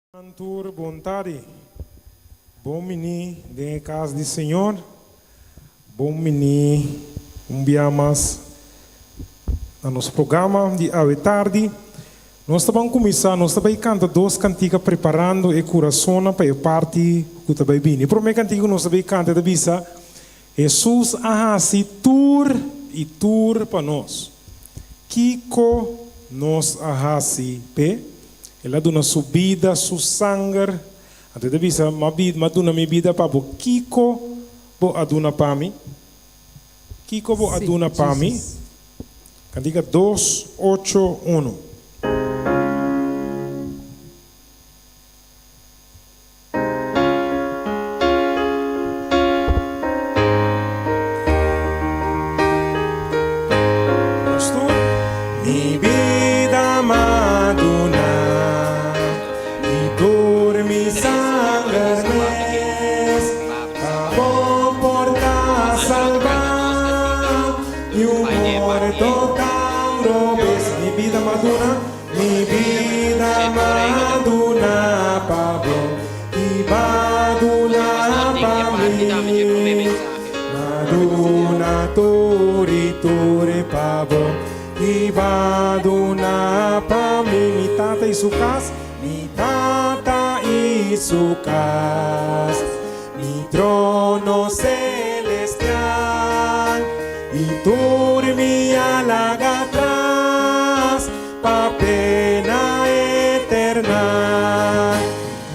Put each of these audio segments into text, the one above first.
Nan tur bon tardi. Bon bini den e cas di Señor. Bon bini un bia mas na nos programa di awe tardi. Nos ta ban cuminsa, nos ta bay canta dos cantica preparando e curasonnan pa e parti cu ta bay bini. E prome cantica cu nos ta bay canta ta bisa, Hesus a haci tur y tur pa nos. Kico nos a haci p'e? El a duna su bida, su sanger. Anto e ta bisa, M'a duna mi bida pa bo. Kico bo a duna pa mi? Kico bo a duna pa mi? Cantica dos, ocho, uno. Nos tur. Mi bida m'a duna i tur mi sanger mes pa bo por ta salbá di un morto tan robes. Mi bida m'a duna. Mi bida m'a duna pa bo i b'a duna pa mi. M'a duna tur i tur pa bo i b'a duna pa mi. Mi tata i su kas, mi tata i su kas, mi trono celestial i tur mi a laga tras. Pa pena eterna.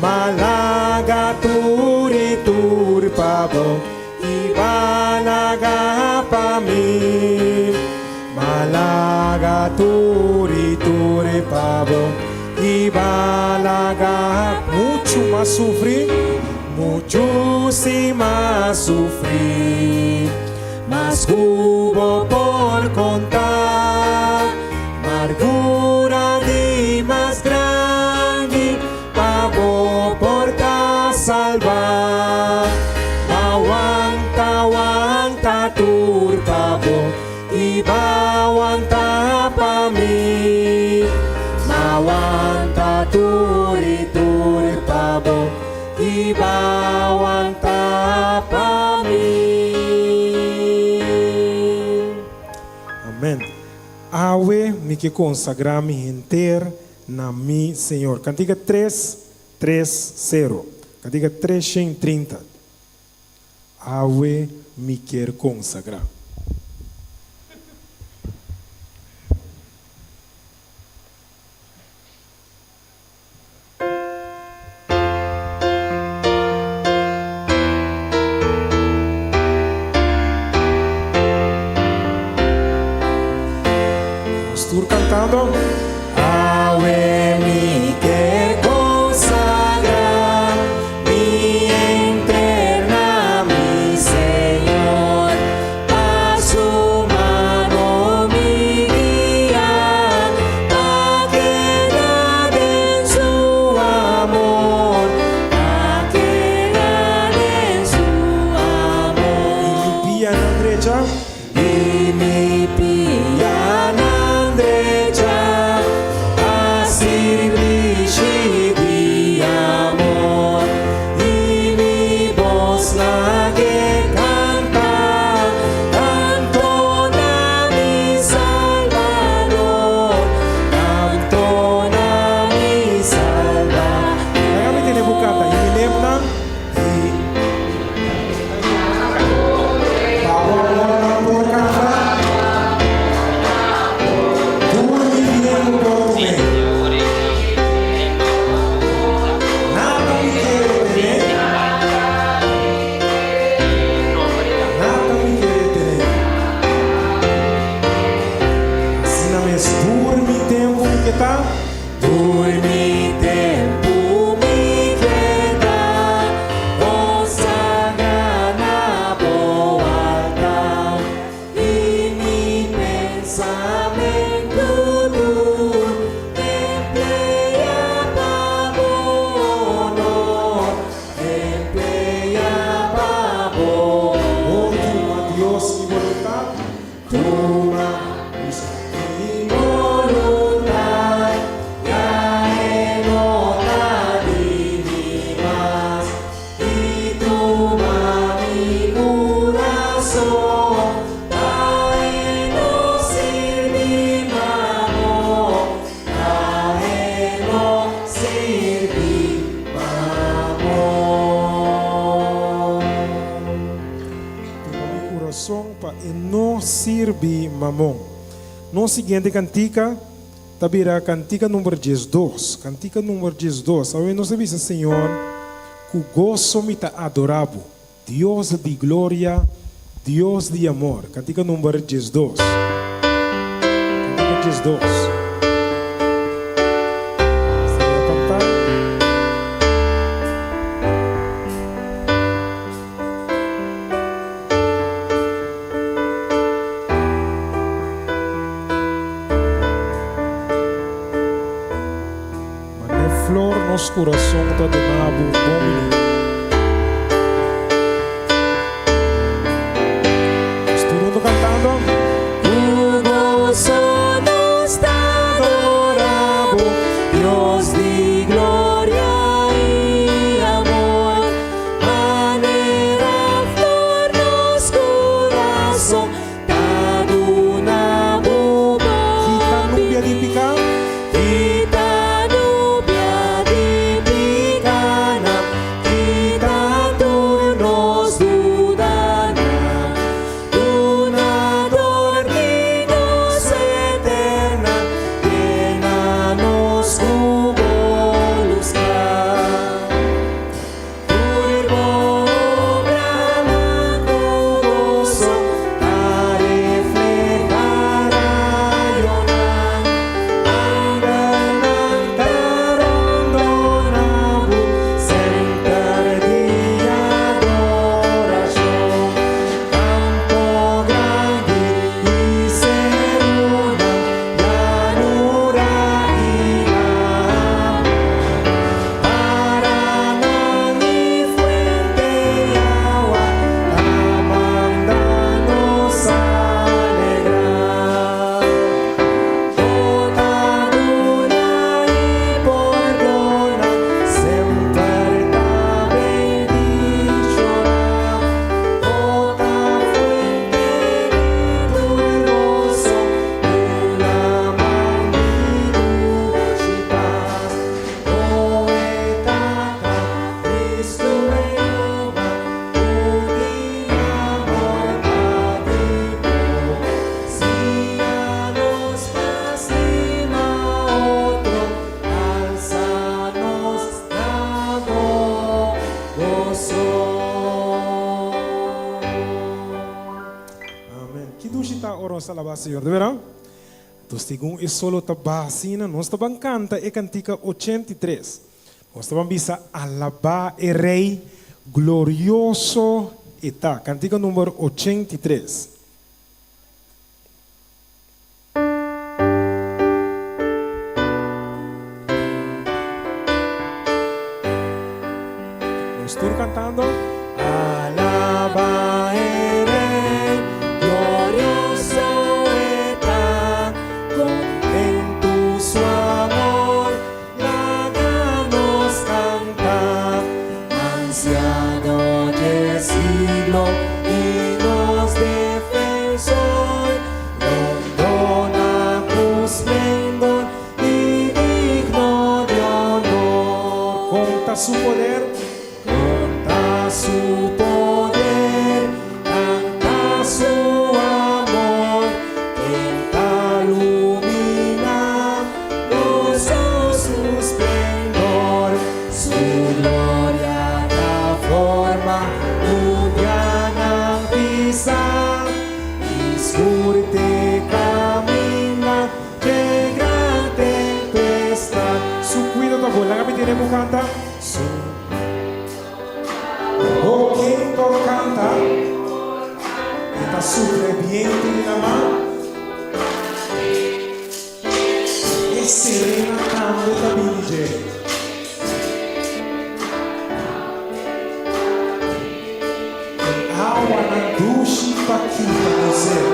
Malaga tur i tur pa bo i balaga pa mi. Malaga tur i tur pa bo i balaga. Muchu mas sufri, muchu si mas sufri. Mas ku bo por konta, margura di mas grandi pa bo por ta salbá. Ba wanta, wanta tur pa bo i ba wanta pa mi. Ma wanta tur i tur pa bo. I bawanta pa mi. Amen. Awe mi ke konsagrá mi henter na mi Señor. Kantika tres, tres, sero. Kantika 330. Awe mi kier konsagrá. Nos tur cantando. Awe mi ker consagra mi enter na mi Señor, pa su mano mi guia, pa keda den su amor, pa keda den su amor. I mi pianan drecha. I mi pianan drecha pa sirbishi di amor, i mi bos lag'e kanta, kanto na mi Salbador, kanto na mi Salbador. Laga mi tene bo kanta i mi lepnan i. Pa bo amor nan por kanta. Tur mi bien bo por tum'é. Nada mi kere tené. Nada mi kere tené. Asina mes tur mi tempu mi ke ta. Tur mi tempu mi ke ta consagra na bo altar i mi pensamentu tur emplea pa bo honor, emplea pa bo honor. Tuma Dios mi voluntad, Tuma mi voluntad, ya e no ta di. sirbi Mamon. Nos siguiente kantika ta bira kantika number 12. Kantika number 12. Awe nos ta bisa Señor, ku goso mi ta adorá bo, Dios di gloria, Dios di amor. Kantika number 12. Kantika 12. Señor kanta. Mane flor nos kurason ta duna bo bon bini. Nos tur hunto kantando. Ku goso nos ta adora bo, Dios di gloria i amor. Manera flor nos kurason ta duna bo bon Kita nubia di bini. piká. Kita nubia di pikánan, kita tur nos dudanan. Dunador di goso eterna, yena nos ku bo lus kla. Tur bo obranan ku goso ta reflehá rayonan. Angelnan ta rondoná bo, semper di adorashon. Kampo grandi i serunan, llanura i laman. Paranan i fuent'i awa, ta manda nos alegrá. Bo ta duna i pordoná, semper ta bendishoná. Bo ta fuente di tur goso, un laman di dushi pas. O e Tata, Cristo Rehova, ku tin amor pa di bo. Siña nos pa stima otro, alsa nos na bo goso. Amen. Ki dushi ta ora nos ta alabá Señor, de bera? Anto segun e solo ta baha asina, nos ta ban kanta e kantika 83. Nos ta ban bisa Alabá e Rei glorioso e ta. Kantika number 83. Nos tur kantando. Alabá e Rei glorioso e ta, kontentu su amor laga nos kanta. Ansiano di siglo i nos defensor, rondoná ku splendor i digno di honor. Konta su poder. Konta su poder, kanta su amor, ken ta luminá nos su splendor, su gloria ta forma nubianan pisá, i skur t'e kaminda dje gran tempestat. Su kuido ta bon. Laga mi tende bo kanta. Su O ken por kanta? E ta supla e bientu di laman. E serena tambe ta bini dje. E awanan dushi pa kita nos sed.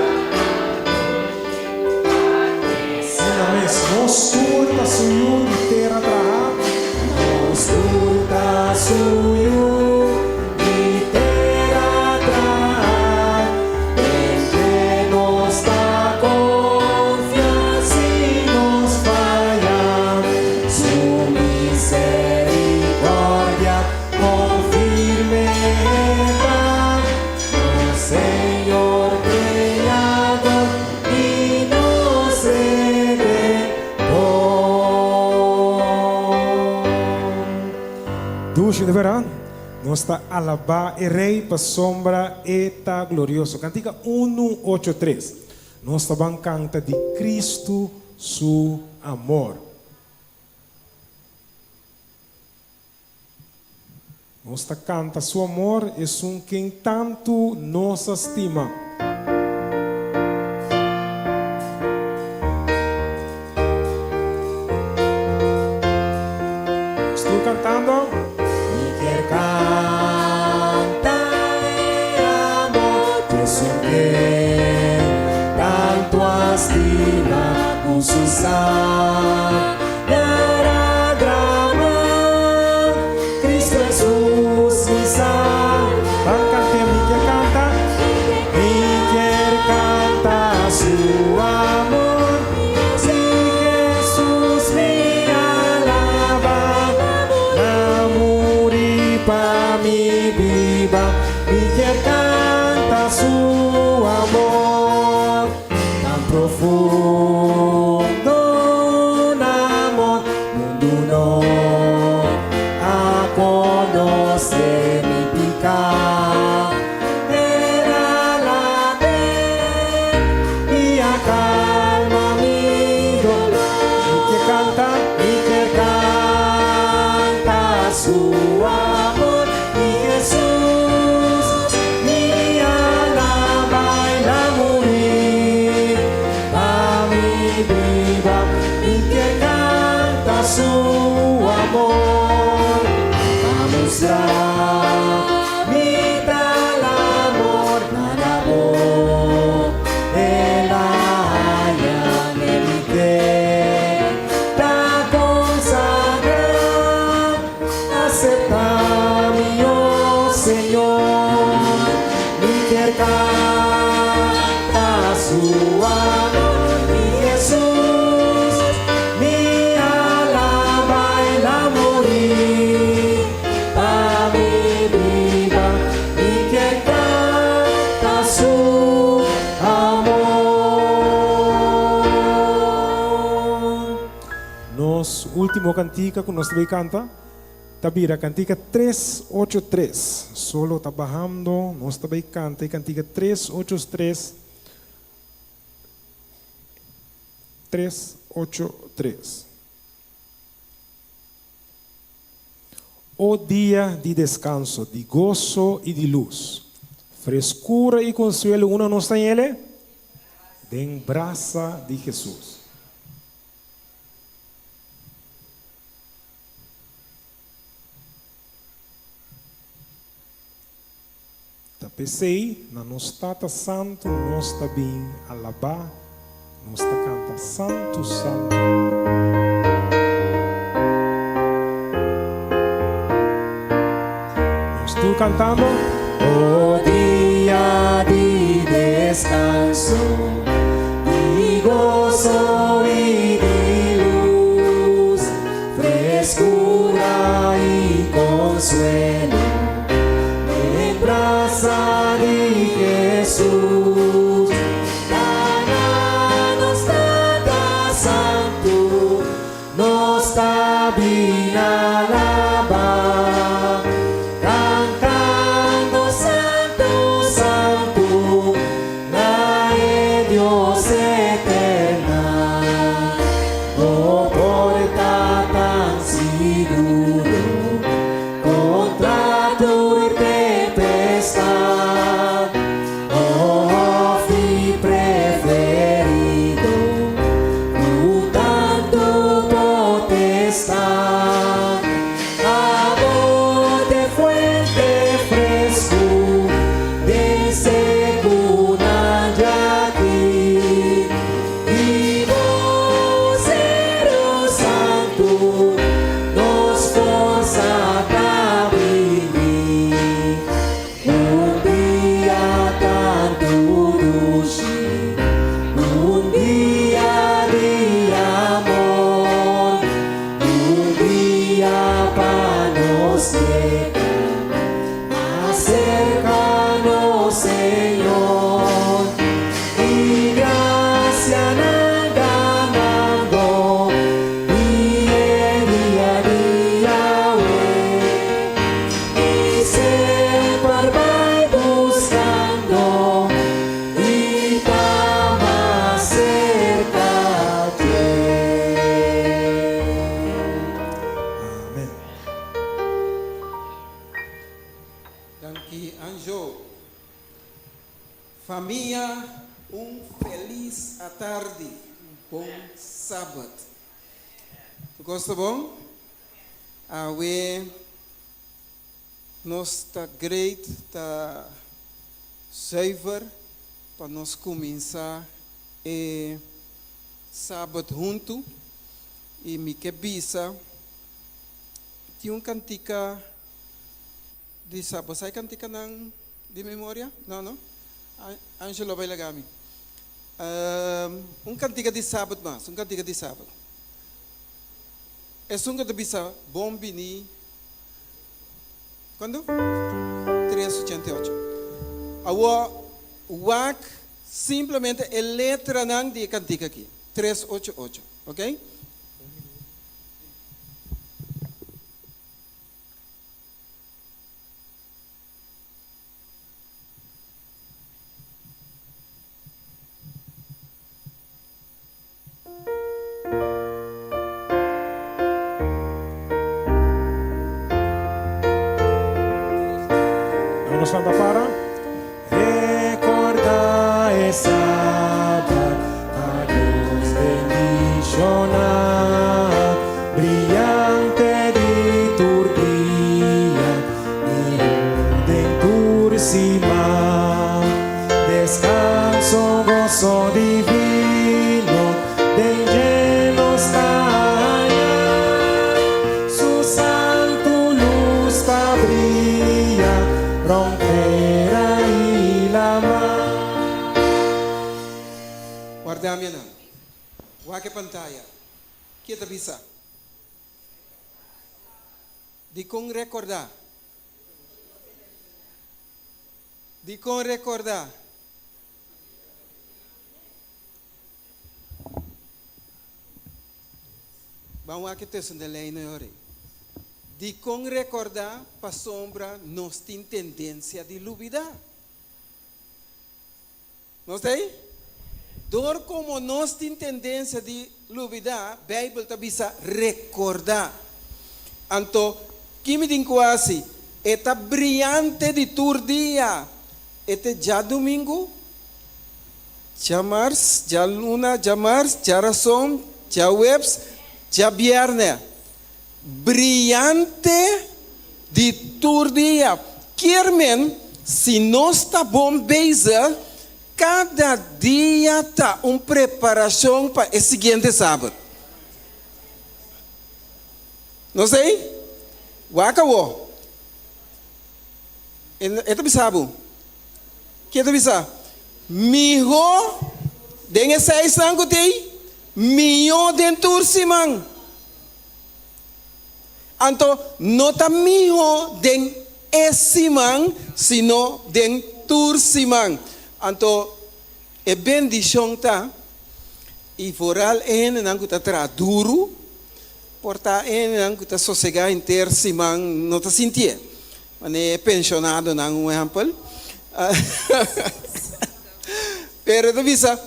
Asina mes, nos tur ta su yu di tera traha. Nos tur ta su yu di tera traha. Den dje nos ta konfia si nos faya. Su miserikòrdia konfirme ta. Nos Señor Kreador. Dushi, de bèrdat? Nos ta alabá e Rei pasobra e ta glorioso. Kantika unu ocho tres. Nos ta ban kanta di Kristu su amor. Nos ta kanta su amor, esun ken tantu nos a stima. Nos tur kantando. Mi kier kanta e amor di esun ken tantu a stima ku su sangre. Ban cant'é, mi kier canta. Mi kier canta su amor, si Jesus mi alaba, na muri pa mi biba, mi kier canta su amor. Tan profundo un amor, mundu no a conoce mi pica. El a lab'é i a calma mi dolor. Mi kier canta, Mi kier canta su amor, mi Jesus, mi alaba el a muri pa mi biba, mi kier canta su amor, pa mustra mi tal amor na bo, el a haña mi kier ta consagra, acepta mi, oh Señor, mi kier canta su amor, mi Jesus, mi alaba el a muri pa mi biba, mi kier canta su amor. Nos ultimo cantica cu nos ta bay canta ta bira cantica tres ocho tres. Solo ta bahando, nos ta bay canta e cantica tres ocho tres, tres ocho tres. O dia di descanso, di goso y di luz, frescura y consuelo unda nos ta yele? Den brasa di Jesus. Ta p'esei na nos Tata Santu nos ta bin alabá, nos ta kanta Santu, Santu. Nos tur kantando. O dia di deskanso, di goso i di lus, freskura i konsuelo den brasa di Hesus. Ta na nos Tata Santu nos ta bin alabá, kantando Santu, Santu, na e Dios eterna. atardi, un bon Sabat. Tur kos ta bon? Awe nos ta great, ta zuiver pa nos kuminsá e Sabat huntu. I mi ke bisa, tin un kantika di Sabat. Bo sa e kantikanan di memoria? No, no? Angelo bai laga mi. Un kantika di Sabat mas, un kantika di Sabat. Esun ku ta bisa bon bini kuantu? Tres ochenta i ocho. Awor wak simplemente e letranan di e kantika aki, tres ocho ocho, ok? Laga nos lanta para. Recorda e Sabat pa Dios bendiciona, briyante di tur dia, mihor den tur siman. Descanso, goso divino, den dje nos ta haña. Su santu lus ta bria rond tera i lama. Warda mi nan. Wak e pantaya. Ke ta bisa? Dikon rekordá? Dikon rekordá? Ban wak e tussen de lijnen hori. Dikon rekordá? Pasobra nos tin tendensia di lubidá. Nos ta ei? Dor komo nos tin tendensia di lubidá, Beibel ta bisa rekordá. Anto, ki mi tin ku hasi? E ta briante di tur dia. E te djadumingu, djamars, djaluna, djamars, djarason, djaweps, djabièrnè. Briante di tur dia. Kier men, si nos ta bon bezig, kada dia ta un preparashon pa e siguiente Sabat. Nos ta ei? Wak awor. E ta bisa bo. Ke ta bisa? Mihó den e seisnan ku tin, mihó den tur siman. Anto no ta mihó den e siman, sino den tur siman. Anto e bendishon ta, i foral e hendenan ku ta traha duru, por ta e hendenan ku ta sosegá henter siman no ta sintié. Manera e penshonadonan un ehèmpel. Pero e ta bisa,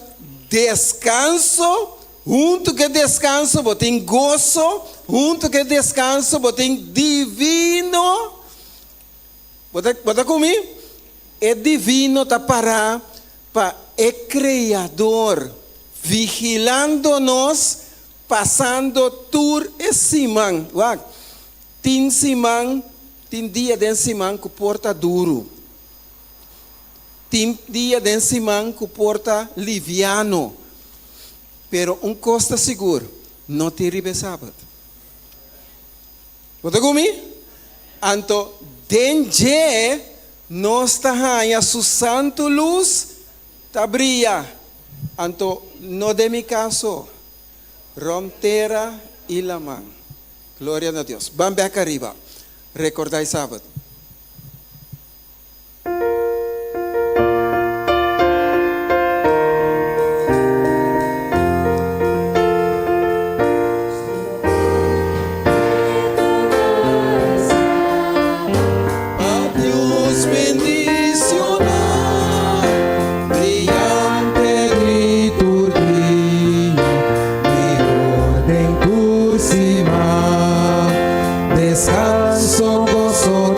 Deskanso, huntu ku e deskanso bo tin goso, huntu ku e deskanso bo tin divino. Bo ta bo ta ku mi? E divino ta pará pa e Kreador vigilando nos pasando tur e siman. Wak, tin siman, tin dia den siman ku por ta duru. Tin dia den siman ku por ta liviano, pero un kos ta sigur, no tin riba e sabat. Bo ta ku mi? Anto den dje nos ta haña su santu lus ta bria. Anto no den mi kaso, rònt tera i laman. Gloria na Dios. Ban bèk ariba. Rekordá e sabat. Pa Dios bendicioná, brillante di tur dia, Mihor den tur siman, descanso, gozo.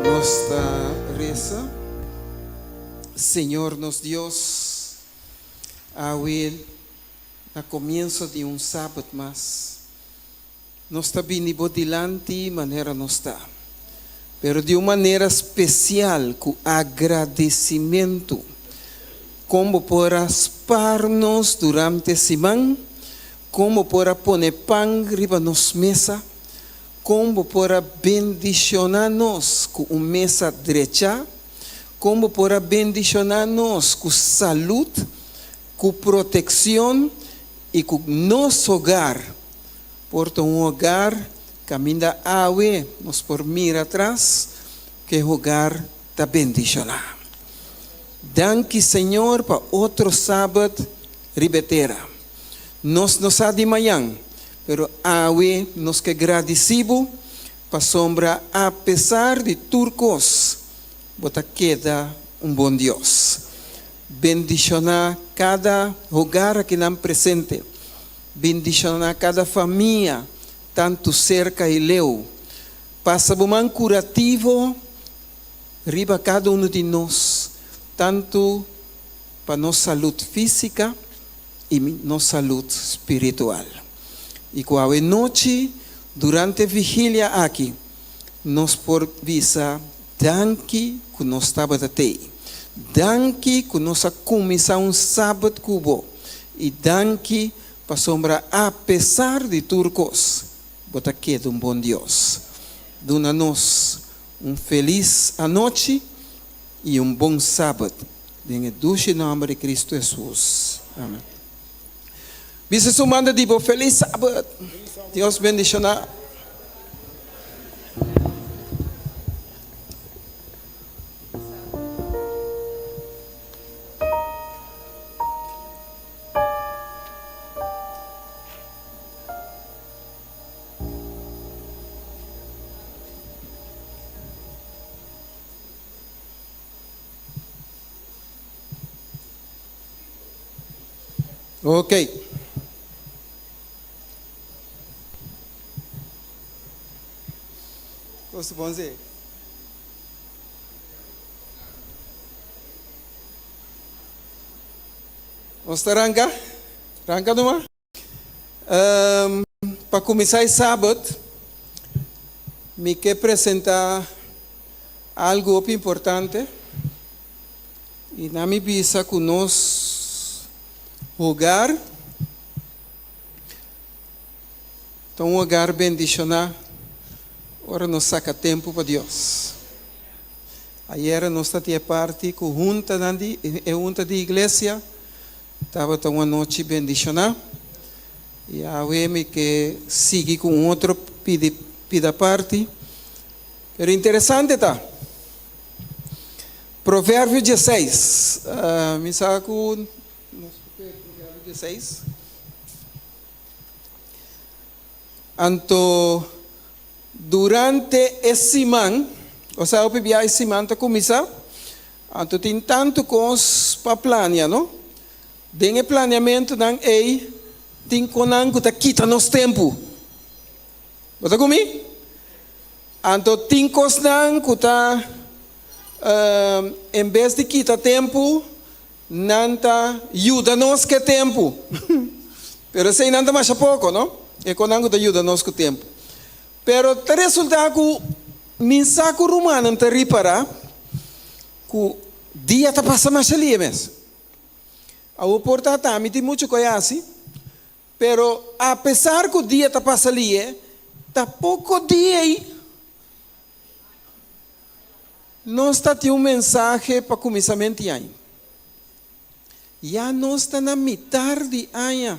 Nos ta resa, Señor nos Dios, awe na comienso di un Sabbat mas, nos ta bini bo dilanti manera nos ta, pero di un manera special cu agradecimento, con bo por a spar nos durante siman, con bo por a pone pan riba nos mesa, Kon bo por a bendishoná nos ku un mesa drechá? Kon bo por a bendishoná nos ku salud, ku protekshon i ku nos hogar por ta un hogar kaminda awe nos por mira atras ku e hogar ta bendishoná? Danki Señor pa otro Sabat riba e tera. Nos no sa di mañan, pero awe nos ke gradisí bo pasobra apesar di tur kos, bo ta keda un bon Dios. Bendishoná kada hogar akinan presente. Bendishoná kada famia, tantu serka i leu. Pasa bo man kurativo riba kada unu di nos, tantu pa nos salud físika i nos salud spiritual. I ku awe nochi durante vigilia aki nos por bisa danki ku nos tabata tei, danki ku nos a kuminsá un sabat ku bo i danki pasobra apesar di tur kos bo ta keda un bon Dios. Duna nos un felis anochi i un bon sabat den e dushi nòmber di Kristu Hesus. Amen. Bisa su manda di bo felis sabat. Dios bendishoná. Ok. Kos bon si. Nos ta ranka? Ranka numa? Pa kuminsá e Sabat, mi ke presentá algu hopi importante i na mi bisa ku nos hogar ta un hogar bendishoná ora nos saka tempu pa Dios. Ayera nos ta tin e parti ku huntanan di e hunta di iglesia. Tabata un anochi bendishoná i awe mi ke sigui ku un otro pidi pida parti. Pero interesante ta, Proverbio dieseis, mi sa ku nos por pega Proverbio dieseis. Anto durante e siman, osea hopi bia e siman ta kuminsá, Anto tin tantu kos pa plania, no? Den e planiamentunan ei tin konan ku ta kita nos tempu. Bo ta ku mi? Anto tin kosnan ku ta, en bes di kita tempu, nan ta yuda nos ku e tempu. Pero eseinan ta masha poko, no? E konan ku ta yuda nos ku tempu. Pero ta resultá ku mi sa ku rumannan ta ripará ku dia ta pasa masha lia mes. Awor por ta ta mi tin muchu ku a hasi, pero apesar ku dia ta pasa lia, ta poko dia ei nos ta tin un mensahe pa kuminsamentu di aña. Ya nos ta na mitar di aña.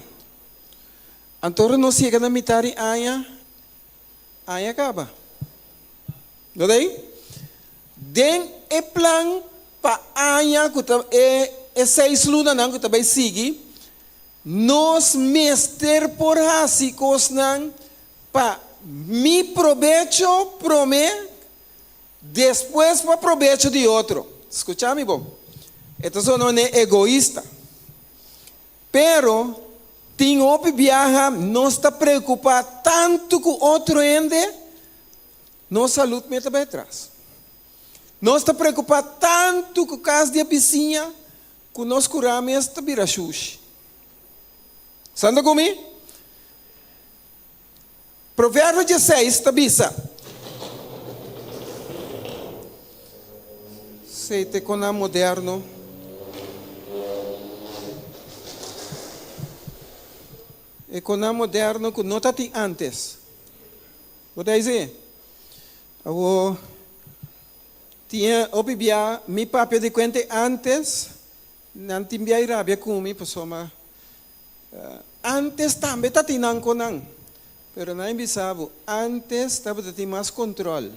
Anto ora nos yega na mitar di aña, aña kaba. No ta ei? Den e plan pa aña ku ta e e seis lunanan ku ta bai sigui, nos mester por hasi kosnan pa. mi probecho promé, despues pa probecho di otro. Skucha mi bon. E ta sona manera egoista. Pero, tin hopi biaha nos ta preokupá tantu ku otro hende, nos salud mester ta bai atras. Nos ta preokupá tantu ku kas di e bisiña ku nos kurá mes ta bira shushi. Santa ku mi? Proverbio dieseis ta bisa. Sei te kon nan moderno. E kon nan moderno ku no ta tin antes. Bo ta hisi? Awor tin hopi bia mi papia di kuente antes, nan tin bia i rabia ku mi pasobra Antes tambe ta tin nan con nan, pero nan a bisa bo, antes tabata tin mas control.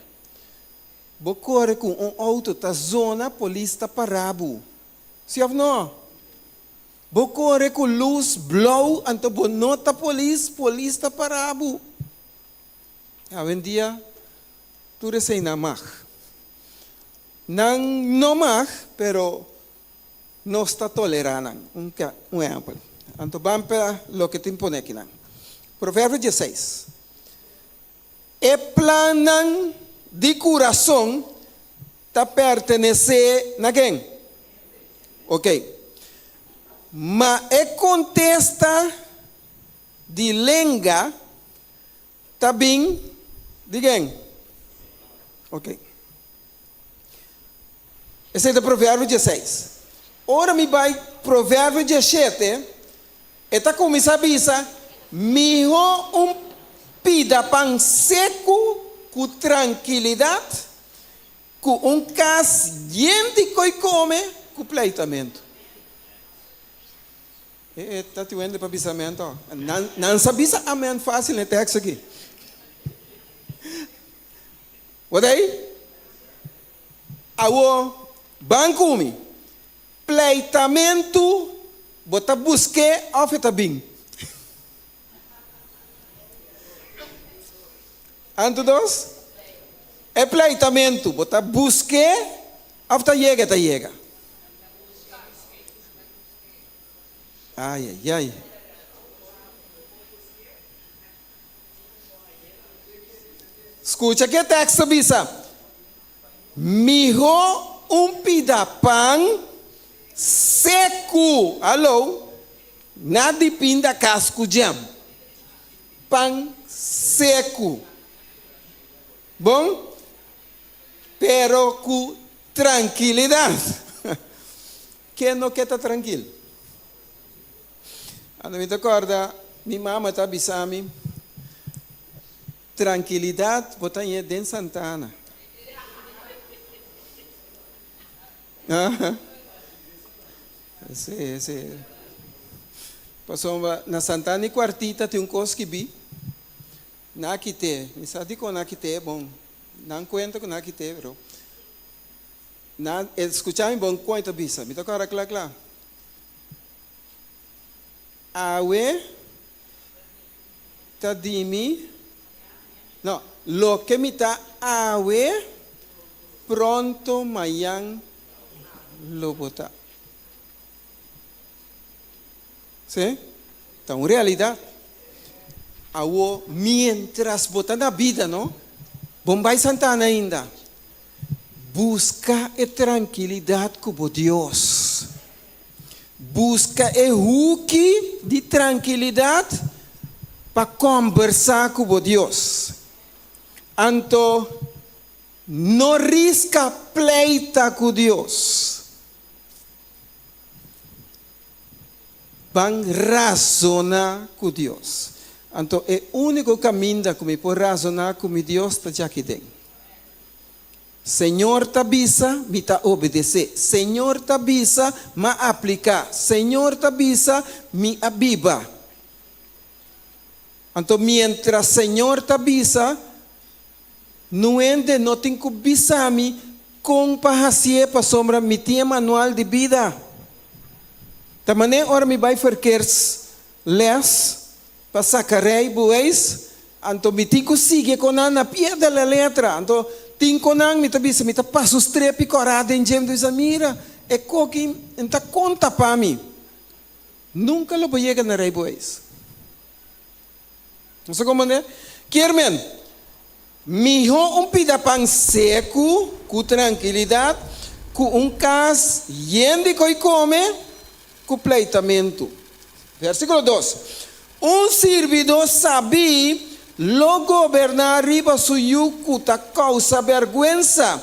Bo core cu un auto ta zona, polis ta para bo. Si of no? Bo core cu luz blauw anto bo no ta polis, polis ta para bo. Awendia tur esey nan mag. Nan no mag, pero Nos ta tolerá nan. Un un ehèmpel. Anto ban pa loke tin pone akinan. Proverbio dieseis. E plannan di kurason ta pertenesé na ken? Oké. Ma e kontesta di lenga ta bin di ken? Oké. Esei ta Proverbio dieseis. Ora mi bai Proverbio dieshete, e ta kuminsá bisa, Mihó un pida pan seku ku trankilidat, ku un kas yen di koi kome ku pleitamentu. E ta tin wende pa bisa amen to. Nan, nan sa bisa amen fásil na e teksto aki. Wat ei? Awor, ban ku mi. Pleitamentu, bo ta busk'é òf e ta bin? Anto dos, e pleitamentu, bo ta busk'é òf ta yega e ta yega? Ai, ai, ai. Skucha ke tekst ta bisa, Mihó un pida pan seku, haló, na di pinda kas ku jam. Pan seku. Bon? Pero ku trankilidat. Ken no ke ta trankil? Anto mi ta kòrda mi mama ta bisa mi, Trankilidat bo ta hañ'é den Santana. Sí, sí. Pasobra na Santana i Kuartita tin un kos skibí, nan a kit'é. Mi sa dikon nan a kit'é, bon, nan kuenta ku nan a kit'é, pero nan, skucha mi bon kon e ta bisa, mi ta kòrda kla kla. Awe ta di mi, no, loke mi ta awe, pronto mayan lo bo ta. Sí, ta un realidat. Awo, mientras bo ta na bida, no, bon bai Santana ainda. Buska e trankilidat ku bo Dios. Buska e huki di trankilidat pa kòmbersá ku bo Dios. Anto no riska pleita ku Dios. Ban razoná ku Dios. Anto e úniko kaminda ku mi por razoná ku mi Dios ta djaki den. Señor ta bisa, mi ta obedesé. Señor ta bisa, m'a apliká. Señor ta bisa, mi a biba. Anto miéntras Señor ta bisa, nuende no tin ku bisa mi kon pa hasié pasobra mi tin e manual di bida. Ta manera ora mi bai verkeersles pa saka rijbewijs. Anto mi tin ku sigui ku nan na pie de la letra. Anto tin ku nan mi ta bisa mi ta pasa un strepi kòrá den dje. Mi ta bisa mira e koki n ta konta pa mi. Nunka lo bo yega na rijbewijs. Nos a komprendé? Kier men, mihó un pida pan seku ku trankilidat ku un kas yen di koi kome ku pleitamentu. Versíkulo dos, Un sirbidó sabí lo goberná riba su yu ku ta kousa bèrgwensa,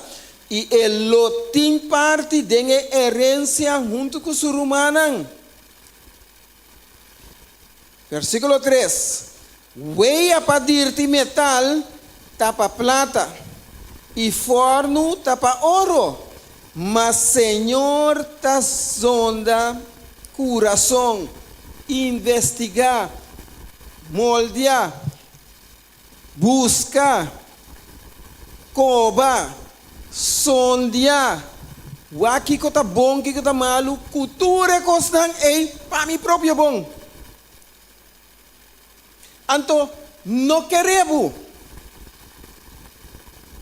i e lo tin parti den e herensia huntu ku su rumannan. Versíkulo tres, Wea pa dirti metal ta pa plata, i fòrnu ta pa oro, ma Señor ta sonda kurason, investigá, moldia, buska, koba, sondia, wak kiko ta bon, kiko ta malu, ku tur e kosnan ei pa mi propio bon. Anto no kere bo,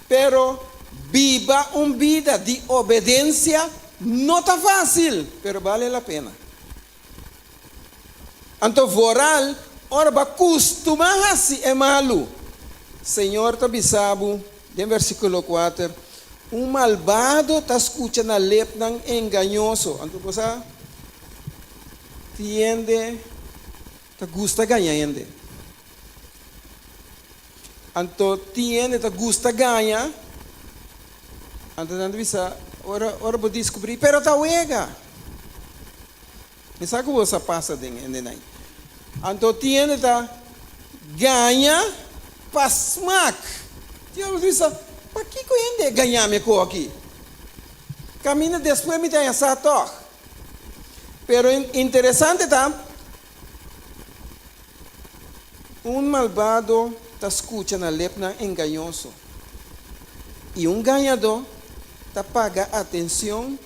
pero biba un bida di obedensia no ta fásil, pero bale la pena. Anto vooral ora bo a kustumá hasi e malu. Señor ta bisa bo den versíkulo kuater, Un malbado ta skucha na lepnan engañoso. Anto bo sa tin hende ta gusta gaña hende. Anto tin hende ta gusta gaña, anto nan ta bisa ora ora bo diskubrí, pero ta wega. Mi sa ku bo sa pasa den hendenan. Anto tin hende ta gaña pa smak. Tin hende ta bisa, pakiko hende a gaña mi ku aki? Kaminda despues mi ta haña sa tòg. Pero interesante ta, un malbado ta skucha na lepnan engañoso, i un gañadó ta paga atencion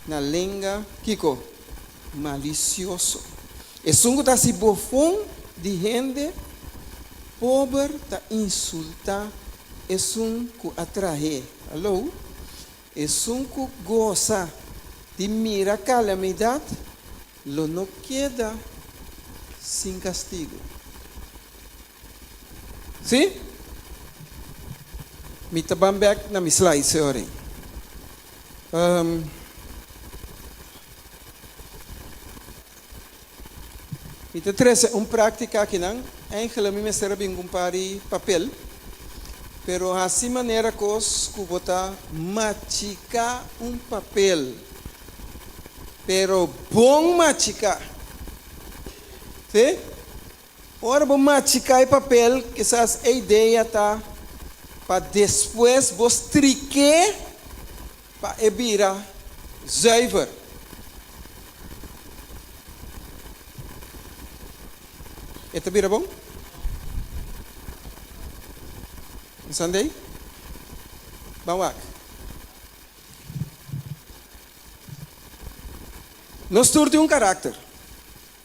na lenga, kiko? Malisioso. Esun ku ta hasi bofon di hende pober ta insultá esun ku a trah'é. Aló? Esun ku gosa di mira kalamidat lo no keda sin kastigu. Sí? Mi ta ban bek na mi slides e ora ei. Mi ta trese un práktika akinan. Eigenlijk mi mester a bin ku un par di papel, pero hasi manera kos ku bo ta machiká un papel, pero bon machiká. Sí? Ora bo machiká e papel, kisas e idea ta pa despues bo strik'é pa e bira zuiver. E ta bira bon? Sunday? Ban wak. Nos tur tin un karakter.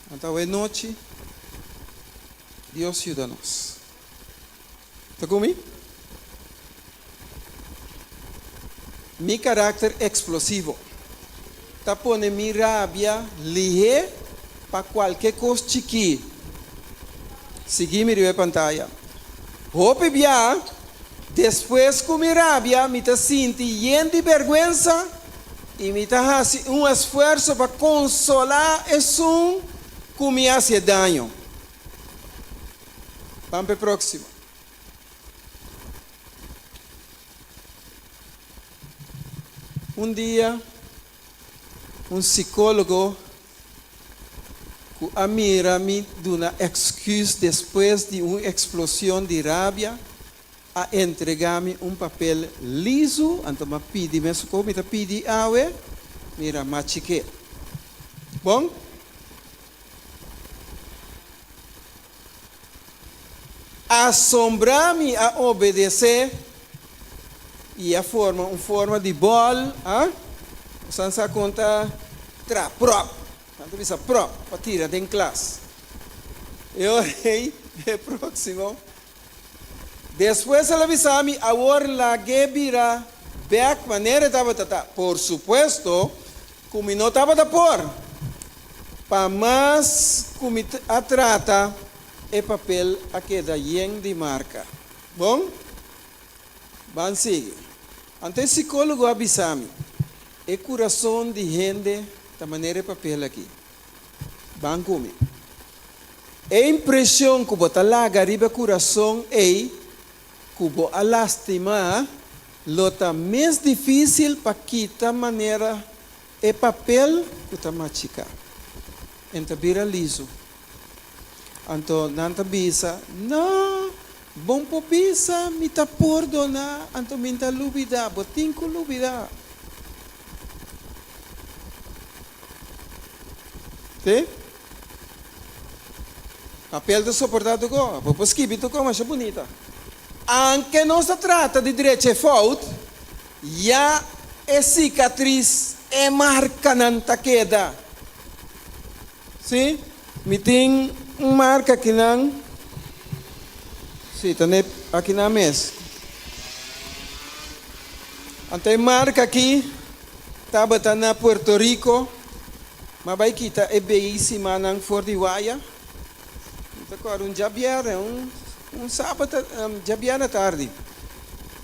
Anto awe nochi Dios yuda nos. Ta ku mi? Mi karakter eksplosivo ta pone mi rabia lihé pa kualke kos chikí. Sigui mi riba e pantaya. Hopi bia, despues ku mi rabia mi ta sinti yen di bèrgwensa i mi ta hasi un esfuerso pa konsolá esun ku mi hasi e daño. Ban pa e próksimo. Un dia, un sikólogo ku a mira mi duna èksküs despues di un eksplosion di rabia, a entregá mi un papel lizu, anto m'a pidi mesun ku mi ta pidi awe, mira, machik'é. Bon? Asombrá mi a obedesé i a forma un forma di bòl, a. Bosan sa kon ta tra pròp. Nan ta bisa pròp pa tira den klas. E ora ei e próksimo. Despues el a bisa mi, Awor lag'é bira bèk manera e tabata ta. Por supuesto ku mi no tabata por. Pa mas ku mi a trata, e papel a keda yen di marka. Bon, ban sigui. Anto e sikólogo a bisa mi, E kurason di hende ta manera e papel aki. Ban ku mi. E impresion ku bo ta laga riba e kurason ei ku bo a lastimá lo ta mes difísil pa kita manera e papel ku ta machiká. En ta bira lizu. Anto nan ta bisa, No, bon por bisa mi ta pordoná, anto mi ta lubidá. Bo tin ku lubidá. Sí? Papel ta soportá tur kos. Bo por skibi tur kos masha bunita. Anke nos ta trata di drecha e fout, ya e sikatris, e markanan ta keda. Sí, mi tin un marka akinan. Sí, ta ne akinan mes. Anto e marka aki tabata na Puerto Rico. M'a bai kita e bei simannan for di waya. Mi ta kòrda un djabièrnè, un un sabat, djabièrnè tardi.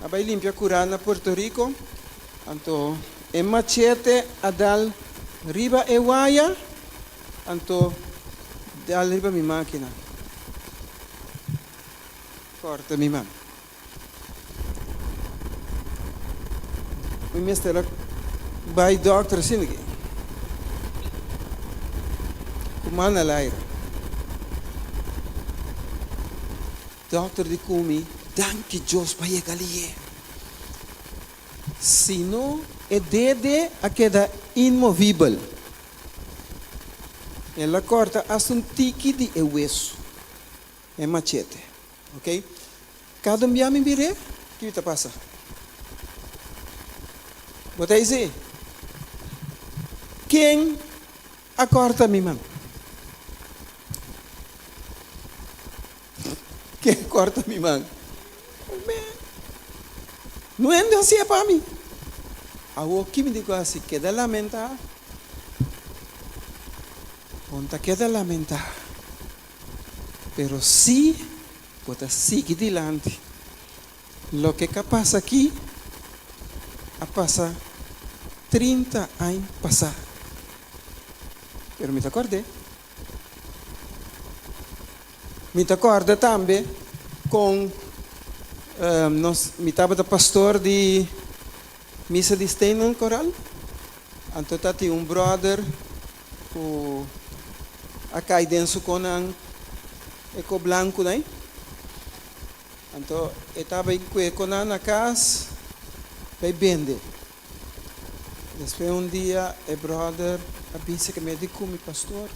A bai limpia kurá na Puerto Rico. Anto e machete a dal riba e waya, anto dal riba mi mákina. Kòrta mi man. Mi mester a bai dòkter asina aki. Ku man al aire. Dòkter di ku mi, Danki Dios pa yega lié. Si no, e dede a keda inmovibel. El a kòrta asta un tiki di e wesu. E machete. Ok. Kada un bia mi bir'é, ki ta pasa? Bo ta hisi? Ken a kòrta mi man? Ken a kòrta mi man? No hende hasié pa mi. Awor ki mi tin ku hasi? Keda lamentá? Bo no ta keda lamentá. Pero si bo ta sigui dilanti, loke ka pasa aki a pasa 30 añ pasá. Pero mi ta kòrd'é. Mi ta kòrda tambe kon nos, mi tabata pastor di misa di Stenen Koral, anto ta tin un bròder ku a kai den su konan e ko blanku nai. Anto e tabata i kue konan na kas pa e bende. Despues un dia e bròder a bisa ku mi, a di ku mi, Pastor,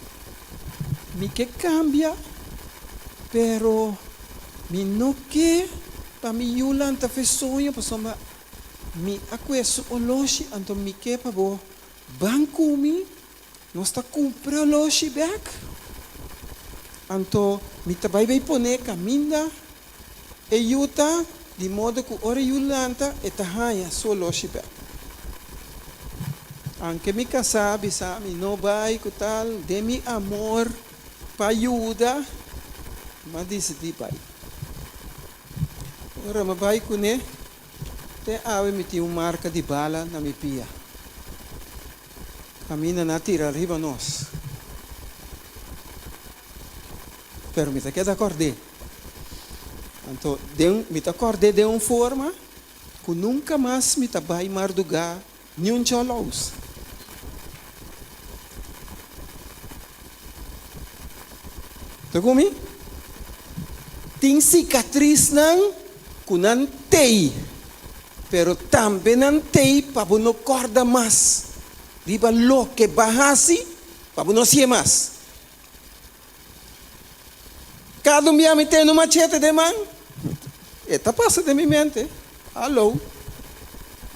mi ke kambia, pero mi no ke pa mi yu lanta fe soño pasobra mi a kue su oloshi, anto mi ke pa bo Ban ku mi, nos ta kumpra oloshi bèk. Anto mi ta bai bai pon'é kaminda e yu ta, di modo ku ora e yu lanta e ta haña su oloshi bèk. Anke mi kasá a bisa mi no bai ku tal, den mi amor pa yuda, m'a disidí bai. Ora m'a bai kuné, Te awe mi tin un marka di bala na mi pia. Kaminda nan a tira riba nos. Pero mi ta keda kòrd'é. Anto den mi ta kòrd'é den un forma ku nunka mas mi ta bai mardugá niun chòlous. Ta ku mi? Tin sikatrisnan ku nan tei, pero tambe nan tei pa bo no kòrda mas riba loke bo a hasi pa bo no hasié mas. Kada un bia mi tene un machete den man, e ta pasa den mi mente, Hallo.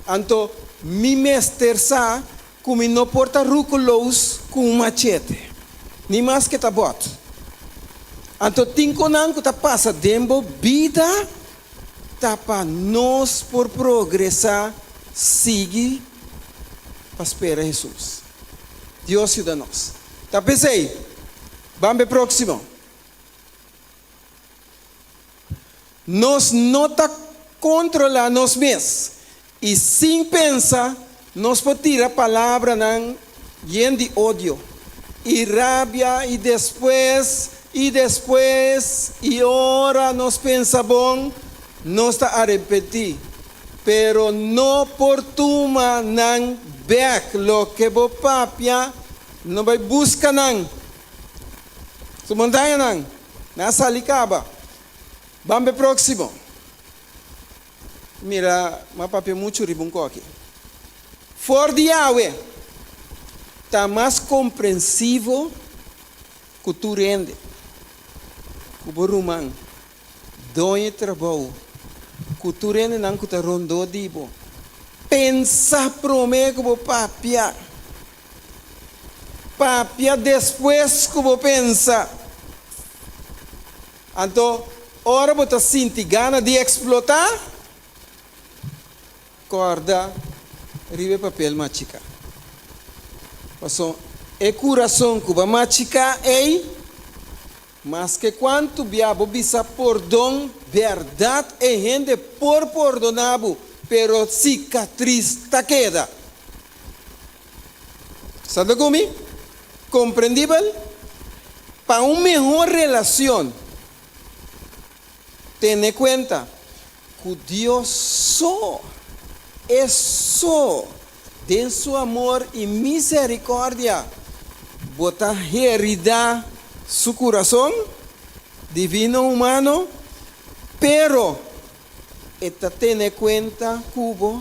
Anto mi mester sa ku mi no por ta rukuloos ku un machete, ni maske ta bòt. Anto tin konan ku ta pasa den bo bida. Ta pa nos por progresá, sigui pa spera Hesus. Dios yuda nos. Ta p'esei, ban p'e próksimo. Nos no ta kontrolá nos mes i sin pensa nos por tira palabranan yen di odio i rabia i despues i despues i ora nos pensa bon nos ta arepentí pero no por tuma nan bek loke bo papia no bai buska nan su montañanan nan a sali kaba ban p'e próksimo. Mira, m'a papia muchu riba un koki. For di awe, ta mas komprensivo ku tur hende, ku bo ruman, doño trabou, ku tur hendenan ku ta rondó di bo. Pensa promé ku bo papia. Papia despues ku bo pensa. Anto, ora bo ta sinti gana di eksplotá, kòrda riba e papel machiká. Pasobra e kurason ku bo a machiká ei, maske kuantu bia bo bisa pordon, bèrdat e hende por pordoná bo, pero sikatris ta keda. Sa ta ku mi? Komprendibel? Pa un mehor relacion, tene cuenta cu Dios so, E so, den Su amor y misericordia, bo ta herida Su curason, divino humano, pero E ta tene kuenta ku bo,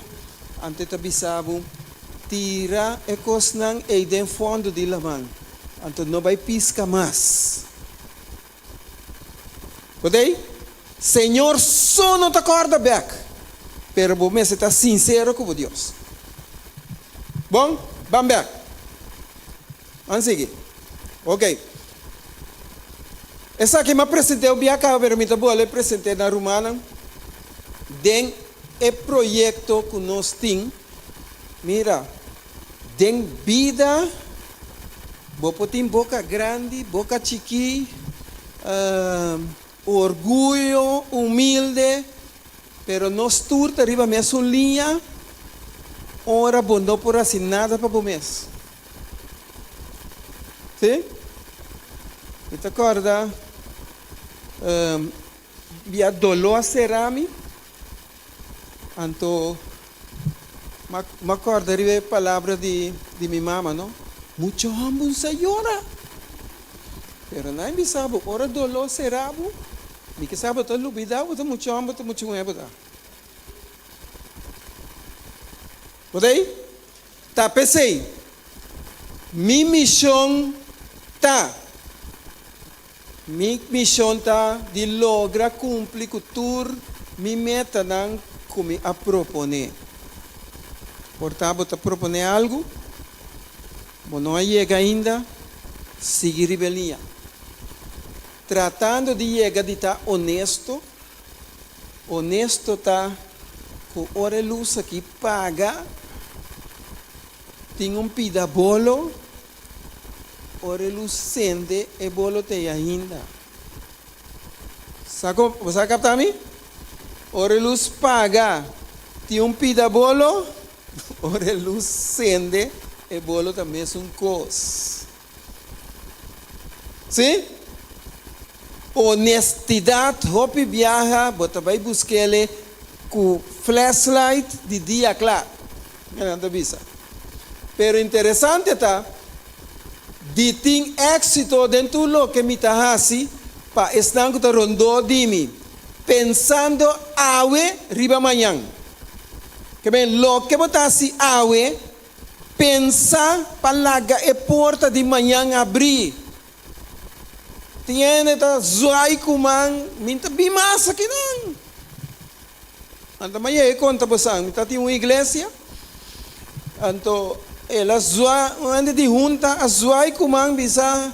anto e ta bisa bo, Tira e kosnan ei den fondo di laman, anto no bai piska mas. Bo ta ei? Señor so no ta kòrda bèk, pero bo mester ta sinsero ku bo Dios. Bon, ban bèk. Ban sigui. Ok. Esaki mi a present'é un bia kaba pero mi ta bolbe present'é na rumannan den e proyekto ku nos tin. Mira, den bida bo por tin boka grandi, boka chikí, orguyo, humilde, pero nos tur ta riba mesun liña ora bo no por hasi nada pa bo mes. Sí? Mi ta kòrda bia doló a sera mi, anto m'a kòrda riba e palabra di mi mama, no, Mucha hòmber sa yora. Pero nan bisa bo, ora doló sera bo, mi ke sa bo ta lubidá bo ta mucha hòmber, ta mucha muhé bo ta. Bo ta ei? Ta p'esei, mi mishon ta, mi mishon ta di logra kumpli ku tur mi metanan ku mi a proponé. Por ta bo ta proponé algu, bo no a yega ainda, sigui riba e liña. Tratando di yega di ta onesto, Honesto ta ku ora e lus aki paga, tin un pida bolo, ora e lus sende e bolo ta ei ainda. Sa kon, bo sa kapta mi? Ora e lus paga, tin un pida bolo, ora e lus sende e bolo ta mesun kos. Sí? Honestidad hopi biaha bo ta bai buskele ku flashlight di dia kla, nan ta bisa. Pero interesante ta di tin éxito den tur loke mi ta hasi pa esnan ku ta rondó di mi, pensando awe riba mañan. Ke men loke bo ta hasi awe Pensa pa laga e porta di mañan abrí. Tin hende ta zwaai ku man, mi ta bin mas akinan. Anto mi a yega konta bosan, mi ta tin un iglesia, anto el a zwa, un hende di hunta a zwaai ku man bisa,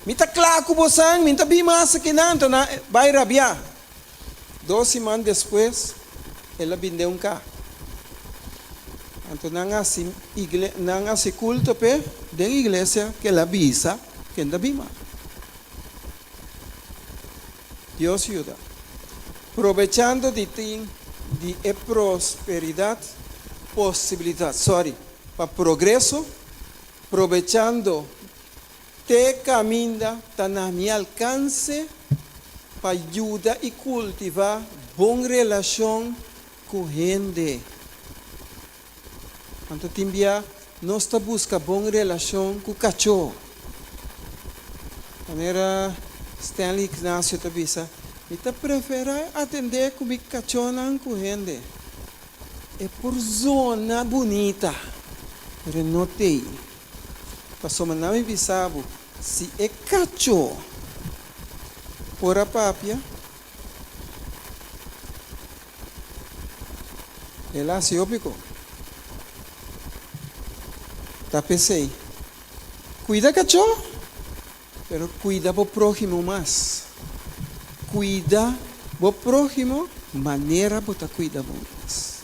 mi ta kla ku bosan, mi ta bin mas akinan, anto nan bai rabiá. Dos siman despues. El a binde un ka. Anto nan a hasi igle nan a hasi kulto p'e den iglesia ku el a bisa ken ta bin mas. Dios yuda. Probechando di tin di e prosperidat, posibilidat, sorry, pa progreso, probechando te kaminda ta na mi alkanse pa yuda i kultivá bon relashon ku hende. Anto tin bia nos ta buska bon relashon ku kachó. Manera Stanley Ignacio ta bisa, Mi ta preferá atendé ku mi kachónan ku hende. E por zona bunita, pero e no t'ei. Pasobra nan mi bisa bo, si e kachó por a papia, El a hasi hopi ko. Ta p'esei, kuida kachó, pero kuida bo próhimo mas. Kuida bo próhimo manera bo ta kuida bo mes.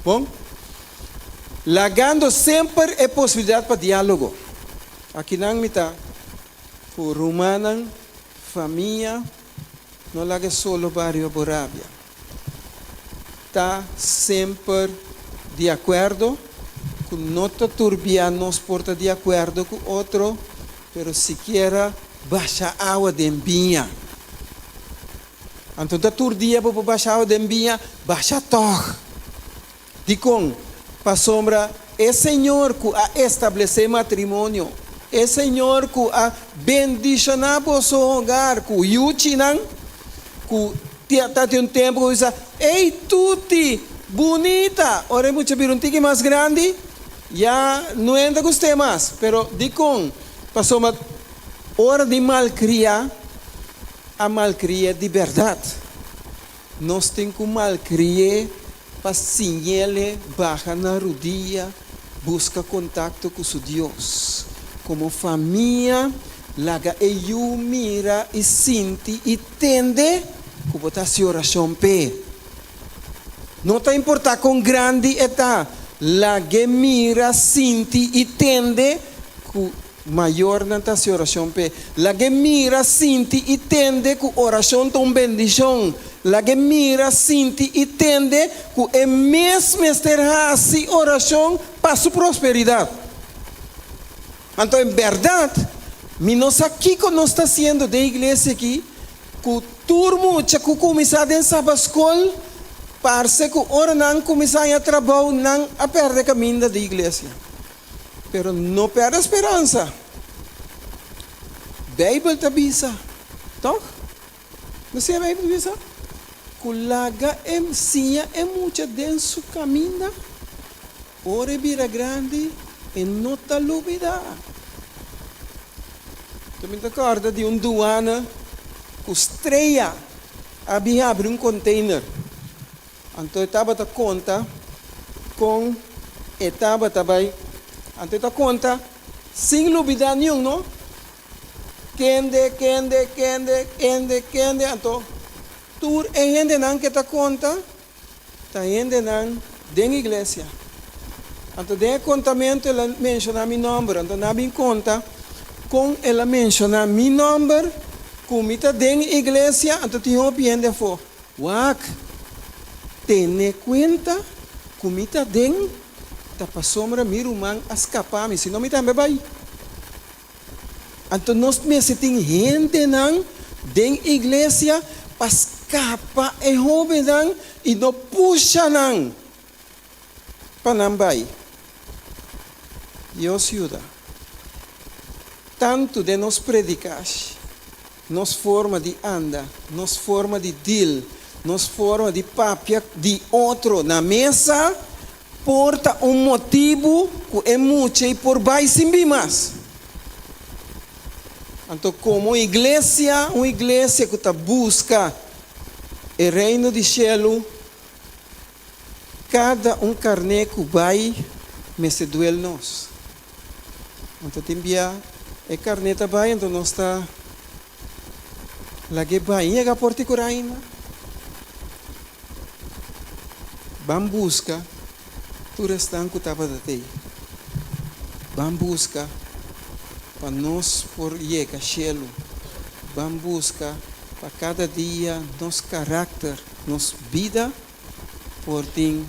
Bon, lagando semper e posibilidat pa diálogo. Akinan mi ta ku rumannan, famia. No laga e solo bario bo rabia. Ta semper di akuerdo ku no ta tur bia nos por ta di akuerdo ku otro, pero sikiera basha awa den biña. Anto ta tur dia bo por basha awa den biña? Basha tòg! Dikon? Pasobra e Señor ku a establesé matrimonio, e Señor ku a bendishoná boso hogar ku yuchinan, ku ta tin un tempu ku bisa, Ey tuti, bunita! Ora e mucha bira un tiki mas grandi, ya no enta gust'é mas. Pero dikon? Pasobra ora di malkriá, a malkri'é di bèrdat. Nos tin ku malkri'é pa siñ'el baha na rudia, buska kontakto ku su Dios. Komo famia, laga e yu mira i sinti i tende ku bo ta hasi orashon p'e. No ta importá kon grandi e ta, lag'é mira, sinti i tende ku Mayornan ta hasi orashon p'e. Lag'é mira, sinti i tende ku orashon ta un bendishon. Lag'é mira, sinti i tende ku e mes mester hasi orashon pa su prosperidat. Anto en bèrdat, mi no sa kiko nos ta hasiendo den iglesia aki ku tur mucha ku kuminsá den sabaskol parse ku ora nan kuminsá haña trabou nan a pèrdè kaminda di iglesia. Pero no pèrdè speransa. Beibel ta bisa, tòg? No siña Beibel ta bisa? Ku laga e siña e mucha den su kaminda, ora e bira grandi e no ta lubidá. Anto mi ta kòrda di un duana ku strea a bin habri un konteiner. Anto e tabata konta kon e tabata bai. Anto e ta konta sin lubidá niun, no? Kende, kende, kende, kende, kende. Anto tur e hendenan ke ta konta ta hendenan den iglesia. Anto den e kontamentu el a menshoná mi nòmber. Anto nan a bin konta kon el a menshoná mi nòmber ku mi ta den iglesia, anto tin hopi hende afó. Wak, tene kuenta ku mi ta den ta pasobra mi ruman a skapa mi, sino mi tambe bai. Anto nos mester tin hendenan den iglesia pa skapa e hóbennan i no pusha nan pa nan bai. Dios yuda. Tantu den nos predikash. Nos forma di anda, nos forma di deal, nos forma di papia di otro na mesa por ta un motibu ku e mucha ei por bai sin bin mas. Anto komo iglesia, un iglesia ku ta buska e Reino di Shelu, kada un karné ku bai mester duel nos. Anto tin bia e karné ta bai, anto nos ta lag'é bai. Yega por ti kura ainda. Ban buska tur esnan ku tabata tei. Ban buska pa nos por yega shelu. Ban buska pa kada dia nos karakter, nos bida por tin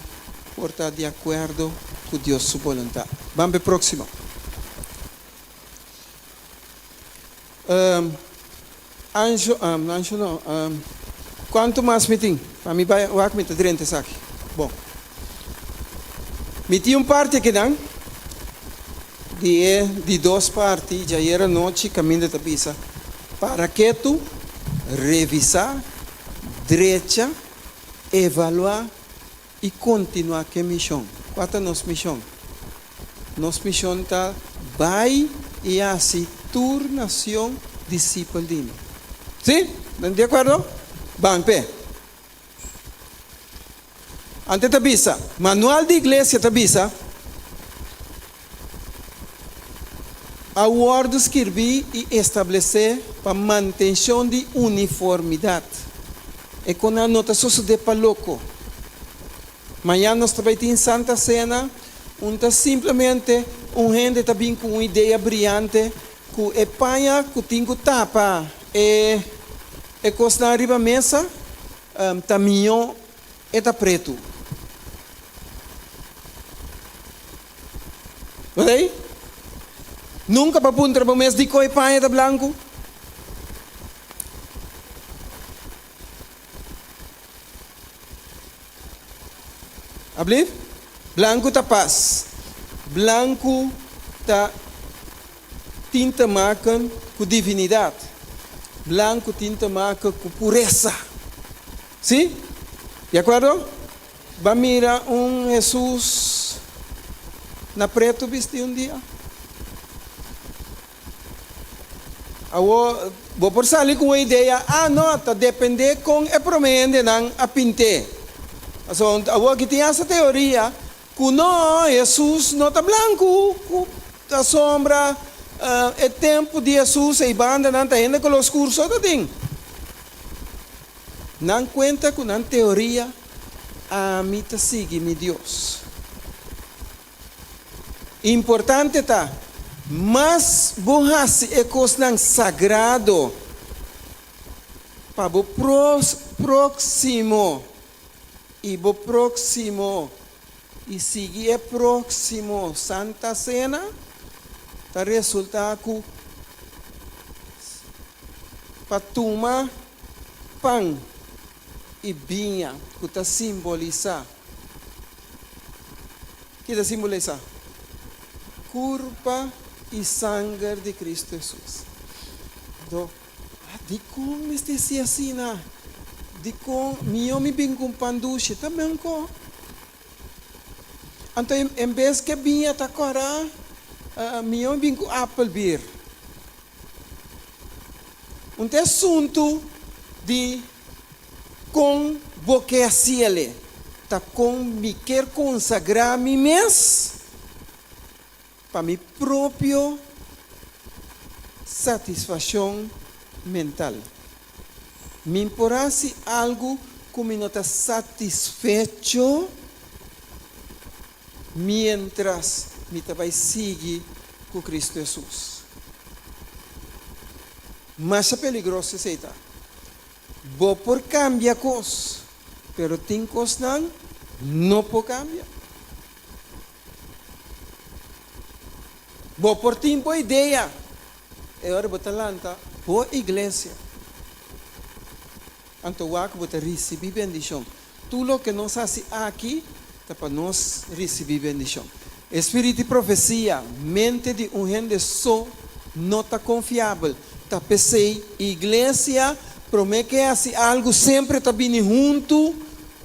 por ta di akuerdo ku Dios su boluntat. Ban p'e próksimo. Anjo, anjo no, kuantu mas mi tin? Pa mi bai wak mi ta drenta esaki. Bon. Mi tin un parti akinan di e di dos parti djayer anochi kaminda ta bisa, Para ketu, revisá, drecha, evaluá i kontinuá ku e mishon. Kua ta nos mishon? Nos mishon ta bai i hasi tur nacion disipel di mi. Sí? Nan di akuerdo? Ban p'e. Ante ta bisa, Manual di Iglesia ta bisa, A wòrdu skirbí i establesé pa mantenshon di uniformidat. E konan no ta sosodé pa loko. Mañan nos ta bai tin Santa Sena, un ta simplemente un hende ta bin ku un idea briante ku e paña ku tin ku tapa e e kosnan riba mesa ta mihó e ta pretu. Bo ta ei? Nunka bo a puntra bo mes dikon e paña ta blanku? Ablief? Blanku ta pas. Blanku ta tin te maken ku divinidat. Blanku tin te maken ku puresa. Si? Di akuerdo? Ba mira un Hesus na pretu bisti un dia? Awor, bo por sali ku un idea, Ah, no, ta dependé kon e promé hendenan a pint'é. Pasobra awor aki tin hasta teoria ku no, Hesus no ta blanku, ku ta sombra e tempu di Hesus ei bandanan ta hende koló skur so ta tin. Nan kuenta ku nan teoria, Ami ta sigui mi Dios. Importante ta, mas bo hasi e kosnan sagrado pa bo próksimo i bo próksimo i sigui e próksimo Santa Sena, ta resultá ku pa tuma pan i biña ku ta simbolisá. Ki ta simbolisá? Kurpa i sanger di Kristu Hesus. Anto, dikon mester si asina? Dikon mihó mi bin ku un pan dushi? Ta menko. Anto, en bes ke biña ta kòrá, mihó mi bin ku apelbier. Un ta e asuntu di kon bo ke hasiel, ta kon mi kier konsagrá mi mes pa mi propio satisfashon mental. Mi por hasi algu ku mi no ta satisfecho miéntras mi ta bai sigui ku Kristu Hesus. Masha peligroso esei ta. Bo por kambia kos, pero tin kosnan no por kambia. Bo por tin bo idea, e ora bo ta lanta bo iglesia. Anto wak bo ta risibí bendishon. Tur loke nos hasi aki ta pa nos risibí bendishon. E spirit di profesia, mente di un hende so no ta konfiabel. Ta p'esei iglesia promé ke hasi algu semper ta bini huntu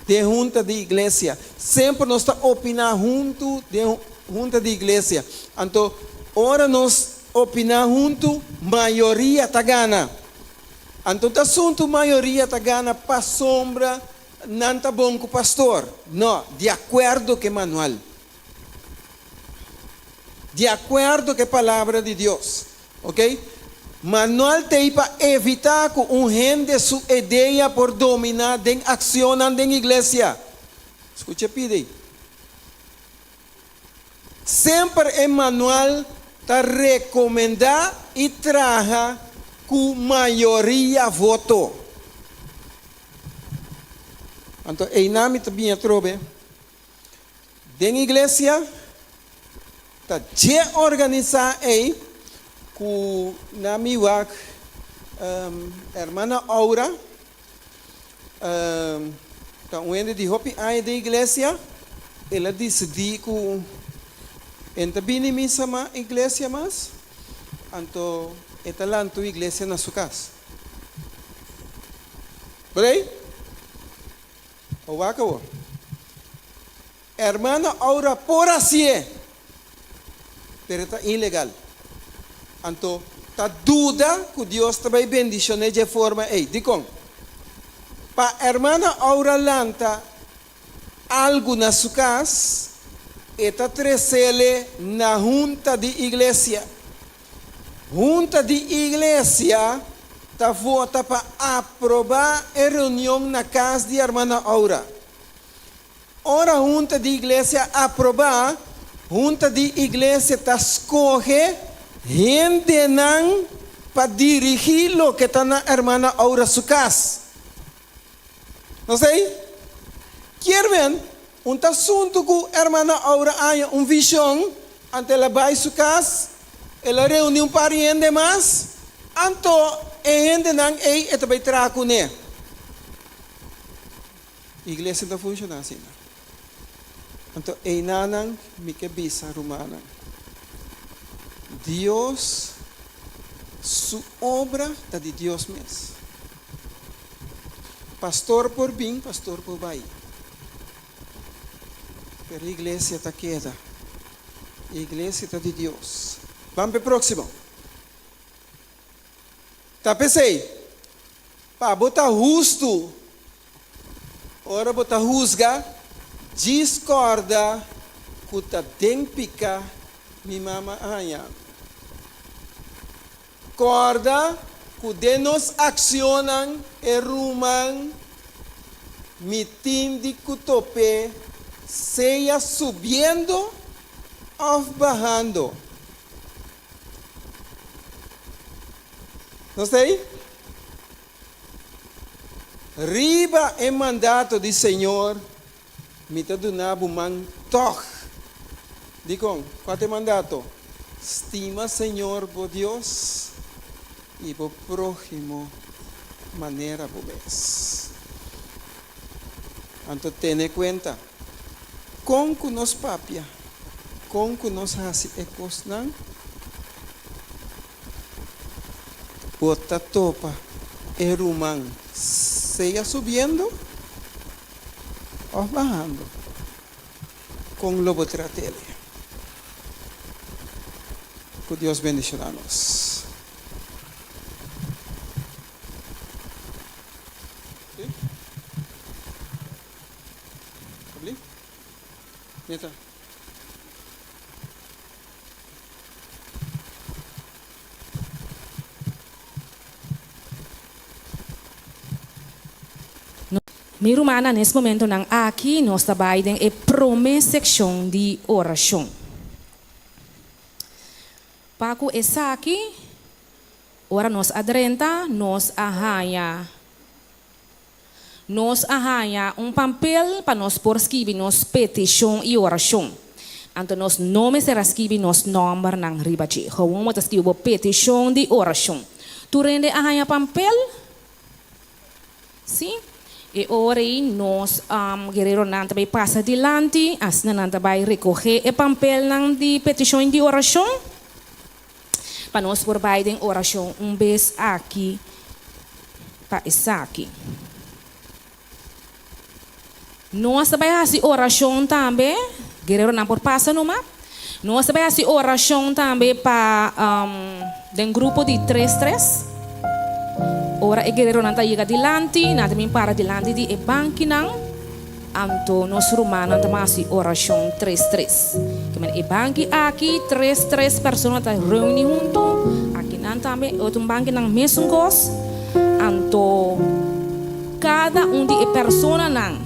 den hunta di iglesia. Semper nos ta opiná huntu den hunta di iglesia. Anto ora nos opiná huntu mayoria ta gana. Anto ta asuntu mayoria ta gana pasobra nan ta bon ku pastor? No, di akuerdo ku e manual. Di akuerdo ku e Palabra di Dios. Ok? Manual t'ei pa evitá ku un hende su idea por dominá den akshonnan den iglesia. Skucha pidi. Semper e manual ta rekomendá i traha ku mayoria voto. Anto einan mi ta bin atrobe. Den iglesia ta dje organisá ei ku na mi wak Hermana Aura ta un hende di hopi aña den iglesia, el a disidí ku e no ta bini misa mas iglesia mas, anto e ta lanta un iglesia na su kas. Por ei? Bo wak awor. Hermana Aura por hasié, pero e ta ilegal. Anto, ta duda ku Dios ta bai bendishon'é dje forma ei. Dikon? Pa Hermana Aura lanta algu na su kas, e ta tresele na hunta di iglesia. Hunta di Iglesia ta vota pa aprobá e reunion na kas di Hermana Aura. Ora Hunta di Iglesia aprobá, Hunta di Iglesia ta skohe hendenan pa dirigí loke ta na Hermana Aura su kas. Nos ta ei? Kier men, un ta asuntu ku Hermana Aura haña un vishon, anto el a bai su kas, el a reuní un par di hende mas, anto e hendenan ei e ta bai traha kuné. Iglesia no ta funshoná asina. Anto einanan mi ke bisa rumannan, Dios su obra ta di Dios mes. Pastor por bin, pastor por bai, pero iglesia ta keda. Iglesia ta di Dios. Ban p'e próksimo. Ta p'esei, pa bo ta hustu ora bo ta husga, djis kòrda ku ta den piká mi mama a haña mi. Kòrda ku den nos akshonnan e ruman mi tin di ku top'é sea subiendo òf bahando. Nos ta ei? Riba e mandato di Señor mi ta duna bo man tòg. Dikon? Kua ta e mandato? Stima Señor bo Dios i bo próhimo manera bo mes. Anto tene kuenta kon ku nos papia, kon ku nos hasi e kosnan. Bo ta topa e ruman sea subiendo òf bahando, kon lo bo trat'el? Ku Dios bendishoná nos. Mi rumannan, nes momentonan aki nos ta bai den e prome sekshon di orashon. Pa ku esaki, ora nos a drenta, nos a haña Nos a haña un pampel pa nos por skibi nos petishon i orashon. Anto nos no mester a skibi nos nòmbernan riba dje. Gewoon bo ta skibi bo petishon di orashon. Tur hende a haña pampel? Sí? E ora ei nos guereronan ta bai pasa dilanti, asina nan ta bai rekohé e pampelnan di petishon di orashon pa nos por bai den orashon un bes aki. Pa esaki. Nos ta bai hasi orashon tambe, guereronan por pasa numa. Nos ta bai hasi orashon tambe pa den grupo di tres tres. Ora e guereronan ta yega dilanti, nan ta bin para dilanti di e bankinan, anto nos rumannan ta hasi orashon tres tres. E banki aki tres tres persona ta reuni huntu, akinan tambe e otro bankinan mesun kos, anto kada un di e personanan.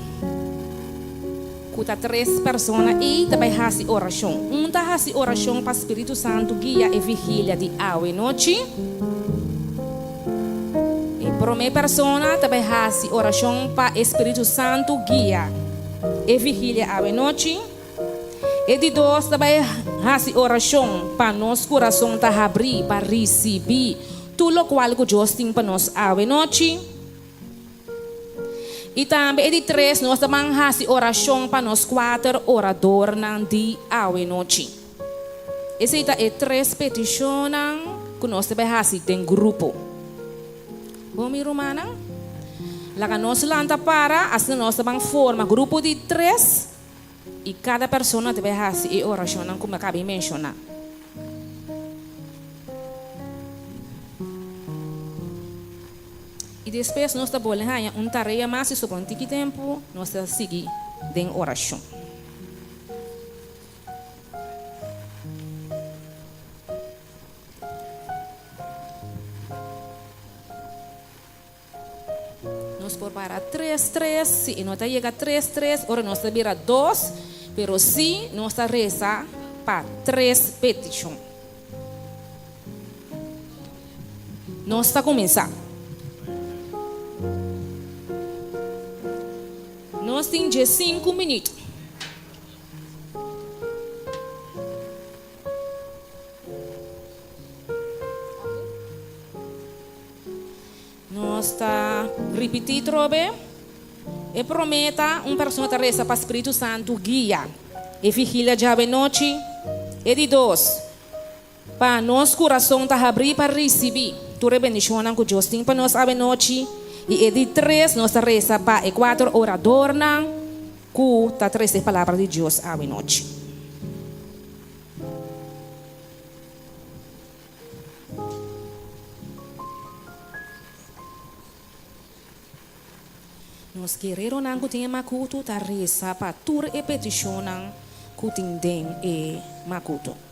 Ku ta tres persona ei ta bai hasi orashon. Un ta hasi orashon pa Spiritu Santu guia e vigilia di awe nochi. E promé persona ta bai hasi orashon pa e Spiritu Santu guia e vigilia awe nochi. E di dos ta bai hasi orashon pa nos kurason ta habrí pa risibí tur lokual ku Dios tin pa nos awe nochi. I tambe e di tres, nos ta ban hasi orashon pa nos kuater oradornan di awenochi. Esei ta e tres petishonnan ku nos ta bai hasi den grupo. Bon mi rumannan, laga nos lanta para, asina nos ta ban forma grupo di tres i kada persona ta bai hasi e orashonnan ku mi a kaba di menshoná. I despues nos ta bolbe haña un tarea mas i sobra un tiki tempu nos ta sigui den orashon. Nos por para tres tres, si e no ta yega tres tres ora nos ta bira dos, pero si nos ta resa pa tres petishon. Nos ta kuminsá. Nos tin diesinku minüt. Nos ta ripití trobe e promé ta un persona ta resa pa Spiritu Santu guia e vigilia djawe nochi. E di dos, pa nos kurason ta habrí pa risibí tur e bendishonnan ku Dios tin pa nos awe nochi. I e di tres, nos ta resa pa e kuater oradornan ku ta trese e palabra di Dios awe nochi. Nos guereronan ku tin e makutu ta resa pa tur e petishonnan ku tin den e makutu.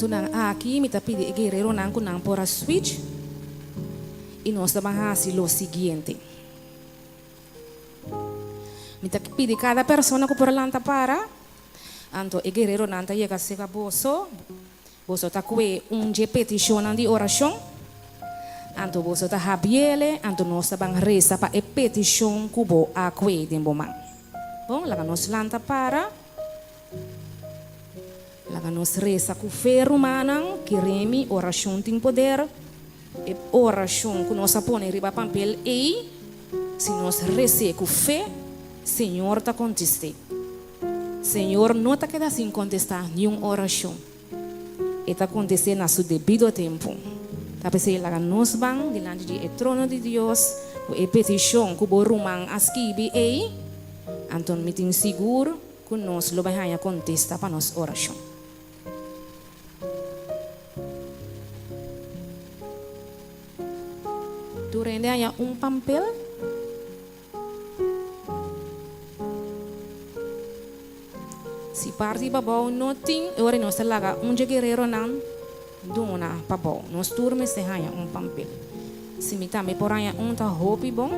momentunan aki mi ta pidi e guereronan ku nan por a switch i nos ta ban hasi lo siguiente. Mi ta pidi kada persona ku por lanta para, anto e guereronan ta yega serka boso. Boso ta kue un dje petishonnan di orashon, anto boso ta habiele, anto nos ta ban resa pa e petishon ku bo a kue den bo man. Bon, laga nos lanta para. Laga nos resa ku fe, rumannan. Kere mi, orashon tin poder. E orashon ku nos a pone riba pampel ei, si nos res'é ku fe, Señor ta kontest'é. Señor no ta keda sin kontestá niun orashon. E ta kontest'é na su debido tempu. Ta p'esei laga nos ban dilanti di e trono di Dios ku e petishon ku bo ruman a skibi ei, anto mi tin sigur ku nos lo bai haña kontesta pa nos orashon. Tur hende haña un pampel. Si parti pabou no tin, e ora nos ta laga un dje guereronan duna pabou. Nos tur mester haña un pampel. Si mi tambe por haña un ta hopi bon.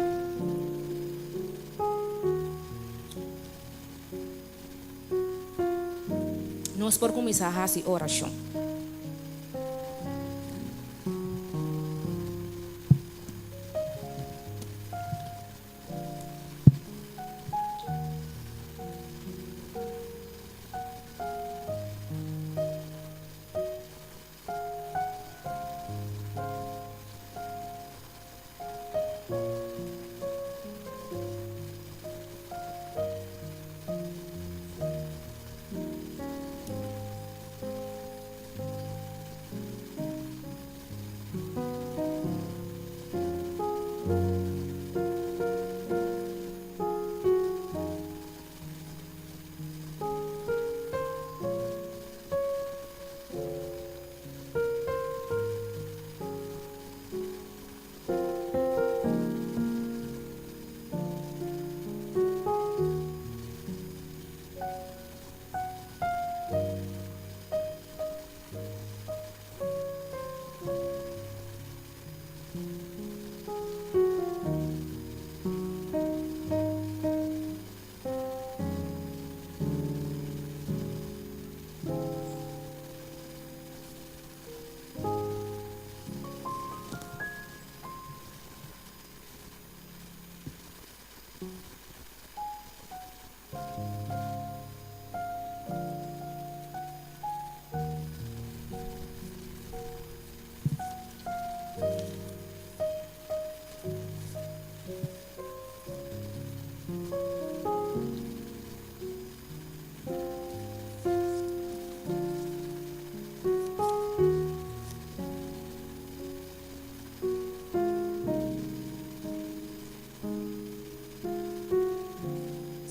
Nos por kuminsá hasi orashon.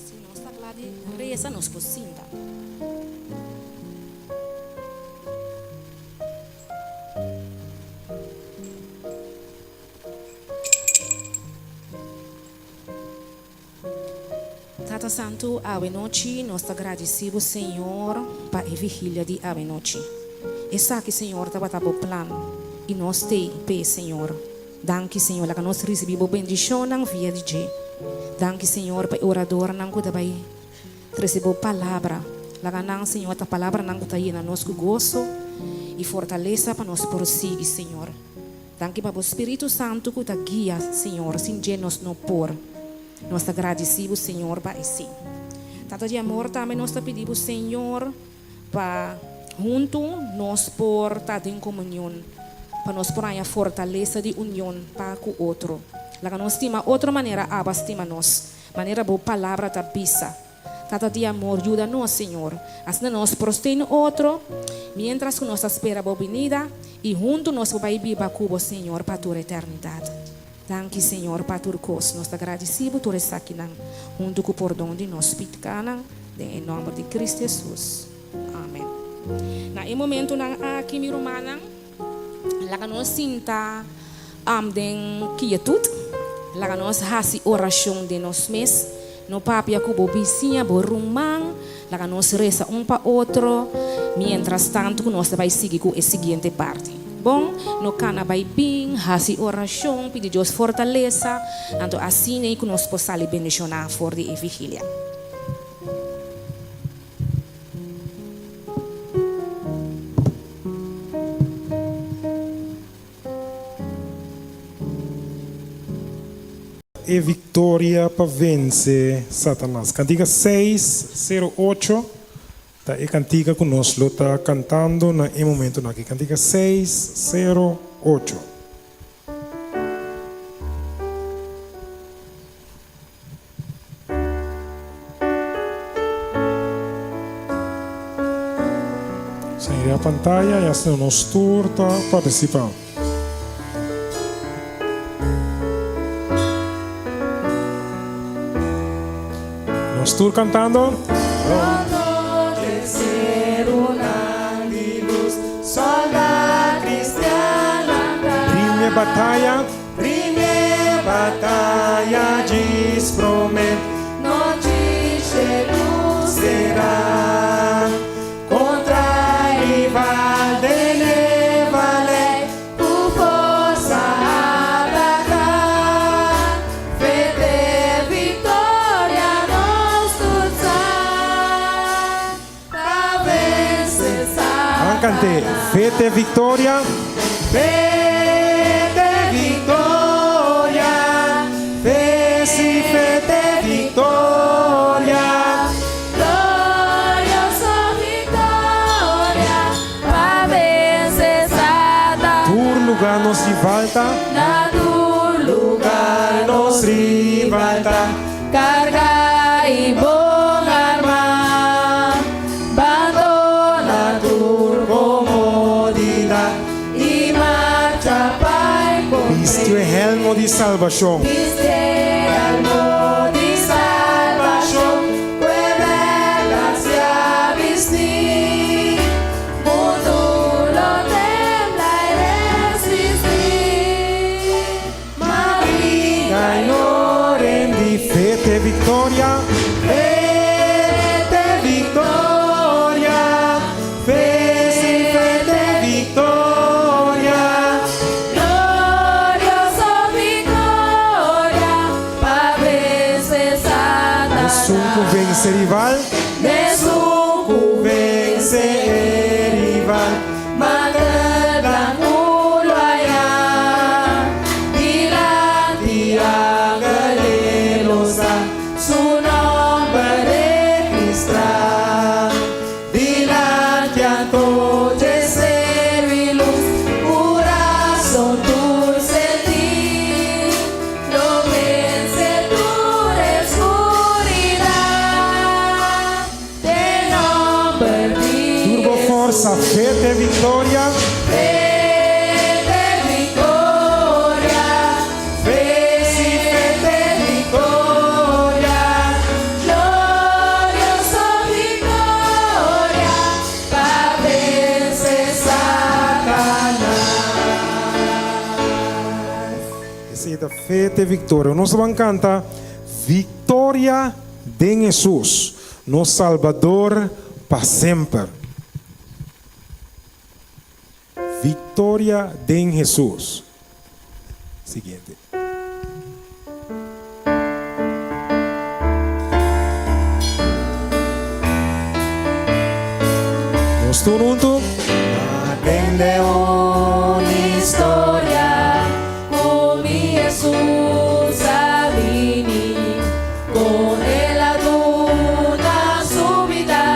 Si nos ta kla di resa, nos por sinta. Tata Santu, awe nochi nos ta gradisí bo Señor pa e vigilia di awe nochi. Esaki, Señor, tabata bo plan i nos t'ei p'e, Señor. Danki, Señor, laga nos risibí bo bendishonnan via di dje. Danki, Señor, pa e oradornan ku ta bai trese bo palabra. Laga nan, Señor, ta palabranan ku ta yena nos ku goso i fortalesa pa nos por sigui, Señor. Danki pa bo Spiritu Santu ku ta guia, Señor, sin dje nos no por. Nos ta gradisí bo, Señor, pa esei. Tata di amor, tambe nos ta pidi bo, Señor, pa huntu nos por ta den komunion, pa nos por haña fortalesa di union pa ku otro. Laga nos stima otro manera Abba stima nos, manera bo Palabra ta bisa. Tata di amor, yuda nos, Señor. Asina nos por steun otro mientras ku nos ta spera bo binida i huntu nos por bai biba ku bo, Señor, pa tur eternidat. Danki, Señor, pa tur kos. Nos ta gradisí bo tur esakinan, huntu ku pordon di nos pitkanan, den e nòmber di Kristu Hesus. Amen. Na e momentunan aki, mi rumannan, laga nos sinta den kietut. Laga nos hasi orashon den nos mes. No papia ku bo bisiña, bo ruman. Laga nos resa un pa otro. Mientras tanto ku nos ta bai sigui ku e siguiente parti. Bon, no kana bai bin, hasi orashon, pidi Dios fortalesa, anto asina ei ku nos por sali bendishoná for di e vigilia. E viktoria pa vense Satanas. Kantika seis sero ocho ta e kantika ku nos lo ta kantando na e momentunan aki. Kantika seis sero ocho. Señoria pantaya y asina nos tur ta participa. Nos tur cantando. Prime bataya. Prime bataya djis prome Nochi shelu será kontra rival den e valei ku forsa ataká Fe te viktoria nos tur sa Pa vense Nan kant'é, Satanas. Fe te viktoria. Fe te viktoria, fe si fe te viktoria. Glorioso viktoria, pa vense Satanas. Tur lugá nos rival ta. Na tur lugá nos rival ta. Karga i bon armá, bandoná tur komodidat i marcha pa enkontr'é. Bisti e helmo di salbashon. Bisti e helmo di salbashon, ku e bèrdat sea bistí. Mundu lo tembla i resistí. Ma bringa i no Rendi fe te victoria. Fe te victoria. Fe si fe te victoria. Glorioso victoria pa vense Satanás. Esun ku vense rival. Esun ku vense e rival. Mantel blanku lo haña. Dilanti angel e lo sa su nòmber registrá. Dilanti anto dje seru i lus, kurason tur sentí. Lo vense tur eskuridat. Den nòmber di Tur bo forsa, fe te victoria. Fe te victoria. Fe si fe te victoria. Glorioso victoria. Pa vense Satanas. Esei ta fe te victoria. Nos ta ban canta Victoria den Hesus, nos Salbador pa semper. Victoria den Hesus. Siguiente. Nos tur huntu. Atende un historia ku mi Hesus a bini kon el a duna su bida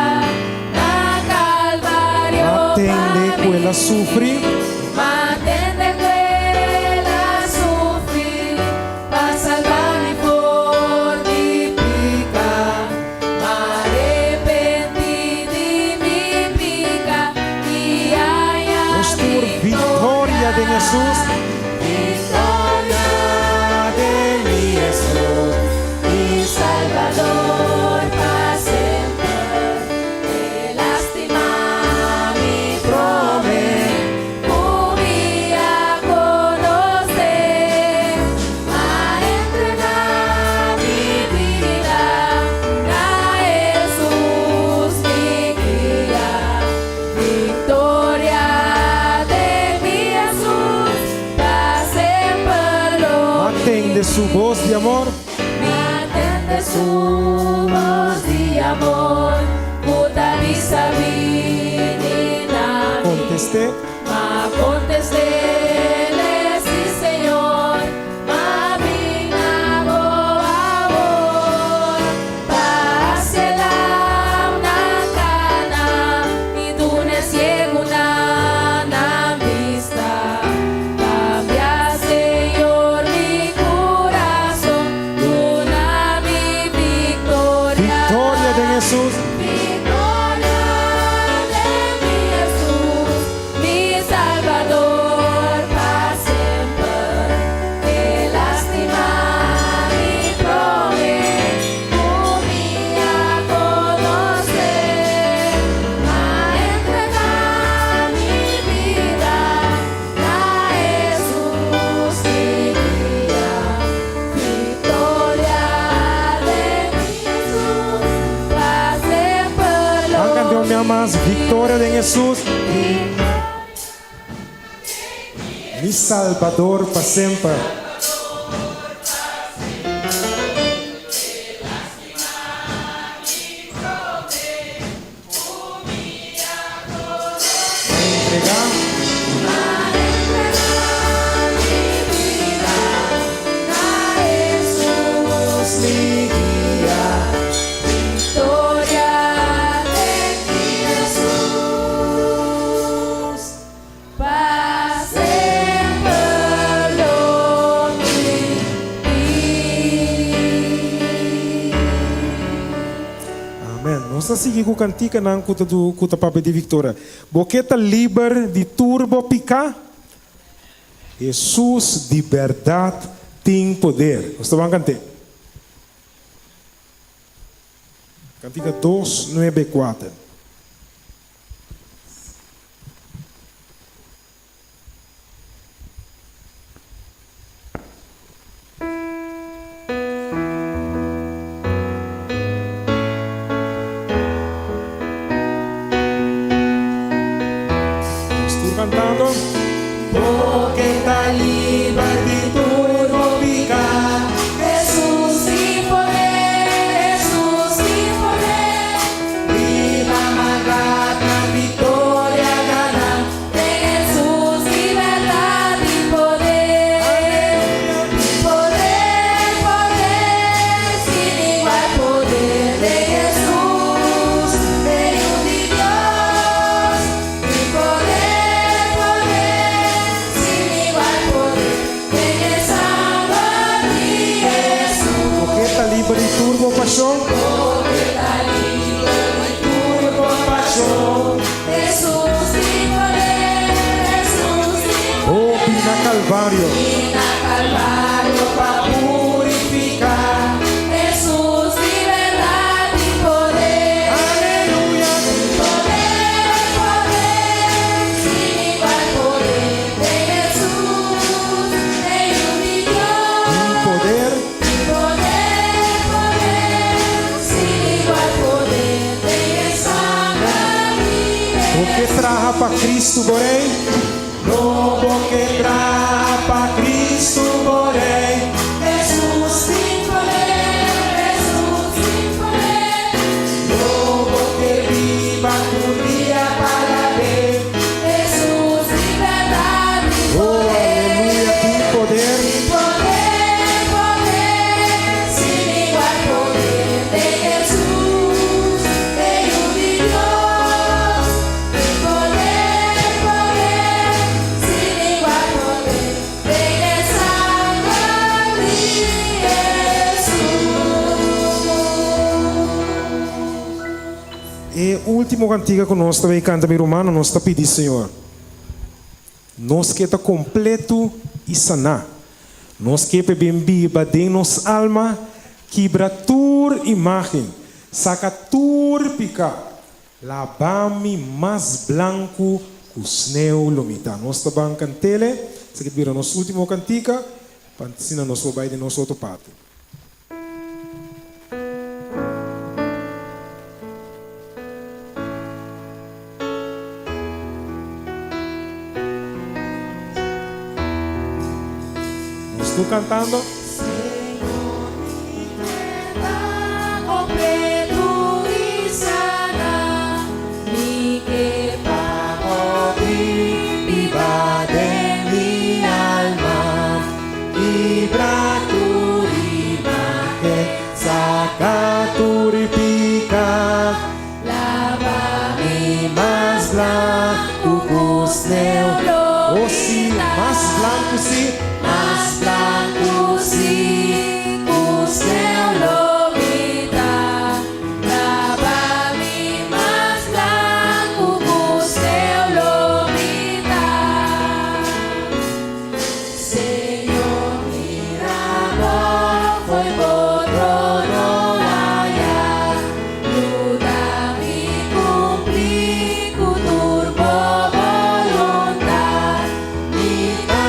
na Kalvario pa Atende ku el a mi. sufri. Atende ku el a sufri pa salba mi for di piká. M'arepentí di mi piká i haña Nos tur viktoria. Viktoria den Hesus. Viktoria den mi Hesus, mi Salbador pa semper. El a stima mi promé. tende su bos di amor. Mi a tende su bos di amor ku ta bisa bini na mi. Kontest'é. M'a kontest'é, Sí, Señor, m'a bin na bo awor. Pa hasi e lamnan kana i duna e siegunan nan bista. Kambia, Señor, mi kurason, duna mi viktoria. Viktoria den Hesus. Viktoria den mi Hesus, mi Salbador pa semper. El a stima mi promé ku mi a konos'é. M'a entregá mi bida na Hesus mi guia. Viktoria den mi Hesus pa semper lo Ban kant'é un bia mas. Viktoria den Hesus. Mi Salbador pa semper. M'a entregá. Amen. Nos ta sigui ku kantikanan ku ta du ku ta papia di viktoria. Bo ke ta liber di tur bo piká? Hesus di bèrdat tin poder. Nos ta ban kant'é. Kantika dos nuebe kuater. Nos tur cantando. Bo ke ta liber di tur bo pica. Hesus tin poder, Hesus tin poder. Riba maldat nan viktoria gana. Den Hesus libertat i poder. Poder, poder, sin igual poder den Hesus, e Yu di Dios. Poder, poder, sin igual poder den e sanger di Hesus. Bo ke ta liber di tur bo pashon. Bo ke ta liber di tur bo pashon. Hesus tin poder, Hesus tin poder. Hopi na Kalvario. Hopi na Kalvario pa purifiká. Hesus libertat i poder. Aleluya. Poder, poder, sin igual poder den Hesus, e Yu di Dios. Tin poder. Poder, poder, sin igual poder den e sanger di Hesus. Bo ke traha pa Cristo bo Rei? No bo ke traha pa Cristo bo Rei. Hesus tin poder, Hesus tin poder. No bo ke biba tur dia pa alab'é. Hesus libertat i Oh, poder. aleluya, tin poder. Poder, poder, sin igual poder den Hesus, e Yu di Dios. Poder, poder, sin igual poder den e sanger di Hesus. E último kantika ku nos ta bai kanta, mi rumannan, nos ta pidi Señor. Nos ke ta kompleto i saná. Nos ke p'e bin biba den nos alma, kibra tur imágen, saka tur piká. Laba mi mas blanku ku sneu lo mi ta. Nos ta ban kant'ele, esaki ta bira nos último kantika, pa asina nos por bai den nos otro parti. Nos tur kantando. Mas blanku si. Mas blanku si ku sneu lo mi ta. Laba mi mas blanku ku sneu lo mi ta. Señor mira bo fo'i bo trono aya, yuda mi kumpli ku tur bo boluntat. Mi ta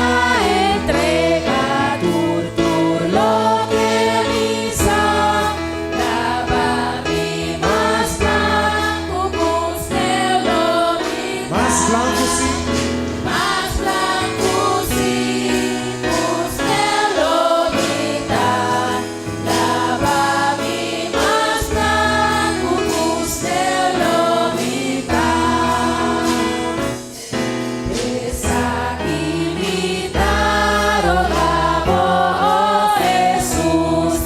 entregá tur tur loke mi sa, laba mi mas blanku ku sneu lo mi ta. Mas blanku si. Mas blanku si ku sneu lo mi ta. Laba mi mas blanku ku sneu lo mi ta. Esaki mi ta roga bo, o Hesus,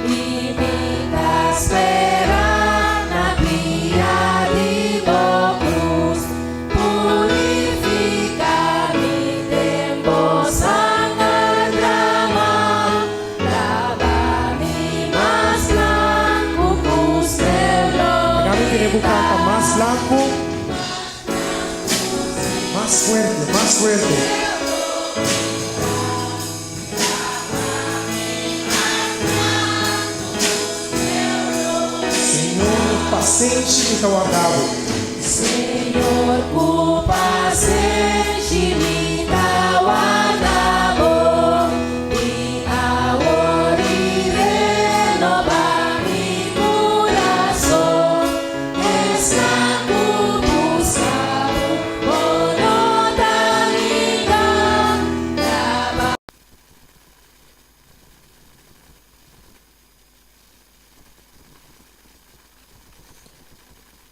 i mi ta spera na pia di bo krus. Purifiká mi den bo sanger dramá. Laba mi mas blanku ku sneu lo Laga mi tende bo kanta mas blanku. Mas fuerte, mas fuerte. Señor, ku pasenshi mi ta warda bo. Señor, ku pasenshi mi ta warda bo. Bin awor i renobá mi kurason. Esnan ku buska bo, bo no ta ninga. Laba.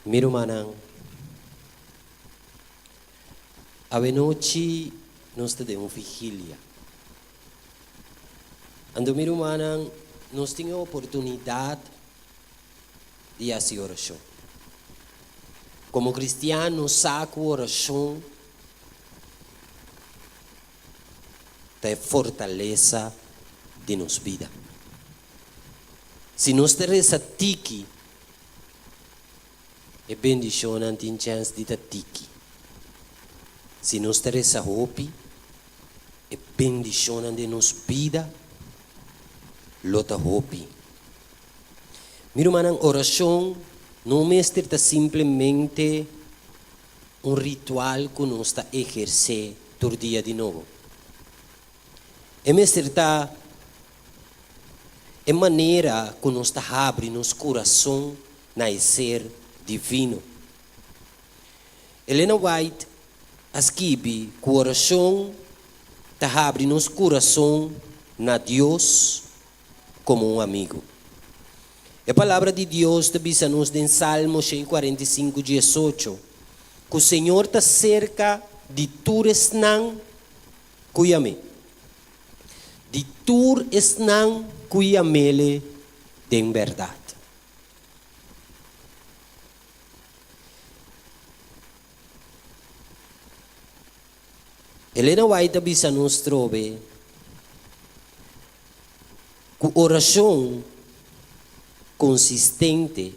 Mi rumannan, awenochi nos ta den un vigilia. Anto mi rumannan, nos tin e oportunidat di hasi orashon. Komo kristian nos sa ku orashon ta e fortalesa di nos bida. Si nos ta resa tiki, e bendishonnan tin chèns di ta tiki. Si nos ta resa hopi, e bendishonnan den nos bida lo ta hopi. Mi rumannan, orashon no mester ta simplemente un ritual ku nos ta ehersé tur dia di nobo. E mester ta e manera ku nos ta habri nos kurason na e Ser Divino. Elena White a skibi ku orashon ta habri nos kurason na Dios komo un amigu. E Palabra di Dios ta bisa nos den Salmo 145, 18 ku Señor ta serka di tur esnan ku yam'é, di tur esnan ku yam'Ele den bèrdat. Elena White ta bisa nos trobe ku orashon konsistente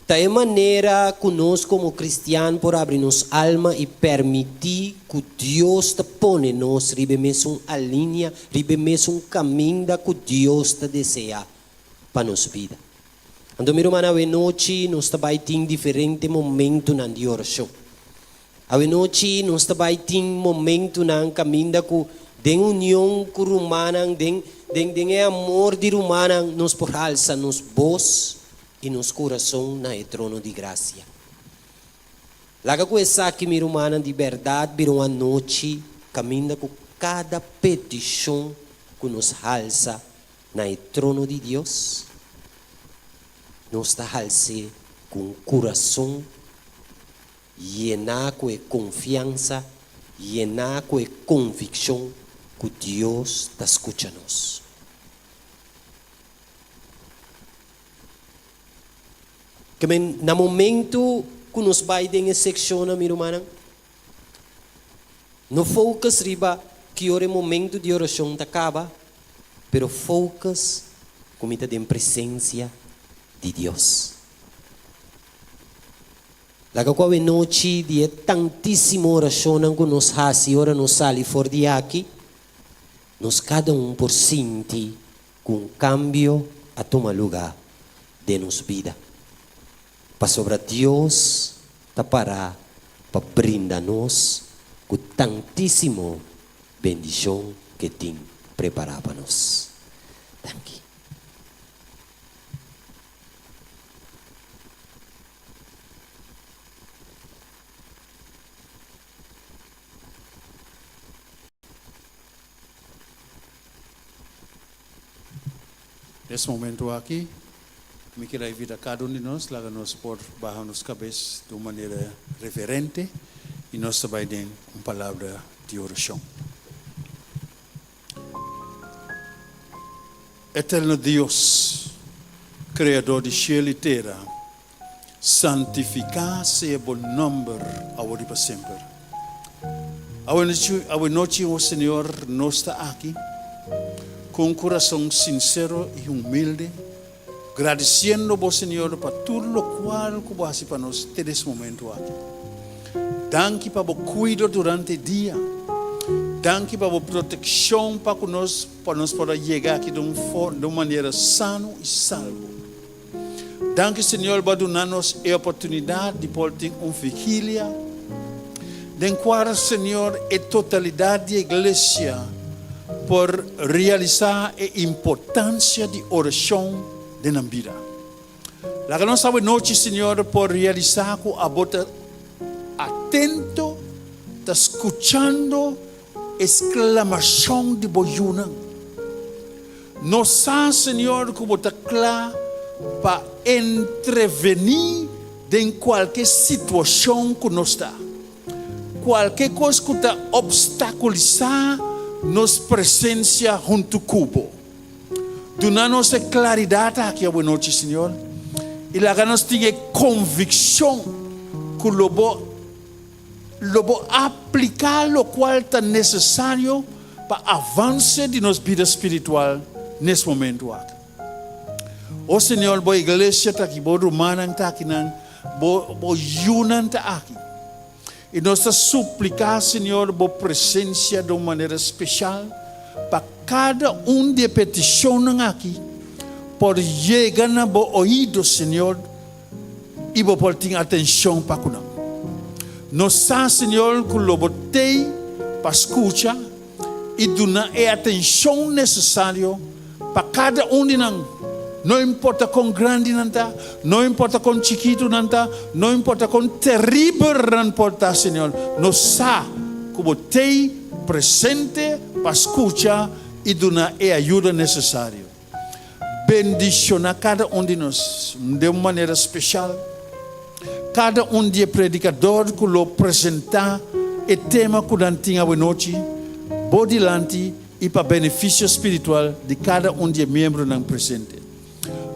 ta e manera ku nos komo kristian por abri nos alma i permití ku Dios ta pone nos riba e mesun alinia, riba e mesun kaminda ku Dios ta deseá pa nos bida. Anto mi ruman awenochi nos ta bai tin diferente momentunan di orashon. Awenochi nos ta bai tin momentunan kaminda ku den union ku rumannan, den den den e amor di rumannan nos por halsa nos bos i nos kurason na e trono di grasia. Laga ku esaki mi rumannan di bèrdat bira un anochi kaminda ku kada petishon ku nos halsa Na e trono di Dios, nos ta hals'é ku un kurason yená ku e konfiansa, yená ku e konvikshon ku Dios ta skucha nos. Ke men na momento ku nos bai den e sekshonnan, mi rumannan, no focus riba ki ora e momento di orashon ta kaba, pero focus ku mi ta den presensia di Dios. Laga ku awenochi di e tantísimo orashonnan ku nos hasi ora nos sali for di aki, nos kada un por sinti ku un kambio a tuma lugá den nos bida, pasobra Dios ta pará pa brinda nos ku tantísimo bendishon ku e tin prepará pa nos. Danki. Nes momento aki, mi kier a invita cada un di nos laga nos por baha nos cabes di un manera reverente y nos ta bay den un palabra di oracion. Eterno Dios, Creador di cielo y tera, santifica sea bo nomber awor y pa semper. Awe nochi, o Señor, nos ta aki cu un curason sincero y humilde, gradiciendo bo, Señor, pa tur locual cu bo haci pa nos te des momento aki. Danki pa bo cuido durante e dia. Danki pa bo proteccion pa cu nos, pa nos por a yega aki di un di un manera sano y salvo. Danki, Señor, bo a duna nos e oportunidad di por tin un vigilia den cual, Señor, e totalidad di e iglesia por realisa e importancia di oracion den nan bida. Laga nos awe nochi, Señor, por realisa cu abo ta atento, ta scuchando e sclamacion di bo yunan. Nos sa, Señor, cu bo ta cla pa entreveni den cualke situacion cu nos ta. Cualke cos cu ta obstaculisa nos presencia hunto cu bo. Duna nos e claridad aki awe nochi, Señor, y laga nos tin e conviccion cu lo bo lo bo aplica locual ta necesario pa avance di nos bida spiritual nes momento aki. O Señor, bo iglesia ta aki, bo rumannan ta akinan, bo bo yunan ta aki. I nos ta supliká, Señor, bo presensia di un manera speshal pa kada un di e petishonnan aki por yega na bo oido, Señor, i bo por tin atenshon pa ku nan. Nos sa, Señor, ku lo bo tei pa skucha i duna e atenshon nesesario pa kada un di nan, no importa kon grandi nan ta, no importa kon chikitu nan ta, no importa kon teribel nan por ta, Señor, nos sa ku bo tei presente pa skucha i duna e ayuda nesesario. Bendishoná kada un di nos den un manera speshal. Kada un di e predikador ku lo presentá e tema ku nan tin awenochi bo dilanti i pa benefisio spiritual di kada un di e miembronan presente.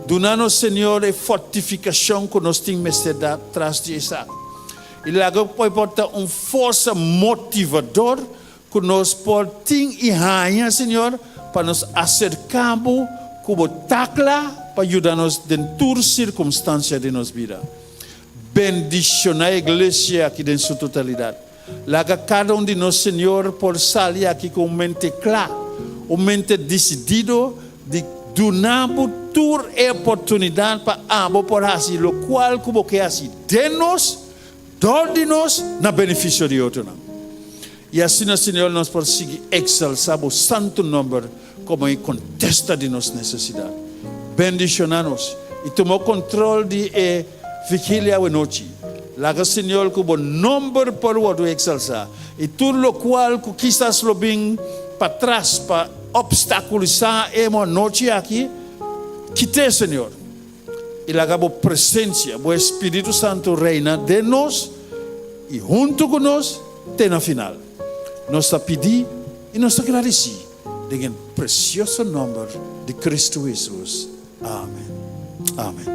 Duna nos, Señor, e fortifikashon ku nos tin mester da tras di esaki. I laga ku por ta un forsa motivador Ku nos por tin i haña, Señor, pa nos aserká Bo ku Bo ta kla pa yuda nos den tur sirkumstansia di nos bida. Bendishoná e iglesia aki den su totalidat. Laga kada un di nos, Señor, por sali aki ku un mente kla, un mente disidido di duna Bo tur e oportunidat pa abo por hasi lokual ku Bo ke hasi den nos, Dor di nos na benefisio di otronan. I asina, Señor, nos por sigui eksalsá bo santu nòmber komo e kontesta di nos nesesidat. Bendishoná nos i tuma kontrol di e vigilia awenochi. Laga, Señor, ku bo nòmber por wòrdu eksalsá i tur lokual ku kisas lo bin patras pa opstakulisá e anochi aki, kit'é, Señor. I laga bo presensia, bo Espíritu Santu reina den nos i huntu ku nos te na final. Nos ta pidí i nos ta gradisí den e presioso nòmber di Kristu Hesus. Amen. Amen.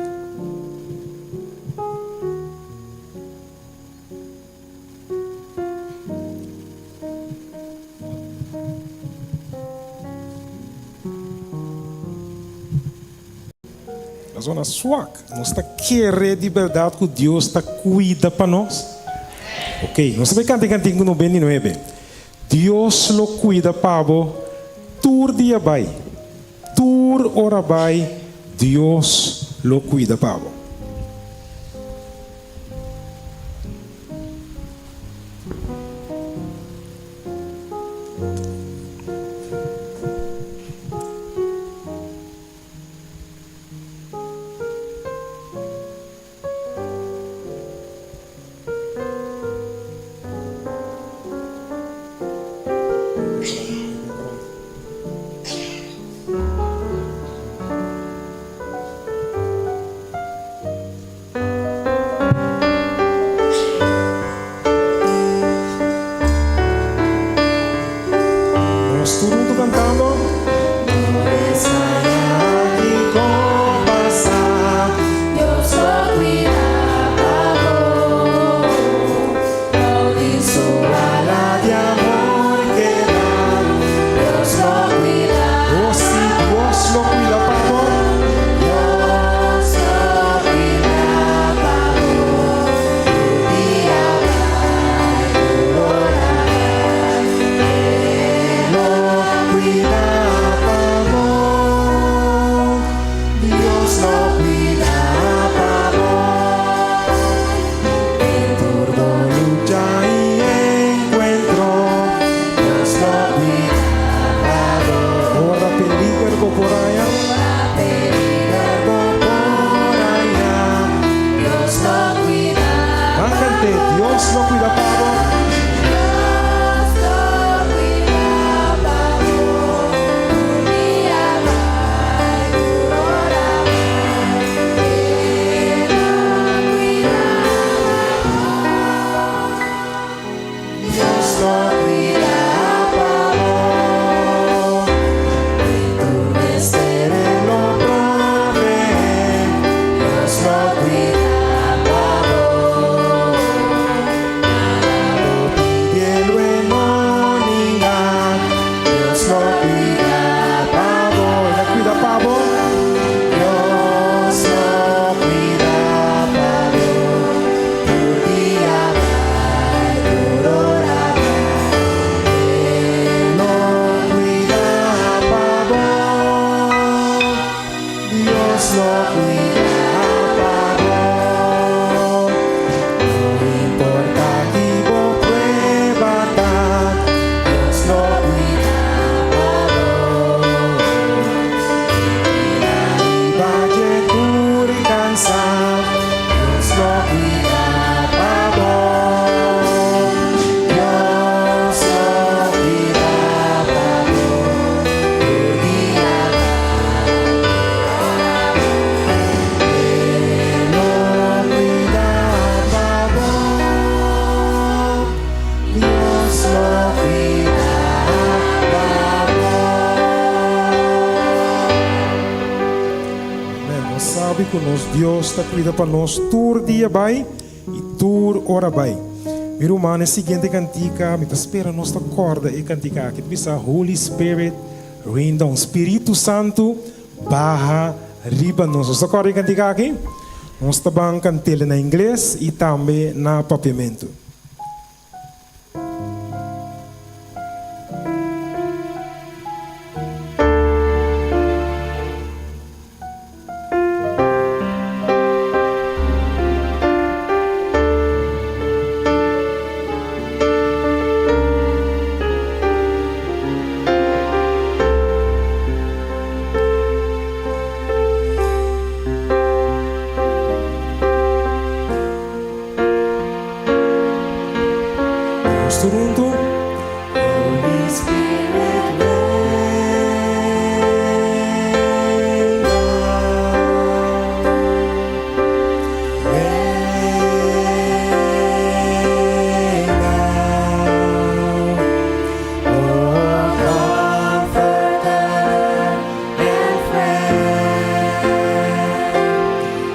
zona swak. Nos ta kere di bèrdat ku Dios ta kuida pa nos? Ok, nos ta bai kanta e kantin ku 99. Dios lo kuida pa bo tur dia bai. Tur ora bai Dios lo kuida pa bo. Nos tur huntu kantando. Oh si, Dios lo cuida pa bo. Lo cuida pa bo. Dios lo cuida pa bo. Den tur bo lucha y encuentro, Dios lo cuida pa bo. Ora peliger bo por haya. Bo por haya. Dios lo cuida. Ban cant'e, Dios lo cuida pa bo. Dios lo cuida pa bo. Tur dia bai, tur ora bai. E lo cuida pa bo. Dios lo cuida pa bo. Tur mester E lo provee. Dios lo cuida pa bo. Pidi'e e no ninga. Dios lo cuida pa bo. El a cuida pa bo. Dios lo cuida pa bo. Tur dia bai, tur ora bai. Lo cuida pa bo. Dios lo cuida pa bo. No importa ki bo prueba ta, Dios lo cuida pa bo. Riba dje tur cansa, Dios lo cuida pa bo. Dios lo cuida pa bo. Tur dia Lo cuida pa bo. Dios lo cuida pa bo. Amen. Nos sabi cu nos Dios ta cuida pa nos tur dia bai y tur ora bai. Mi ruman, e siguiente cantica, mi ta spera nos ta corda e cantica aki. Bisa Holy Spirit, rain down. Spirito Santo, baha riba nos. Nos ta corda e cantica aki? Nos ta ban cant'e na Ingles y tambe na Papiamento. Nos tur hunto. Holy Spirit, rain down, rain down. Oh, comforter and friend,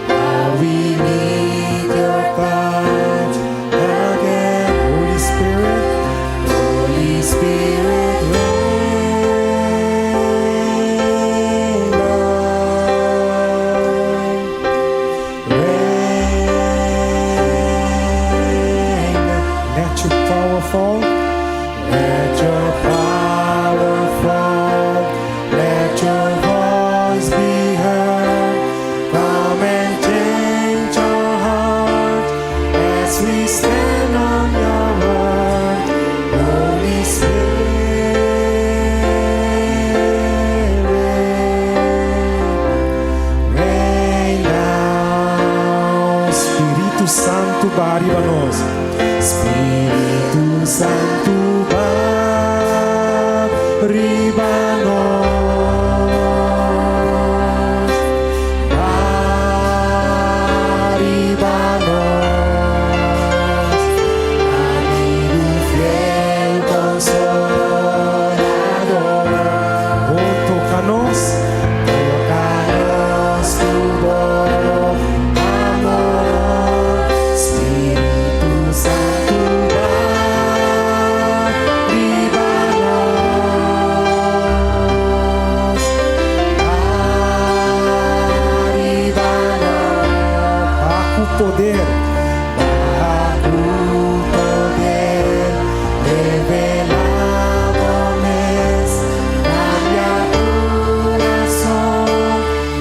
how we need your touch again. Holy Spirit, Santu baha riba nos. Spiritu Santu baha riba nos. Baha riba nos. Amigu fiel konsolador. Oh, toka nos. Toka nos ku bo amor. Spiritu Santu baha riba nos. Baha riba nos. Baha ku poder. Baha ku poder. Revelá bo mes. Kambia kurason.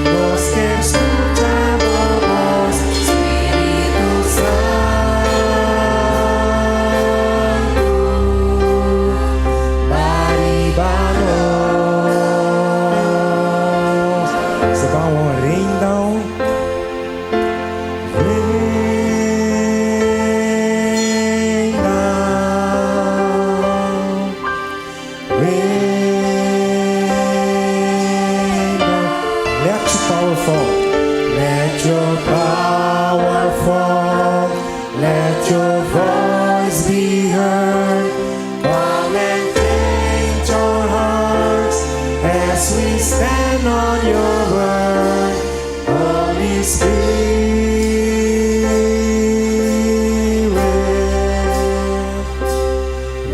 Nos ke skucha bo bos. Spiritu Santu. Baha riba nos. Se va un rain down. Rain down. Rain down. Let your power fall. Let your power fall. Let your voice be heard. Come and change our hearts as we stand on your word. Holy Spirit,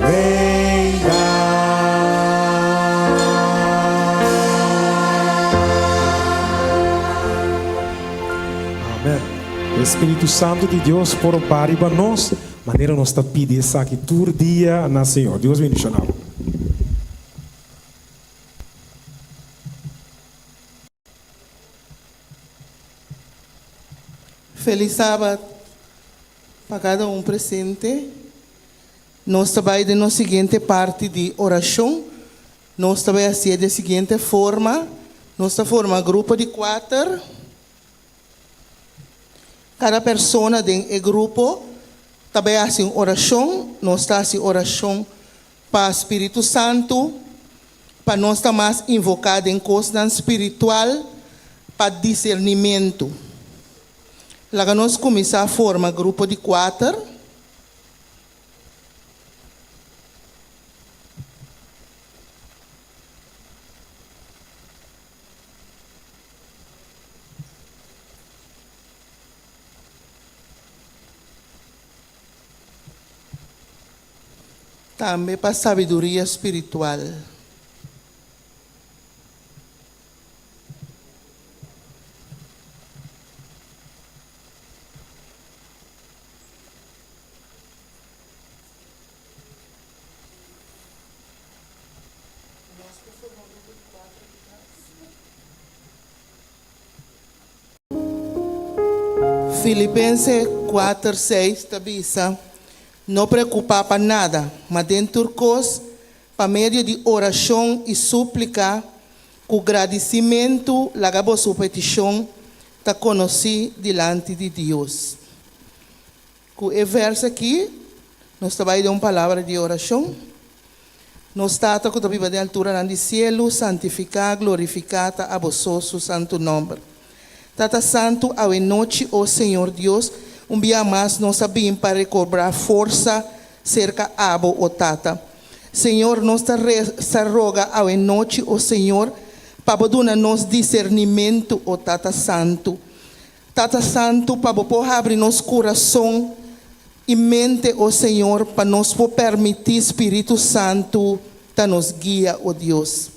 rain down. Amen. Spiritu Santu di Dios por baha riba nos, manera nos ta pidi esaki tur dia na Señor. Dios bendishoná bo. Felis Sabat pa kada un presente. Nos ta bai den nos siguiente parti di orashon. Nos ta bai hasié di e siguiente forma, Nos ta forma grupo di kuater. Kada persona den e grupo ta bai hasi un orashon. Nos ta hasi orashon pa Spiritu Santu, pa nos ta mas invoká den kosnan spiritual, pa disernimentu. Laga nos kuminsá forma grupo di kuater. Tambe pa sabiduria spiritual. Filipense kuater seis ta bisa, No preokupá pa nada, ma den tur kos, pa medio di orashon i súplika, ku gradisimentu laga boso petishon ta konosí dilanti di Dios. Ku e vèrs akí, nos ta bai den un palabra di orashon. Nos Tata ku ta biba den alturanan di sielu, santifiká, glorifiká ta abo so su santu nòmber. Tata Santu, awe nochi, o Señor Dios, un bia mas nos a bin pa rekobrá forsa serka abo, o Tata. Señor, nos ta resa roga awe nochi, o Señor, pa bo duna nos disernimentu, o Tata Santu. Tata Santu, pa Bo por habri nos kurason i mente, o Señor, pa nos por permití Spiritu Santu ta nos guia, o Dios.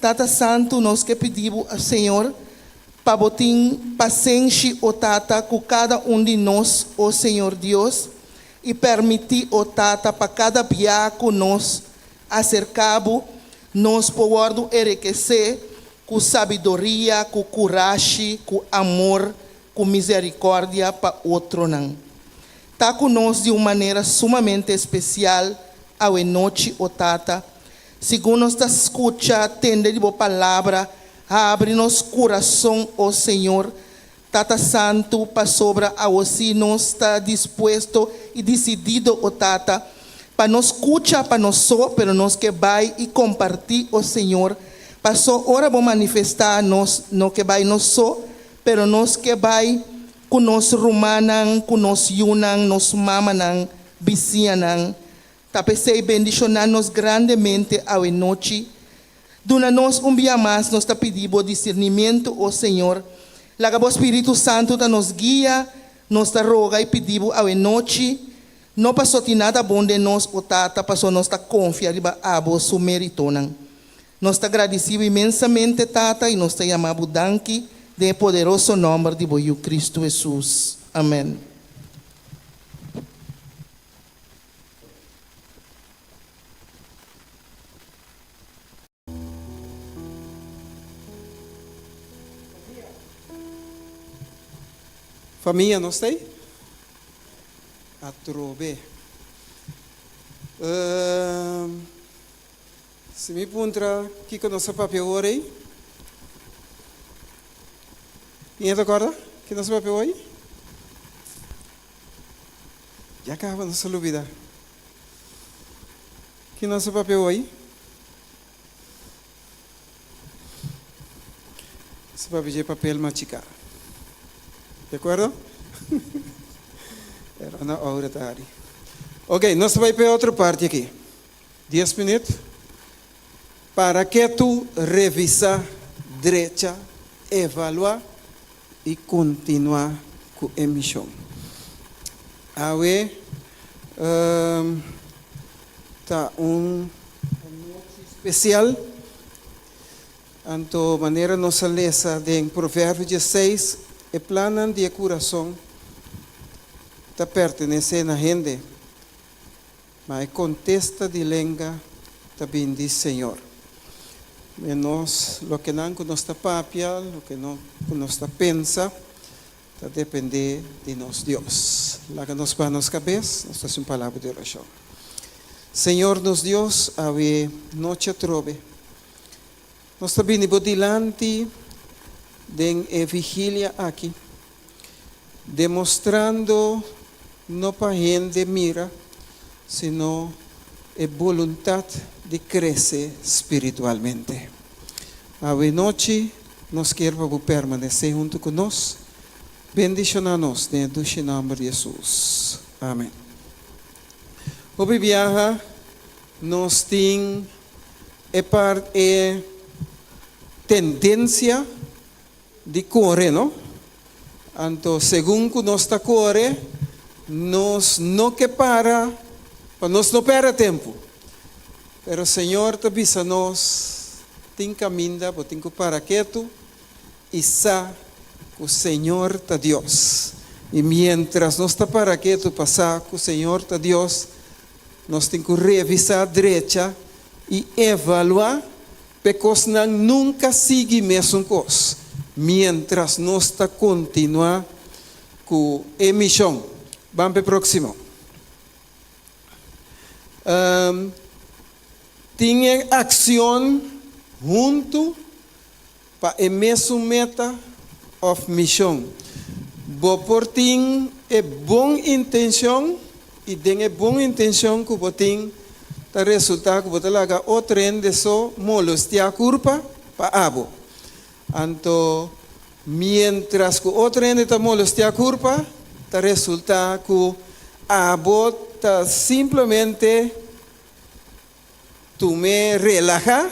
Tata Santu, nos ke pidi Bo, Señor, pa Bo tin pasenshi, o Tata, ku kada un di nos, o Señor Dios, i permití, o Tata, pa kada bia ku nos aserká Bo, nos por wòrdu erekesé Ku sabiduria, ku kurashi, ku amor, ku miserikòrdia pa otronan. Ta ku nos di un manera sumamente espesial awe nochi, o Tata. Segun nos ta skucha, tende di bo Palabra, habri nos kurason, o Señor, Tata Santu, pasobra awosi nos ta dispuesto i disidido, o Tata, pa no skucha pa nos so, pero nos ke bai i kompartí, o Señor, paso ora Bo manifestá nos no ke bai nos so, pero nos ke bai ku nos rumannan, ku nos yunan, nos mamanan, bisiñanan. Ta p'esei bendishoná nos grandemente awe nochi. Duna nos un bia mas, nos ta pidi Bo disirnimientu, o Señor. Laga Bo Spiritu Santu ta nos guia, nos ta roga i pidi Bo awe nochi, no paso tin nada bon den nos, o Tata, paso nos ta konfia riba Abo su meritonan. Nos ta gradisi Bo inmensamente, Tata, i nos ta yama Bo danki den e poderoso nòmber di Bo Yu Kristu Hesus. Amèn. Famia nos ta ei? Atrobe. Si mi puntra kiko nos a papia awor ei? Ken ta kòrda ki nos a papia awor ei? Ya kaba nos a lubida. Ki nos a papia hoy? Nos a papia dje papel machiká. Di akuerdo? Era na ora ta hari. Ok, nos ta bai pa e otro parti aki. Dies minüt. Para ketu revisá, drecha, evaluá i kontinuá ku e mishon. Awe ta un anochi spesial, anto manera nos a lesa den Proverbio diesseis, e plannan di e kurason ta pertenesé na hende, ma e kontesta di lenga ta bin di Señor. Nos, lokenan ku nos ta papia, loke ku nos ta pensa, Ta dependé di nos Dios. Laga nos baha nos kabes, nos ta hasi un palabra di orashon. Señor nos Dios, awe nochi atrobe nos ta bini bo dilanti den e vigilia aki, demostrando no pa hende mira, sino e boluntat di krese spiritualmente. Awe nochi nos kier pa bo permanesé huntu ku nos. Bendishoná nos den e dushi nòmber di Hesus. Amen. Hopi biaha nos tin e part e tendensia di kore, no? Anto segun ku nos ta kore, nos no ke para pa nos no pèrdè tempu. Pero Señor ta bisa nos, Tin kaminda bo tin ku para ketu i sa ku Señor ta Dios. I miéntras nos ta para ketu pa sa ku Señor ta Dios, nos tin ku revisá drecha i evaluá P'e kosnan nunka sigui mesun kos miéntras nos ta kontinuá ku e mishon. Ban p'e próksimo. Tin e akshon huntu pa e mesun meta òf mishon. Bo por tin e bon intenshon i den e bon intenshon ku bo tin ta resultá ku bo ta laga otro hende so molostiá kurpa pa abo. Anto miéntras ku otro hende ta molostiá kurpa ta resultá ku abo ta simplemente tum'é relahá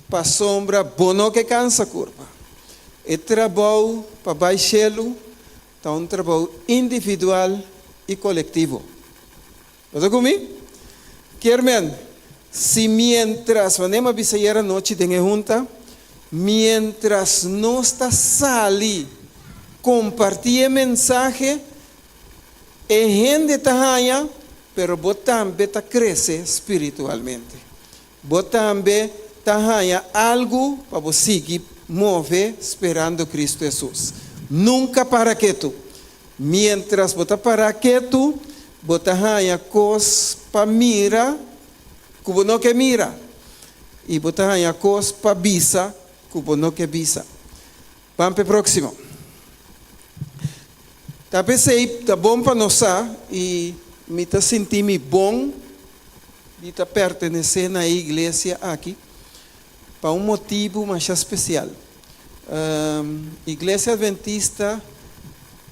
Pasobra bo no ke kansa kurpa. E trabou pa bai shelu ta un trabou individual i kolektivo. Bo ta ku mi? Kier men, si miéntras, manera mi a bisa ayer anochi den e hunta, miéntras nos ta sali kompartí e mensahe, e hende ta haña, pero bo tambe ta krese spiritualmente. Bo tambe ta haña algu pa bo sigui move sperando Kristu Hesus. Nunka para ketu. Miéntras bo ta pará ketu, bo ta haña kos pa mira ku bo no ke mira, i bo ta haña kos pa bisa ku bo no ke bisa. Ban p'e próksimo. Ta p'esei ta bon pa nos sa i mi ta sinti mi bon di ta pertenesé na e iglesia aki pa un motibu masha spesial. Iglesia Adventista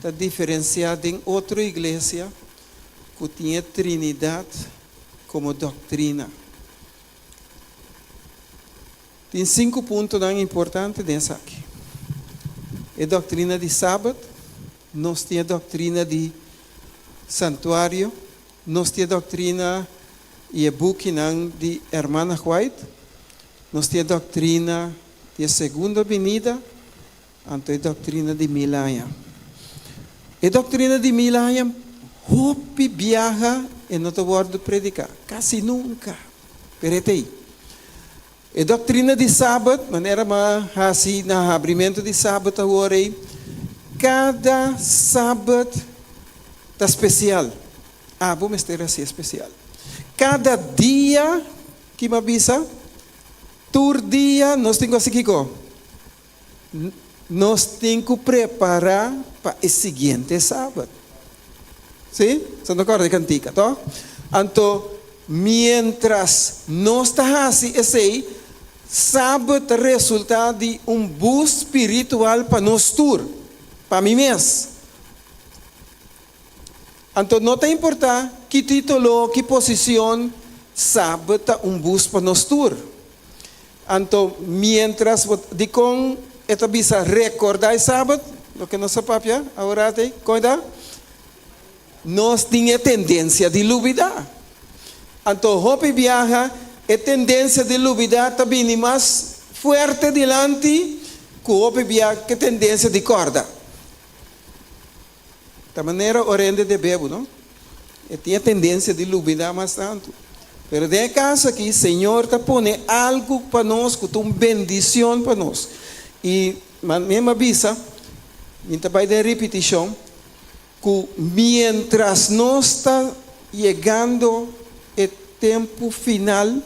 ta diferensiá den otro iglesia ku tin e Trinidat komo doktrina. Tin sinku puntonan importante den esaki. E doktrina di Sabat, nos tin e doktrina di santuario, nos tin e doktrina i e bukinan di Hermana White, nos tin e doktrina di e segundo binida, anto e doktrina di mil aña. E doktrina di mil aña hopi biaha e no ta wòrdu prediká, kasi nunka, pero e ta ei. E doktrina di Sabat, manera m'a hasi na habrimentu di Sabat awor ei, kada Sabat ta spesial. Abo mester hasié spesial. Kada dia, ki m'a bisa? Tur dia nos tin ku hasi kiko? Nos tin ku prepará pa e siguiente Sabat. Sí? Sa no kòrda e kantika, tò? Anto, miéntras nos ta hasi esei, Sabat ta resultá di un boost spiritual pa nos tur, pa mi mes. Anto no ta importá ki título, ki posishon, Sabat ta un boost pa nos tur. Anto, miéntras bo ta. Dikon e ta bisa rekordá e sabat? Loke nos a papia aworat ei, kon e ta? Nos tin e tendensia di lubidá. Anto, hopi biaha e tendensia di lubidá ta bini mas fuerte dilanti ku hopi biaha ku e tendensia di kòrda. Ta manera ora hende de bebu, no? E tin e tendensia di lubidá mas tantu. Pero den e kaso aki, Señor ta pone algu pa nos ku ta un bendishon pa nos. I mi a bisa, mi ta bai den ripitishon, ku miéntras nos ta yegando e tempu final,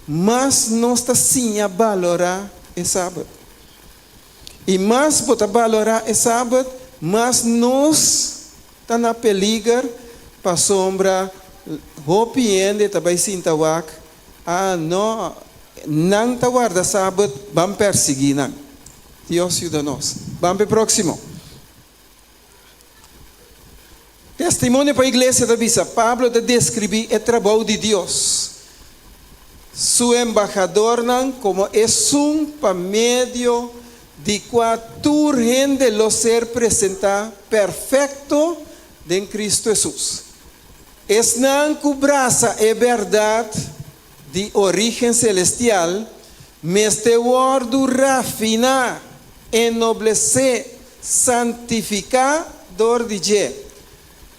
mas nos ta siña balorá e Sabat. I mas bo ta balorá e Sabat, mas nos ta na peliger pasobra hopi hende ta bai sinta wak, Ah, no, nan ta warda Sabat, ban persiguí nan. Dios yuda nos. Ban pa e próksimo. Testimonio pa Iglesia ta bisa, Pablo ta deskribí e trabou di Dios, Su embahadornan komo esun pa medio di kua tur hende lo ser presentá perfekto den Kristu Hesus. Esnan ku brasa e bèrdat di orígen selestial mester wòrdu rafiná, Ennoblesé, santifiká dor di dje.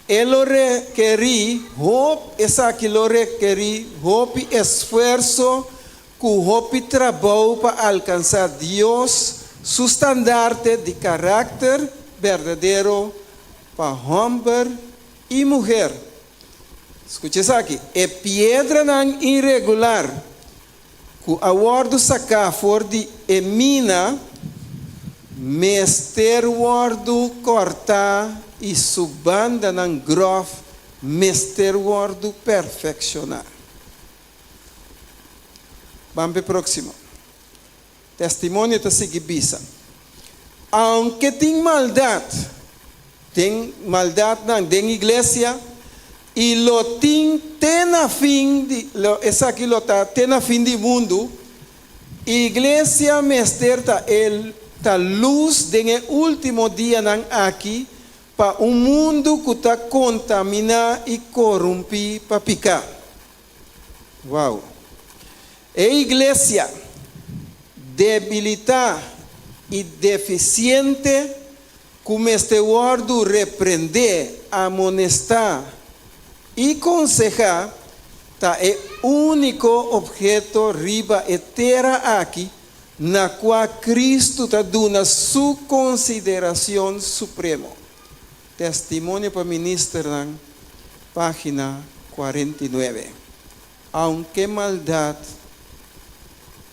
E lo rekerí hop, esaki lo rekerí hopi esfuerso ku hopi trabou pa alkansá Dios su standarte di karakter berdadero pa hòmber i muher. Skucha esaki, e piedranan iregular ku a wòrdu saká for di e mina mester wòrdu kòrtá i su bandanan gròf mester wòrdu perfekshoná. Ban p'e próksimo. Testimonio ta sigui bisa, Aunke tin maldat den maldatnan den iglesia, i lo tin te na fin di lo esaki lo ta te na fin di mundu, iglesia mester ta e ta lus den e último dianan aki pa un mundu ku ta kontaminá i korumpí pa piká. Wow! E iglesia debilitá i defisiente ku mester wòrdu reprendé, amonestá i konsehá ta e úniko opheto riba e tera aki na kua Kristu ta duna Su konsiderashon supremo. Testimonio pa Ministernan, página 49. Aunke maldat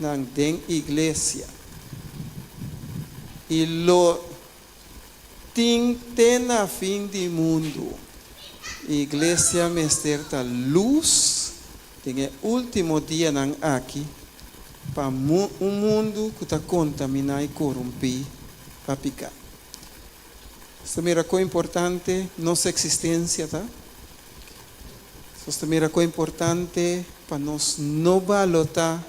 nan den iglesia i lo. tin te na fin di mundu. Iglesia mester ta lus den e último dianan aki pa un mundu ku ta kontaminá i korumpí pa piká. Nos ta mira kon importante nos eksistensia ta. Nos ta mira kon importante pa nos no balotá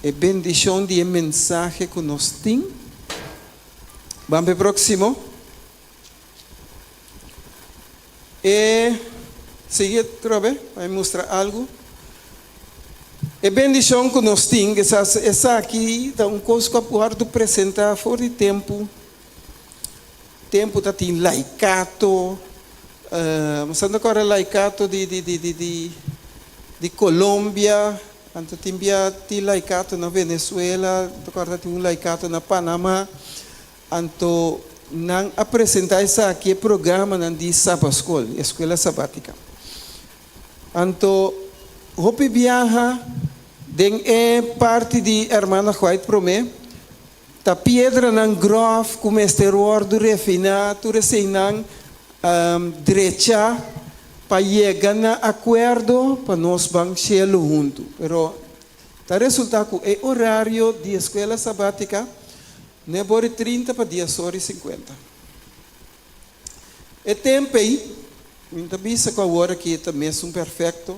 e bendishon di e mensahe ku nos tin. Ban pa e próksimo. E sigui atrobe pa mi mustra algu. E bendishon ku nos tin, kisas esaki ta un kos ku a wòrdu presentá for di tempu. Tempu ta tin laikato, nos ta kòrda laikato di di di di di di Colombia, anto tin bia tin laikato na Venezuela, ta kòrda tin un laikato na Panama. Anto nan a presentá esaki e programanan di Sabaskol, Escuela Sabática. Anto hopi biaha den e parti di Hermana White promé, ta piedranan gròf ku mester wòrdu refiná, tur eseinan drechá pa yega na akuerdo pa nos ban shelu huntu. Pero ta resultá ku e orario di Escuela Sabática N'e bori 30 pa dies ora i 50. E tempu ei, mi no ta bisa ku awor aki e ta mesun perfekto,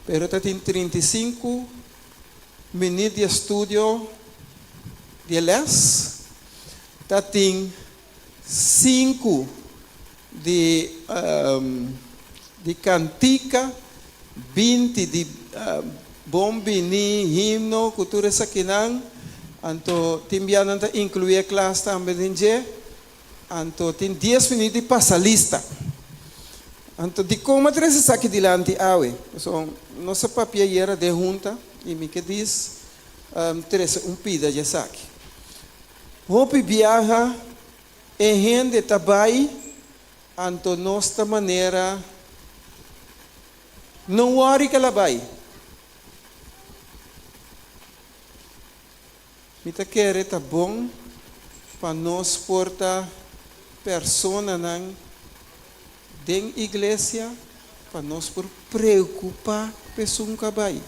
pero ta tin 35 minüt di estudio di e lès, ta tin sinku di di kantika, 20 di bon bini, himno ku tur esakinan, anto tin bia nan ta inkluí e klas tambe den dje, anto tin dies minüt di pasa lista. Anto dikon mi a trese esaki dilanti awe? Pasobra nos a papia ayera den hunta i mi ke dis trese un pida di esaki. Hopi biaha e hende ta bai anto nos ta manera no wòri ke el a bai. Mi ta kere ta bon pa nos por ta personanan den iglesia pa nos por preokupá pa esun ku a bai.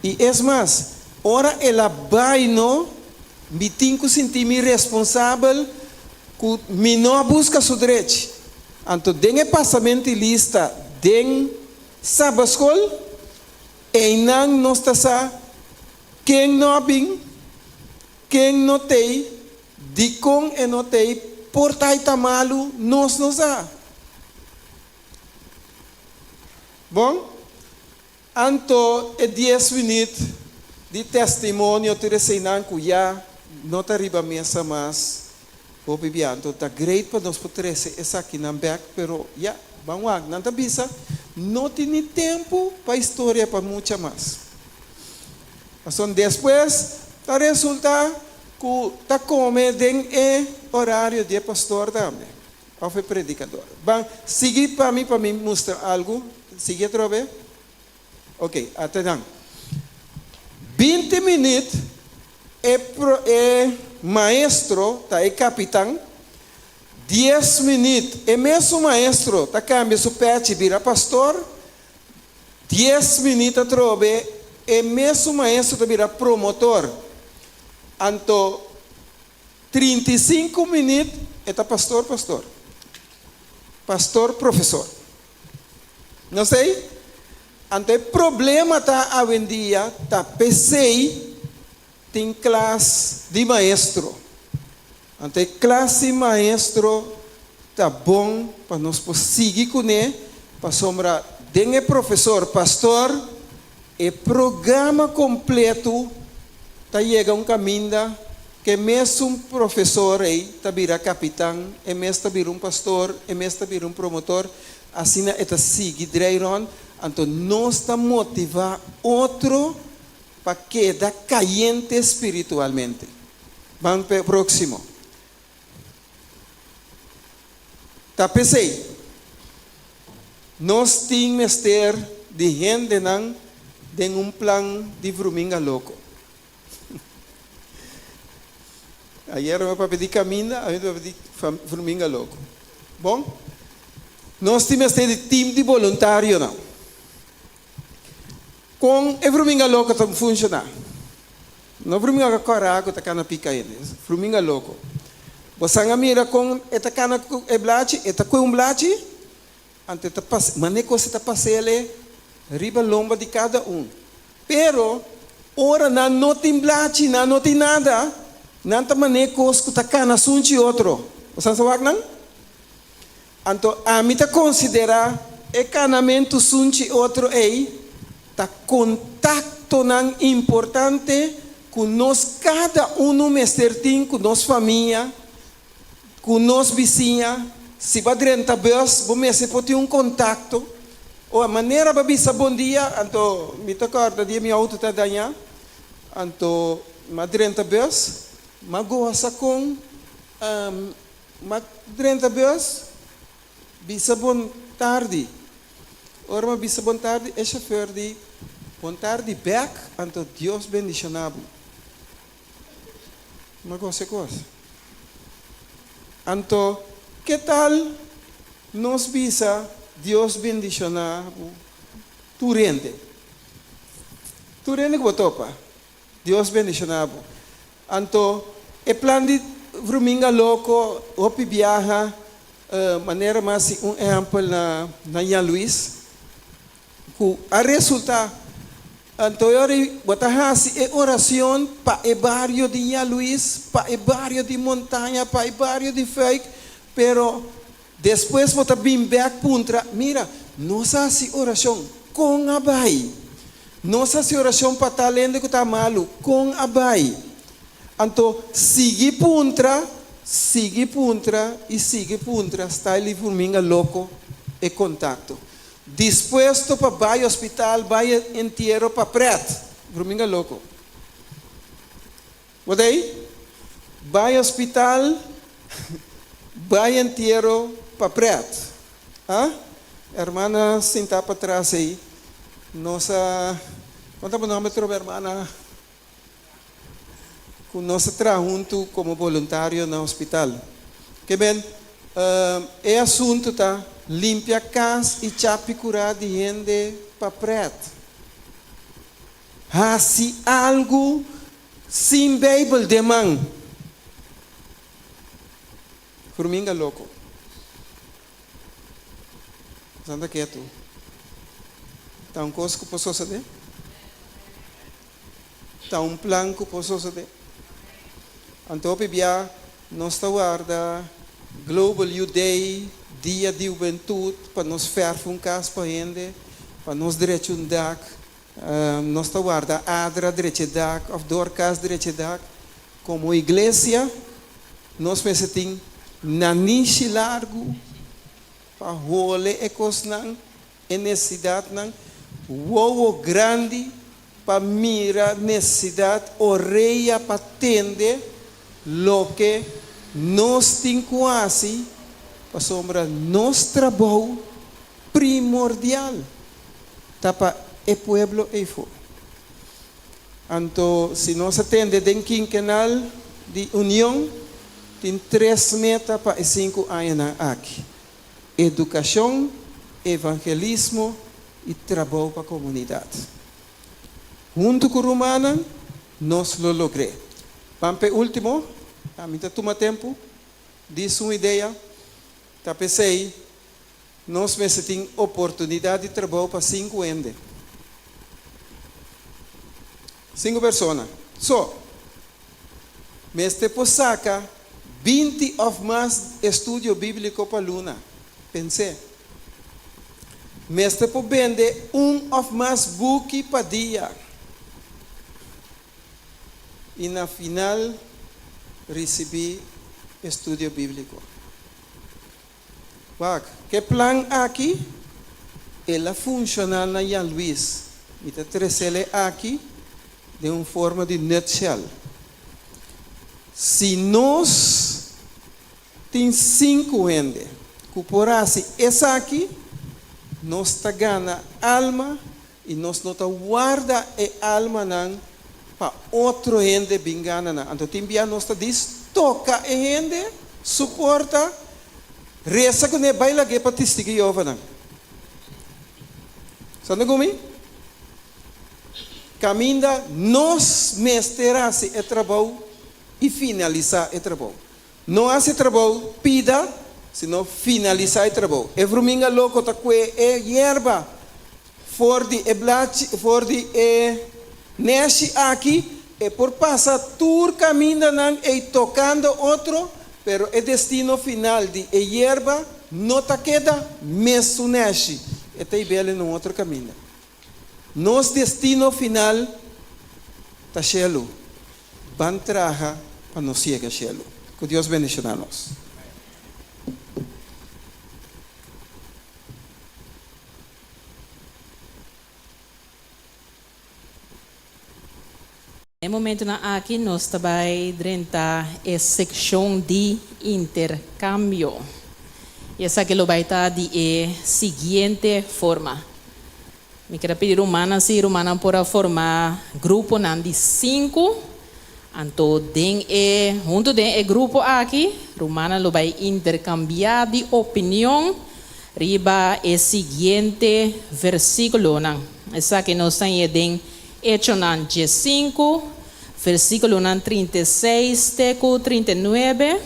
I es mas, ora el a bai no, mi tin ku sinti mi responsabel ku mi no a buska su drechi. Anto den e pasamentu i lista den Sabaskol, einan nos ta sa ken no a bin, ken no t'ei, dikon e no t'ei, por ta i ta malu, nos no sa. Bon, anto e dies minüt di testimonio tur eseinan ku ya no ta riba mesa mas hopi bia. Anto ta great pa nos por trese esakinan bèk, pero ya, ban wak. Nan ta bisa no tin ni tempu pa historia pa mucha mas. Pasobra despues ta resulta ku ta kome den e orario di e pastor tambe. Of e predicador. Ban, sigui pa mi pa mi mustra algu. Sigui atrobe. Ok, ata nan. 20 minuut e pro e maestro ta e capitan. 10 minuut e mesun maestro ta cambia su pechi bira pastor. 10 minuut atrobe e mesun maestro ta bira promotor. Anto. 35 minüt e ta pastor pastor. Pastor profesor. No sei? Anto e problema ta awendia ta p'esei tin klas di maestro. Anto e klas di maestro ta bon pa nos por sigui kuné pasobra den e profesor pastor E programa kompletu ta yega un kaminda ku e mesun profesor ei ta bira kapitan, e mes ta bira un pastor, e mes ta bira un promotor, asina e ta sigui drei rònt. Anto nos ta motivá otro pa keda kayente spiritualmente. Ban pa e próksimo. Ta p'esei, nos tin mester di hendenan den un plan di vruminga loko. Ayera mi a papia di caminda, awe mi ta papia di vruminga loco. Bon, nos tin mester di team di boluntarionan. Con e vruminga loco ta funciona? No vruminga cora cu ta cana pica hende, vruminga loco. Bo san a mira con e ta cana cu e blachi? E ta cue un blachi, anto e ta pasa, mane cos e ta pasele riba lomba di cada un. Pero, ora nan no tin blachi, nan no tin nada, nan ta mane kos ku ta kana sunchi otro. Bo sa sa wak nan? Anto ami ta konsiderá e kanamentu sunchi otro ei ta kontaktonan importante ku nos kada unu mester tin ku nos famia, Ku nos bisiña, si bo a drenta bus, bo mester por tin un kontakto. O a manera bo a bisa bon dia, anto mi ta kòrda dia mi outo ta dañá, anto mi a drenta bus, mi a gosa kon mi a drenta bus, bisa bon tardi. Ora mi a bisa bon tardi, e shofèr di, Bon tardi bèk, anto Dios bendishoná bo. Ma gosa e kos. Anto, ke tal nos bisa Dios bendishoná bo tur hende? Tur hende ku bo topa, Dios bendishoná bo. Anto, e plan di Vruminga Loko hopi biaha, manera mas si un ehèmpel na na Jan Luis, Ku a resulta, anto e ora ei bo ta hasi e oracion pa e bario di Ña Luis, pa e bario di Montaña, pa e bario di Fuik, pero despues bo ta bin bek puntra, mira, nos a hasi oracion, kon a bai? Nos a hasi oracion pa tal hende ku ta malu, kon a bai? Anto sigui puntra, sigui puntra i sigui puntra, style di furminga loko e kontakto. Dispuesto pa bai hospital, bai entiero pa pret. Vruminga loko. Bo ta ei? Bai hospital, bai entiero pa pret. Ha? Hermana sintá patras ei. Nos a, kon ta bo nomber trobe hermana? Ku nos a traha huntu komo boluntario na hospital. Ke men, e asuntu ta limpia kas i chapi kurá di hende pa prèt. Hasi algu sin Beibel den man. Furminga loko. Santa ketu. Ta un kos ku por sosodé? Ta un plan ku por sosodé. Anto hopi bia nos ta warda Global Youth Day, Dia di Hubentut, pa nos fèrf un kas pa hende, pa nos drecha un dak. Nos ta warda Adra drecha e dak òf Dorcas drecha e dak. Komo iglesia nos mester tin nanishi largu pa hole e kosnan. E nesesidatnan, wowo grandi pa mira nesesidat, orea pa tende loke nos tin ku hasi, pasobra nos trabou primordial ta pa e pueblo eifo. Anto si nos a tende den kinkenal di Union, tin tres meta pa e sinku añanan aki. Edukashon, evangelismo i trabou pa komunidat. Huntu ku rumannan nos lo logr'é. Ban p'e último, ami ta tuma tempu, dis un idea, ta p'esei nos mester tin oportunidat di trabou pa sinku hende. Sinku persona. So, mester por saka 20 òf mas estudio bíbliko pa luna. Pens'é. Mester por bende un òf mas buki pa dia. I na final risibí estudio bíbliko. Wak, k'e plan aki el a funshoná na Jan Luis. Mi ta tres'el e aki den un forma di nutshell. Si nos tin sinku hende ku por hasi esaki, nos ta gana alma i nos no ta warda e almanan pa otro hende bin gana nan. Anto tin bia nos ta dis. toka e hende su porta, resa kuné bai lag'é pa Testigu Jehovanan. Sa ta ku mi? Kaminda nos mester hasi e trabou i finalisá e trabou. No hasi e trabou pida, sino finalisá e trabou. E vruminga loko ta kue e yerba for di e blachi, for di e neshi aki, e por pasa tur kamindanan ei tokando otro, pero e destino final di e yerba no ta keda mesun neshi, e ta hib'el na un otro kaminda. Nos destino final ta shelu. Ban traha pa nos yega shelu. Ku Dios bendishoná nos. E momentunan aki nos ta bai drenta e sekshon di interkambio. I esaki lo bai ta di e siguiente forma. Mi kier a pidi rumannan si rumannan por a forma gruponan di sinku. Anto den e huntu den e grupo aki rumannan lo bai interkambiá di opinion riba e siguiente versíkulonan. Esaki nos ta hañ'é den Echonan diesinku, versíkulonan 36 te ku 39.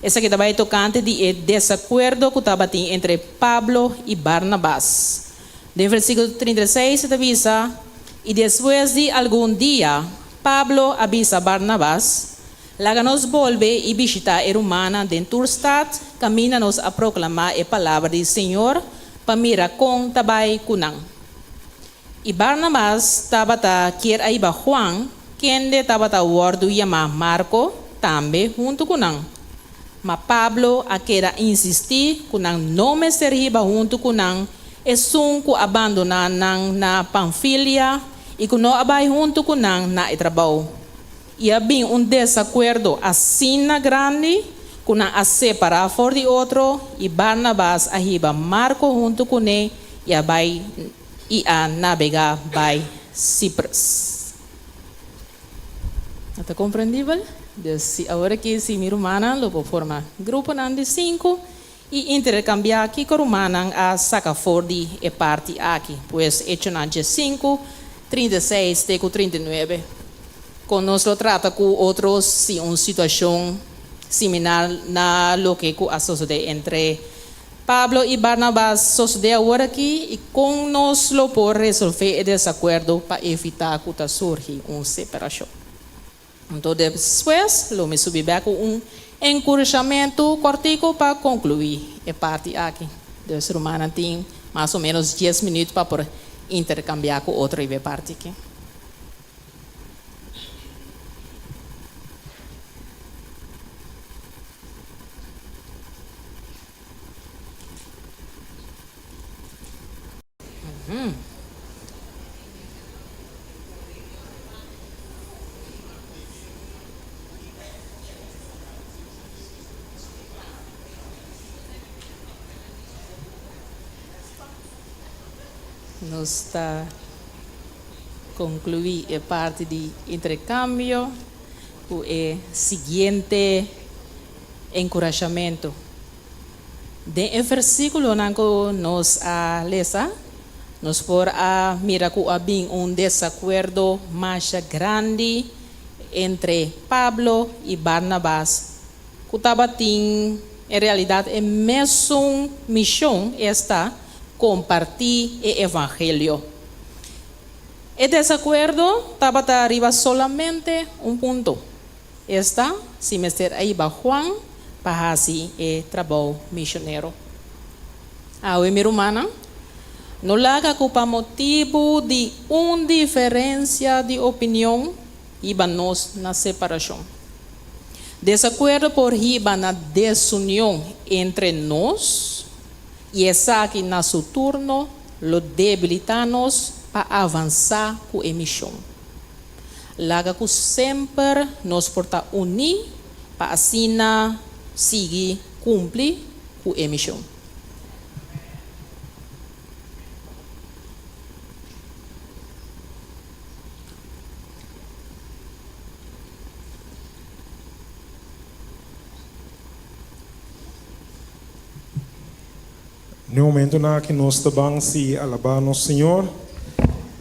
Esaki ta bai tokante di e desakuerdo ku tabatin entre Pablo i Barnabas. Den versíkulo 36 e ta bisa, I despues di algun dia, Pablo a bisa Barnabas, Laga nos bolbe i bishitá e rumannan den tur stat kaminda nos a proklamá e palabra di Señor pa mira kon ta bai ku nan. I Barnabas tabata kier a hiba Juan, kende tabata wòrdu yamá Marko, tambe huntu ku nan. Ma Pablo a keda insistí ku nan no mester hiba huntu ku nan esun ku a bandoná nan na Pamfilia i ku no a bai huntu ku nan na e trabou. I a bin un desakuerdo asina grandi ku nan a separá for di otro, i Barnabas a hiba Marko huntu kuné i a bai i a nabegá bai Cyprus. A ta komprendibel? Dus si awor aki si mi rumannan lo por forma gruponan di sinku i interkambiá kiko rumannan a saka for di e parti aki. Pues Echonan 15, 36 te ku 39. Kon nos lo trata ku otro si un situashon similar na loke ku a sosodé entre Pablo i Barnabas sosodé awor aki, i kon nos lo por resolvé e desakuerdo pa evitá ku ta surgi un separashon? Anto despues lo mi subi bèk ku un enkurashamentu kòrtiku pa konkluí e parti aki. Dus rumannan tin mas o ménos dies minüt pa por interkambiá ku otro riba e parti aki. Nos ta conclui e parti di intercambio cu e siguiente enkurashamentu. Den e versíkulonan ku nos a lesa, nos por a mira ku a bin un desakuerdo masha grandi entre Pablo i Barnabas, ku tabatin en realidat e mesun mishon, esta, kompartí e evangelio. E desakuerdo tabata riba solamente un punto. Esta, si mester a hiba Juan pa hasi e trabou misionero. Awe mi rumannan, no laga ku pa motibu di un diferensia di opinion hiba nos na separashon. Desakuerdo por hiba na desunion entre nos i esaki na su turno lo debilitá nos pa avansá ku e mishon. Laga ku semper nos por ta uní pa asina sigui kumpli ku e mishon. Na e momentonan aki nos ta ban sigui alabá nos Señor.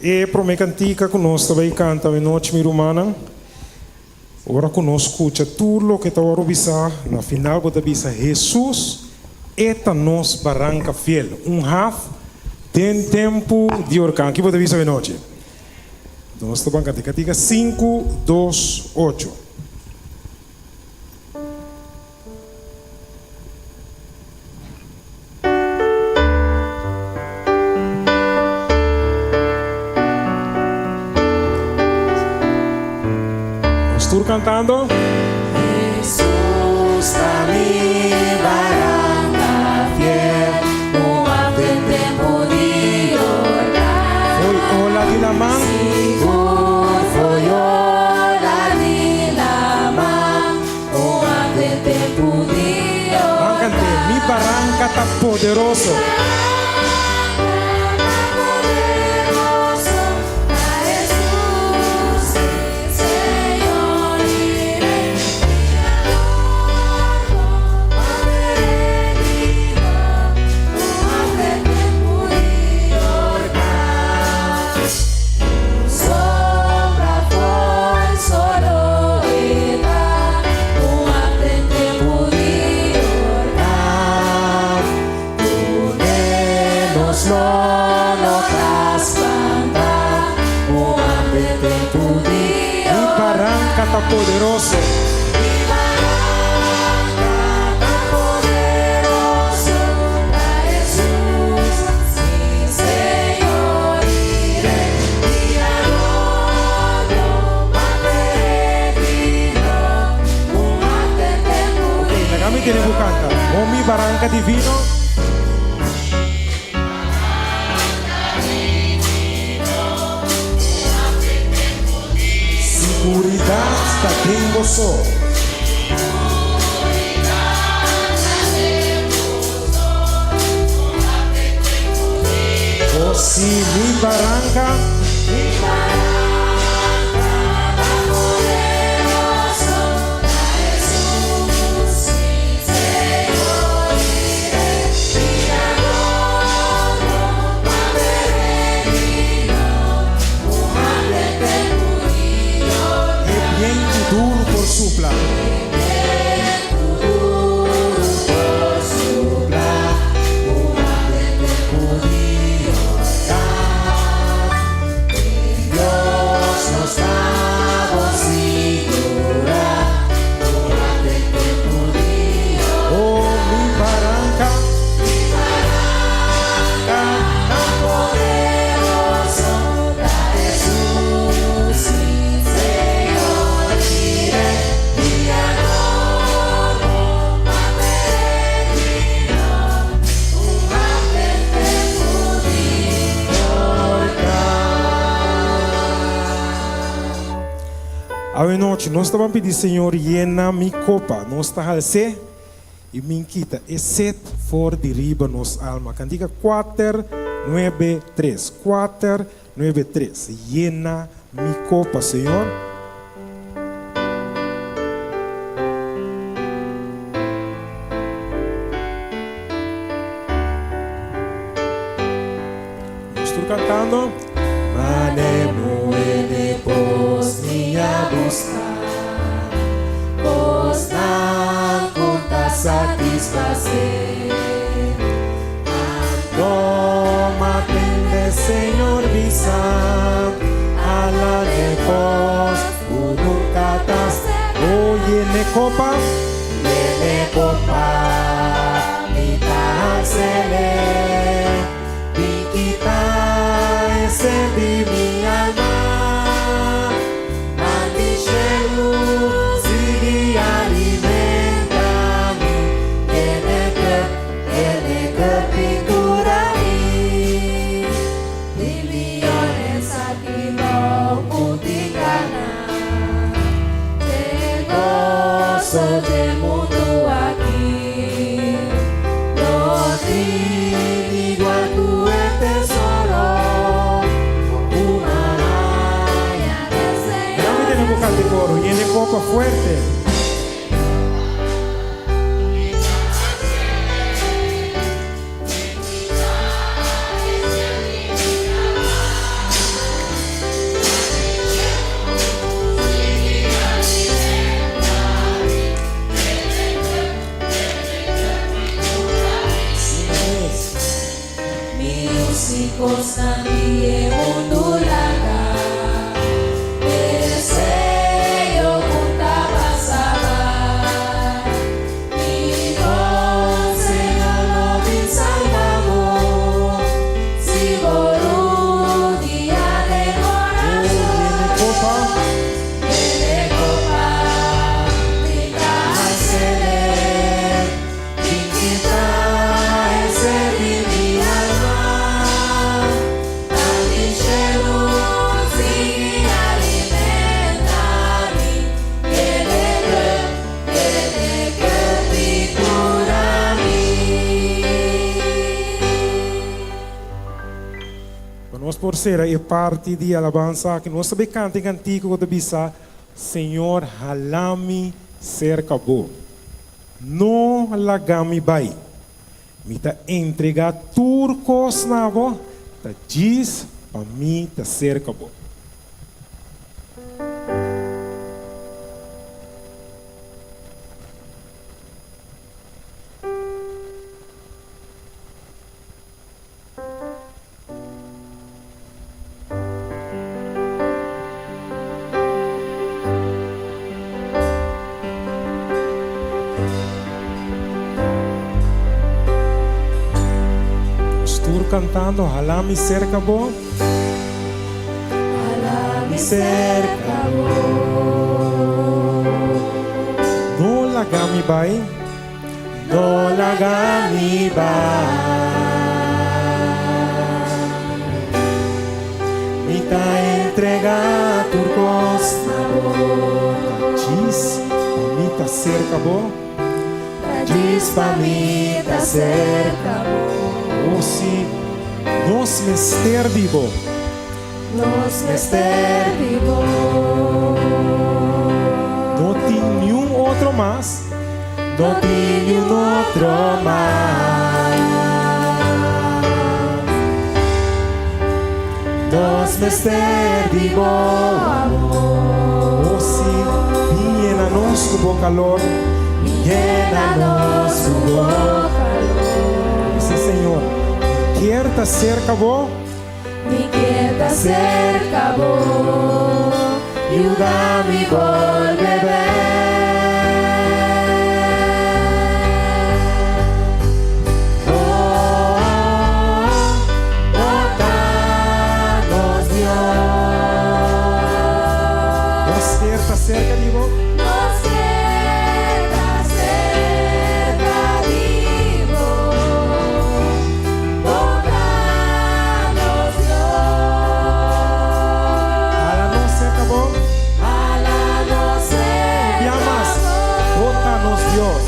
E promé kantika ku nos ta bai kanta awenochi, mi rumannan, ora ku nos skucha tur loke ta wòrdu bisá, na final bo ta bisa, Hesus, e ta nos baranka fiel, un haf den tempu di orkan. Ki bo ta bisa awenochi? Nos ta ban kanta e kantika sinku, dos, ocho. Nos tur cantando. Hesus ta mi baranka fiel, un haf den tempu di orkan. Foi ola di laman. Sigur foi ola di laman. Ban cant'é, Mi baranca ta poderoso. Mi baranca ta poderoso. Ok, laga mi tene bo canta. Oh mi baranca divino. Siguridad ta den bo so. Oh si mi baranca. E bientu duru por supla. Oh, mi baranca. Awe nochi nos ta ban pidi Señor yena mi kopa, nos ta hals'é i min kita e set for di riba nos alma. Kantika kuater nuebe tres, kuater nuebe tres, Yena mi kopa, Señor. Nos tur cantando. Mane muhe de pos mi a busca Cosnan cu ta satisface. Anto m'atende Señor bisa Ala de cos cu nunca ta Oh yene copa Yene copa mi ta hancele Bin kita e sed di mi alma Man di shelu sigui alimenta mi Yene cup Yene cup i cura mi Di millones aki no pudi gana Te goso dje mundu aki No tin igual ku e tesoro Ku m'a haña den Señor Dame tene bo canta e coro, yene copa fuerte. Si kosnan di e mundu laga, Deseo ku ta pasa bai. Mi bon Señor lo bin salba bo, Si bo rudia den orashon. Bebe kopa, mi ta asele, Bin kita e sed di mi alma, Pan di shelu sigui alimenta mi, Kede druk, kede keupi kura mi. Pa nos por sera e parti di alabansa aki, nos ta bay canta e cantico cu ta bisa, Señor hala mi cerca Bo. No laga mi bai. Mi ta entrega tur kos na bo, ta djis pa mi ta serka bo. Nos tur cantando, Hala mi cerca bo. Hala mi cerca bo. No laga mi bai. No laga mi bai. Mi ta entrega tur kos na bo. Ta djis pa mi ta serka bo. Ta djis pa mi ta serka bo. O si nos mester di bo. Nos mester di bo. No tin niun otro mas. No tin niun otro mas. Nos mester di bo amor. O si, bin yena nos ku bo kalor. Bin yena nos ku bo kalor. Bisa Señor, mi kier ta serka bo. Mi kier ta serka bo, yuda mi bolbe bek. Oh, bo ta nos Dios. Nos kier ta serka di bo. Nos kier ta serka di bo. Hala nos serka bo. Bia mas, bo ta nos Dios.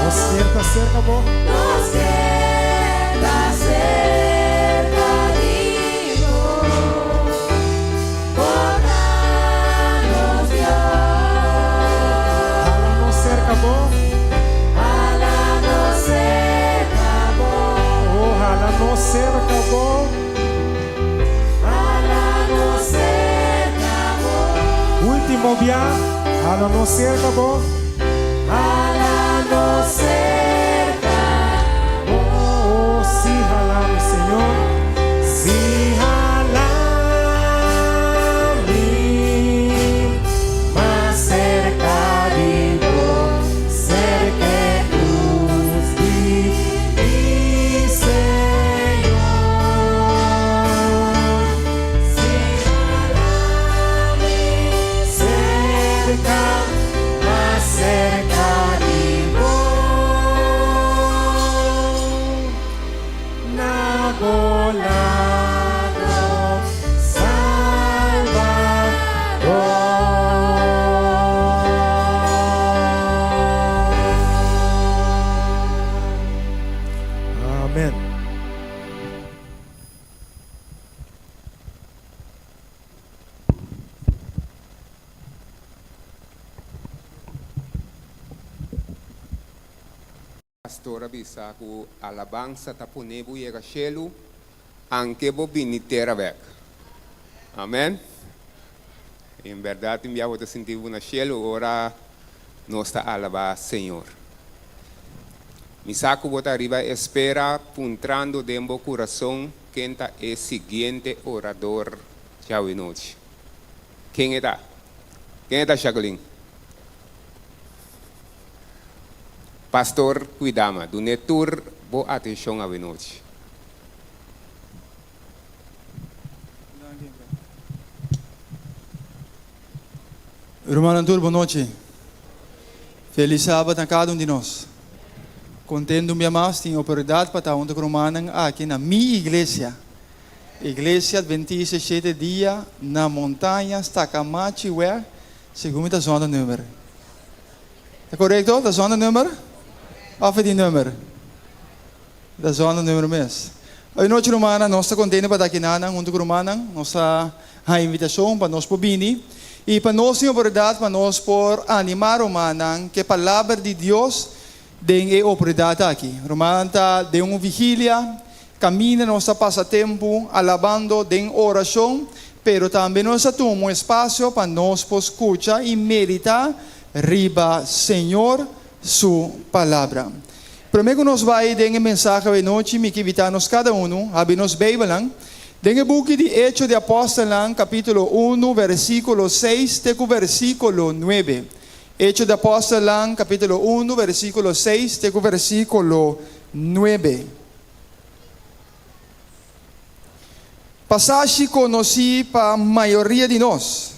Nos kier ta serka bo. Hala nos serka bo. Hala nos serka bo. Oh, hala nos serka bo. Hala nos serka bo. Ultimo bia, hala nos serka bo. Hala nos serka bo. Oh, si hala mi, Señor. Si hala mi mas serka di bo, serka e krus di mi Señor. Si hala mi serka, mas serka di bo. Na bo lado, Salvador. Amen. Pastor a bisa ku alabansa ta pone bo yega shelu anke bo bini tera bek. Amen. En berdad tin bia bo ta sinti bo na shelu ora. Nos ta alabá Señor. Mi sa ku bo ta riba espera puntrando den bo kurason ken ta e siguiente orador djawe nochi. Ken e ta? Ken e ta, Jacqueline? Pastor Kwidama, dun'é tur bo atenshon awe nochi. Rumannan tur bon nochi. Felis sabat na kada un di nos. Kontentu un bia mas tin oportunidat pa ta huntu ku rumannan aki na mi iglesia, Iglesia Adventista Shete Dia na Montaña Stakamachi Wè, segun mi ta zonda number. Ta korekto? Ta zonda number? Òf e di number? Ta zonda number mes. Awe nochi rumannan, nos ta kontento pa ta aki nanan huntu ku rumannan. Nos a haña invitashon pa nos por bini i pa nos tin oportunidat pa nos por animá rumannan ku e palabra di Dios den e oportunidat aki. Rumannan ta den un vigilia, kaminda nos ta pasa tempu alabando den orashon, pero tambe nos ta tuma un espasio pa nos por skucha i meditá riba Señor su Palabra. Promé ku nos bai den e mensahe awe nochi, mi ke invitá nos kada unu habri nos Beibelnan den e buki di Echo di Apòstelnan, kapítulo unu, versíkulo seis te ku versíkulo nuebe. Echo di Apòstelnan, kapítulo unu, versíkulo seis te ku versíkulo nuebe. Pasashi konosí pa mayoria di nos.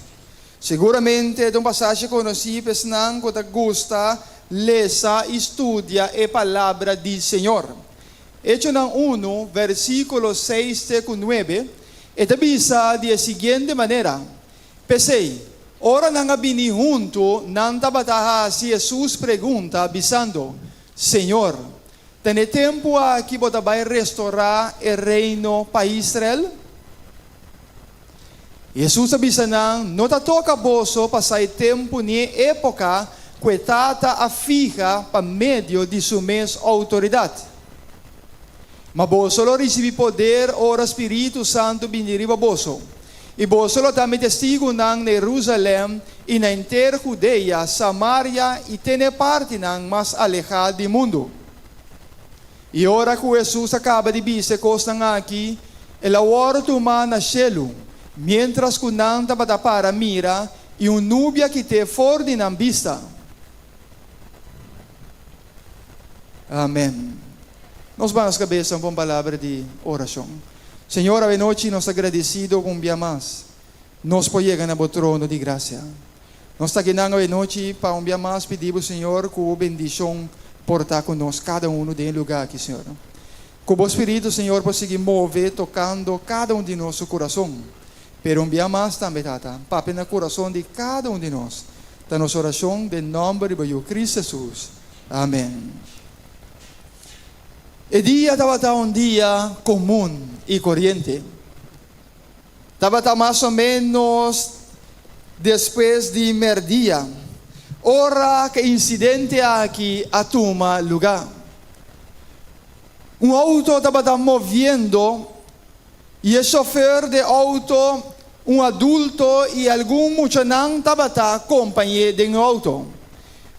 Seguramente ta un pasashi konosí pa esnan ku ta gusta lesa i studia e Palabra di Señor. Echonan unu, versíkulo seis te ku nuebe, e ta bisa di e siguiente manera, P'esei, ora nan a bini huntu, nan tabata hasi Hesus pregunta, bisando, Señor, Ta n'e tempu aki bo ta bai restorá e reino pa Israel? Hesus a bisa nan, No ta toka boso pa sa e tempu ni e époka ku e Tata a fiha pa medio di su mes outoridat. Ma boso lo risibí poder ora spiritu santu bini riba boso, i boso lo ta mi testigunan na Herusalèm i na henter Judea, Samaria i te n'e partinan mas alehá di mundu. I ora ku Hesus a kaba di bisa e kosnan aki, el a wòrdu tumá na shelu, miéntras ku nan tabata para mira i un nubia kit'é for di nan bista. Amèn. Nos baha nos kabesa un pa un palabra di orashon. Señor, awenochi nos ta gradesido ku un bia mas nos por yega na bo trono di grasia. Nos ta akinan awenochi pa un bia mas pidi bo, Señor, ku bo bendishon por ta ku nos kada unu den e lugá aki, Señor. Ku bo Spiritu, Señor, por sigui move tokando kada un di nos su kurason. Pero un bia mas tambe, Tata, papia na kurason di kada un di nos. Ta nos orashon den nòmber di bo Yu Cristo Jesus. Amèn. E dia tabata un dia komun i koriente. Tabata mas o ménos despues di mèrdia, ora ku e insidente aki a tuma lugá. Un outo tabata moviendo i e shofer di e outo, un adulto i algun muchanan tabata kompañ'é den e outo.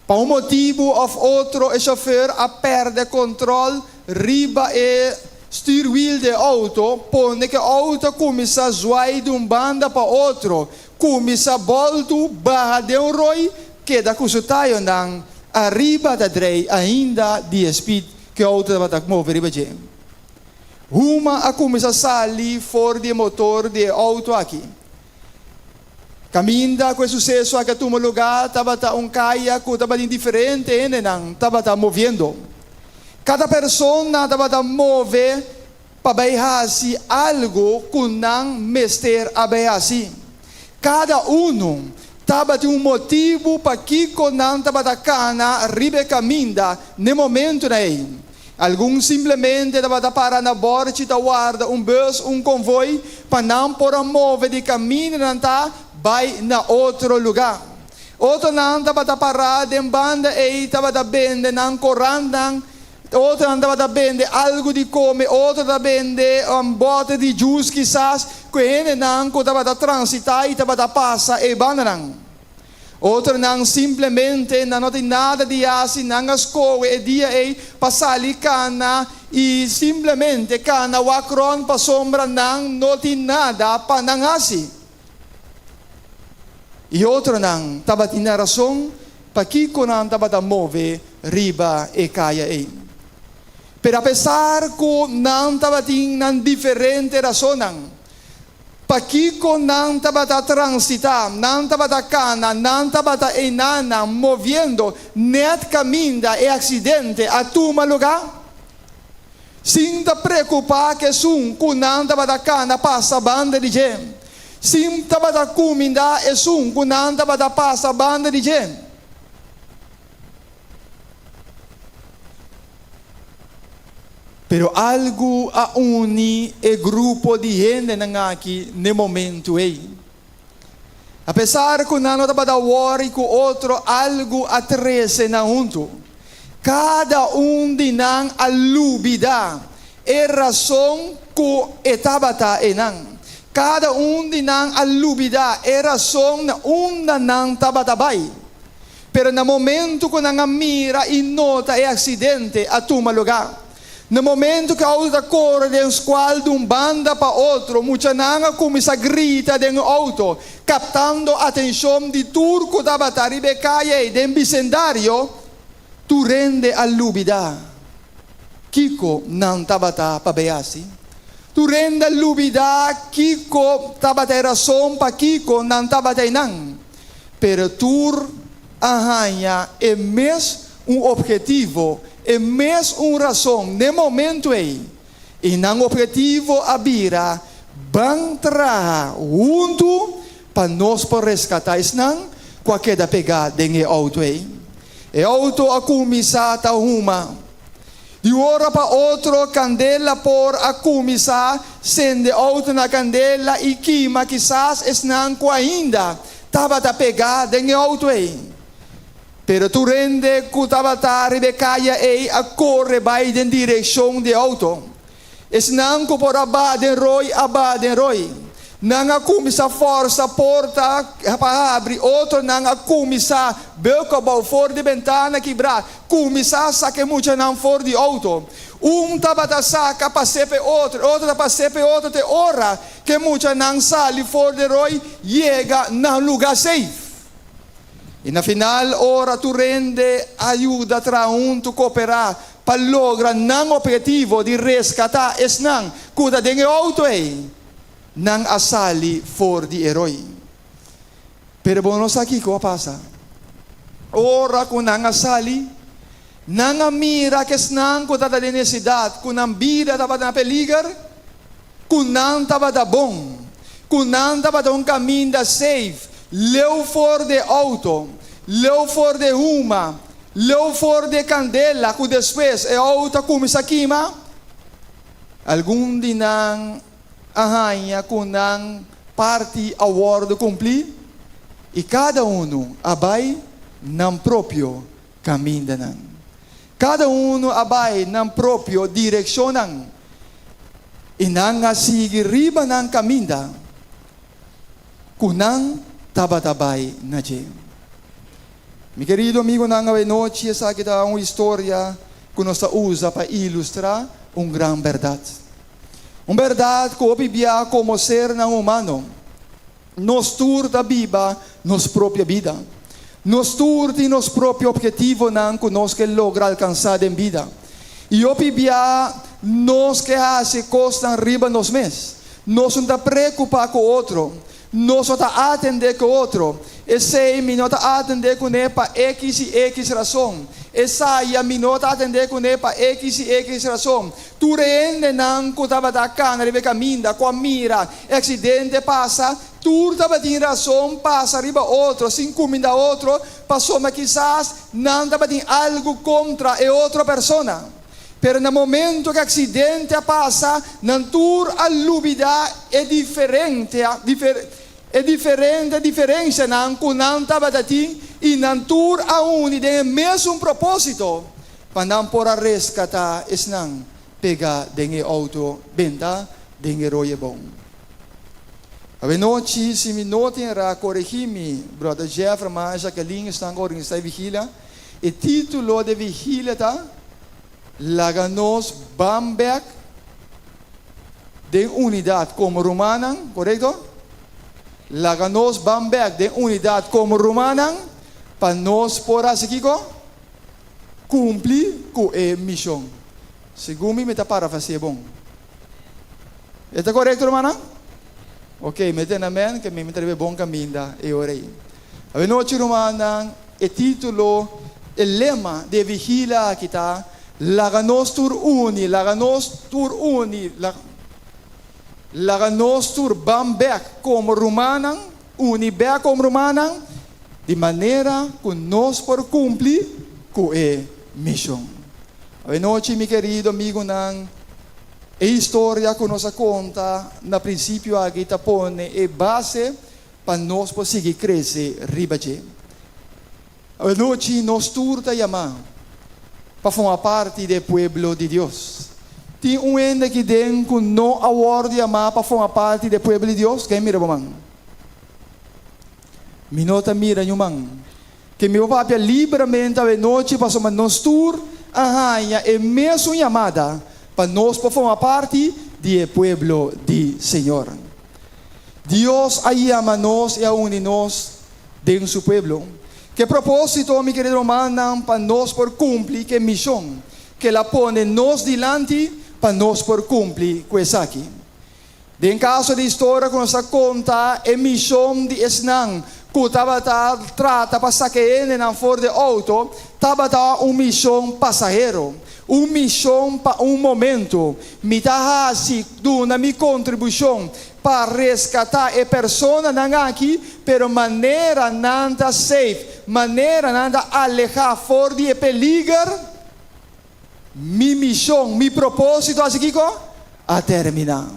Pa un motibu òf otro e shofer a pèrdè kontròl riba e stuurwiel di e outo, pone ku e outo a kuminsá zwai di un banda pa otro, kuminsá bòltu, baha den un roi, keda ku su tayonan ariba ta drei ainda di e spit ku e outo tabata move riba dje. Huma a kuminsá sali for di e motor di e outo aki. Kaminda ku e suseso aki a tuma lugá tabata un kaya ku tabatin diferente hendenan tabata moviendo. Kada persona tabata move pa bai hasi algu ku nan mester a bai hasi. Kada unu tabatin un motibu pakiko nan tabata kana riba e kaminda n'e momentunan ei. Algun simplemente tabata para na bòrchi ta warda un bùs, un konvoi, pa nan por a move di kaminda nan ta bai na otro lugá. Otronan tabata pará den banda ei tabata bende nan korantnan, otronan tabata bende algu di kome, otro ta bende un bòter di djus kisas ku e hendenan ku tabata transitá i tabata pasa e bandanan. Otronan simplemente nan no tin nada di hasi, nan a skohe e dia ei pa sali kana i simplemente kana wak rònt pasobra nan no tin nada pa nan hasi. I otronan tabatin nan rason pakiko nan tabata move riba e kaya ei. Pero apesar ku nan tabatin nan diferente rasonnan, pakiko nan tabata transitá, nan tabata kana, nan tabata einanan moviendo nèt kaminda e aksidente a tuma lugá, sin ta preokupá ku esun ku nan tabata kana pasa banda di dje, sin tabata kumindá esun ku nan tabata pasa banda di dje. Pero algu a uni e grupo di hendenan aki n'e momentu ei. Apesar ku nan no tabata wòri ku otro, algu a trese nan huntu. Kada un di nan a lubidá e rason ku e tabata einan. Kada un di nan a lubidá e rason na unda nan tabata bai. Pero na momento ku nan a mira i nota e aksidente a tuma lugá. Na momento ku e outo ta kore den skual di un banda pa otro, muchanan a kuminsá grita den e outo, kaptando atenshon di tur ku tabata riba e kaya ei den bisendario. Tur hende a lubidá kiko nan tabata pa bay hasi. Tur hende a lubidá kiko tabata e rason pakiko nan tabata einan. Pero tur a haña e mes un obhetivo, e mes un rason n'e momento ei, i nan obhetivo a bira ban traha huntu pa nos por reskatá esnan ku a keda pegá den e outo ei. E outo a kuminsá ta huma. Di un ora pa otro kandela por a kuminsá sende outo na kandela i kima kisas esnan ku ainda tabata pegá den e outo ei. Pero tur hende ku tabata riba e kaya ei a kore bai den direkshon di e outo. Esnan ku por a baha den roi a baha den roi. Nan a kuminsá fòrsa porta pa habri, otronan a kuminsá beuk abou for di bentana kibrá, kuminsá saka e muchanan for di outo. Un tabata saka pas'é pa e otro, e otro ta pas'é pa e otro te ora ku e muchanan sali for di roi yega na un lugá seif. I na final ora tur hende a yuda traha huntu koperá pa logra nan ophetivo di reskatá esnan ku ta den e outo ei, nan a sali for di e roi. Pero bo no sa kiko a pasa. Ora ku nan a sali, nan a mira ku esnan ku tabata den nesesidat, ku nan bida tabata na peliger, Ku nan tabata bon. Ku nan tabata un kaminda safe, leu for di e outo, leu for di e huma, leu for di e kandela ku despues e outo a kuminsá kima. Algun di nan a haña ku nan parti a wòrdu kumplí i kada unu a bai nan propio kamindanan. Kada unu a bai nan propio direkshonnan, i nan a sigui riba nan kaminda ku nan tabata bai na dje. Mi kerido amigunan, awe nochi esaki ta un historia ku nos ta usa pa ilustrá un gran bèrdat. Un bèrdat ku hopi bia komo sernan humano Nos tur ta biba nos propio bida. Nos tur tin nos propio obhetivonan ku nos ke logra alkansá den bida. I hopi bia nos ke hasi kosnan riba nos mes. Nos no ta preokupá ku otro. Nos no ta atendé ku otro. Esei mi no ta atendé kuné pa ekis i ekis rason. Esaya mi no ta atendé kuné pa ekis i ekis rason. Tur e hendenan ku tabata kana riba e kaminda ku a mira e aksidente pasa, tur tabatin rason pasa riba otro sin kuminda otro pasobra kisas nan tabatin algu kontra e otro persona. Pero na momento ku e aksidente a pasa, nan tur a lubida e diferente e diferente diferensianan ku nan tabata tin i nan tur a uni den e mesun propósito, pa nan por a reskatá esnan pega den e outo benta den e roye bon. Awe nochi, si mi no tin erá, koregí mi, Brother Jeff, Ruman Jacqueline, esnan ku a organisá e vigilia. E título di e vigilia ta, Laga nos ban bèk den unidat komo rumannan, korekto? Laga nos ban bèk den unidat komo rumannan pa nos por hasi kiko? Kumpli ku e mishon. Segun mi, mi ta parafrase'é bon. E ta korekto, rumannan? Ok, mete na men ke mi mi ta riba e bon kaminda e ora ei. Awenochi, rumannan, e título, e lema di e vigilia aki ta, Laga nos tur uni, laga nos tur uni, laga nos tur ban bèk komo rumannan, uni bèk komo rumannan, di manera ku nos por kumpli ku e mishon. Awenochi, mi kerido amigunan, E historia ku nos a konta na prinsipio aki ta pone e base pa nos por sigui krese riba dje. Anochi nos tur ta yamá pa forma parti di e pueblo di Dios. Tin un hende aki den ku no a wòrdu yamá pa forma parti di e pueblo di Dios? Ken mira bo man? Mi no ta mira niun man. Ke mi por papia libramente awe nochi pasobra nos tur a haña e mesun yamada pa nos por forma parti di e pueblo di Señor. Dios a yama nos i a uni nos den su pueblo. Ke propósito, mi kerido rumannan, pa nos por kumpli ku e mishon ku el a pone nos dilanti pa nos por kumpli ku esaki. Den kaso di historia ku nos a konta e mishon di esnan ku tabata trata pa saka e hendenan for di e outo tabata un mishon pasahero, un mishon pa un momentu. Mi ta hasi duna mi kontribushon pa reskatá e personanan aki, pero manera nan ta safe, manera nan ta alehá for di e peliger, Mi mishon, mi propósito hasi kiko? A terminá.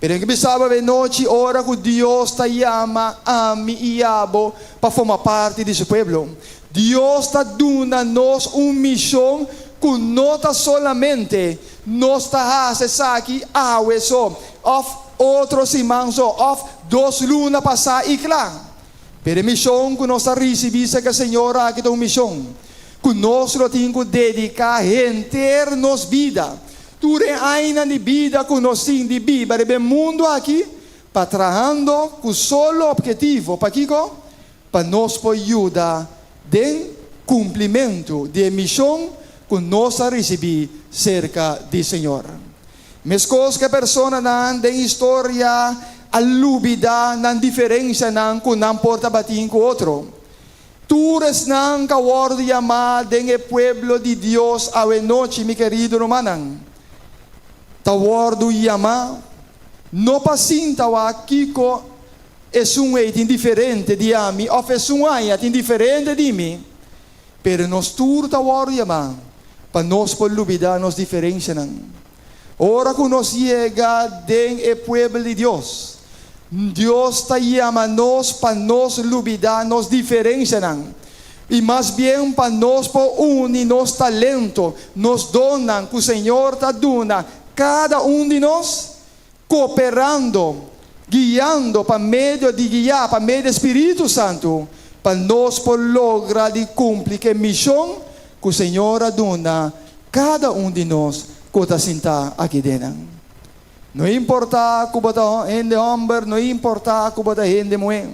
Pero en ke bisaba be nochi ora ku Dios ta yama ami i abo pa forma parti di su pueblo. Dios ta duna nos un mishon ku no ta solamente nos ta hasi esaki awe so, òf otro siman so, òf dos luna pasá i kla. Pero e mishon ku nos ta risibí serka Señor aki ta un mishon ku nos lo tin ku dediká henter nos bida, tur e añanan di bida ku nos tin di biba riba e mundu aki, pa trahando ku solo ophetivo, pakiko? Pa nos por yuda den kumplimentu di e mishon ku nos a risibí serka di Señor. Meskos ku e personanan den historia a lubidá nan diferensianan ku nan por tabatin ku otro, Tur esnan ka wòrdu yamá den e pueblo di Dios awenochi, mi kerido rumannan, ta wòrdu yamá no pa sinta wak kiko esun ei tin diferente di ami òf esun aya tin diferente di mi, pero nos tur ta wòrdu yamá pa nos por lubidá nos diferensianan. Ora ku nos yega den e puebel di Dios, Dios ta yama nos pa nos lubidá nos diferensianan i mas bien pa nos por uni nos talento, nos donnan ku Señor ta duna kada un di nos, kooperando, guiando pa medio di guiá pa medio di Spiritu Santu, pa nos por logra di kumpli ku e mishon ku Señor a duna Kada un di nos ku ta sintá aki den nan. No importá ku bo ta hende hòmber, no importá ku bo ta hende muhé,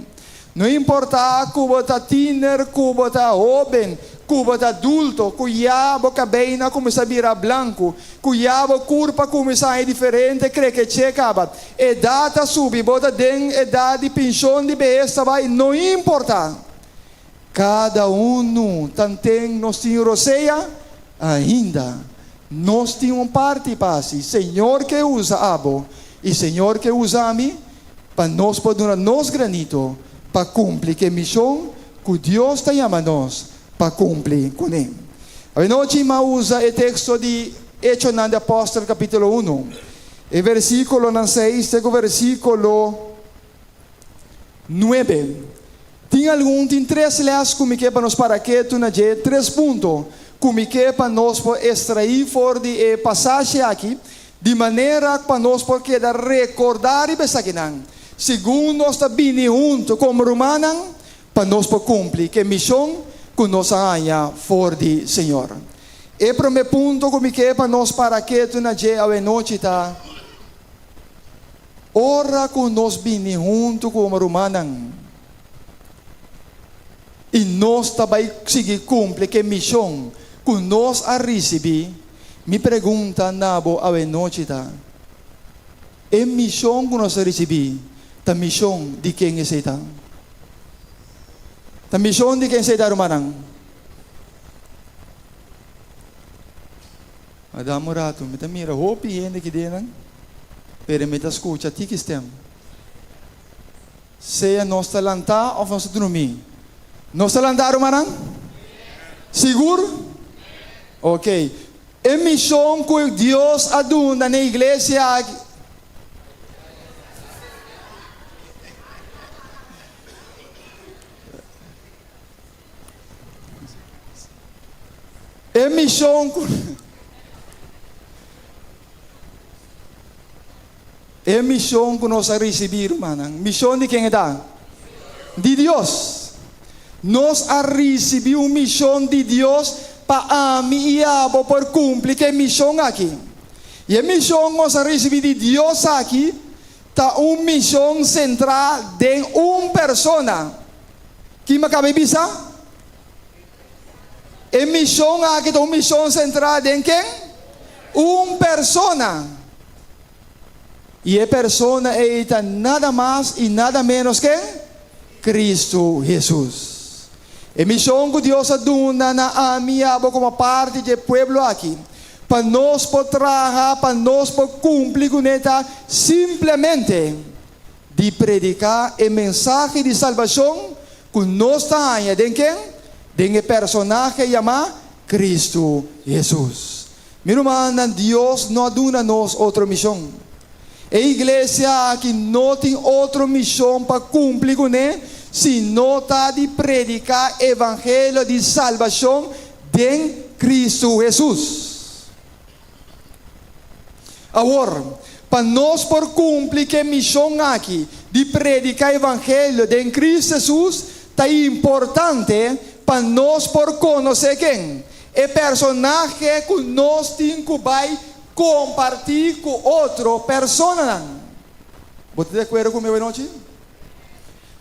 no importá ku bo ta tiner, ku bo ta hóben, ku bo ta adulto, ku ya bo kabeinan a kuminsá bira blanku, ku ya bo kurpa a kuminsá haña diferente krekeché kaba, edat a subi, bo ta den edat di pinshon di behes ta bai, no importá. Kada unu tanten nos tin rosea, ainda nos tin un parti pa hasi. Señor ke usa abo i Señor ke usa mi pa nos por duna nos granito pa kumpli ku e mishon ku Dios ta yama nos pa kumpli kuné. Awenochi mi a usa e teksto di Echonan di Apòstel kapítulo unu, e versíkulonan seis te ku versíkulo. Nuebe. Tin algun tin tres les ku mi ke pa nos para ketu na dje, tres punto ku mi ke pa nos por estraí for di e pasashi aki, di manera pa nos por keda rekordá riba esakinan. Segun nos ta bini huntu komo rumannan pa nos por kumpli ku e mishon ku nos a haña for di Señor. E promé punto ku mi ke pa nos para ketu na dje awenochi ta, Ora ku nos bini huntu komo rumannan i nos ta bai sigui kumpli ku e mishon ku nos a risibí, mi pregunta na bo awenochi ta, E mishon ku nos a risibí ta mishon di ken esei ta? Ta mishon di ken esei ta, rumannan? A dam un ratu, mi ta mira hopi hende aki den, pero mi ta skucha tiki stem. Sea nos ta lantá òf nos ta drumí. Nos ta lantá, rumannan? Sigur? Ok. E mishon ku Dios a duna na e iglesia aki. E mishon ku E mishon ku nos a risibí, rumannan, mishon di ken e ta? Di Dios. Nos a risibí un mishon di Dios pa ami i abo por kumpli ku e mishon aki. I e mishon ku nos a risibí di Dios aki ta un mishon sentrá den un persona. Kin mi a kaba di bisa? E mishon aki ta un mishon sentrá den ken? Un persona. I e persona ei ta nada mas i nada ménos ken? Kristu Hesus. E mishon ku Dios a duna na ami i abo komo parti dje pueblo aki, pa nos por traha, pa nos por kumpli kuné ta simplemente di prediká e mensahe di salbashon ku nos ta haña den ken? Den e personahe yamá Kristu Hesus. Mi rumannan, Dios no a duna nos otro mishon. E iglesia aki no tin otro mishon pa kumpli kuné si no ta di prediká evangelio di salbashon den Kristu Hesus. Awor, pa nos por kumpli ku e mishon aki di prediká evangelio den Kristu Hesus, ta importante pa nos por konosé ken? E personahe ku nos tin ku bai kompartí ku otro personanan. Bo ta di akuerdo ku mi awenochi?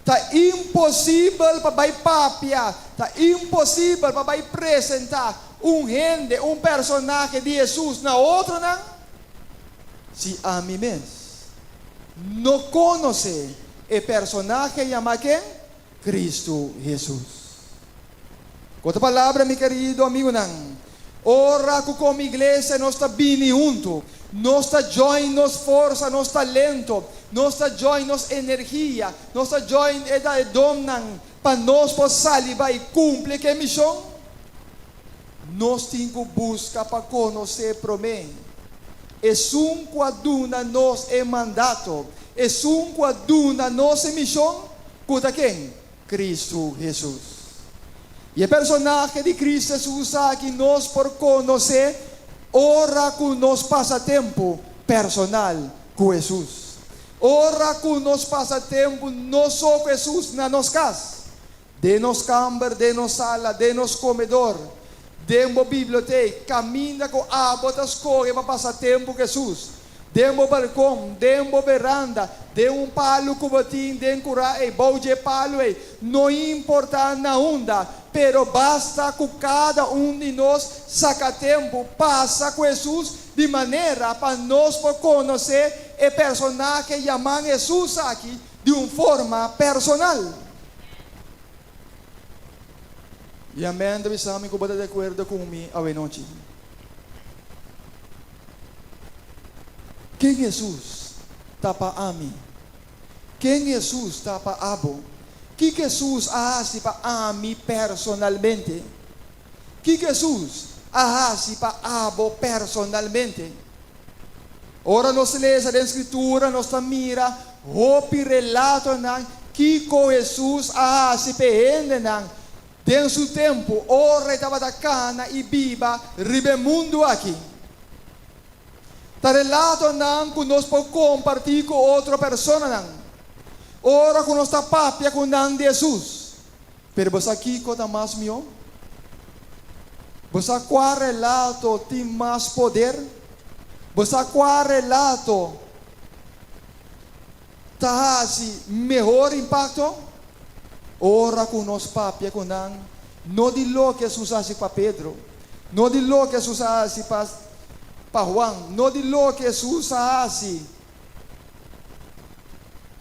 Ta imposibel pa bai papia, ta imposibel pa bai presentá un hende, un personahe di Hesus na otronan, si ami mes no konosé e personahe yamá ken? Kristu Hesus. Ku otro palabra, mi kerido amigunan, ora ku komo iglesia nos ta bini huntu, nos ta join nos forsa, nos talento, nos ta join nos energia, nos ta join e da e donnan pa nos por sali bai kumpli ku e mishon, nos tin ku buska pa konosé promé Esun ku a duna nos e mandato, Esun ku a duna nos e mishon, ku ta ken? Kristu Hesus. I e personahe di Kristu Hesus aki nos por konosé ora ku nos pasa tempu personal ku Hesus. Ora ku nos pasa tempu no so ku Hesus na nos kas, den nos kamber, den nos sala, den nos komedor, den bo bibliotek, kaminda ku abo ta skohe pa pasa tempu ku Hesus. Den bo balkon, den bo beranda, den un palu ku bo tin den kurá ei, bou dje palu ei, no importá na unda, pero basta ku kada un di nos saka tempu pasa ku Hesus di manera pa nos por konosé e personahe yaman Hesus aki di un forma personal. I amèn ta bisa mi ku bo ta di akuerdo ku mi awenochi. Ken Hesus ta pa ami? Ken Hesus ta pa abo? Kiko Hesus a hasi pa ami personalmente? Kiko Hesus a hasi pa abo personalmente? Ora nos lesa den Skritura nos ta mira hopi relatonan kiko Hesus a hasi pa e hendenan den su tempu ora e tabata kana i biba riba e mundu aki. Ta relatonan ku nos por kompartí ku otro personanan. Ora ku nos ta papia ku nan di Hesus. Pero bo sa kiko ta mas mihó? Bo sa kua relato tin mas poder? Bo sa kua relato ta hasi mehor impakto? Ora ku nos papia ku nan, no di loke Hesus a hasi pa Pedro, no di loke Hesus a hasi pa pa Huan, no di loke Hesus a hasi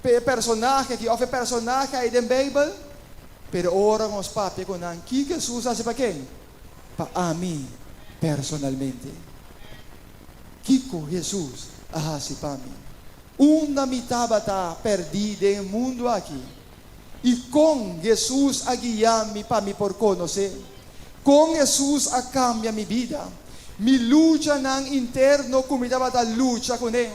pa e personahe aki òf e personahe ei den Beibel, pero ora nos papia ku nan, kiko Hesus a hasi pa ken? Pa ami personalmente. Kiko Hesus a hasi pa mi? Unda mi tabata pèrdí den e mundu aki? I kon Hesus a guia mi pa mi por konos'é? Kon Hesus a kambia mi bida? Mi luchanan interno ku mi tabata lucha kuné,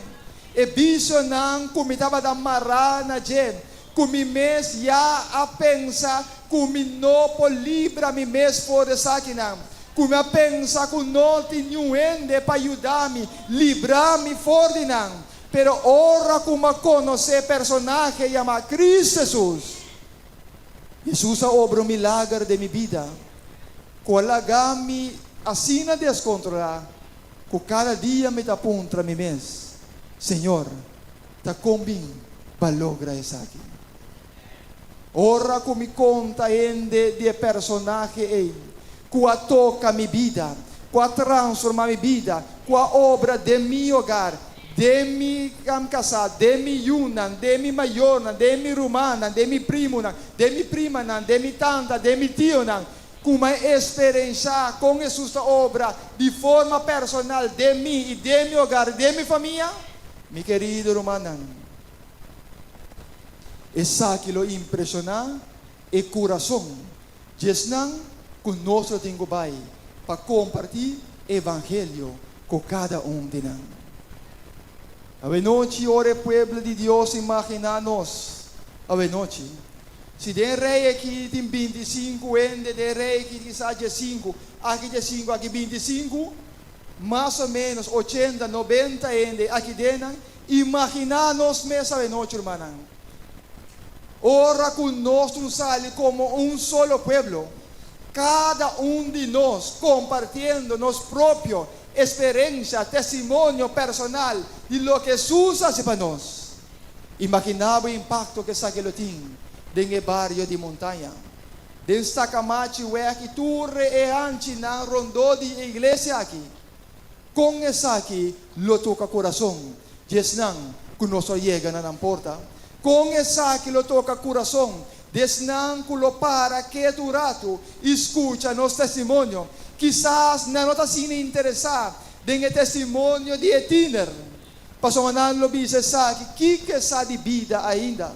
e bisionan ku mi tabata mará na dje, ku mi mes ya a pensa ku mi no por libra mi mes for di esakinan, ku mi a pensa ku no tin niun hende pa yuda mi libra mi for di nan. Pero ora ku mi a konosé e personahe yamá Cristo Hesus, Hesus a obra un milager den mi bida ku a laga mi asina deskontrolá ku kada dia mi ta puntra mi mes, Señor, ta kon bin pa logra esaki? Ora ku mi konta hende di e personahe ei ku a toka mi bida, ku a transformá mi bida, ku a obra den mi hogar, den mi kasá, den mi yunan, den mi mayornan, den mi rumannan, den mi primunan, den mi primanan, den mi tanta, den mi tionan, ku mi a eksperenshá kon Hesus ta obra di forma personal den mi i den mi hogar i den mi famia, mi kerido rumannan, Esaki lo impreshoná e kurason di esnan ku nos lo tin ku bai pa kompartí evangelio ku kada un di nan. Awenochi ora e pueblo di Dios imaginá nos awenochi, si den rei aki tin 25 hende, den rei aki kisas 15, aki 15, aki 25, mas o ménos 80, 90 hende aki den nan, Imaginá nos mes awenochi, rumannan, ora ku nos tur sali komo un solo pueblo, kada un di nos kompartiendo nos propio eksperensia, testimonio personal di loke Hesus hasi pa nos. Imaginá bo e impakto ku esaki lo tin den e bario di Montaña, den Stakamachi, Weg i tur e hanchinan rondó di e iglesia aki. Kon esaki lo toka kurason di esnan ku nos lo yega na nan porta? Kon esaki lo toka kurason di esnan ku lo para ketu un ratu i skucha nos testimonio? Kisas nan no ta asina interesá den e testimonio di e tiner, pasobra nan lo bisa esaki, Kiko e sa di bida ainda?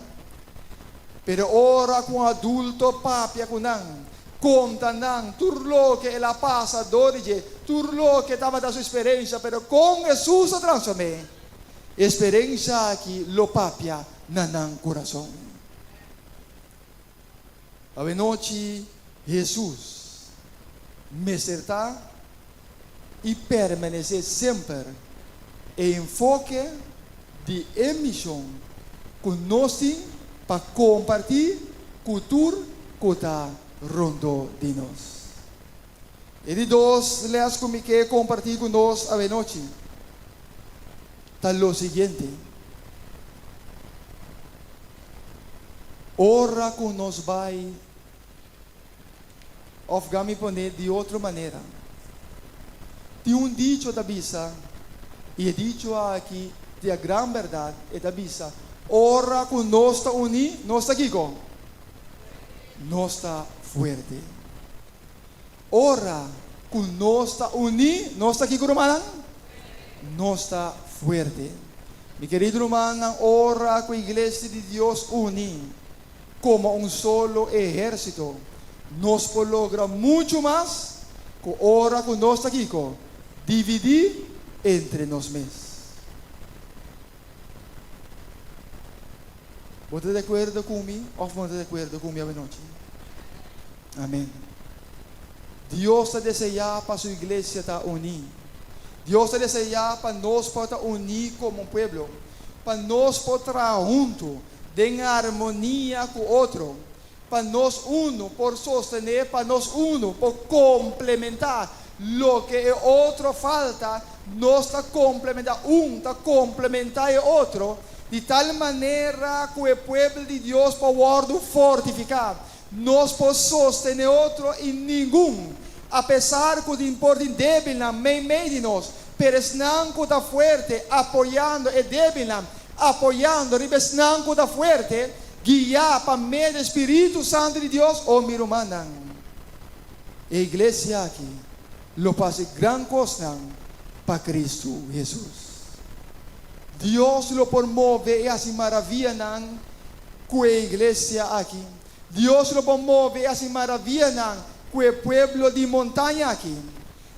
Pero ora ku un adulto papia ku nan, konta nan tur loke el a pasa dor di dje, tur loke tabata su sperensia, pero kon Hesus a transform'é, e sperensia aki lo papia na nan kurason. Awenochi Hesus mester ta i permanesé semper e enfoke di e mishon ku nos tin pa kompartí ku tur ku ta rondó di nos. E di dos lès ku mi ke kompartí ku nos awenochi ta lo siguiente, Ora ku nos bai Of ga mi pone di otro manera. Tin un dicho ta bisa, i e dicho aki tin a gran berdad, e ta bisa, Ora ku nos ta uní, nos ta kiko? Nos ta fuerte. Ora ku nos ta uní, nos ta kiko rumannan? Nos ta fuerte. Mi kerido rumannan, ora ku iglesia di Dios uní, Komo un solo ehérsito, nos por logra muchu mas ku ora ku nos ta kiko? Dividí entre nos mes. Bo ta di akuerdo ku mi òf bo no ta di akuerdo ku mi awenochi? Amèn. Dios ta deseá pa su iglesia ta uní. Dios ta deseá pa nos por ta uní komo un pueblo, pa nos por traha huntu. den harmonia ku otro, pa nos unu por sostené, pa nos unu por komplementá loke e otro falta, nos ta komplementá, un ta komplementá e otro, di tal manera ku e pueblo di Dios por wòrdu fortifiká. Nos por sostené otro i ningun, apesar ku tin por tin débilnan meimei di nos, pero esnan ku ta fuerte apoyando e débilnan, apoyando riba esnan ku ta fuerte, guiá pa medio di spiritu santu di Dios, o mi rumannan, e iglesia aki lo por hasi gran kosnan pa Kristu Hesus. Dios lo por move i hasi maravianan ku e iglesia aki. Dios lo por move i hasi maravianan ku e pueblo di montaña aki,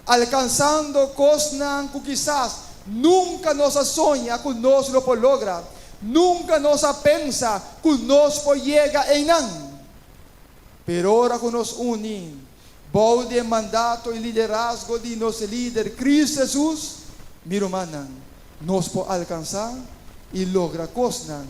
alkansando kosnan ku kisas nunka nos a soña ku nos lo por logra, nunka nos a pensa ku nos por yega einan. Pero ora ku nos uni bou di e mandato i liderazgo di nos Lider Kristu Hesus, mi rumannan, nos por alkansá i logra kosnan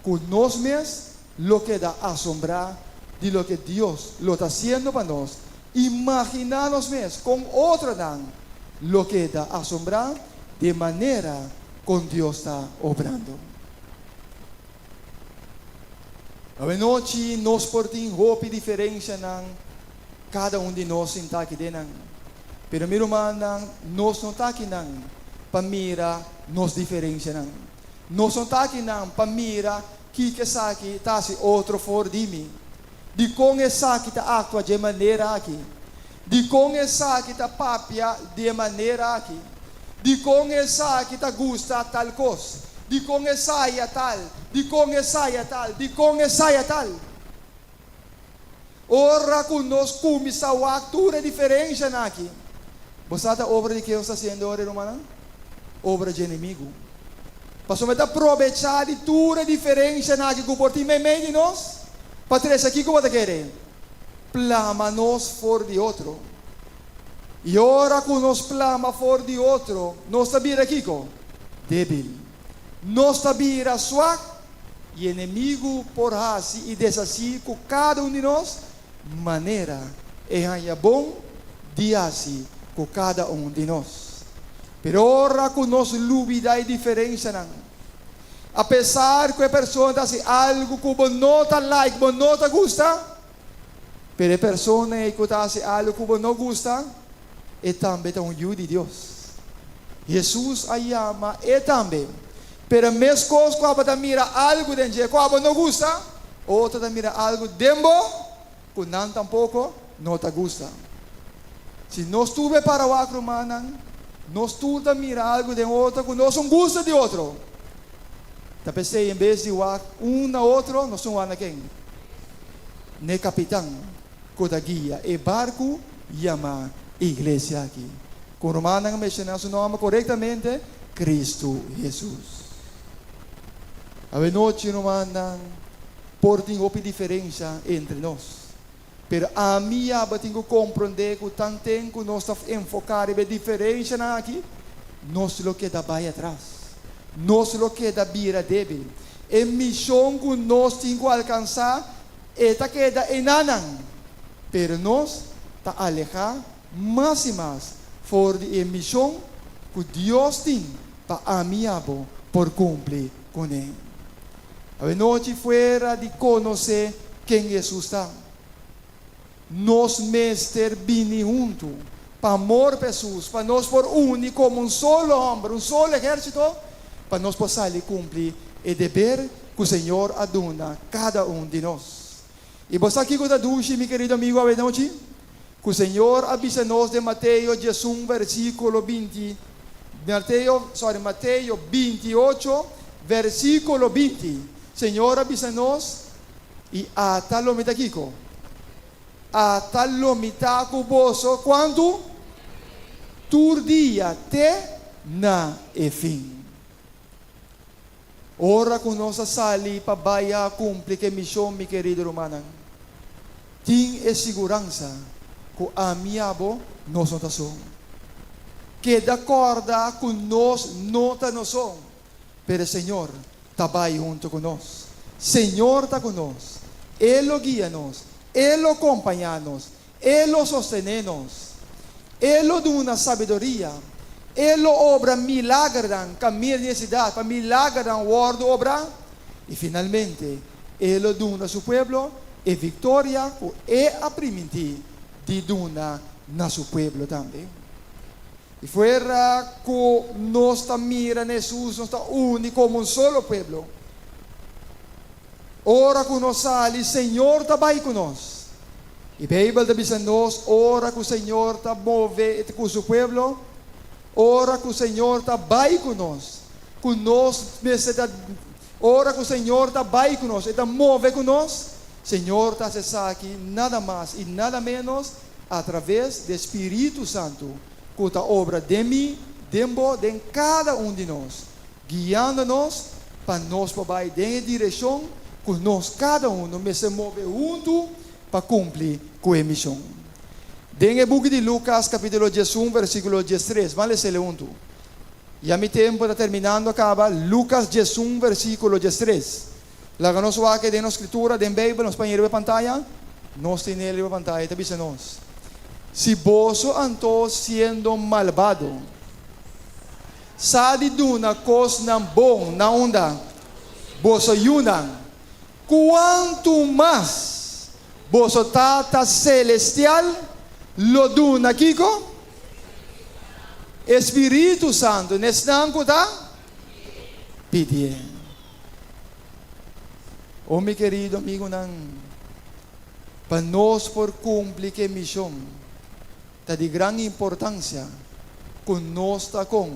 ku nos mes lo keda asombrá di loke Dios lo ta hasiendo pa nos. Imaginá nos mes kon otronan lo keda asombrá di e manera kon Dios ta obrando. Awenochi nos por tin hopi diferencianan, cada un di nos sinta aki den nan. Pero mi rumannan, nos no ta aki nan pa mira nos diferencianan. Nos no ta aki nan pa mira kiko esaki ta haci otro for di mi. Dikon esaki ta aktua dje manera aki? Dikon esaki ta papia di e manera aki? Dikon esaki ta gusta tal kos? Dikon esai a tal? Dikon esai a tal? Dikon esai a tal? Ora ku nos kuminsá wak tur e diferenshanan aki, bo sa ta obra di ke nos ta hasiendo ora, rumannan? Obra dje enemigu. Pasobra e ta probechá di tur e diferenshanan aki ku por tin meimei di nos pa trese kiko bo ta kere? Plama nos for di otro. I ora ku nos plama for di otro, nos ta bira kiko? Débil. Nos ta bira swak i enemigu por hasi i deshasí ku kada un di nos manera e haña bon di hasi ku kada un di nos. Pero ora ku nos lubidá e diferenshanan, apesar ku e persona ta hasi algu ku bo no ta like, bo no ta gusta, pero e persona ei ku ta hasi algu ku bo no gusta, e tambe ta un yu di Dios. Hesus a yama e tambe. Pero meskos ku abo ta mira algu den dje ku abo no gusta, otro ta mira algu den bo ku nan tampoko no ta gusta. Si nos tur bai para wak rumannan, nos tur ta mira algu den otro ku nos un gusta di otro. Ta p'esei en bes di wak un na otro, nos un wak na ken? N'e kapitan ku ta guia e barku yamá iglesia aki. Ku rumannan a menshoná su nòmber korektamente, Kristu Hesus. Awenochi rumannan, por tin hopi diferensha entre nos. Pero ami ya bo tin ku komprondé ku tanten ku nos ta enfoká riba e diferenshanan aki, nos lo keda bai atras. Nos lo keda bira débil. E mishon ku nos tin ku alkansá, e ta keda enanan. Pero nos ta alehá mas i mas for di e mishon ku Dios tin pa ami i abo por kumpli kuné. Awenochi fuera di konosé ken Hesus ta, nos mester bini huntu pa amor pa Hesus, pa nos por uni komo un solo hòmber, un solo ehérsito, pa nos por sali kumpli e deber ku Señor a duna kada un di nos. I bo sa kiko ta dushi, mi kerido amigu, awenochi? Ku Señor a bisa nos den Mateo 11 versíkulo 20, Mateo, sorry, Mateo 28 versíkulo 20, Señor a bisa nos, I ata lo mi ta kiko? Ata lo mi ta ku boso kuantu? Tur dia te na e fin. Ora ku nos a sali pa bai a kumpli ku e mishon, mi kerido rumannan, tin e siguransa ku ami i abo nos no ta so. Keda kòrda ku nos no ta nos so, pero e Señor ta bai huntu ku nos. Señor ta ku nos. E lo guia nos, E lo kompañá nos, E lo sostené nos. E lo duna sabiduria, E lo obra milagernan kaminda di nesesidat pa milagernan wòrdu obrá, i finalmente E lo duna Su pueblo e viktoria ku E a primintí di duna na Su pueblo tambe. I fuera ku nos ta mira na Hesus, nos ta uni komo un solo pueblo. Ora ku nos sali, Señor ta bai ku nos. I Beibel ta bisa nos, ora ku Señor ta move ku su pueblo, ora ku Señor ta bai ku nos, ku nos mester ta, ora ku Señor ta bai ku nos, E ta move ku nos, Señor ta hasi esaki nada mas i nada ménos atraves di e Spiritu Santu ku ta obra den mi, den bo, den kada un di nos, guiando nos pa nos por bai den e direkshon ku nos kada unu mester move huntu pa kumpli ku e mishon. Den e buki di Lukas kapítulo 11 versíkulo 13, ban les'e huntu. Ya mi tempu ta terminando kaba, Lukas 11 versíkulo 13. Laga nos wak den nos Skritura, den Beibel, nos pañ'e riba e pantaya. Nos tin'e riba pantaya, e ta bisa nos, Si boso anto siendo malbado, sa di duna kosnan bon na unda boso yunan, kuantu mas boso Tata Selestial lo duna kiko? E Spiritu Santu na esnan ku ta pidié. O mi kerido amigunan, pa nos por kumpli ku e mishon, ta di gran importansia ku nos ta kon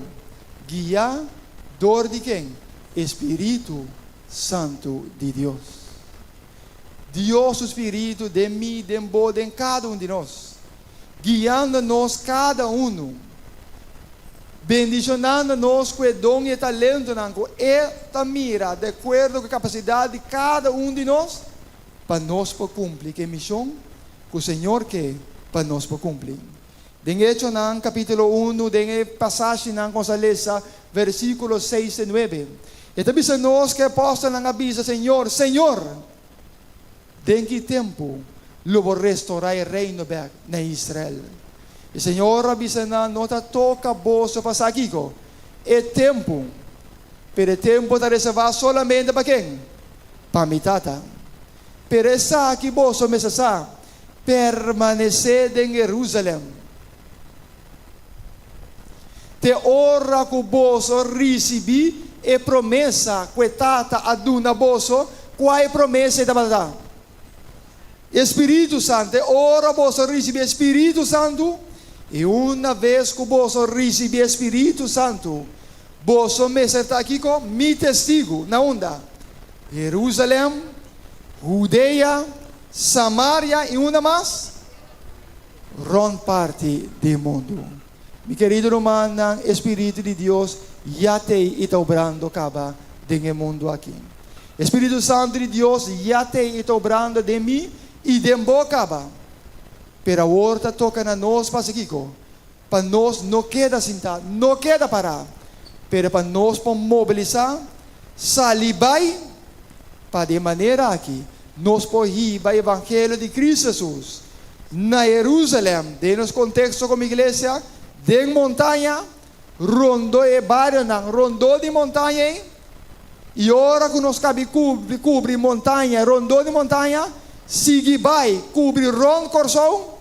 guiá dor di ken? E spiritu santu di Dios. Dios su spiritu den mi, den bo, den kada un di nos, guiando nos kada unu, bendishonando nos ku e don i e talentonan ku E ta mira di akuerdo ku e kapasidat di kada un di nos, pa nos por kumpli ku e mishon ku Señor ke pa nos por kumpli. Den Echonan kapítulo unu, den e pasashinan ku nos a lesa, versíkulo seis te nuebe, e ta bisa nos ku e apòstelnan a bisa Señor, Señor, den ki tempu lo bo restorá e reino bèk na Israel? E Señor a bisa nan, No ta toka boso pa sa kiko e tempu, pero e tempu ta reservá solamente pa ken? Pa mi Tata. Pero esaki boso mester sa, Permanesé den Herúsalèm te ora ku boso risibí e promesa ku e Tata a duna boso. Kua e promesa ei tabata ta? E spiritu santu. Te ora boso risibí e spiritu santu, i una bes ku boso risibí e spiritu santu, boso mester ta kiko? Mi testigu. Na unda? Herúsalèm, Hudea, Samaria i unda mas? Rònt parti di mundu. Mi kerido rumannan, e Spiritu di Dios ya t'ei i ta obrando kaba den e mundu aki. E Spiritu Santu di Dios ya t'ei i ta obrando den mi i den bo kaba. Pero awor ta toka na nos pa hasi kiko? Pa nos no keda sintá, no keda pará, pero pa nos por mobilisá, sali bai, pa di e manera aki nos por hiba e evangelio di Cristo Jesus na Jerusalem, den nos contexto como iglesia, den montaña, rondó e barionan rondó di montaña ei, i ora cu nos cabi cubri montaña rondó di montaña, sigui bai cubri rond Corsou,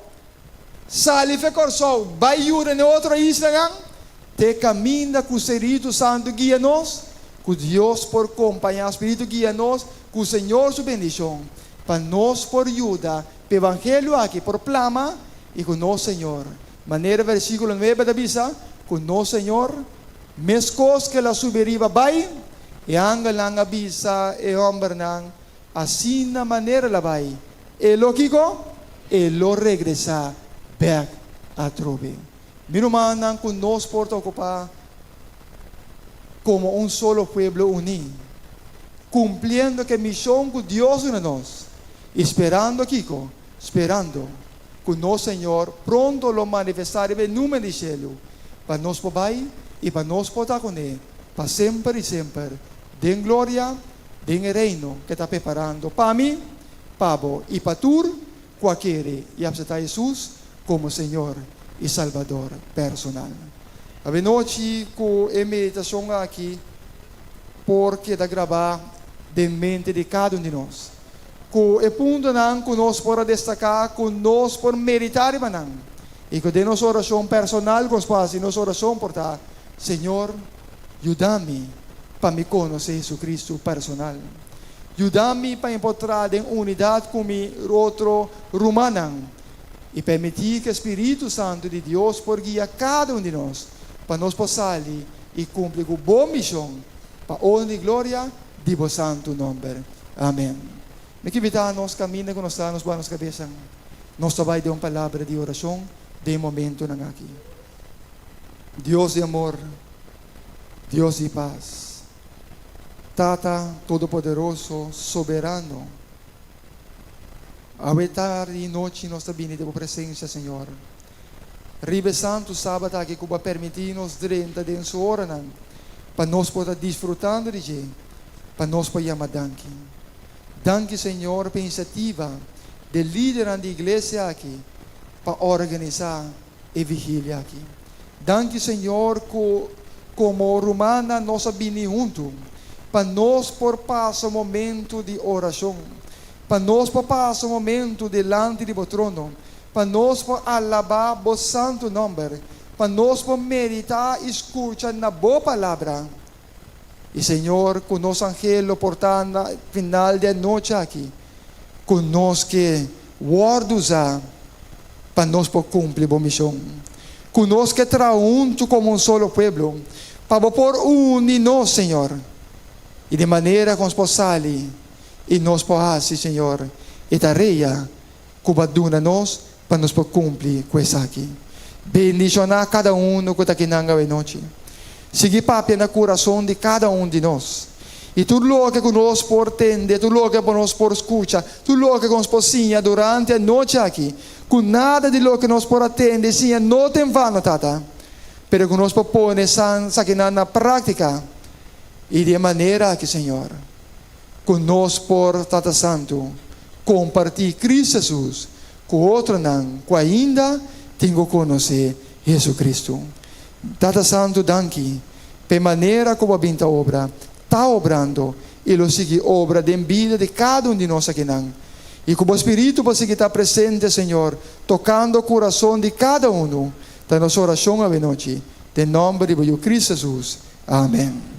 Sali fe Kòrsou, bai yuda n'e otro islanan, te kaminda ku Spiritu Santu guia nos, ku Dios por kompañá Spiritu guia nos ku Señor su bendishon, pa nos por yuda p'e evangelio aki por plama i ku nos Señor, manera versíkulo nuebe ta bisa, ku nos Señor, meskos ku el a subi riba bai, e angelnan a bisa e hòmbernan, Asina manera el a bai, e lo kiko? E lo regresá bèk atrobe. Mi rumannan, ku nos por ta okupá komo un solo pueblo uní, kumpliendo ku e mishon ku Dios duna nos, i sperando kiko? Sperando ku nos Señor pronto lo manifestá riba e nube di shelu, pa nos por bai i pa nos por ta kuné pa semper i semper den gloria. den e Reino ku e ta preparando pa mi, pa bo i pa tur ku a kere i apseptá Hesus komo Señor i Salbador personal. Awenochi ku e meditashon aki por keda grabá den mente di kada un di nos, ku e puntonan ku nos por a destaká ku nos por meditá riba nan i ku den nos orashon personal ku nos por hasi, nos orashon por ta, Señor, yuda mi pa mi konosé Jesucristo personal. Yuda mi pa mi por traha den unidat ku mi otro rumannan i permití ku e spiritu santu di Dios por guia kada un di nos pa nos por sali i kumpli ku bo mishon pa honra i gloria di bo santu nòmber. Amèn. Mi ke invitá nos kaminda ku nos ta, nos baha nos kabesan. Nos ta bai den un palabra di orashon den e momentunan aki. Dios di amor, Dios di pas, Tata Todopoderoso, Soberano, awe tardi i nochi nos ta bini den bo presensia, Señor. Riba e santu sabat aki ku bo a permití nos drenta den su oranan pa nos por ta disfrutando di dje, pa nos por yama danki. Danki, Señor, pa e inisiativa di e lidernan di iglesia aki pa organisá e vigilia aki. Danki Señor ku komo rumannan nos a bini huntu pa nos por pasa un momentu di orashon, pa nos por pasa un momentu dilanti di bo trono, pa nos por alabá bo santu nòmber, pa nos por meditá i skucha na bo palabra. I Señor ku nos anhelo por ta na final di e nochi aki ku nos ke wòrdu usá pa nos por kumpli bo mishon. Ku nos ke traha huntu komo un solo pueblo pa bo por uni nos, Señor, i di manera ku nos por sali i nos por hasi, Señor, e tarea ku bo a duna nos pa nos por kumpli ku esaki. Bendishoná kada unu ku ta kinan awenochi. Sigui papia na kurason di kada un di nos. I tur loke ku nos por tende, tur loke ku nos por skucha, tur loke ku nos por siña durante e nochi aki, ku nada di loke nos por a tende i siña no ta en vano, Tata, pero ku nos por pone esakinan na práktika i di e manera aki, Señor, ku nos por, Tata Santu, kompartí Cristo Jesus ku otronan ku ainda tin ku konosé Jesucristo. Tata Santu, danki pa e manera ku bo a bin ta obra, ta obrando i lo sigui obra den bida di kada un di nos akinan. I ku bo Spiritu por sigui ta presente, Señor, tokando kurason di kada unu, ta nos orashon awenochi, den nòmber di bo Yu Cristo Jesus. Amen.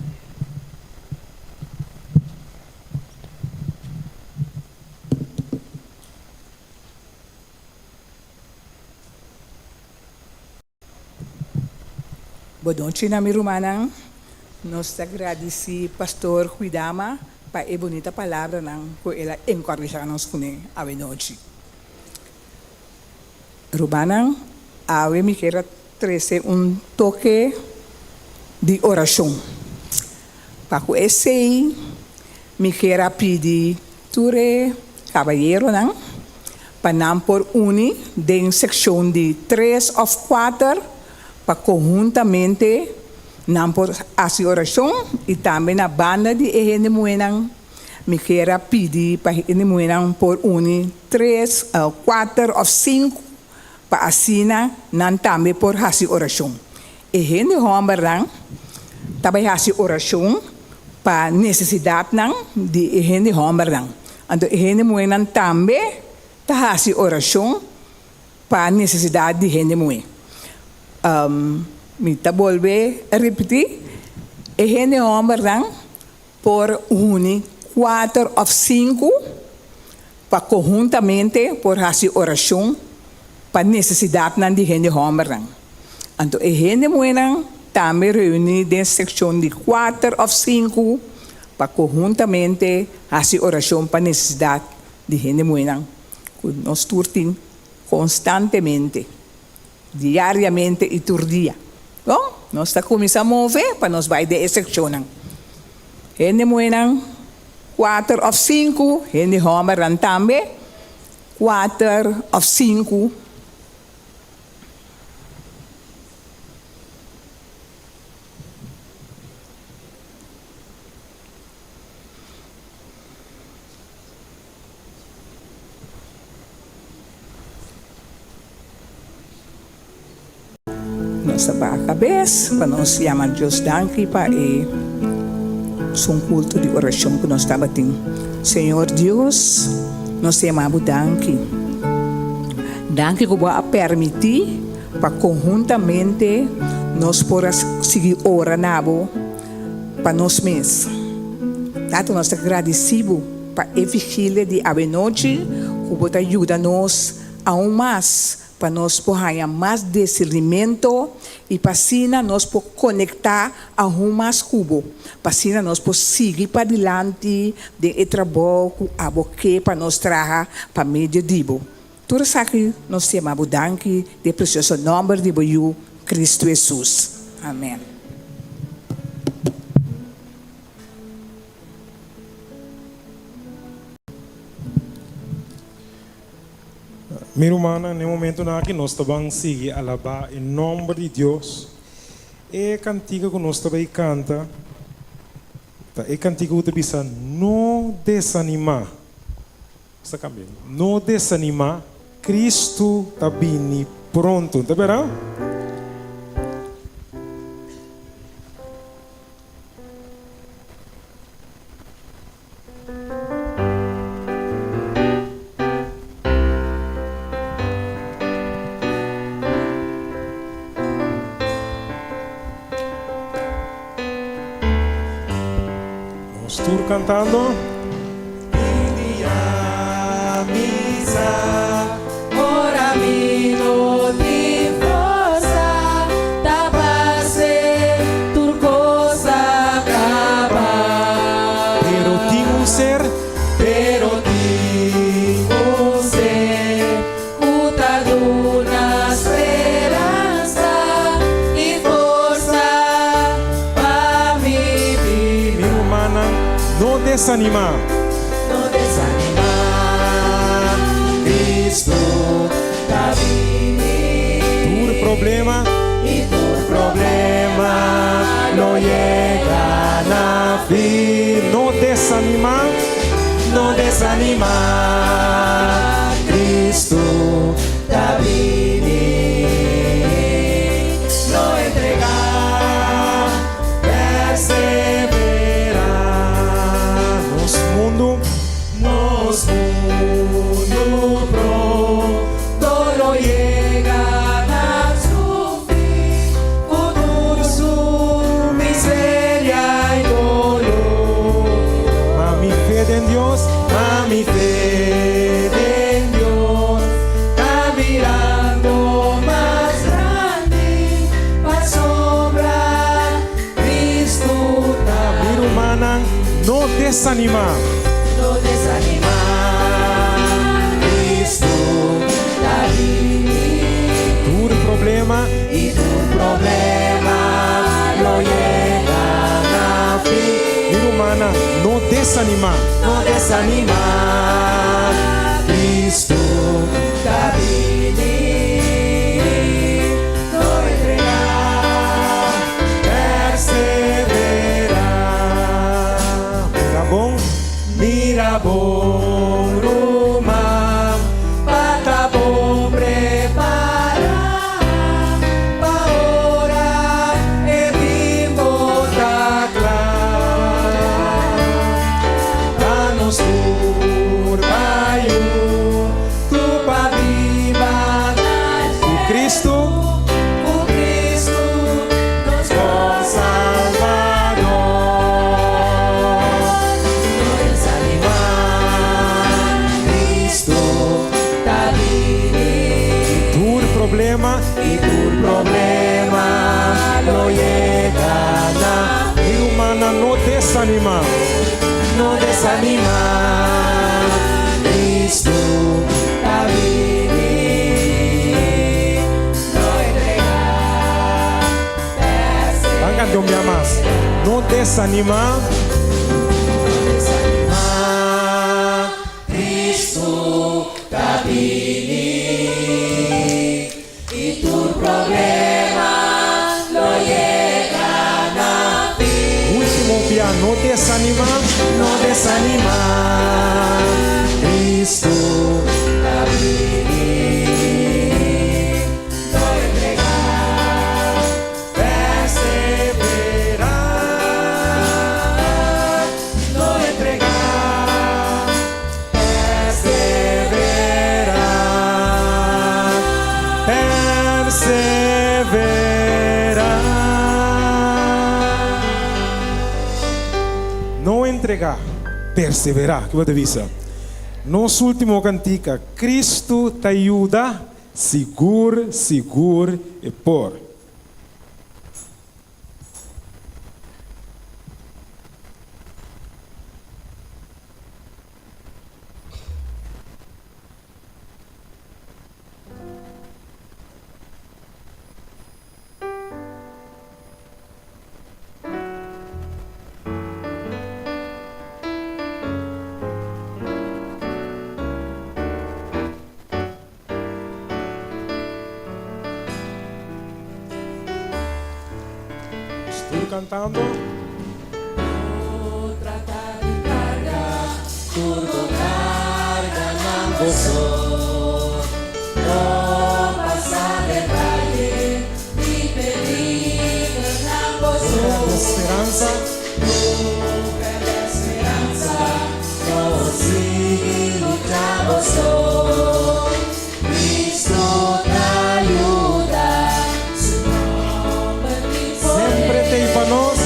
Bo nochi na mi rumannan. Nos ta gradisí Pastor Huidama pa e bunita palabranan ku el a enkorajá nos kuné awe nochi. Rumannan, awe mi kier a trese un toke di orashon. Pa ku esei mi kier a pidi tur e kabayeronan pa nan por uni den sekshon di tres òf kuater pa konhuntamente nan por hasi orashon i tambe na banda di e hende muhénan mi kier a pidi pa hende muhénan por uni tres, kuater òf sinku pa asina nan tambe por hasi orashon. E hende hòmbernan ta bai hasi orashon pa nesesidatnan di e hende hòmbernan. Anto e hende muhénan tambe ta hasi orashon pa nesesidat di hende muhé. Mi ta bolbe ripití, e hende hòmbernan por uni kuater òf sinku pa konhuntamente por hasi orashon pa nesesidatnan di hende hòmbernan. Anto e hende muhénan tambe reuní den sekshon di kuater òf sinku pa konhuntamente hasi orashon pa nesesidat di hende muhénan ku nos tur tin konstantemente, diariamente i tur dia. Bon, nos ta kuminsá move pa nos bai den e sekshonnan. Hende muhénan kuater òf sinku, hende hòmbernan tambe kuater òf sinku. Nos ta baha kabes pa nos yama Dios danki pa e sun kulto di orashon ku nos tabatin. Señor Dios, nos ta yama bo danki. Danki ku bo a permití pa konhuntamente nos por a sigui ora na bo pa nos mes. Tata, nos ta gradisí bo pa e vigilia di awenochi ku bo ta yuda nos aun mas pa nos por haña mas discernimento i pa asina nos por konektá aun mas ku bo, pa asina nos por sigui padilanti den e trabou ku abo ke pa nos traha pa medio di bo. Tur esaki nos ta yama bo danki den e presioso nòmber di bo Yu, Cristo Hesus. Amèn. Mi rumannan, n'e momentunan aki nos ta ban sigui alabá e nòmber di Dios. E kantika ku nos ta bai kanta ta e kantika ku ta bisa, No desanimá. Nos ta kambia. No desanimá, Kristu ta bini pronto. Ta bèrdat? Nos tur cantando. Pero tin un ser. Pero tin un ser ku ta duna speransa i forsa pa mi biba. Mi rumannan, no desanimá. No desanimá, Cristo ta bini. Tur problema. I tur problema lo yega na fin. No desanimá. No desanimá, Cristo ta bini. No entregá, perseverá. Nos mundu. Nos mundu pronto lo yega na su fin, ku tur su miseria i doló. Ma mi fe den Dios, ma mi fe den Dios ta birando mas grandi, pasobra Cristo ta. Mi rumannan, no desanimá. No desanimá, Cristo ta bini. Tur problema. I tur problema lo yega na fin. Mi rumannan, no desanimá. No desanimá, Cristo ta bini. No entregá, perseverá. Mira bon. Mira bon, ruman, pa ta bon prepará pa ora e bin bo ta kla. Pa nos tur bai huntu pa biba na Ku Cristo. Ku Cristo nos bon Salvador. No desanimá, Cristo ta bini. Tur problema. I tur problema lo yega na Mi rumannan, no desanimá. No desanimá, Cristo ta bini. No entregá, Ban kanta un bia mas. No desanimá. No desanimá, Cristo ta bini. I tur problema lo yega na fin. Último bia, no desanimá. No desanimá, Cristo ta bini. No entregá. Perseverá. No entregá, perseverá. Ki bo ta bisa? Nos último kantika, Kristu ta yuda, sigur, sigur e por. Tur cantando. No trata di carga tur bo carganan bo so. No pasa den valle di peligernan bo so. No perde speransa. No perde speransa, no sigui lucha bo so. Cristo ta yuda, su nomber tin poder. Semper t'ei pa nos.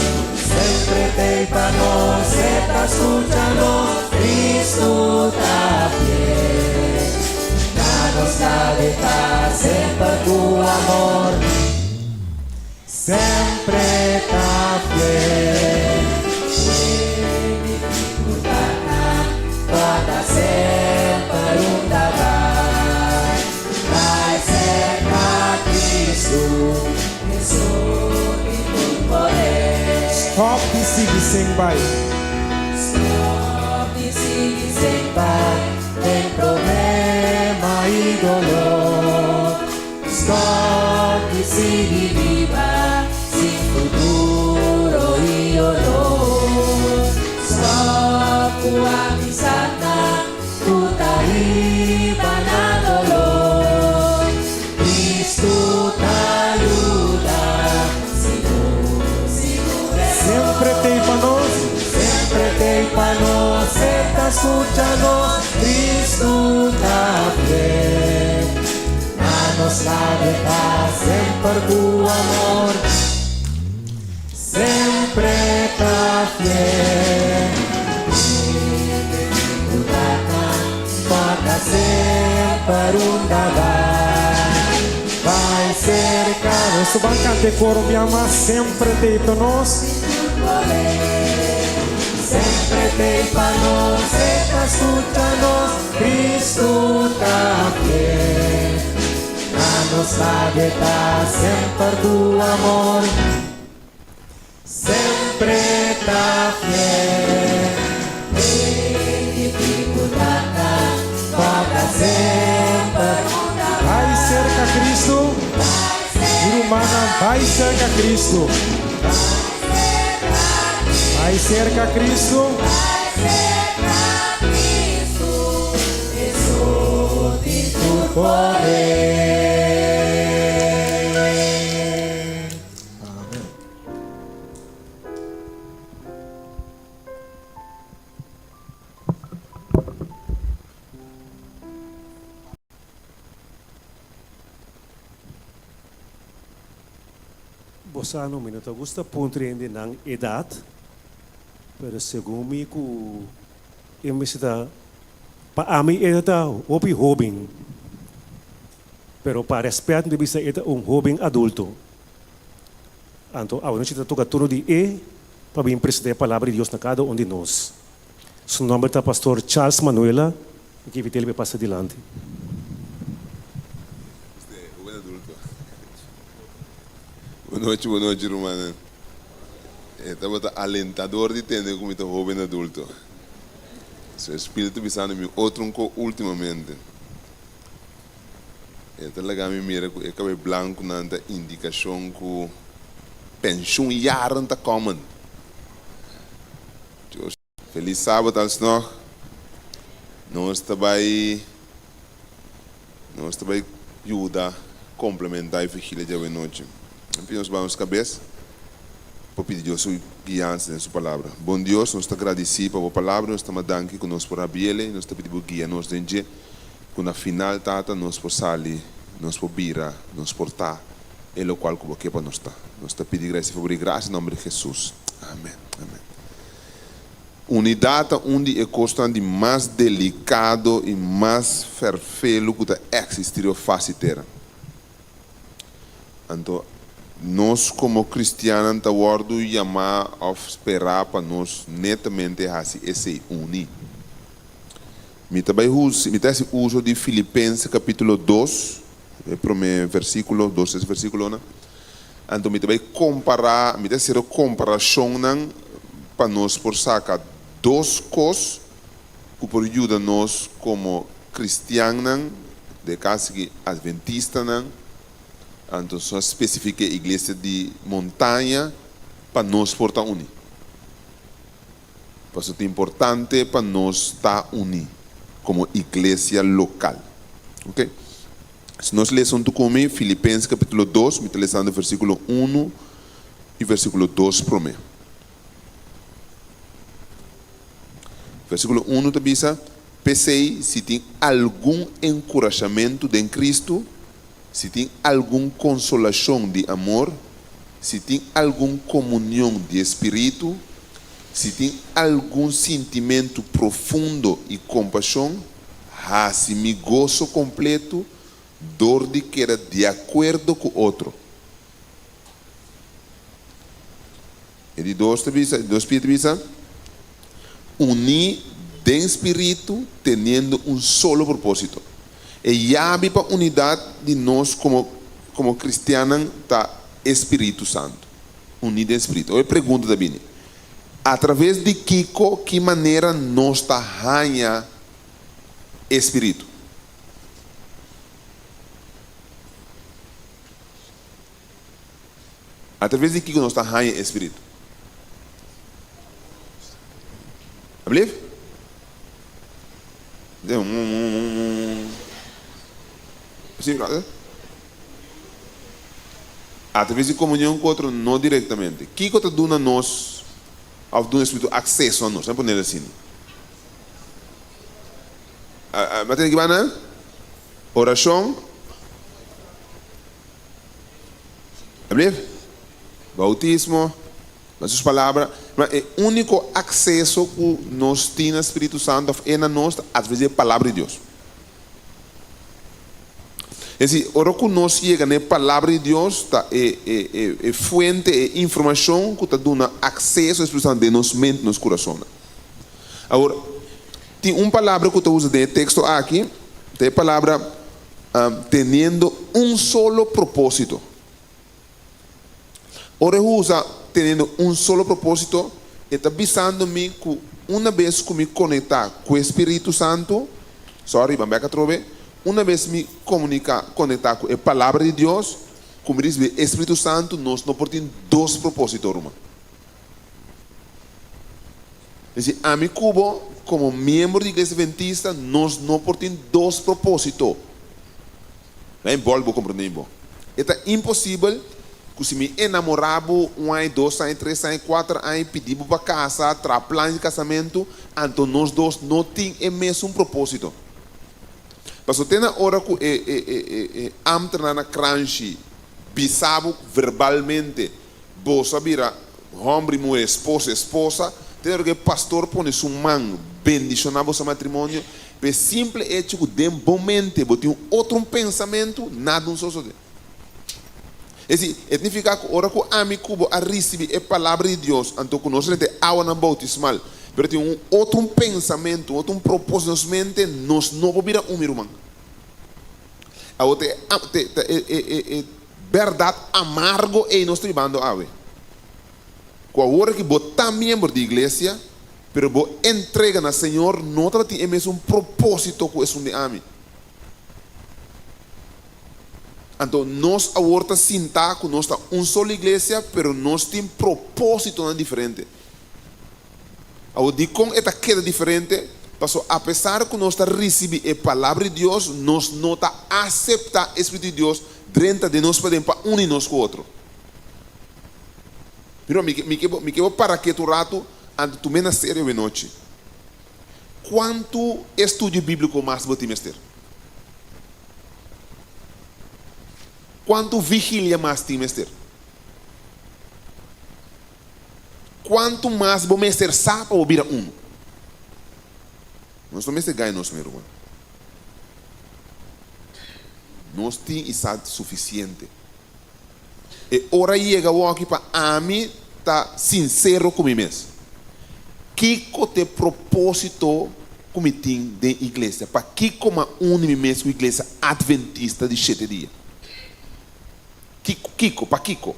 Semper t'ei pa nos, e ta scucha nos, Cristo ta fiel. Na nos ta semper cu amor. Semper ta fiel. Den dificultadnan, corda semper unda bay. Bay cerca Cristo, Hesus tin tur poder. Stop di sigui sin bay. Stop di sigui sin bay den problema y dolor. Stop di sigui biba sin futuro y honor. Stop cu amistadnan cu ta hiba na dolor. Cristo ta yuda, sigur, sigur e Semper t'ei pa nos. Semper t'ei pa nos, e ta scucha nos, Cristo ta fiel. Na nos lado ta semper cu amor. Semper ta fiel. Corda semper unda bay. Bay Cerca, nos ban canta e coro mi ama, semper t'ei pa nos. Semper t'ei pa nos, e ta scucha nos, Cristo ta fiel. Na nos lado ta semper cu amor. Semper ta fiel. Den dificultadnan, corda semper. Bay cerca Cristo. Mi rumannan, bay cerca Cristo. Bay cerca Cristo. Cristo, Hesus tin tur poder. Amen. Bo sa no, mi no ta gusta puntra hende nan edad, pero segun mi cu e mester ta, pa ami e ta hopi hoben, pero pa respet mi ta bisa e ta un hoben adulto. Anto awanochi ta toca turno di e pa bin presenta e palabra di Dios na cada un di nos. Su nomber ta Pastor Charles Manuela, mi ke invit'el pa e pasa dilanti. Este joven adulto. Bon nochi, bon nochi rumannan. E tabata alentador di tende ku mi ta hoben adulto. Su espíritu bisando mi otro un ko ultimamente. E ta laga mi mira ku e kabei blankunan ta indikashon ku penshun yaren ta komen. Dios. Felis sabat alsnog. Nos ta bai nos ta bai yuda komplementá e vigilia djawe nochi. Nan pidi nos baha nos kabes pa pidi Dios su guiansa den su palabra. Bon Dios, nos ta gradisí pa bo palabra, nos ta ma danki ku nos por habiel-e i nos ta pidi bo guia nos den dje, ku na final, Tata, nos por sali, nos por bira, nos por ta. e lokual ku bo ke pa nos ta. Nos ta pidi gracia i fabor i gracia na nomber di Jesus. Amen. Amen. Unidat ta un di e kosnan di mas delikado i mas ferfelu ku ta eksistí riba fasi tera. Anto, nos komo kristiannan ta wòrdu yamá òf sperá pa nos netamente hasi esei, uní. Mi ta bai hus, mi ta hasi uso di Filipense kapítulo dos, e promé versíkulo, dos tres versíkulonan. Anto mi ta bai kompará, mi ta hasi komparashonnan pa nos por saka dos kos ku por yuda nos komo kristiannan, den e kas aki adventistanan, anto nos a spesifiká e iglesia di montaña pa nos por ta uní. Pasobra ta importante pa nos ta uní komo iglesia lokal. Ok. Si nos lesa huntu ku mi Filipenses kapítulo dos, mi ta lesando versíkulo unu i versíkulo dos promé. Versíkulo unu ta bisa, P'esei, si tin algun enkurashamentu den Kristu, si tin algun konsolashon di amor, si tin algun komunion di e spiritu, si tin algun sintimentu profundo i kompashon, hasi mi goso kompletu dor di keda di akuerdo ku otro. E di dos ta bisa, e di dos pia ta bisa, Uní den spiritu teniendo un solo propósito. E yabi pa unidat di nos komo komo kristiannan ta e Spiritu Santu. Uní den spiritu. Awor e pregunta ta bini, Atraves di kiko, ki manera nos ta haña e spiritu? Atraves di kiko nos ta haña e spiritu? Ablief? Sí, brother. Atraves di komunion ku otro, no direktamente. Kiko ta duna nos òf duna e spiritu akseso a nos? Laat mi ponel asina. Bo a tene ki banda? Orashon. Ablief? Bautismo, na sus palabra, ma e úniko akseso ku nos tin na Spiritu Santu òf e na nos ta atraves di e Palabra di Dios. Es desi, ora ku nos yega na e Palabra di Dios ta e e e e fuente, e informashon ku ta duna akseso na Spiritu Santu den nos mente, nos kurasonnan. Awor, tin un palabra ku ta usa den e teksto aki, ta e palabra teniendo un solo propósito. Ora e usa teniendo un solo propósito, e ta bisando mi ku una bes ku mi konektá ku e Spiritu Santu, sorry, ban bek atrobe, una bes mi komuniká, konektá ku e Palabra di Dios, ku mi risibí e Spiritu Santu, nos no por tin dos propósito, ruman. Es decir, ami ku bo, komo miembro di Iglesia Adventista, nos no por tin dos propósito. Na e bòl bo komprondé mi bon. E ta imposibel ku si mi enamorá bo un aña, dos aña, tres aña, kuater aña, pidi bo pa kasa, traha plan di kasamentu, anto nos dos no tin e mesun propósito. Pasobra te na ora ku e e e e ámternan na kranshi bisa bo verbalmente, Boso a bira homber i muher, esposo i esposa, te ora ku e pastor pone su man bendishoná boso matrimonio, pa e simple echo ku den bo mente bo tin un otro un pensamentu, nada un sosodé. Es desi, e signifiká ku ora ku ami ku bo a risibí e Palabra di Dios, anto ku nos rente awanan boutismal, pero tin un otro un pensamentu, un otro un propósito den nos mente, nos no por bira un, mi ruman. Awor ta e ta e e e bèrdat amargo ei nos ta bibando awe. Ku awor aki bo ta miembro di iglesia, pero bo entrega na Señor no tabatin e mesun propósito ku esun di ami. Anto nos awor ta sinta ku nos ta un solo iglesia, pero nos tin propósitonan diferente. Awor, dikon e ta keda diferente? Pasobra apesar ku nos ta risibí e Palabra di Dios, nos no ta aseptá e spiritu di Dios drenta den nos paden pa uni nos ku otro. Mira, mi ke, mi ke bo, mi ke bo para ketu un ratu, anto tum'é na serio awe nochi. Kuantu estudio bíbliko mas bo tin mester? Kuantu vigilia mas tin mester? Kuantu mas bo mester sa pa bo bira unu? Nos no mester gaña nos mes, ruman. Nos tin i sa sufisiente. E ora yega awoki pa ami ta sinsero ku mi mes. Kiko ta e propósito ku mi tin den iglesia? Pakiko m'a uni mi mes ku Iglesia Adventista di Shete Dia? Kiko? Kiko? Pakiko?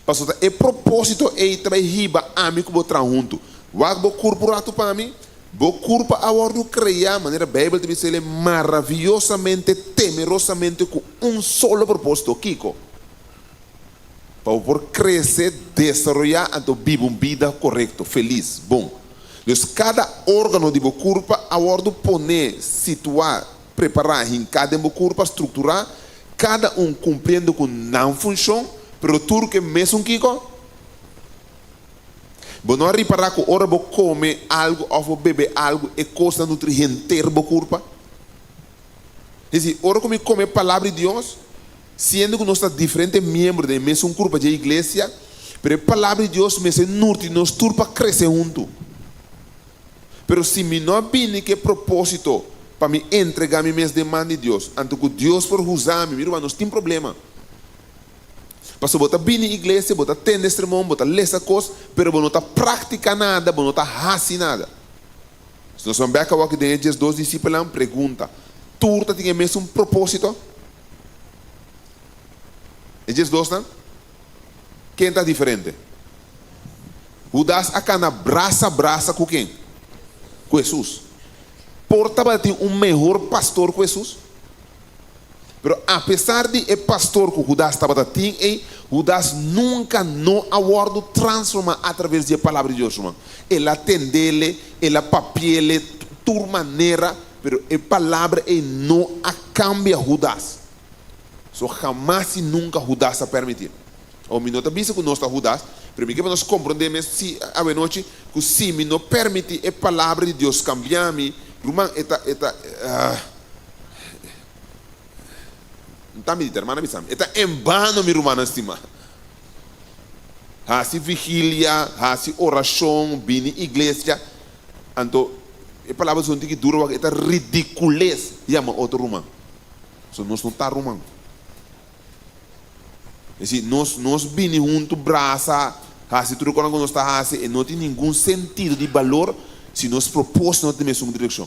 Pasobra ta e propósito ei ta bai hiba ami ku bo traha huntu. Wak bo kurpu ratu pa mi. Bo kurpa a wòrdu kreá, manera Beibel ta bisa el, maraviyosamente, temerosamente ku un solo propósito. Kiko? Pa bo por krese, desaroyá anto biba un bida korekto, felis, bon. Dus kada órgano di bo kurpa a wòrdu poné, situá, prepará, hinká den bo kurpa, strukturá, kada un kumpliendo ku nan funshon, pero tur ku e mesun kiko? Bo no a ripará ku ora bo kome algu òf bo bebe algu e kos ta nutri henter bo kurpa? Es disi, ora ku mi kome e Palabra di Dios, siendo ku nos ta diferente miembro den e mesun kurpa dje iglesia, pero e Palabra di Dios mester nutri nos tur pa krese huntu. Pero si mi no a bini ku e propósito pa mi entregá mi mes den man di Dios, anto ku Dios por usa mi, mi ruman, nos tin problema. Pasobra bo ta bini iglesia, bo ta tende sermon, bo ta lesa kos, pero bo no ta praktika nada, bo no ta hasi nada. Si nos ban bek awor aki den e 12 disipelnan, pregunta, Tur ta tin e mesun propósito? E diesdosnan? Ken ta diferente? Hudas a kana brasa brasa ku ken? Ku Hesus. Por tabatin un mehor pastor ku Hesus? Pero apesar di e pastor ku Hudas tabata tin ei, Hudas nunka no a wòrdu transformá atraves di e Palabra di Dios, ruman. El a tendele, el a papiele tur manera, pero e Palabra ei no a kambia Hudas. So hamas i nunka Hudas a permití. Awor, mi no ta bisa ku nos ta Hudas, pero mi ke pa nos komprondé mes si awenochi ku si mi no permití e Palabra di Dios kambia mi, ruman, e ta, e ta, Nta mi di ta hermana bisa mi, e ta en bano mi rumannan stima. Hasi vigilia, hasi orashon, bini iglesia. Anto e palabra son tiki duro wak, e ta ridicules yama otro ruman. So nos no ta ruman. Es decir, nos nos bini huntu brasa, hasi tur e konan ku nos ta hasi, e no tin ningun sentido di balor si nos proposito no ta den mesun direkshon.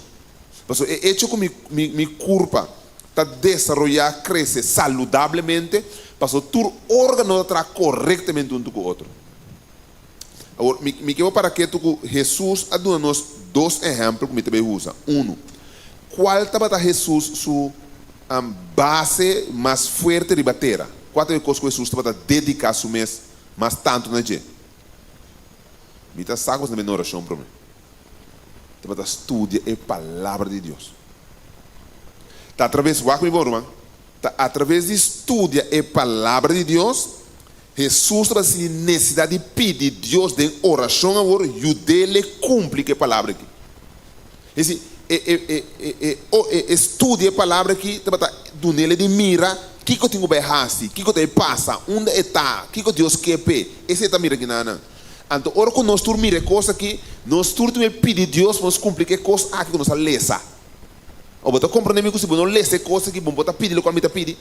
Pasobra e echo ku mi mi kurpa ta desaroyá, krese saludablemente, pasobra tur órgano ta traha korektamente huntu ku otro. Awor, mi mi ke bo para ketu ku Hesus a duna nos dos ehèmpel ku mi ta bai usa. Unu, kual tabata Hesus su base mas fuerte riba tera? Kua ta e kos ku Hesus tabata dediká su mes mas tantu na dje? Mi ta sa ku boso ta mende orashon promé. Tabata studia e Palabra di Dios. Ta atraves, wak mi bon ruman, ta atraves di studia e Palabra di Dios, Hesus tabata sinti nesesidat di pidi Dios den orashon awor yud'é kumpli ku e Palabra aki. Es disi, e, e, e, e, e, o, e, e studia e Palabra aki tabata dun'é di mira kiko tin ku bai hasi, kiko ta bai pasa, unda e ta, kiko Dios ke p'e. Esei ta mira kinanan. Anto ora ku nos tur mira e kos aki, nos tur tin ku pidi Dios pa nos kumpli ku e kos aki ku nos a lesa. O bo ta komprendé mi ku si bo no lesa e kos aki, bo no ta pidi lokual mi ta pidi?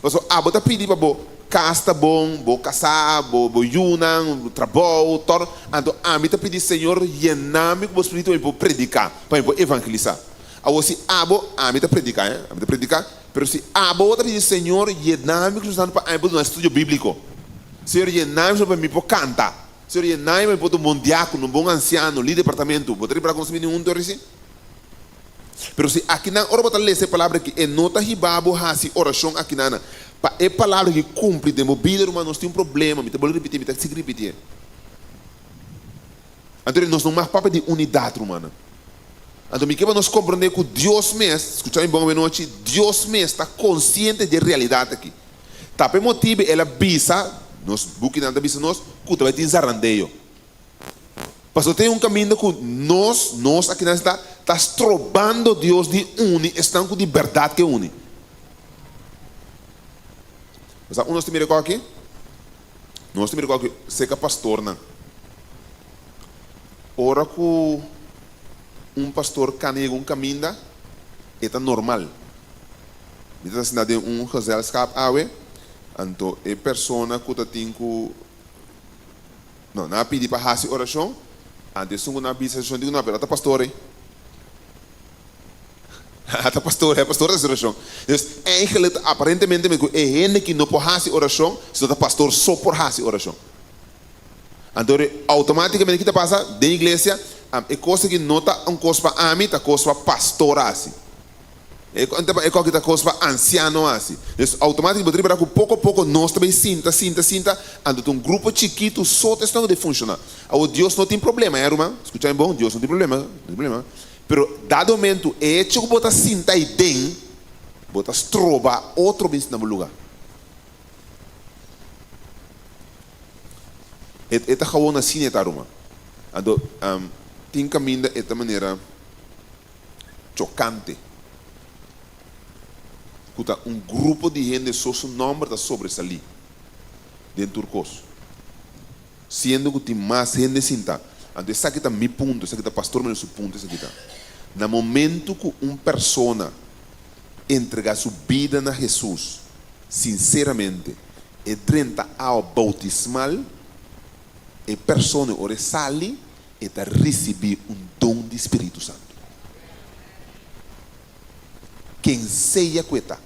Pasobra abo ta pidi pa bo kas ta bon, bo kasá, bo bo yunan, bo trabou, tòg. Anto ami ta pidi, Señor, yena mi ku bo spiritu pa mi por prediká, pa mi por evangelisá. Awor si abo, ami ta prediká, eh, ami ta prediká, pero si abo ta pidi, Señor, yena mi ku Spiritu Santu pa ami por duna estudio bíbliko. Señor, yena mi pa mi por canta. Señor, yena mi pa mi por ta un bon diácono, un bon anciano, lider departamento. Bo ta ripara con nos bini hunto reci? Pero si akinan ora bo ta lesa e palabra aki, e no ta hiba bo haci oracion akinana pa e palabra aki cumpli den bo bida, ruman, nos tin un problema. Mi ta bolbe ripiti, mi ta sigui ripitié. Anto nos no mag papia di unidad, rumannan. Anto mi ke pa nos comprende cu Dios mes, scucha mi bon awenochi, Dios mes ta consciente di e realidad aki. Ta pa e motibu el a bisa, nos bukinan ta bisa nos, ku ta bai tin zarandeo. Pasobra tin un kaminda ku nos, nos akinan sta, ta strobando Dios di uni esnan ku di bèrdat ke uni. Sa un nos ta mira ku aki? Nos ta mira ku aki serka pastornan. Ora ku un pastor kana yega un kaminda, e ta normal. Mi ta sinta den un gezelschap awe, anto e persona ku ta tin ku, no, nan a pidi pa hasi orashon, anto esun ku nan a bisa orashon di ku no, pero a ta pastor ei. A ta pastor, e pastor ta hasi orashon. Dus eigenlijk ta aparentemente ku e hende ki no por hasi orashon, sino ta pastor so por hasi orashon. Anto automáticamente ki ta pasa den iglesia, e kos aki no ta un kos pa ami, ta kos pa pastor hasi. E kos aki ta kos pa ansiano hasi. Dus automáticamente bo ta ripara ku poko poko nos ta bay sinta, sinta, sinta, anto ta un grupo chikitu so ta esnan ku ta funshoná. Awor Dios no tin problema, eh ruman, skucha mi bon, Dios no tin problema, no tin problema. Pero dado momento e hecho ku bo ta sinta ei den, bo ta stroba otro bin sinta na bo luga. E e ta gewoon asina e ta ruman. Anto tin kaminda e ta manera chokante ku ta un grupo di hende so su nòmber ta sobresalí den tur kos, siendo ku tin mas hende sintá. Anto esaki ta mi punto, esaki ta pastor Manuel su punto, esaki ta na momento ku un persona entregá su bida na Hesus sinseramente, e drenta awa boutismal, e persona ora e sali e ta risibí un don di Spiritu Santu. Ken sea ku e ta,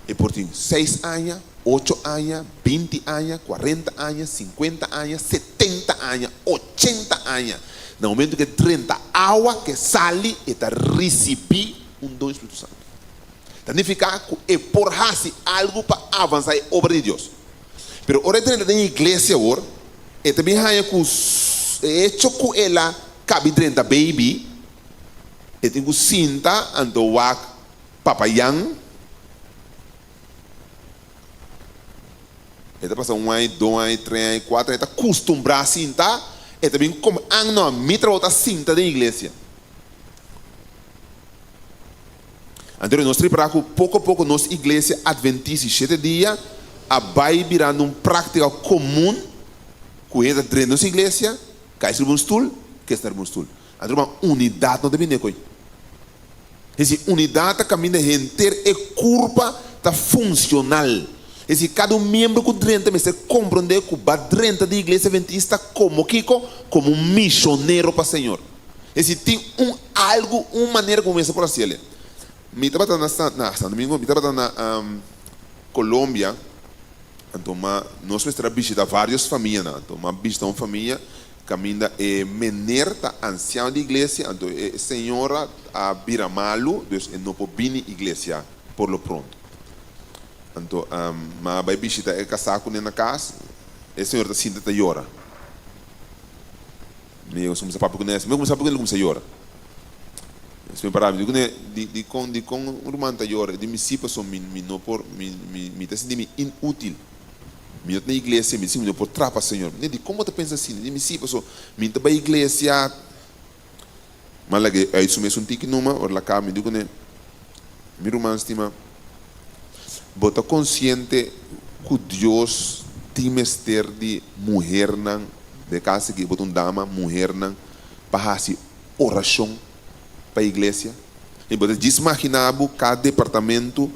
e por tin seis aña, ocho aña, binti aña, kuarenta aña, sinkuenta aña, setenta aña, ochenta aña, na momentu ku e drenta awa, ku e sali, e ta risibí un don di Spiritu Santu. Ta nifiká ku e por hasi algu pa avansá e obra di Dios. Pero ora e drenta den iglesia awor, e ta bin haña ku e echo ku el a kabi drenta baby, e tin ku sinta anto wak papayan. E ta pasa un aña, dos aña, tres aña, kuater aña, e ta kustumbrá sinta, e ta bin kome, ah no, mi trabou ta sinta den iglesia. Anto nos ta ripará ku poko poko nos Iglesia Adventista di Shete Dia a bai birando un práktika komun ku hende ta drenta nos iglesia, kai riba un stul, kesta riba un stul. Anto ruman, unidat no ta bini akoi. Es desi, unidat ta kaminda henter e kurpa ta funshonal. Es desi, kada un miembro ku drenta mester komprondé ku ba drenta di Iglesia Adventista komo kiko? Komo un mishonero pa Señor. Es si tin un algu, un manera ku mester por hasi el. Mi tabata na San, na San Domingo, mi tabata na Colombia, anto ma nos mester a bishita varios famianan. Anto m'a bishita un famia kaminda e mener ta ansiano di iglesia, anto e señora a bira malu, dus e no por bini iglesia por lo pronto. Anto m'a bai bishita e kasá kuné na kas, e señora ta sinta ta yora. Mi a kuminsá papia kuné, mi a kuminsá papia kuné, el a kuminsá yora. Despues mi pará, mi di kuné, di dikon dikon un ruman ta yora? E di mi, sí, pasobra mi mi no por, mi mi mi ta sinti mi inútil. Mi no ta na iglesia, mi ta sinti mi no por trapa Señor. Mi di, dikon bo ta pensa asina? E di mi, sí, pasobra mi ta bai iglesia. Mi a lag'é uit su mes un tiki numa, ora el a kaba mi di kuné, Mi ruman stima, bo ta konsiente ku Dios tin mester di muhernan Den kas aki bo ta un dama, muhernan pa hasi orashon pa iglesia. I bo ta djis magina bo kada departamento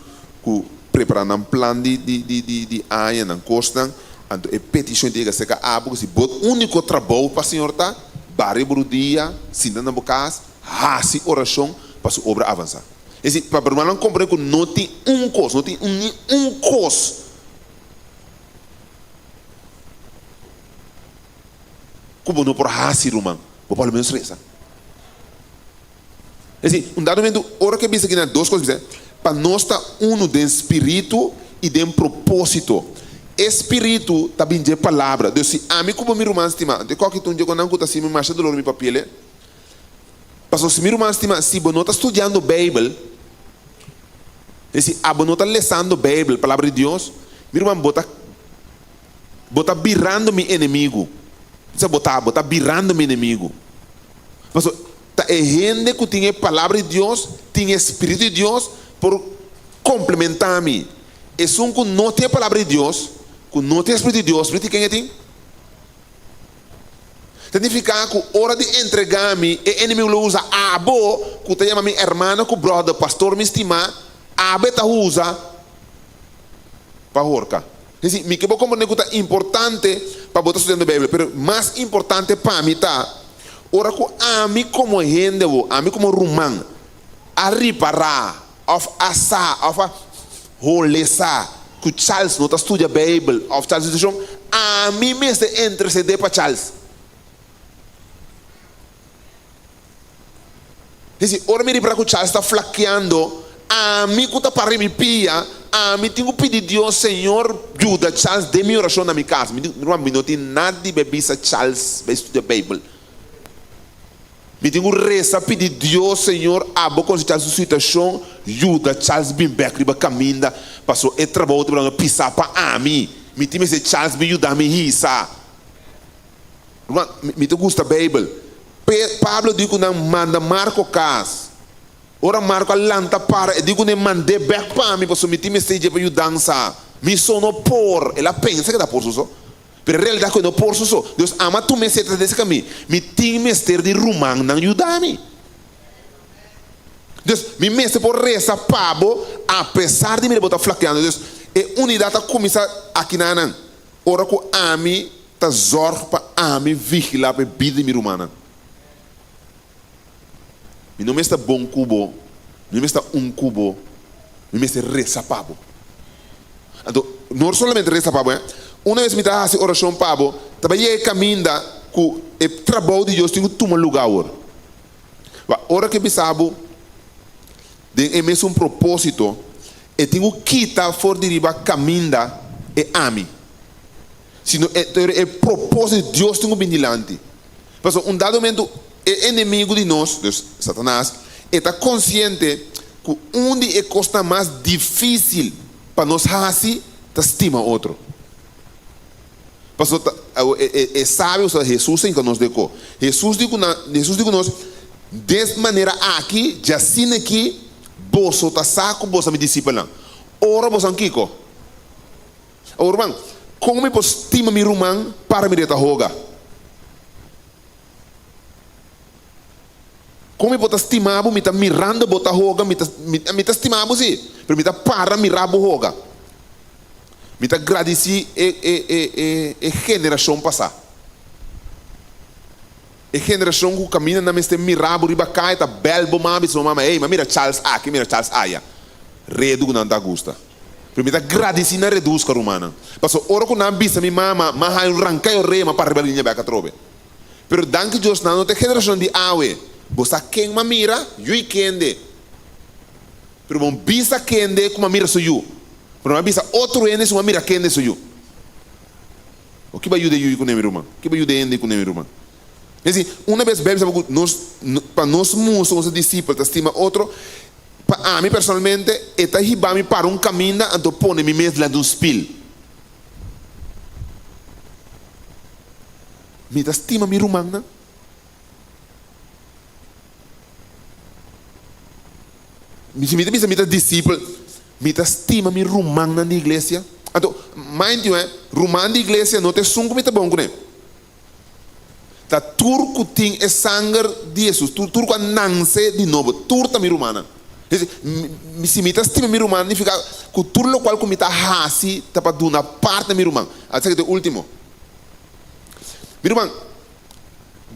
ku prepara nan plan di di di di di aña, nan kosnan, anto e petishon ta yega serka abo ku si bo uniko trabou pa Señor ta bari bo rudia, sinta na bo kas, hasi orashon pa su obra avansa. Es desi, pa hermanonan komprende ku no tin un kos, no tin ni un kos. Ku bo no por hasi, ruman, bo por lo menos resa. Es decir, un dado momento, ora ke bisa kinan dos kos bisa, pa nos ta unu den spiritu i den propósito. E spiritu ta bin dje palabra. Dus si ami ku bo mi ruman stima, anto e koki ta un dje konan ku ta hasi mi masha dolor mi papia le. Pasobra si mi ruman stima, si bo no ta studiando Beibel, es decir, abo no ta lesando Beibel, palabra di Dios, mi ruman, bo ta bo ta birando mi enemigu. Bisa bo ta, bo ta birando mi enemigu. Pasobra ta e hende ku tin e palabra di Dios, tin e spiritu di Dios por komplementá mi. Esun ku no tin e palabra di Dios, ku no tin e Spiritu di Dios, spiritu di ken e tin? Ta nifiká ku ora di entregá mi, e enemigu lo usa abo, ku ta yama mi hermano ku bròder, pastor mi stimá, abo e ta usa pa horka. Es desi, mi ke bo komprendé ku ta importante pa bo ta studiando Beibel, pero mas importante pa mi ta ora ku ami komo hende bo, ami komo ruman, a ripará òf a sa òf a hole sa ku Charles no ta studia Beibel òf tal situashon, ami mester intersedé pa Charles. Disi, ora mi ripara ku Charles ta flakeando, ami ku ta para riba mi pia, ami tin ku pidi Dios, Señor, yuda Charles den mi orashon na mi kas. Mi di, ruman, mi no tin nada di bai bisa Charles bai studia Beibel. Mi tin ku resa pidi Dios, Señor, abo konosi Charles su situashon, yuda Charles bin bek riba kaminda, paso e trabou ta birando pisá pa ami. Mi tin mester Charles bin yuda mi hisa. Ruman, mi ta gusta Beibel. Pe, Pablo di ku nan manda Marko kas. Ora Marko a lanta para, e di ku nan mand'é bek pa mi, paso mi tin mester dje pa yudansa. Mi so no por. El a pensa ku ta por su so. Pero e realidad cu e no por su so. Dios ama tu mester ta dese cami. Mi tin mester di rumannan yuda mi. Dios, mi mester por reza pa bo apesar di mira bo ta flakeando. Dios, e unidad ta cuminsa akinanan ora cu ami ta zorg pa ami vigila pa e bida di mi rumannan. Mi no mester bon cu bo, mi no mester un cu bo, mi mester reza pa bo. Anto, no solamente reza pa bo, eh. Una bes mi ta haci oracion pa bo, ta bay yega e caminda cu e trabou di Dios tin cu tuma luga awor. Wak, ora cu e bisa bo den e mesun proposito, e tin cu kita for di riba caminda e ami. Sino e, e proposito di Dios tin cu bin dilanti. Pasobra un dado momento e enemigu di nos, dus Satanas, e ta konsiente ku un di e kosnan mas difísil pa nos hasi ta stima otro. Pasobra ta e sabi pasobra Hesus a hinka nos den ko. Hesus di ku nan, Hesus di ku nos, Des manera aki, djasina aki, boso ta sa ku boso ta mi disipelnan. Ora boso nan kiko? Awor ruman, kon mi por stima mi ruman para mi reta hoga? Kon mi por ta stima bo, mi ta mirando bo ta hoga, mi ta, mi ta stima bo si, pero mi ta para mira bo hoga. Mi ta gradisí e, e, e, e, e generashon pasá. E generashon ku kaminda nan mester mira bo riba kaya ta bèl bo mama bisa bo mama, ey, m'a mira Charles aki, mira Charles aya. Redu ku nan ta gusta. Pero mi ta gradisí nan redusca, rumannan. Pasobra ora ku nan bisa mi mama, m'a haña un ranka e orea, m'a para riba liña bèk atrobe. Pero danki Dios nan no ta e generashon di awe. Bo sa ken m'a mira? Yu i kende. Pero bo bisa kende ku m'a mira su yu. Pero m'a bisa otro hende si m'a mira kende su yu. O kiba yuda e yu i kuné, mi ruman? Kiba yuda e hende i kuné, mi ruman? Es desi, una bes Beibel bisa ku nos, pa nos mustra ku nos ta disipel, ta stima otro, pa ami personalmente, e ta hiba mi para un kaminda anto pone mi mes dilanti un spil. Mi ta stima mi rumannan? Mi si mi ta bisa mi ta disipel, mi ta stima mi rumannan di iglesia? Anto, mind you, eh, ruman di iglesia no ta esun ku mi ta bon kuné. Ta tur ku tin e sanger di Hesus, tur tur ku a nanse di nobo, tur ta mi rumannan. Es desi, mi si mi ta stima mi ruman nifiká ku tur lokual ku mi ta hasi ta pa duna part na mi ruman. Esaki ta e último. Mi ruman,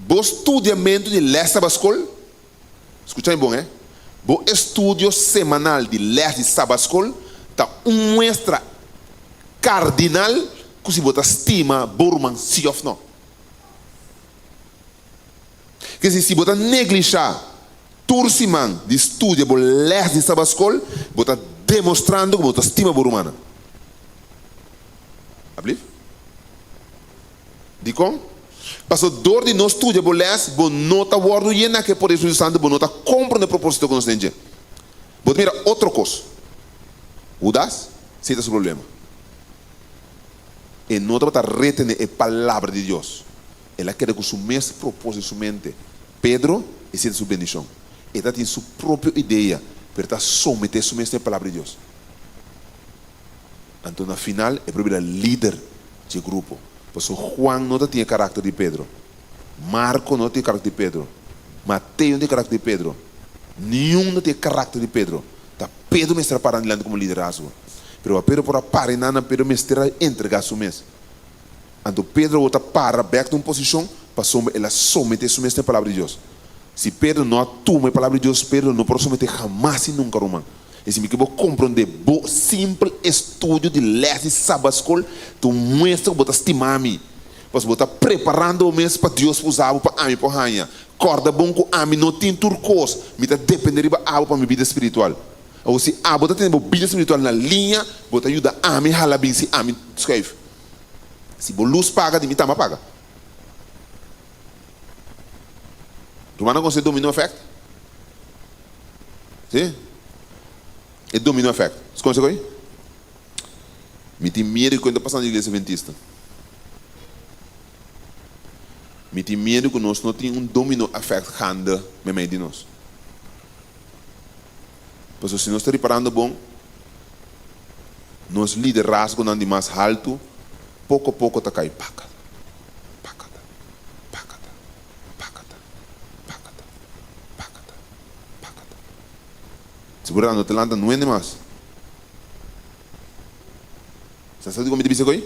bo studiamentu di lès Sabat Skol, Skucha mi bon, eh. Bo estudio semanal di lès di Sabat Skol ta un muestra kardinal ku si bo ta stima bo ruman sí òf nò. Ke si, si bo ta neglishá tur siman di studia bo lès di Sabat Skol, bo ta demostrando ku bo ta stima bo rumannan. Ablief? Dikon? Pasobra dor di no studia bo lès, bo no ta wòrdu yená ku e poder di Spiritu Santu, bo no ta komprondé e propósito ku nos den dje. Bo ta mira otro kos. Hudas, esei ta su problema. E no tabata retené e Palabra di Dios. El a keda ku su mes propósito den su mente. Pedro, esei ta su bendishon. E ta tin su propio idea, pero e ta someté su mes na e Palabra di Dios. Anto na final e por bira lider dje grupo. Pasobra Juan no ta tin e karakter di Pedro. Marko no tin e karakter di Pedro. Mateo no tin e karakter di Pedro. Niun no tin e karakter di Pedro. Ta Pedro mester a para nan dilanti komo liderazgo. Pero pa Pedro por a para enanan, Pedro mester a entregá su mes. Anto Pedro awor ta para bèk na un posishon pasobra el a someté su mes na e Palabra di Dios. Si Pedro no a tuma e Palabra di Dios, Pedro no por a someté hamas i nunka, ruman. I si mi ke bo komprondé, bo simpel estudio di lès di Sabatskol ta un muestra ku bo ta stima mi, pasobra bo ta preparando bo mes pa Dios por usa bo pa ami por haña. Kòrda bon ku ami no tin tur kos, mi ta dependé riba abo pa mi bida spiritual. Awor si abo ta tene bo bida spiritual na liña, bo ta yuda ami hala bin si ami schuif. Si bo lus paga, di mi tambe a paga. Rumannan konosé domino effect? Sí? E domino effect. Bo konosé koi? Mi tin miedu ku kuen ta pasando na iglesia adventista. Mi tin miedu ku nos no tin un domino effect gande meimei di nos. Pasobra si nos ta riparando bon, nos liderazgonan di mas haltu poko poko ta kai pakata, pakata, pakata, pakata, pakata, pakata, pakata. Si bo no ta lanta nuende mas. Sa sa dikon mi ta bisa koe?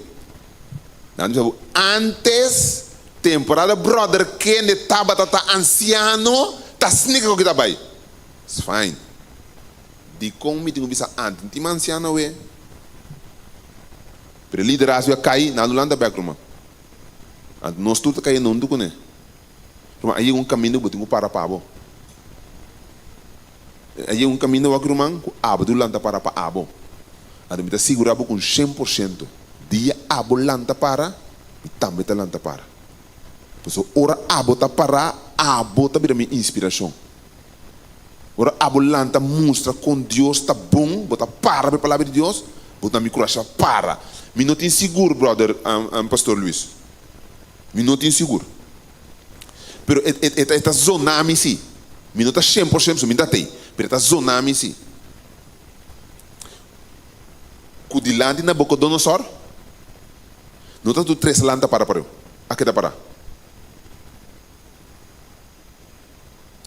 Nan ta bisa bo, antes temporada brother kende tabata ta ansiano ta snika ku kita bai. It's fine. Dikon mi tin ku bisa antes? N tin mas ansiano awe. Pero e liderazgo a kai, nan no lanta bek ruman. Anto nos tur ta kai huntu kuné. Ruman, a yega un kaminda ku bo tin ku para pa bo. A yega un kaminda wak ruman ku abo tin ku lanta para pa abo. Anto mi ta sigurá bo ku un 100% dia abo lanta para, mi tambe ta lanta para. Pasobra ora abo ta pará, abo ta bira mi inspirashon. Ora abo lanta mustra kon Dios ta bon, bo ta para pa e palabra di Dios, bo ta mi kurasha para. Mi no tin sigur, brother Pastor Luis. Mi no tin sigur. Pero e e e ta zona mi si. Mi no ta 100% pasobra mi no ta tei, pero e ta zona mi si. Ku dilanti Nabucodonosor no ta tur tres lanta para pareu, a keda para.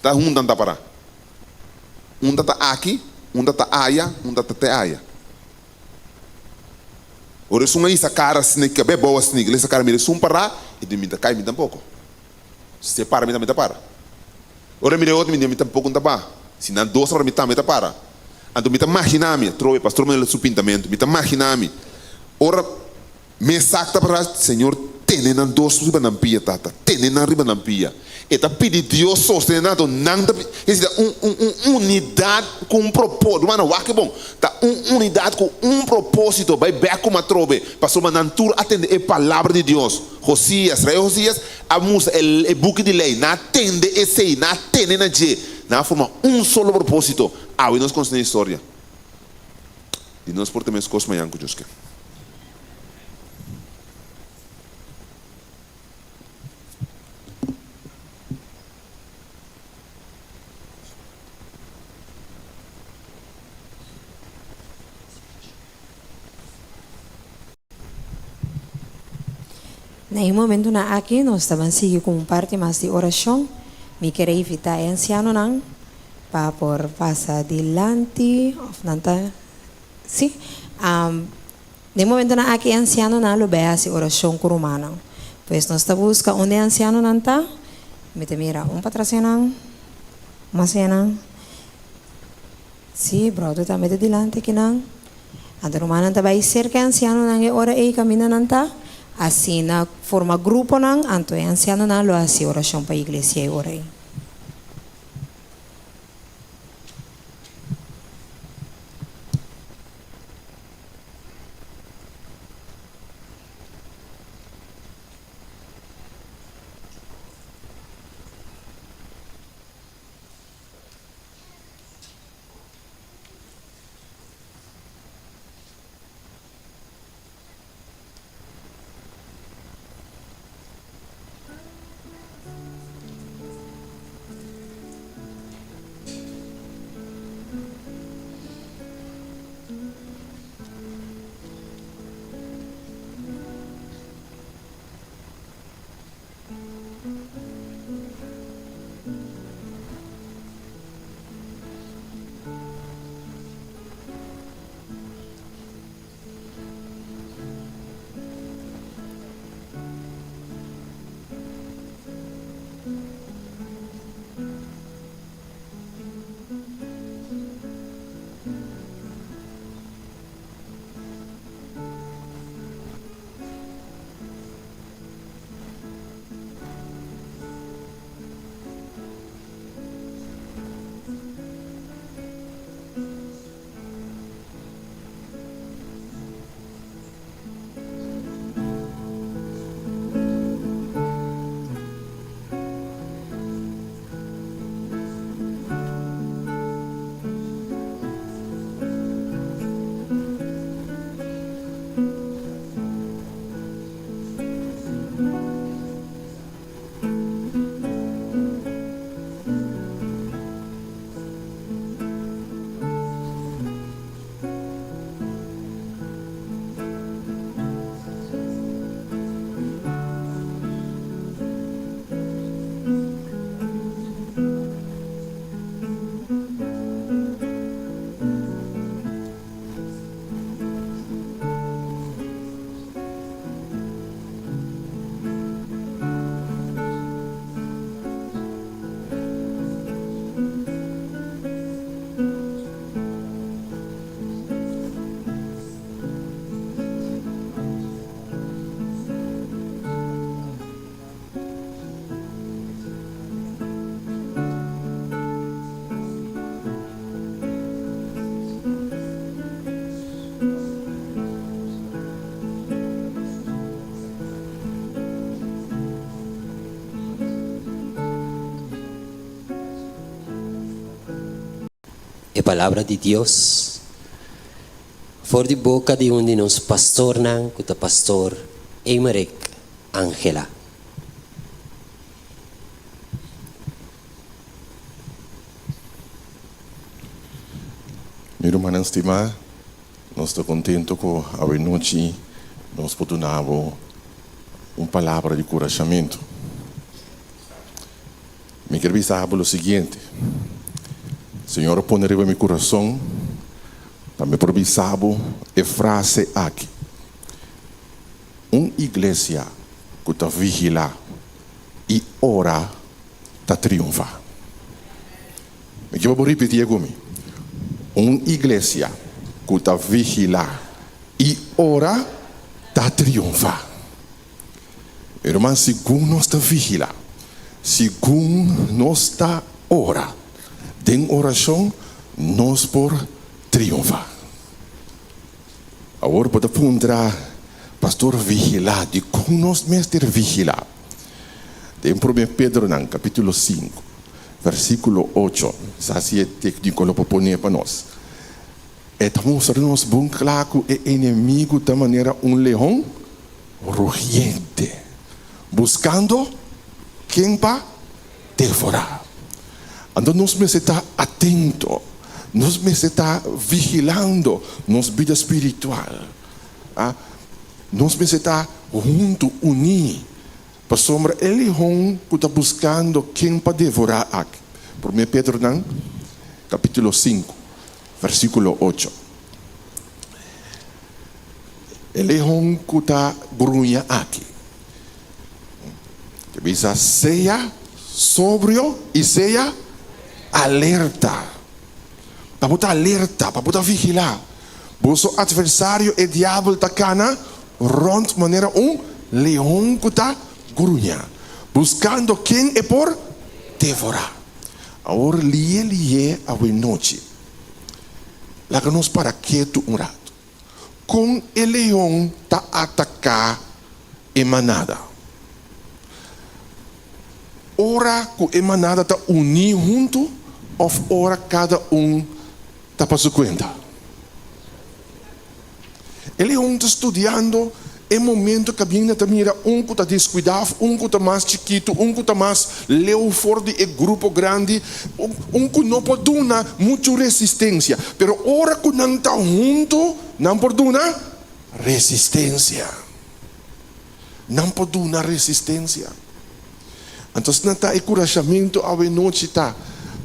Ta hunta ta para. Un ta ta aki, un ta ta aya, un ta ta te aya. Ora esun a hisa kara snik, a bebou a snik, el a hisa kara mira esun para, e di mi ta kai mi tampoko. Si e para mi tambe ta para. Ora e mira e otro mi di mi tampoko no ta ba. Si nan dos ta para mi tambe ta para. Anto mi ta magina mi, atrobe pastor Manuel su pintamentu, mi ta magina mi ora Mesak ta para, Señor, tene nan dos riba nan pia, Tata, tene nan riba nan pia. E ta pidi Dios sostene nan, anto nan ta es ta un un un unidat ku un propó, rumannan, wak e bon, ta un unidat ku un propósito, bai bèk ku atrobe, pasobra nan tur a tende e palabra di Dios. Josías, rei Josías, a mustra e e buki di lei, nan a tende esei, nan a tene na dje, nan a forma un solo propósito. Awe nos konosé nan historia. Di nos por ta meskos mañan ku Dios ke. Na e momentunan aki nos ta ban sigui ku un parti mas di orashon. Mi kere invitá e ansianonan pa por pasa dilanti òf nan ta sí. Den momentunan aki e ansianonan lo bai hasi orashon ku rumannan. Pues nos ta buska unda e ansianonan ta. Mi ta mira un patras enan, mas enan. Sí, bròder tambe ta dilanti akinan. Anto rumannan ta bai serka e ansianonan e ora ei kaminda nan ta. Asina forma gruponan, anto e ansianonan lo hasi orashon pa iglesia e ora ei. E palabra di Dios for di boka di un di nos pastornan ku ta Pastor Emerick Angela. Mi rumannan stimá, nos ta kontentu ku awenochi nos por duna bo un palabra di kurashamentu. Mi kier bisa bo lo siguiente, Señor a pone riba mi kurason pa mi por bisa bo e frase aki, Un iglesia ku ta vigilá i ora ta triunfá. Mi kier pa bo ripitié ku mi, Un iglesia ku ta vigilá i ora ta triunfá. Mi ruman, segun nos ta vigilá, segun nos ta ora den orashon, nos por triunfá. Awor bo ta puntra, Pastor, vigilá, dikon nos mester vigilá? Den Promé Pedronan kapítulo sinku, versíkulo ocho, sa si e tékniko lo por pon'é pa nos, e ta mustra nos bon kla ku e enemigu ta manera un leon rugiente, buskando ken pa devorá. Anto nos mester ta atento, nos mester ta vigilando nos bida spiritual. Nos mester ta huntu, uní, pasobra e lehon ku ta buskando ken pa devorá aki. Promé Pedronan, kapítulo sinku, versíkulo ocho. E lehon ku ta gruña aki. Ta bisa, Sea sobrio i sea alerta. Pa bo ta alerta, pa bo ta vigilá. Boso atversario, e diabel, ta kana rònt manera un leon ku ta gruña, buskando ken e por devorá. Awor lié lié awenochi. Laga nos para ketu un ratu. Kon e leon ta ataká e manada? Ora ku e manada ta uní huntu òf ora kada un ta pa su kuenta? E leon ta studiando e momento kaminda ta mira un ku ta deskuidá òf un ku ta mas chikitu, un ku ta mas leu for di e grupo grandi, un ku no por duna muchu resistensia. Pero ora ku nan ta huntu, nan por duna resistensia. Nan por duna resistensia. Anto asina ta e kurashamentu awenochi ta,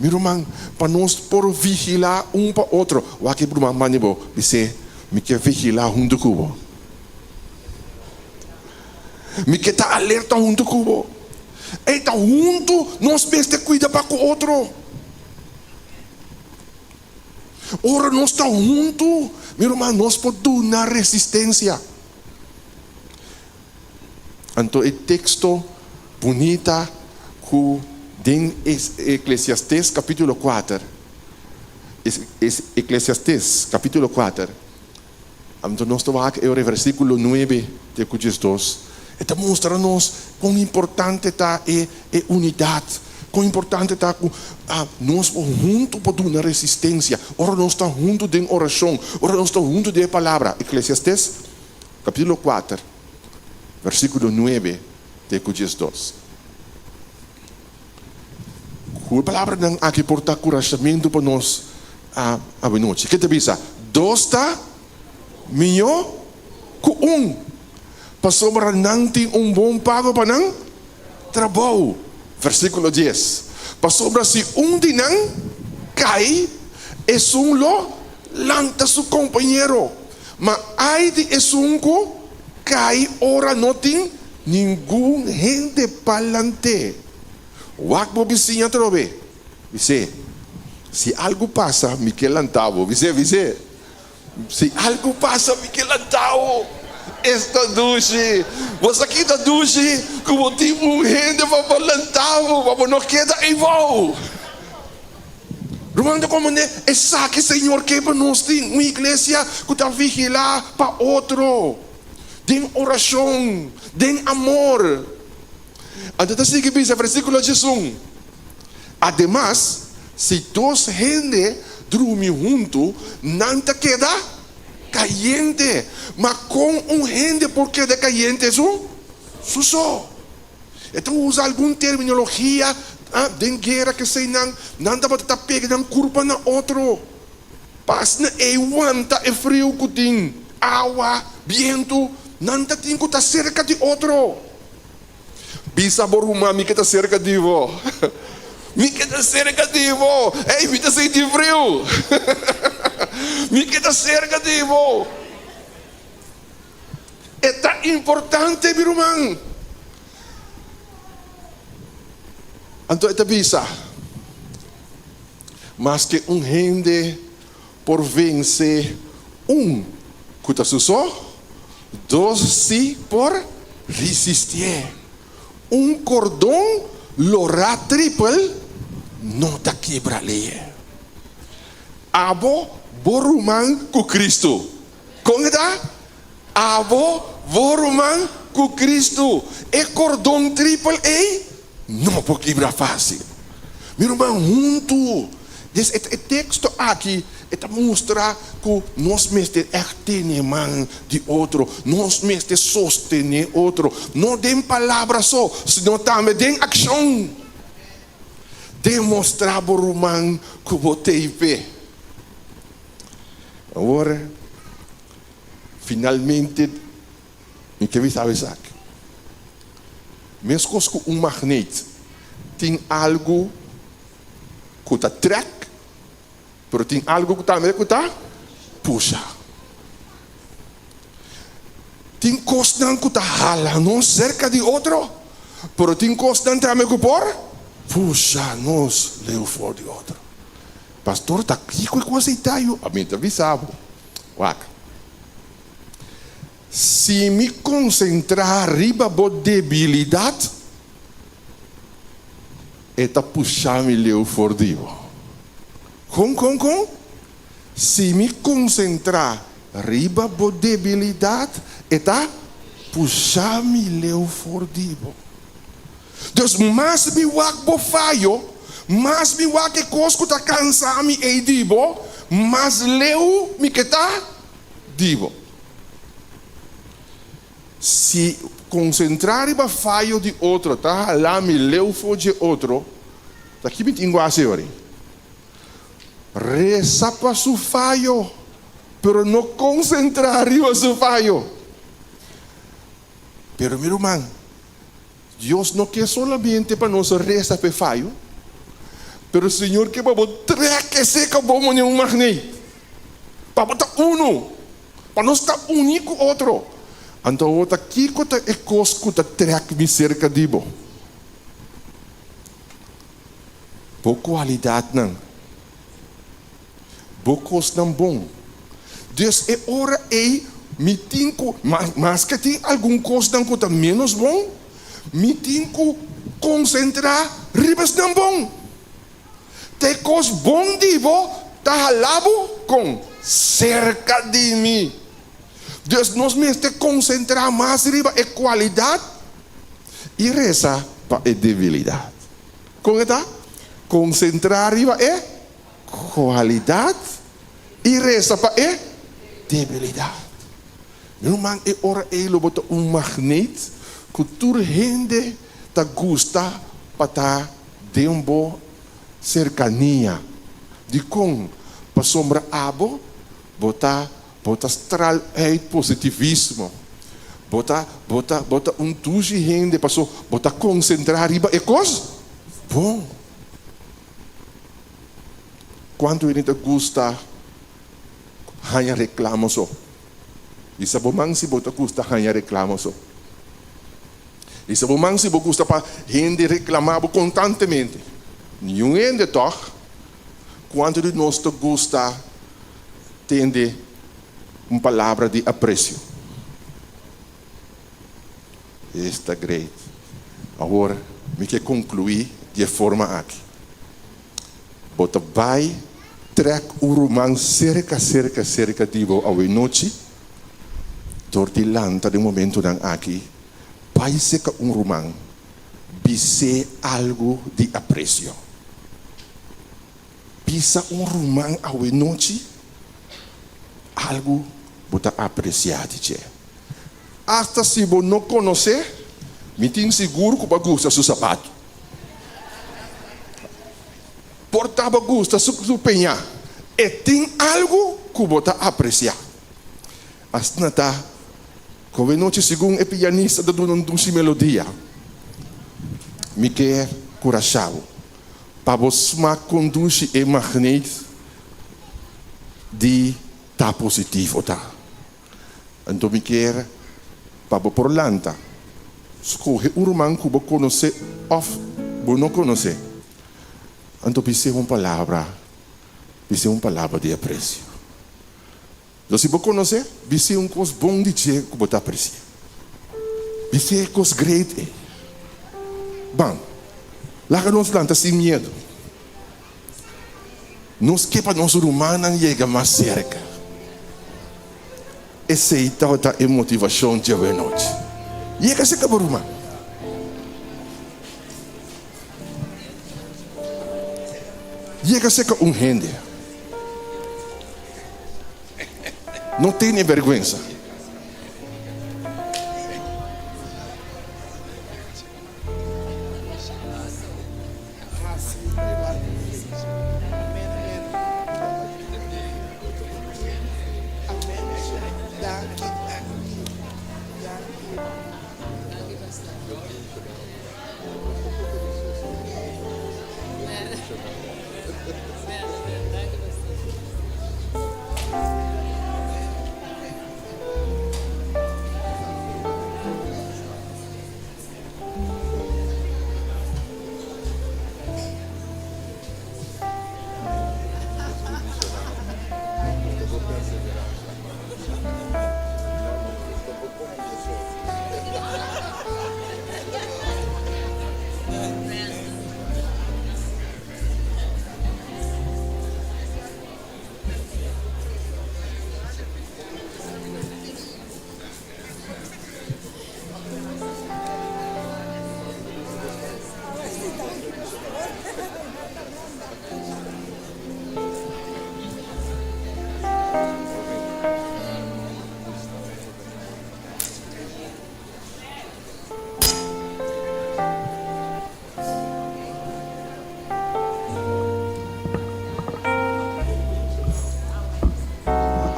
mi ruman, pa nos por vigilá un pa otro. Wak e ruman manda bo, bis'é, Mi ke vigilá huntu ku bo. Mi ke ta alerta huntu ku bo. Ei ta huntu nos mester kuida pa ku otro. Ora nos ta huntu, mi ruman, nos por duna resistensia. Anto e teksto bunita ku den Eklesiastes kapítulo kuater, Eklesiastes kapítulo kuater, anto nos ta wak e ora e versíkulo nuebe te ku diesdos, e ta mustra nos kon importante ta e e unidat, kon importante ta ku nos por huntu por duna resistensia ora nos ta huntu den orashon, ora nos ta huntu den e palabra. Eklesiastes Capítulo kuater, versículo nuebe te ku diesdos. Ku e palabranan aki por ta kurashamentu pa nos awenochi. Ke ta bisa? Dos ta mihó ku un, pasobra nan tin un bon pago pa nan trabou. Versículo dies, Pasobra si un di nan kai, esun lo lanta su kompañero. Ma ai di esun ku kai ora no tin ningun hende pa lant'é. Wak bo bisiña atrobe, bis'é, Si algu pasa, mi ke lanta bo. Bis'é, bis'é, Si algu pasa, mi ke lanta bo. Esta dushi! Bo sa ki ta dushi? Ku bo tin un hende pa bo lanta bo, pa bo no keda eibou. Ruman ta komprendé esaki Señor ke pa nos tin un iglesia ku ta vigilá pa otro den orashon, den amor. Anto ta sigui bisa versíkulo diesun, Ademas, si dos hende. drumi huntu, nan ta keda kayente. Ma kon un hende por keda kayente su su so? E ta usa algun terminologia den guera kesei nan nan tabata ta pega nan kurpa na otro. Pas na ei wanta e friu ku tin awa, bientu, nan ta tin ku ta serka di otro. Bisa bo ruman, mi ke ta serka di bo. Mi ke ta serka di bo. Ey, mi ta sinti friu. Mi ke ta serka di bo. E ta importante, mi ruman. Anto e ta bisa, Maske un hende por vense un ku ta su so, dos si por risistié. Un kordon lorá tripel no ta kibra lie. Abo bo ruman ku Kristu. Kon e ta? Abo bo ruman ku Kristu. E kordon tripel ei no por kibra fásil. Mi ruman huntu. Des e e teksto aki e ta mustra ku nos mester ègt tene man di otro, nos mester sostené otro, no den palabra so, sino tambe den akshon. Demostrá bo ruman ku bo t'ei p'e. Awor, finalmente, mi ke bisa bo esaki. Meskos ku un magneet tin algu ku ta trèk, pero tin algu ku tambe ku ta pusha. Tin kosnan ku ta hala nos serka di otro, pero tin kosnan tambe ku por pusha nos leu for di otro. Pastor ta kiko e kos ei ta yu? Ami ta bisa bo, wak, si mi konsentrá riba bo debilidat, e ta pusha mi leu for di bo. Kon, kon, kon? Si mi konsentrá riba bo debilidat, e ta pusha mi leu for di bo. Dus mas mi wak bo fayo, mas mi wak e kos ku ta kansa mi ei di bo, mas leu mi ke ta di bo. Si konsentrá riba fayo di otro ta hala mi leu for dje otro, ta ki mi tin ku hasi ori? Resa pa su fayo, pero no konsentrá riba su fayo. Pero mi ruman, Dios no ke solamente pa nos resa p'e fayo, pero Señor ke pa bo trek esei ka bo manera un magneet, pa bo ta uno, pa nos ta uní ku otro. Anto awor ta kiko ta e kos ku ta trek mi serka di bo? Bo kualidatnan, bo kosnan bon. Dus e ora ei mi tin ku, maske tin algun kosnan ku ta ménos bon, mi tin ku konsentrá riba esnan bon. Ta e kos bon di bo ta hala bo kon serka di mi. Dus nos mester konsentrá mas riba e kualidat i resa pa e debilidat. Kon e ta? Konsentrá riba e kualidat i resa pa e debilidat. Mi ruman, e ora ei lo bo ta un magneet ku tur hende ta gusta pa ta den bo serkania. Dikon? Pasobra abo bo ta bo ta stral uit positivismo. Bo ta bo ta bo ta un dushi hende paso bo ta konsentrá riba e kos bon. Kuantu hende ta gusta haña reklamo so? Bisa bo man si bo ta gusta haña reklamo so. Bisa bo man si bo gusta pa hende reklamá bo kontantemente. Niun hende tòg? Kuantu di nos ta gusta tende un palabra di apresio? Esta great. Awor mi ke konkluí di e forma aki. Bo ta bai trèk un ruman serka, serka, serka di bo awenochi? Dor di lanta den momentunan aki, bai serka un ruman, bis'é algu di apresio. Bisa un ruman awe nochi algu bo ta apresiá di dje. Asta si bo no konosé, mi tin sigur ku bo a gusta su sapatu. Por ta bo gusta su peñá. E tin algu ku bo ta apresiá. Asina ta ku awe nochi segun e pianista ta duna un dushi melodia, mi ke kurashá bo pa bo smak kon dushi e magneet di ta positivo ta. Anto mi kier pa bo por lanta, skohe un ruman ku bo konosé òf bo no konosé, anto bis'é un palabra, bis'é un palabra di apresio. Anto si bo konosé, bis'é un kos bon di dje ku bo ta apresiá. Bis'é e kos great ei. Ban, laga nos lanta sin miedu. Nos ke pa nos rumannan yega mas serka. Esei tabata e motivashon djawe nochi. Yega serka bo ruman. Yega serka un hende. No tene bèrgwensa.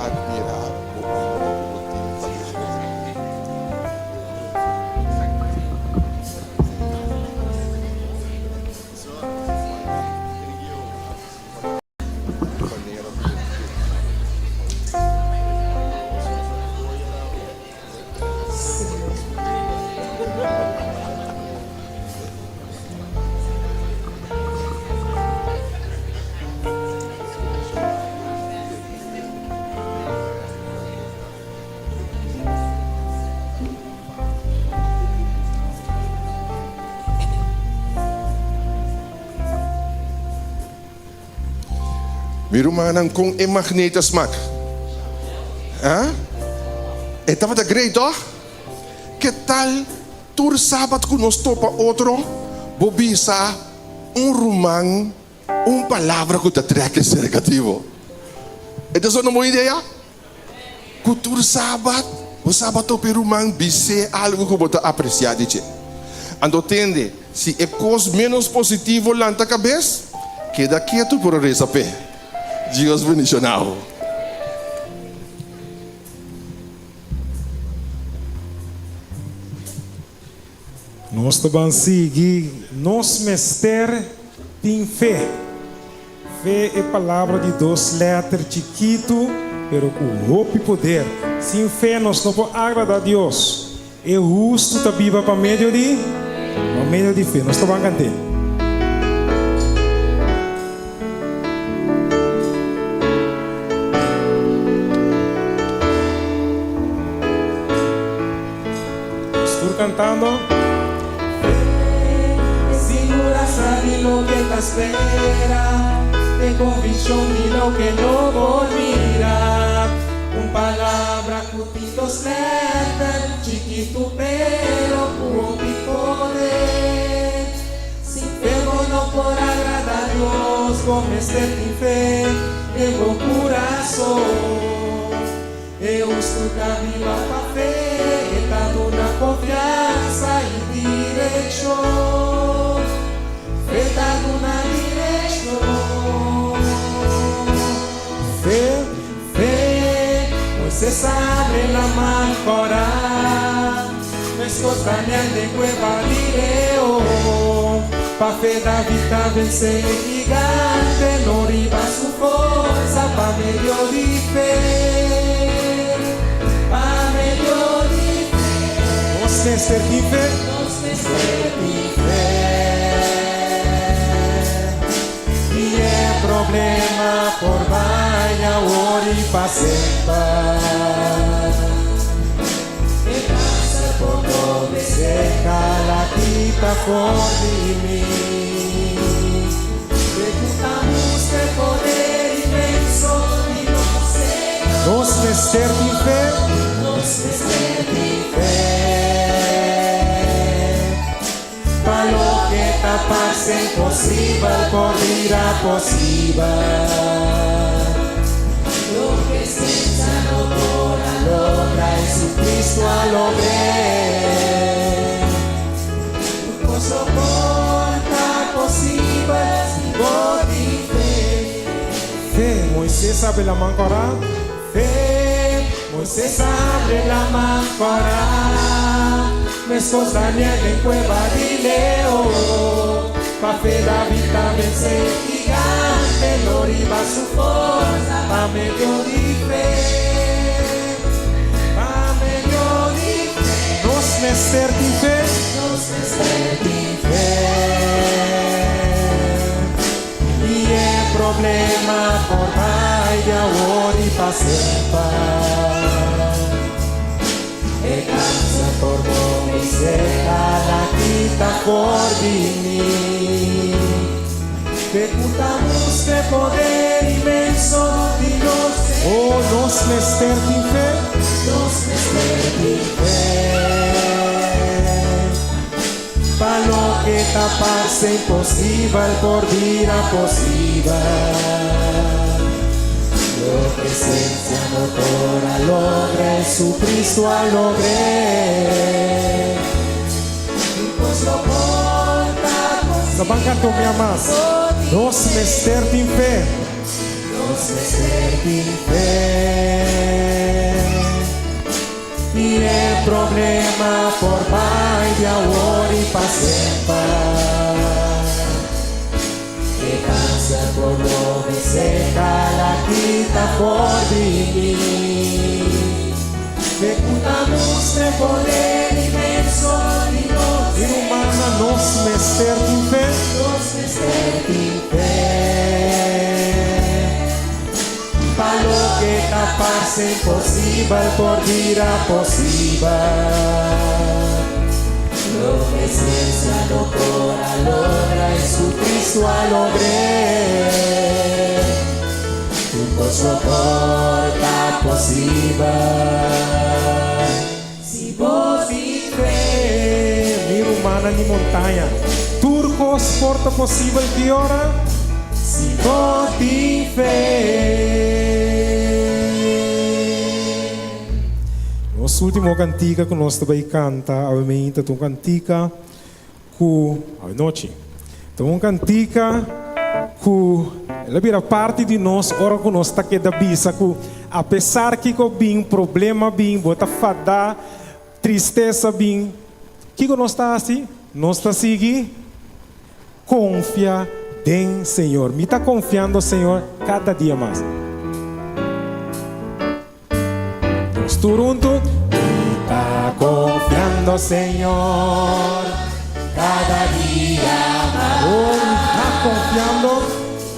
Admirá bo amor ku bo tin pa Mi rumannan kon e magneet ta smak? Ha? E tabata great toch? Ke tal tur sabat ku nos topa otro bo bisa un ruman un palabra ku ta trek e serka di bo? E ta sona un bon idea? Ku tur sabat bo sa bo topa e ruman bis'é algu ku bo ta apresiá di dje. Anto tende, si e kos ménos positivo lanta kabes, keda ketu pero resa p'e. Dios bendishoná bo. Nos ta ban sigui. Nos mester tin fe. Fe e palabra di dos lèter chikitu, pero ku hopi poder. Sin fe nos no por agradá Dios. E hustu ta biba pa medio di? Pa medio di fe. Nos ta ban kant'é. Nos tur cantando. Fe, siguransa di loke ta spera, e conviccion di loke no por mira. Un palabra cu tin dos letter, chikitu pero cu hopi poder. Sin fe bo no por agrada Dios. bo mester tin fe den bo kurason. E hustu ta biba pa fe, e ta duna konfiansa i direkshon. Fe ta duna direkshon. Fe, fe, Moises a abre laman kòrá, meskos Daniel den kueba di leon. Pa fe David ta vense e gigante, no riba su forsa, pa medio di fe, pa medio di fe. Nos mester tin fe. Nos mester tin fe. I e problema por bai awor i pa semper. E kanser por doble seka la kita for di mi. Fe ku ta mustra e poder inmenso di nos Señor. Nos mester tin fe. Nos mester tin fe. Pa loke ta parse imposibel por bira posibel. Loke siensia no por a logra, Jesucristo a logr'é. Tur kos lo por ta posibel si bo tin fe. Fe, Moises a habri laman kòrá. Fe, Moises a habri laman kòrá. Meskos Daniel den kueba di leon. Pa fe David a vense e gigante, no riba su forsa, pa medio di fe. Pa medio di fe. Nos mester tin fe. Nos mester tin fe. I e problema por bai di awor i pa semper. E kanser por move i seka la kita for di mi. Fe ku ta mustra e poder inmenso di nos Señor. Oh, nos mester tin fe. Nos mester tin fe. Pa loke ta parse imposibel por bira posibel. Loke siensia no por a logra, Jesucristo a logr'é. Tur kos lo por ta Nos ban kanta un bia mas. Nos mester tin fe. Nos mester tin fe. I e problema por bai di awor i pa semper. E kanser por move seka la kita for di mi. Fe ku ta mustra e poder inmenso di nos Mi rumannan, nos mester tin fe. Nos mester tin fe. Pa loke ta parse imposibel por bira posibel. Loke siensia no por a logra, Jesucristo a logr'é. Tur kos lo por ta posibel si bo tin fe. Mi rumannan di Montaña, tur kos por ta posibel ki ora? Si bo tin fe. Nos último kantika ku nos ta bai kanta awe meinta ta un kantika ku awe nochi ta un kantika ku el a bira parti di nos ora ku nos ta keda bisa ku apesar kiko bin problema bin bo ta fada tristesa bin kiko nos ta hasi nos ta sigui konfia den Señor mi ta konfiando Señor kada dia mas. Nos tur huntu. Mi ta konfiando Señor kada dia mas. Oh, mi ta konfiando.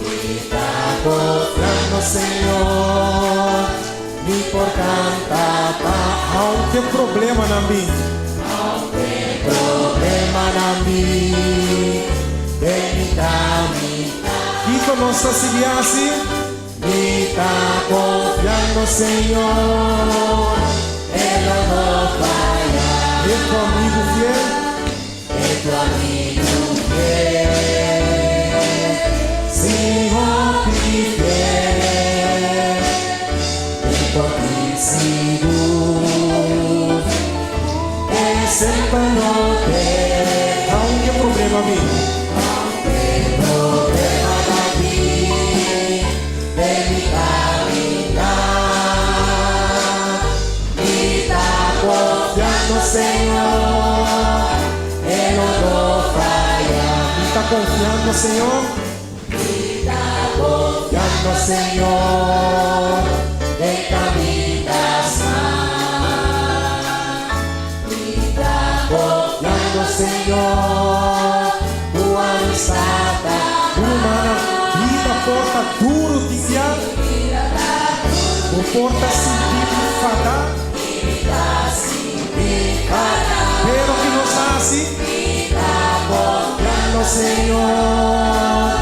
Mi ta konfiando Señor, mi por kanta pa. Aunke problemanan bin. Aunke problemanan bin den mi kaminda. Kiko nos ta sigui hasi? Mi ta konfiando Señor, E lo no faya. E tu amigu fiel. E tu amigu fiel. Si. Señor. Confiando Señor, den caminda Confiando Señor, cu amistad ta Rumannan, bida por ta duro tin bia, bo por ta sinti bo fada, pero ki nos hasi? Confiando Señor,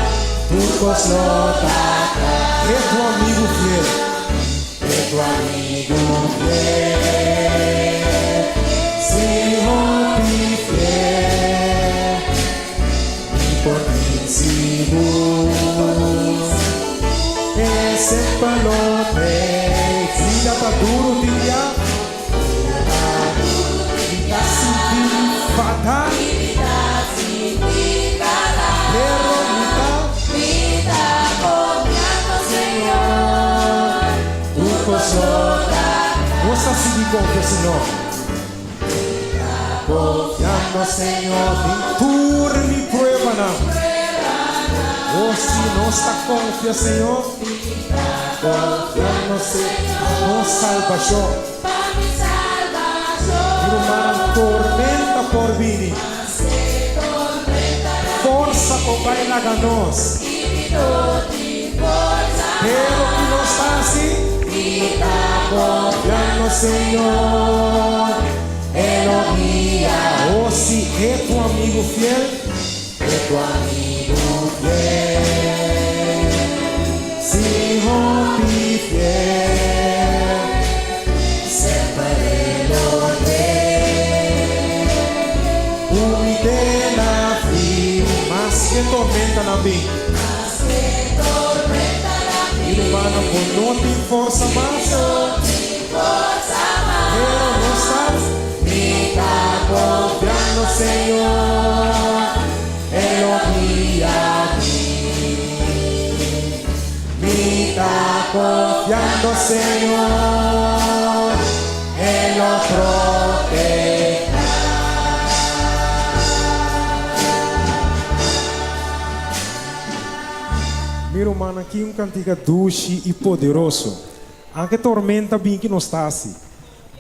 tur cos lo ta cla. E tu amigo fiel. E tu amigo fiel, si hopi fiel, mi por tin sigur, e semper lo t'ei. Bida ta duro tin bia. Mi ta sinti mi fada. Pero mi ta. Nos ta sigui confia Señor. Den tur mi pruebanan. Oh si nos ta confia Señor. Nos salbacion. Mi rumannan tormenta por bini. Forsa por bai laga nos. Pero ki nos ta hasi? Señor, e lo guia. Oh si e tu amigo fiel. E tu amigo fiel, si hopi fiel, semper e lo t'ei. Cu mi te na fin. Maske tormentanan bin. Mi rumannan bo no tin forsa mas. Pero nos ta. Mi ta confiando Señor, e lo guia mi. Mi ta confiando Señor, e lo proteha. Mi rumannan ki un cantica dushi y poderoso. Anke tormenta bin ki nos ta hasi.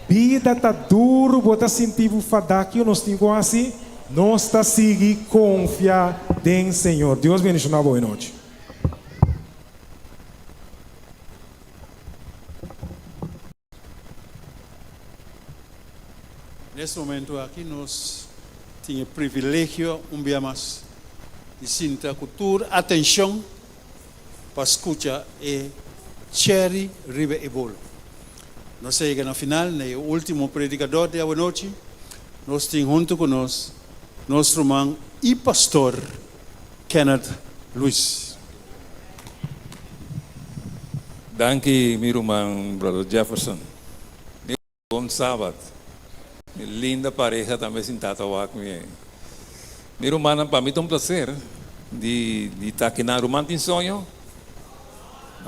Bida ta duru bo ta sinti bo fada kio nos tin ku hasi? Nos ta sigui konfia den Señor. Dios bendiciona bo e nochi. Nes momento aki nos tin e privilegio un bia mas di sinta ku tur atenshon pa skucha e cherry riba e bolo. Nos a yega na final na e ultimo predikador di awanochi. Nos tin huntu ku nos nos ruman i pastor Kenneth Luis. Danki mi ruman Brother Jefferson. Mi bon sabat. Mi linda pareha tambe sintá ta wak mi ei. Mi rumannan pa mi ta un placer di di ta akinan. Ruman tin soño?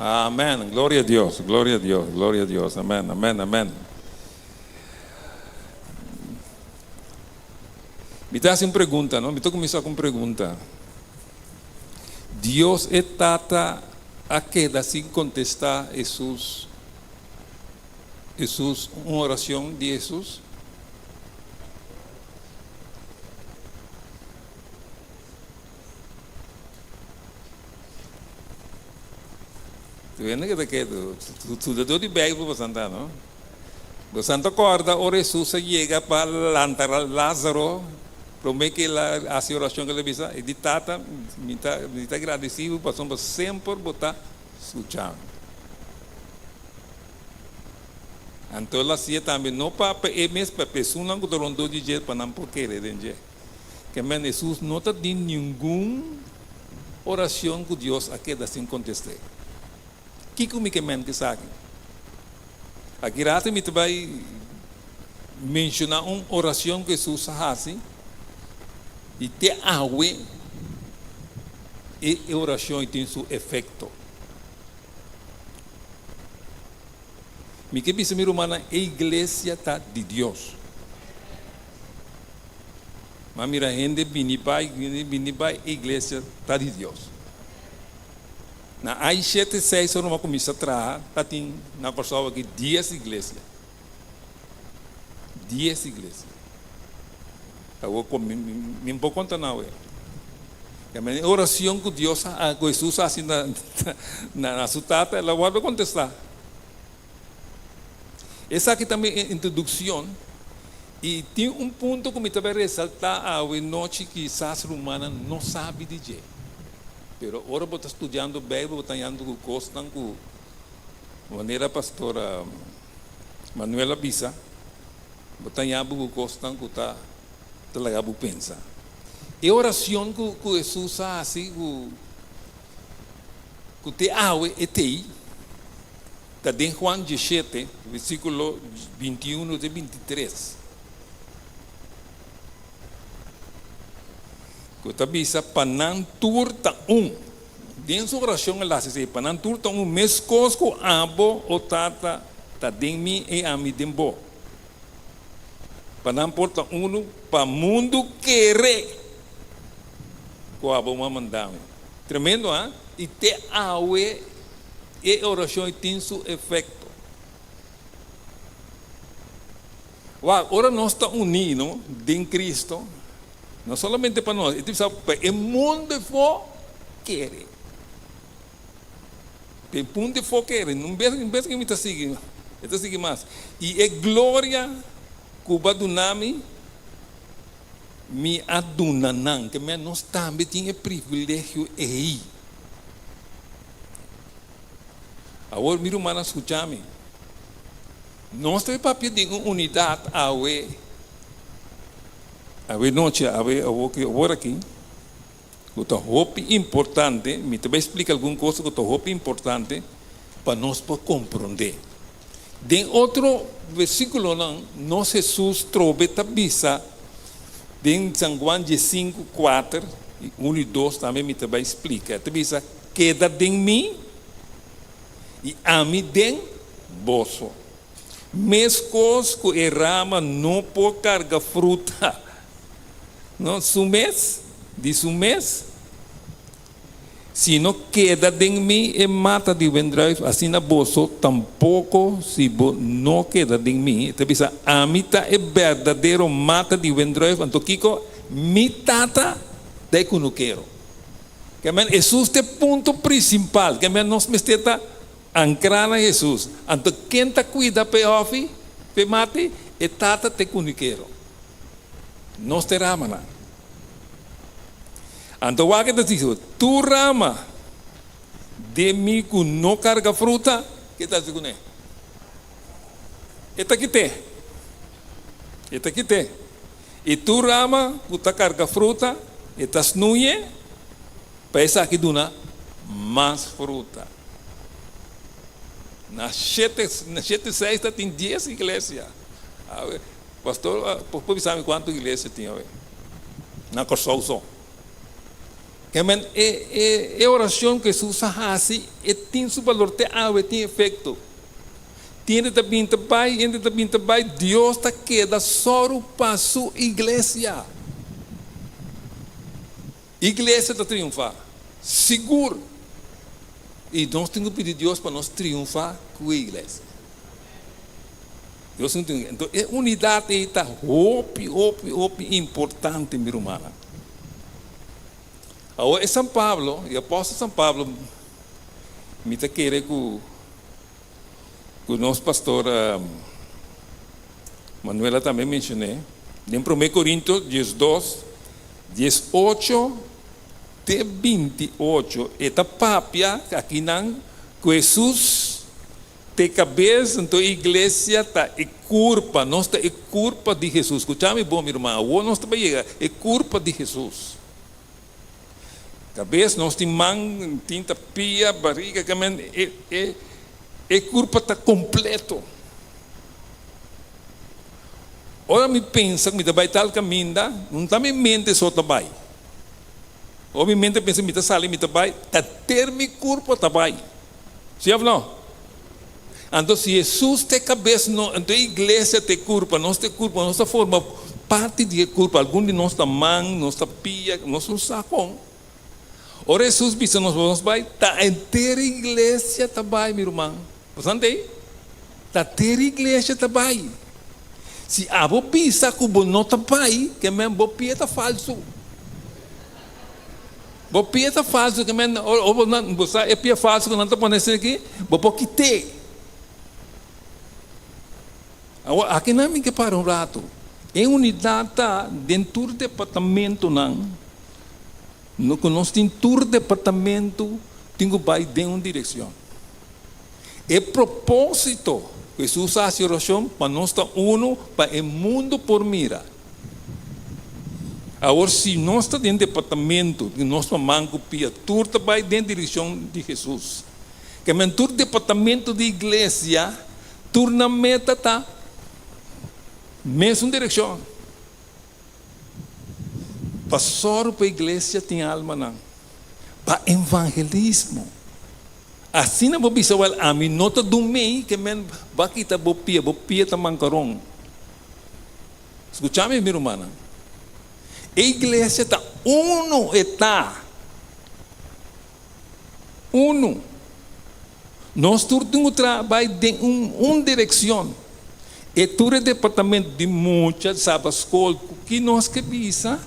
Amen. Gloria a Dios, gloria a Dios, gloria a Dios. Amen, amen, amen. Mi ta hasi un pregunta, no? Mi ta kuminsá ku un pregunta. Dios e Tata a keda sin kontestá Hesus Hesus un oracion di Hesus? Tu hende ke ta ketu, studador di Bijbel bosan ta, no? Bosan ta corda ora Hesus a yega pa lanta Lazaro, prome ke el a haci oracion ke el a bisa, e di, Tata, mi ta mi ta agradeci bo pasobra semper bo ta scucha mi. Anto el hasié tambe no pa pa e mes, pa esunnan ku ta rondó di dje, pa nan por kere den dje. Ke men Hesus no ta tin ningun orashon ku Dios a keda sin kontest'é. Kiko mi ke men ku esaki? Aki rato mi ta bai menshoná un orashon ku Hesus a hasi i te awe e orashon ei tin su efekto. Mi ke bisa mi rumannan, e iglesia ta di Dios. M'a mira hende bini bai, hende bini bai, e iglesia ta di Dios. Na ai shete seis ora m'a kuminsá traha, ta tin na Kòrsou aki dies iglesia. Dies iglesia. Awor ku mi mi por konta nan awe. E oracion ku Dios a ku Hesus a hasi na na su Tata el a wòrdu kontestá. Esaki ta mi introdukshon i tin un punto ku mi ta bai resaltá awe nochi kisas rumannan no sabi di dje. Pero ora bo ta studiando Beibel bo ta hañando ku kosnan ku manera pastor Manuel a bisa, bo ta haña bo ku kosnan ku ta ta laga bo pensa. E oracion cu cu Hesus a haci cu cu te awe e tei ta den Juan dieshete versiculo bintiuno te bintitres cu ta bisa pa nan tur ta un. Den su oracion el a haci esey, pa nan tur ta un mescos cu abo, o Tata, ta den mi y ami den bo. Pa nan por ta unu pa mundu kere ku abo a manda mi. Tremendo, ha? I te awe e orashon ei tin su efekto. Wak, ora nos ta uní, no, den Cristo, no solamente pa nos, e ta bisa pa e mundu afó kere. Pa e punto afó kere. Un bes, un bes ku mi ta sigui, e ta sigui mas. I e gloria ku bo a duna mi, mi a duna nan. Ke men nos tambe tin e privilegio ei. Awor, mi rumannan, skucha mi. Nos ta papia di un unidat awe, awe nochi, awe, awor aki. Ku ta hopi importante, mi ta bai splika algun cosa ku ta hopi importante pa nos por komprondé. Den otro versíkulonan nos Hesus trobe ta bisa den San Juan diesinku, kuater, i unu i dos tambe mi ta bai splika. E ta bisa, Keda den mi i ami den boso. Meskos ku e rama no por karga fruta no su mes, di su mes, si no keda den mi e mata di wendruif, asina boso tampoko si bo no keda den mi. E ta bisa, Ami ta e berdadero mata di wendruif, anto kiko? Mi Tata ta e kunukero. Ke men, Hesus ta e punto prinsipal. Ke men, nos mester ta Ankrá na Hesus. Anto ken ta kuida p'e hòfi, p'e mati? E tata t'e kunikero. Nos t'e ramanan. Anto wak e ta disi, Tur rama den mi ku no karga fruta, ke ta hasi kuné? E ta kit'é. E ta kit'é. I tur rama ku ta karga fruta, e ta snui'é pa esaki duna mas fruta. Na shete na shete seis ta tin dies iglesia. Awe, pastor por por bisa mi kuantu iglesia tin awe na Kòrsou so? Ke men e e e orashon ku Hesus a hasi e tin su balor te awe tin efekto. Tin hende ta bin ta bai, hende ta bin ta bai, Dios ta keda sòru pa su iglesia. Iglesia ta triunfá, sigur! I nos tin ku pidi Dios pa nos triunfá ku e iglesia. Dios tin ku Enton e unidat ei ta hopi, hopi, hopi importante, mi rumannan. Awor e San Pablo, e apòstel San Pablo, mi ta kere ku ku nos pastor Manuela tambe menshoné den Promé Korinto diesdos, diesocho te binti ocho, e ta papia akinan ku Hesus ta e kabes, anto e iglesia ta e kurpa, nos ta e kurpa di Hesus. Skucha mi bon, mi ruman, awor nos ta bai yega e kurpa di Hesus. Kabes nos tin man, tin ta pia, bariga, kamen e e e kurpa ta kompleto. Ora mi pensa ku mi ta bai tal kaminda, no ta mi mente so ta bai. Ora mi mente pensa mi ta sali mi ta bai, ta ter mi kurpa ta bai. Si òf no? Anto si Hesus ta e kabes no, anto e iglesia ta e kurpa, nos ta e kurpa, nos ta forma. parti di e kurpa, algun di nos ta man, nos ta pia, nos no sa kon. Ora Hesus bisa nos pa nos bai, ta henter iglesia ta bai, mi ruman. Bo sa ntei? Ta henter iglesia ta bai. Si abo bisa ku bo no ta bai, ke men bo pia ta falsu. Bo pia ta falsu, ke men ora bo nan, bo sa e pia falsu ku nan ta pone esaki, bo por kit'é. Awor, aki nan mi ke para un ratu. E unidat ta den tur departamentonan. No ku nos tin tur departamento tin ku bai den un direkshon. E propósito ku Hesus a hasi orashon pa nos ta unu pa e mundu por mira. Awor si nos ta den departamento di nos maman ku pia tur ta bai den direkshon di Hesus. Kemen tur departamento di iglesia tur nan meta ta mesun direkshon. Pa sòru pa iglesia tin almanan pa evangelismo. Asina bo bisa, Wèl, ami no ta dumei ke men ba kita bo pia, bo pia ta mankaron. Skucha mi, mi rumannan. E iglesia ta unu, e ta unu. Nos tur tin ku traha bai den un un direkshon. E tur e departamento di mucha, saba skol, ku ki nos ke bisa,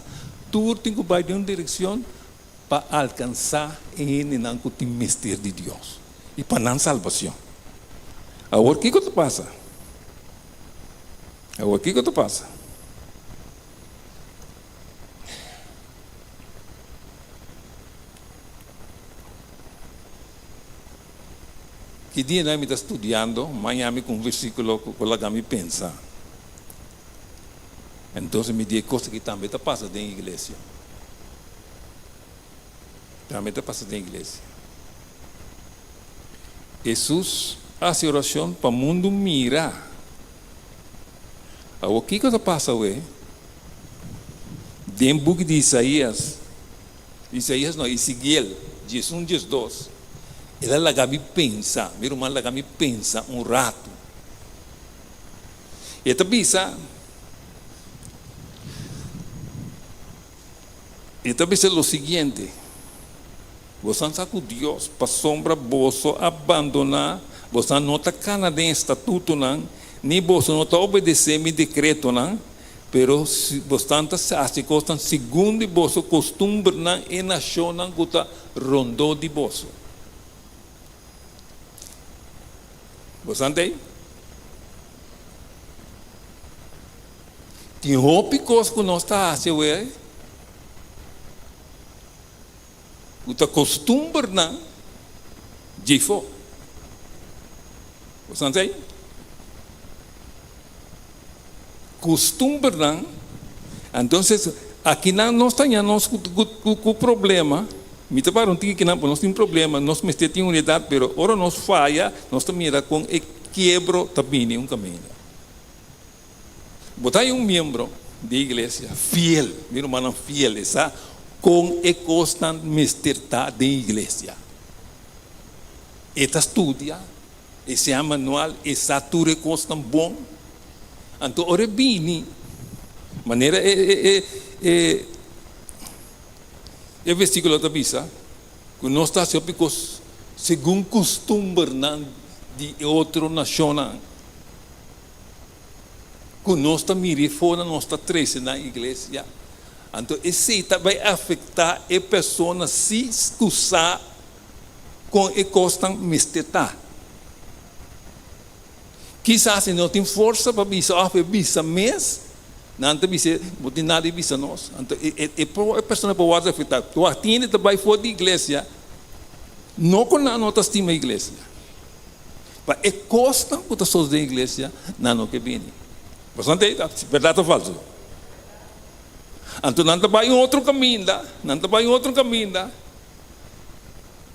tur tin ku bai den un direkshon pa alkansá e hendenan ku tin mester di Dios i pa nan salbacion. Awor kiko ta pasa? Awor kiko ta pasa? Ki dianan mi ta studiando, maña mi ku un versíkulo ku laga mi pensa. Entonces mi di e kos aki tambe ta pasa den iglesia. Tambe ta pasa den iglesia. Hesus a hasi orashon pa mundu mira. Awor kiko ta pasa awe? Den buki di Isaías. Isaías no, Ezekiel 11, 12, el a laga mi pensa, mi ruman laga mi pensa un ratu. E ta bisa, e ta bisa lo siguiente, Boso sa ku Dios, pasobra boso a bandoná, boso no ta kana den e statutonan, ni boso no ta obedesé mi dekretonan, Pero si bosnan ta hasi kosnan segun di boso kostumbernan e nashonnan ku ta rondó di boso. Bosnan ta ei? Tin hopi kos ku nos ta hasi awe ku ta kostumbernan djifó. Bosnan ta ei? Custumbernan, entonces akinan nos ta haña nos cu problema, mi ta para un tiki akinan pasobra nos tin problema, nos mester tin unidad pero ora nos faya nos ta mira con e kiebro ta bini un caminda. Bo ta haña un miembro di iglesia fiel, mi rumannan fiel e sa con e cosnan mester ta den iglesia, e ta studia. E sea manual, e sa tur e kosnan bon. Anto ora e bini, manera e e e e versíkulo ta bisa, ku nos ta hasi hopi kos segun kustumbernan di e otro nashonnan, ku nos ta mira afó nan nos ta trese na iglesia. Anto esei ta bai afektá e persona si ku sa Kon e kosnan mester ta. Kisas e no tin forsa pa bisa òf e bisa mes, nan ta bis'é, bo tin nada di bisa nos. Anto e e persona por wòrdu afektá. Wak tin hende ta bai for di iglesia, no ku nan no ta stima iglesia, pa e kosnan ku ta sosodé den iglesia, nan no ke bini. Pasobra nan ta bèrdat òf falsu? Anto nan ta bai un otro kaminda, nan ta bai un otro kaminda.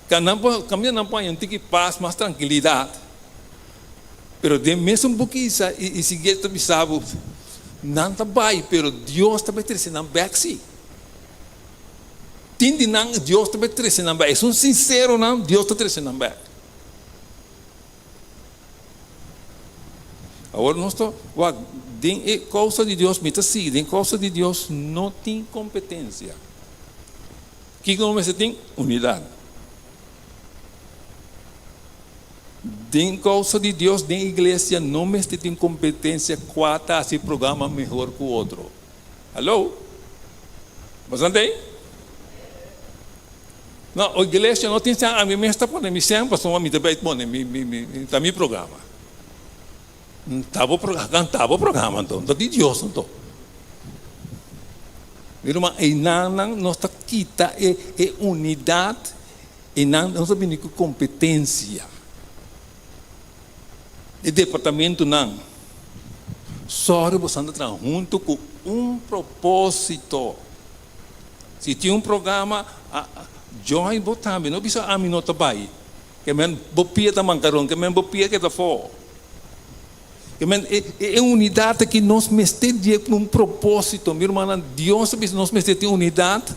Ka nan por kaminda nan por haña un tiki pas, mas trankilidat. Pero den mesun bukisa i siguiente ta bisa bo, nan ta bai, pero Dios ta bai trese nan bèk sí. Tin di nan Dios ta bai trese nan bèk. Esun sinseronan Dios ta trese nan bèk. Awor nos ta wak den e kousa di Dios, mi ta sigui, den kousa di Dios no tin kompetensia. Kiko nos mester tin? Unidat. Den kousa di Dios, den iglesia no mester tin kompetensia kua ta hasi programa mehor ku otro. Hallo? Bo sa ei? No, iglesia no tin sèn, ami mes ta pone mi sèn pasobra mi ta bai pone mi, mi, mi, ta mi programa. Ta bo programa, ta bo programa anto, ta di Dios anto. Mi ruman, einan nos ta kita e, e unidat, einan nos ta bini ku kompetensia. E departamentonan, sòru bo ta traha huntu ku un propósito. Si tin un programa, join bo tambe, no bisa ami no ta bai. Ke men bo pia ta mankaron, ke men bo pia keda afó. Ke men e, e unidat aki nos mester di un propósito. Mi rumannan, Dios a bisa nos mester tin unidat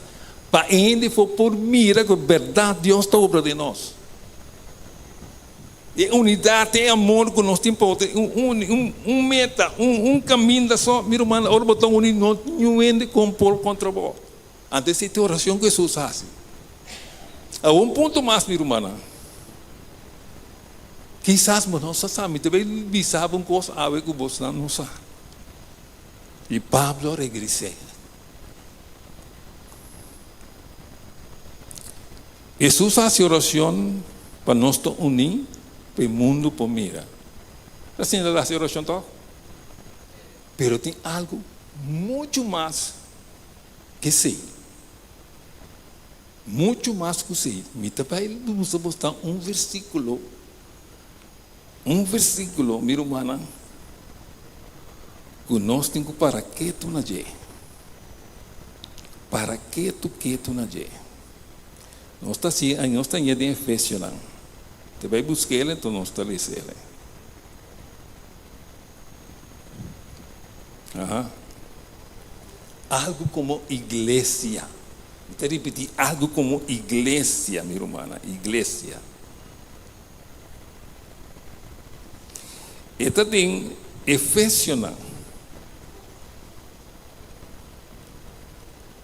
pa hende for por mira ku bèrdat Dios ta obra den nos. E unidat, e amor ku nos tin pa otro, un, un, un meta, un, un kaminda so. Mi rumannan, ora bo ta uni, no tin niun hende kon por kontra bo. Anto esei ta e orashon ku Hesus a hasi. Awor un punto mas, mi rumannan. Kisas bo no sa sa, mi ta bai bisa bo un kos awe ku bosnan no sa. I Pablo a regres'é. Hesus a hasi orashon pa nos ta uní pa e mundu por mira. Ta asina el a hasi orashon tòg? Pero tin algu muchu mas ku esei. Muchu mas ku esei. Mi ta bai mustra bos ta un versíkulo, un versíkulo, mi rumannan, ku nos tin ku para ketu na dje. Para ketu ketu na dje. Nos ta hasi, nos ta hañ'é den Efesionan. Te bai busk'el, enton nos ta les'el. Aha. Algu komo iglesia. Mi ta ripití, algu komo iglesia, mi rumannan, iglesia. E ta den Efesionan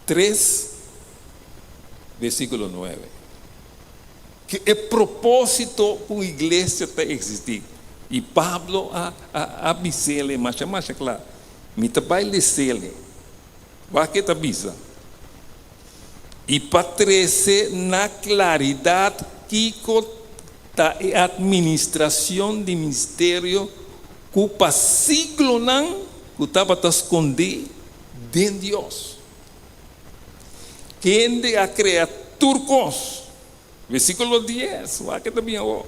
3, versíkulo 9. Ku e propósito ku iglesia ta eksistí. I Pablo a a a bis'el masha masha kla, Mi ta bai les'el. Wak ke ta bisa. I pa trese na klaridat kiko ta e atministracion di misterio ku pa siglonan ku tabata skondí den Dios, kende a krea tur kos. Versíkulo dies, wak ke ta bin awor.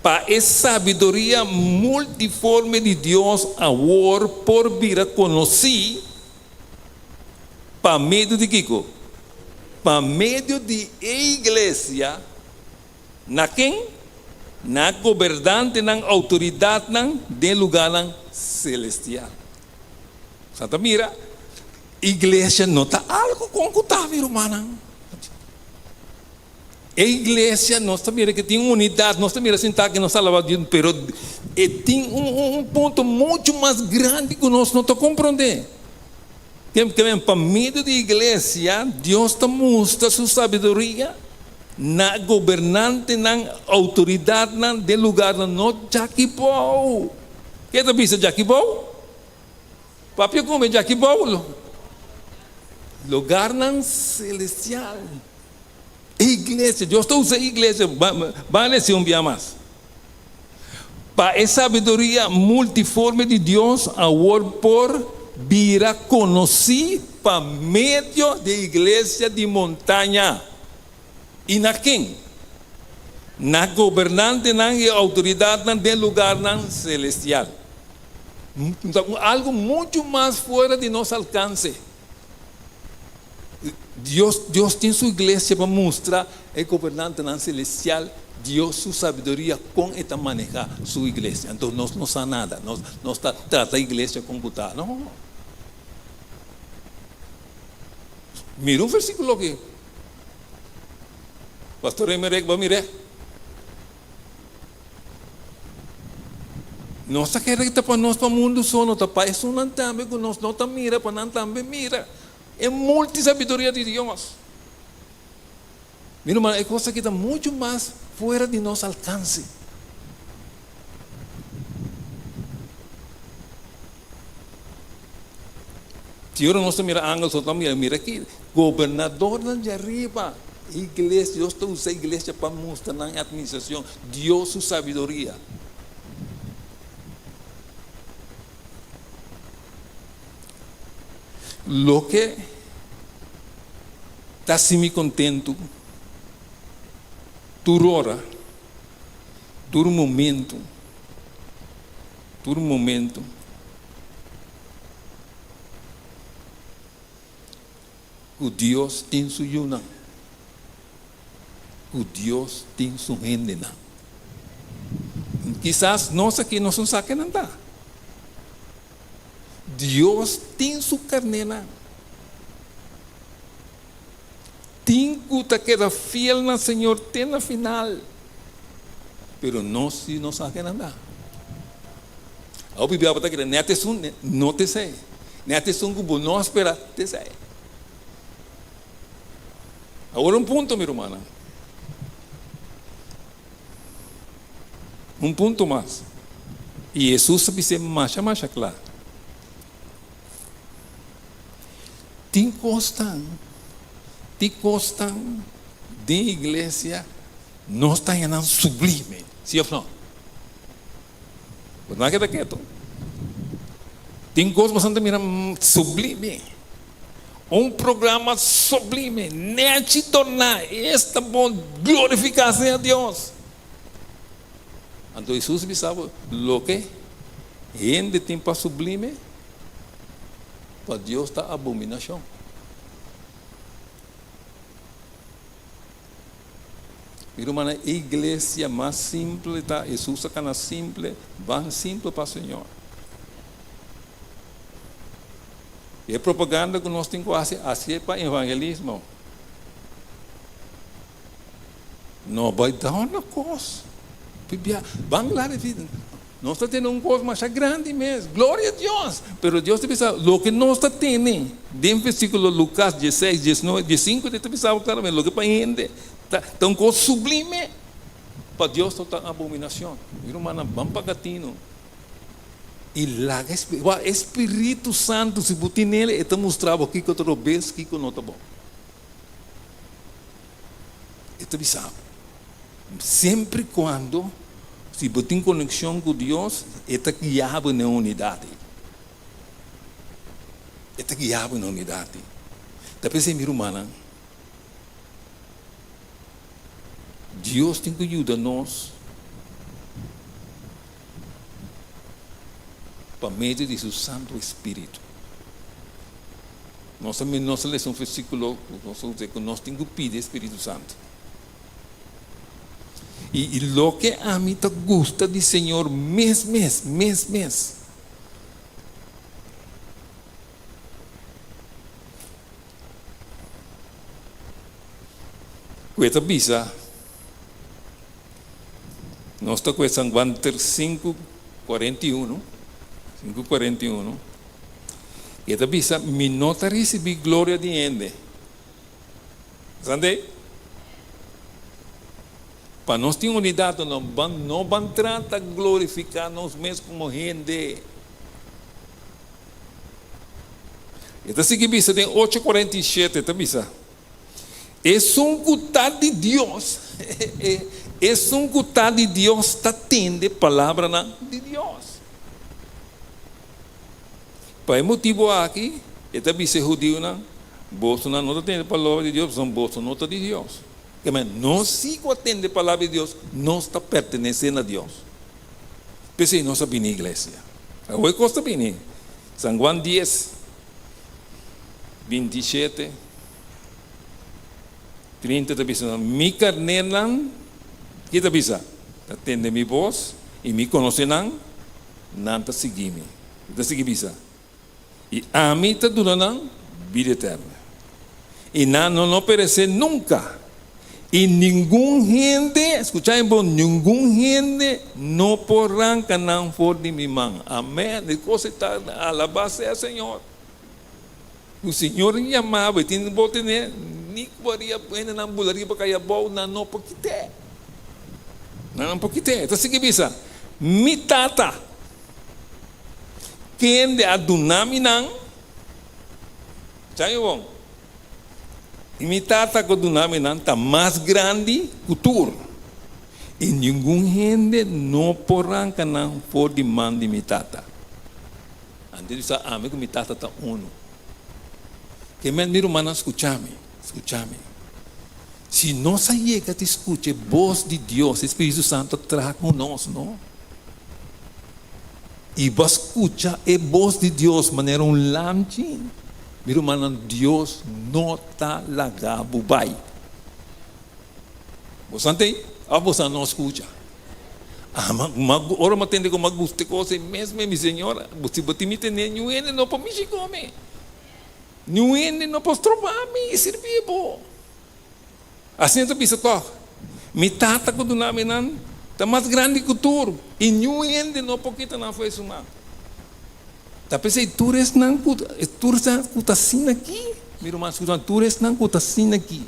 Pa e sabiduria multiforme di Dios awor por bira konosí pa medio di kiko? Pa medio di e iglesia, na ken? Na gobernantenan, outoridatnan den lugánan selestial. Sa ta mira, iglesia no ta algu kon ku ta, mi rumannan. E iglesia nos ta mira ke tin unidat, nos ta mira sintá ke nos ta alabá Dios, pero e tin un un punto muchu mas grandi ku nos no ta komprondé. Ke ke pa medio di iglesia Dios ta mustra su sabiduria na gobernantenan, outoridatnan den lugarnan no djaki bou. Ke ta bisa djaki bou? Papia ku mi djaki bou, lugarnan selestial. E iglesia, Dios ta usa e iglesia, ban lesi un bia mas. Pa e sabiduria multiforme di Dios awor por bira konosí pa medio di e iglesia di montaña. I na ken? Na gobernantenan i outoridatnan den lugarnan selestial. Algu muchu mas fuera di nos alkanse. Dios, Dios tin su iglesia pa mustra e gobernantenan celestial Dios su sabiduria kon e ta maneha su iglesia. Anto nos no sa nada, nos, nos ta trata iglesia kon ku ta. No. Mira un versikulo aki. Pastor Emerek, bo mir'é? Nos ta kere ta pa nos pa mundu so, no ta pa esunnan tambe ku nos no ta mira, pa nan tambe mira e multi sabiduria di Dios. Mi ruman, e kos aki ta muchu mas fuera di nos alkanse. Si ora nos ta mira angel, nos ta mira, mira aki, gobernadornan djariba, iglesia, Dios ta usa iglesia pa mustra nan administracion, Dios su sabiduria. Loke ta haci mi contento tur ora, tur momento, tur momento. Ku Dios tin su yunan. Ku Dios tin su hendenan. Kisas nos aki nos no sa ke nan ta. Dios tin su karnénan. Tin ku ta keda fiel na Señor te na final. Pero nos si no sa ke nan ta. Hopi bia bo ta kere nèt esun, no ta esei. Nèt esun ku bo no a spera, ta esei. Awor un punto, mi rumannan. Un punto mas. I Hesus a bis'é masha masha kla. Tin kosnan, tin kosnan den iglesia nos ta haña nan sublime, si òf no? Bo no a keda ketu. Tin kos boso ta mira sublime. Un programa sublime, nechi torná, esta bon, glorifiká sea Dios. Anto Hesus bisa bo, loke hende tin pa sublime, pa Dios ta abominashon. Mi rumannan, e iglesia mas simple ta Hesus a kana simple, ban simple pa Señor. E propaganda ku nos tin ku hasi, hasié pa evangelismo. No bai dòrna kos. Pibia, ban la di Nos ta tene un kos masha grandi mes, gloria a Dios! Pero Dios ta bisa, loke nos ta tene, den versíkulo Lukas dieseis, diesnuebe, diesinku ta bisa bo klaramente, loke pa hende ta ta un kos sublime, pa Dios ta un abominashon. Mi rumannan, ban paga tinu i laga e wak e Spiritu Santu, si bo tin el, e ta mustra bo kiko ta robes, kiko no ta bon. E ta bisa bo. Semper i kuando si bo tin konekshon ku Dios, e ta guia bo na e unidat ei. E ta guia bo na e unidat ei. Ta p'esei, mi rumannan, Dios tin ku yuda nos pa medio di su Santu Espíritu. Nos ta nos ta lesa un versíkulo ku nos ta usa ku nos tin ku pidi e Spiritu Santu. I loke ami ta gusta di Señor mes mes, mes mes. Ku e ta bisa, nos ta ku e San Juan 5, 41, 5, 41, e ta bisa, mi no ta risibí gloria di hende. Sande? Pa nos tin unidat no ban no ban trata glorifiká nos mes komo hende. E ta sigui bisa den ocho kuarenta i shete, e ta bisa, Esun ku ta di Dios, esun ku ta di Dios ta tende palabranan di Dios. Pa e motibu aki, e ta bisa e hudiunan, Bosonan no ta tende palabra di Dios, pasobra boso no ta di Dios. Keme, nos si ku a tende palabra di Dios, nos ta pertenesé na Dios. P'esei nos a bini iglesia. Awor e kos ta bini. San Juan dies, 27, 30 ta bisa, Mi karnénan, ke ta bisa? Ta tende mi bos, i mi konosé nan, nan ta sigui mi. E ta sigui bisa, I ami ta duna nan bida eterno, i nan lo no peresé nunka, I ningun hende, skucha mi bon, ningun hende no por ranka nan for di mi man. Amèn. E kos ei ta alabá sea Señor. Ku Señor yama bo, e tin bo tene, ni ku aria hendenan bula riba kai abou, nan no por kit'é. Nan no por kit'é. E ta sigui bisa, Mi Tata, kende a duna mi nan, skucha mi bon, I mi Tata ku duna mi nan ta mas grandi ku tur, i ningun hende no por ranka nan for di man di mi Tata. Antes di sa ami ku mi Tata ta unu. Ke men, mi rumannan, skucha mi, skucha mi. Si nos a yega di skucha e bos di Dios, e Spiritu Santu a traha ku nos, no? I bo a skucha e bos di Dios manera un lamchi, mi rumannan, Dios no ta laga bo bai. Boso tei òf boso no skucha? Ma ora mi a tende ku mi a gusta e kos ei mes, mi Señor, si bo tin mi tene, niun hende no por mishi ku mi. Niun hende no por stroba mi sirbi bo. Asina ta bisa tòg, Mi Tata ku duna mi nan ta mas grandi ku tur, i niun hende no por kita nan for e su man. Ta p'esei tur esnan ku tur esnan ku ta asina aki, mi ruman, skucha, tur esnan ku ta asina aki,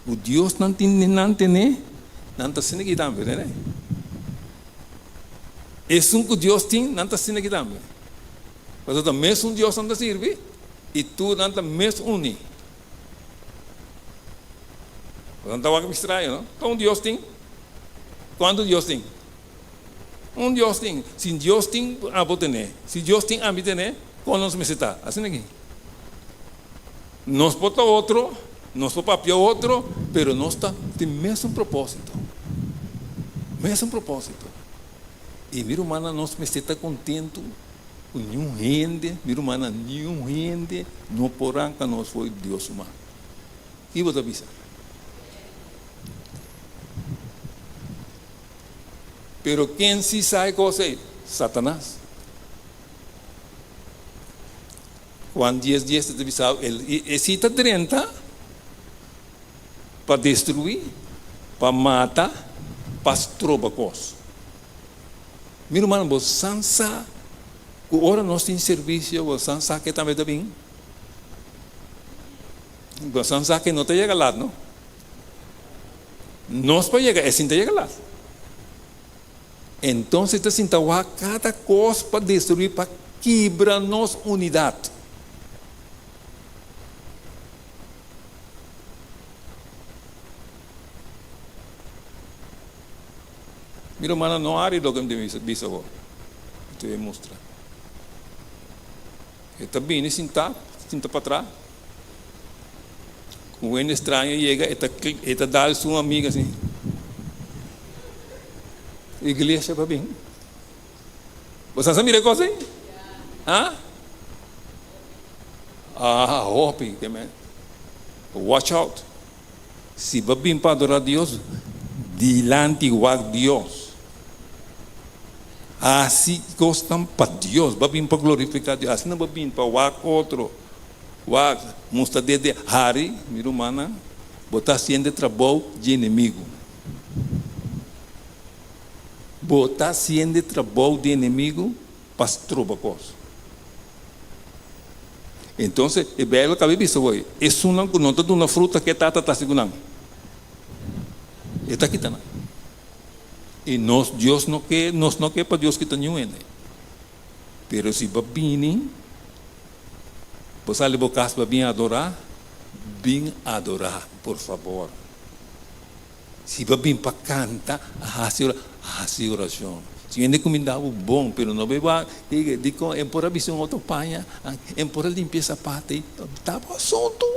ku Dios nan tin den nan tene, nan ta asina aki tambe, tende? Esun ku Dios tin, nan ta asina aki tambe. Pasobra ta mesun Dios nan ta sirbi, i tur nan ta mes uni. Bo ta wak mistraño, no? Ta un Dios tin? Cuantu Dios tin? Un Dios tin. Si Dios tin, abo tene. Si Dios tin, ami tene. Con nos mester ta? Asina aki. Nos por ta otro, nos por papia otro, pero nos ta tin mesun propósito. Mesun propósito. I mi rumannan, nos mester ta contento. Ku niun hende, mi rumannan, niun hende no por ranka nos for di Dios su man. Ki bo ta bisa? Pero ken si sa e kos ei? Satanas. Juan dies dies ta bisa, e si ta drenta pa destruí, pa mata, pa stroba kos. Mi rumannan, bo san sa ku ora nos tin servisio, bo san sa ke tambe ta bin? Bo san sa ke no ta yega lat, no? Nos por yega, e sin ta yega lat. Entonces ta sinta wak kada kos pa destruí, pa kibra nos unidat. Mi rumannan no hari loke mi ta bisa bo, mi ta bin mustra. E ta bini sintá, sinta patras. Ku un hende straño yega, e ta e ta dal su amiga asin. Iglesia pa bin. Bo sa mira e kos ei? Ha? Ah, hopi ke men. Watch out. Si bo bin pa adorá Dios, dilanti wak Dios. Hasi kosnan pa Dios. Bo bin pa glorifiká Dios. Asina bo bin pa wak otro. Wak, mustra dede hari, mi rumannan, bo ta hasiendo e trabou di enemigu. Bo ta hasiendo e trabou di enemigu pa stroba kos. Entonces, e Bijbel kaba e bisa hoy, esunnan ku no ta duna fruta, ke Tata ta hasi ku nan? E ta kita nan. I nos, Dios no ke, nos no ke pa Dios kita niun hende. Pero si bo bini, bo sali bo kas pa bin adorá, bin adorá, por fabor. Si bo bin pa kanta, hasi hasi orashon. Si hende kuminda bo bon, pero no bay wak, diga, dikon e por a bisti un otro paña, e por a limpia e sapato ei, ta bo asuntu.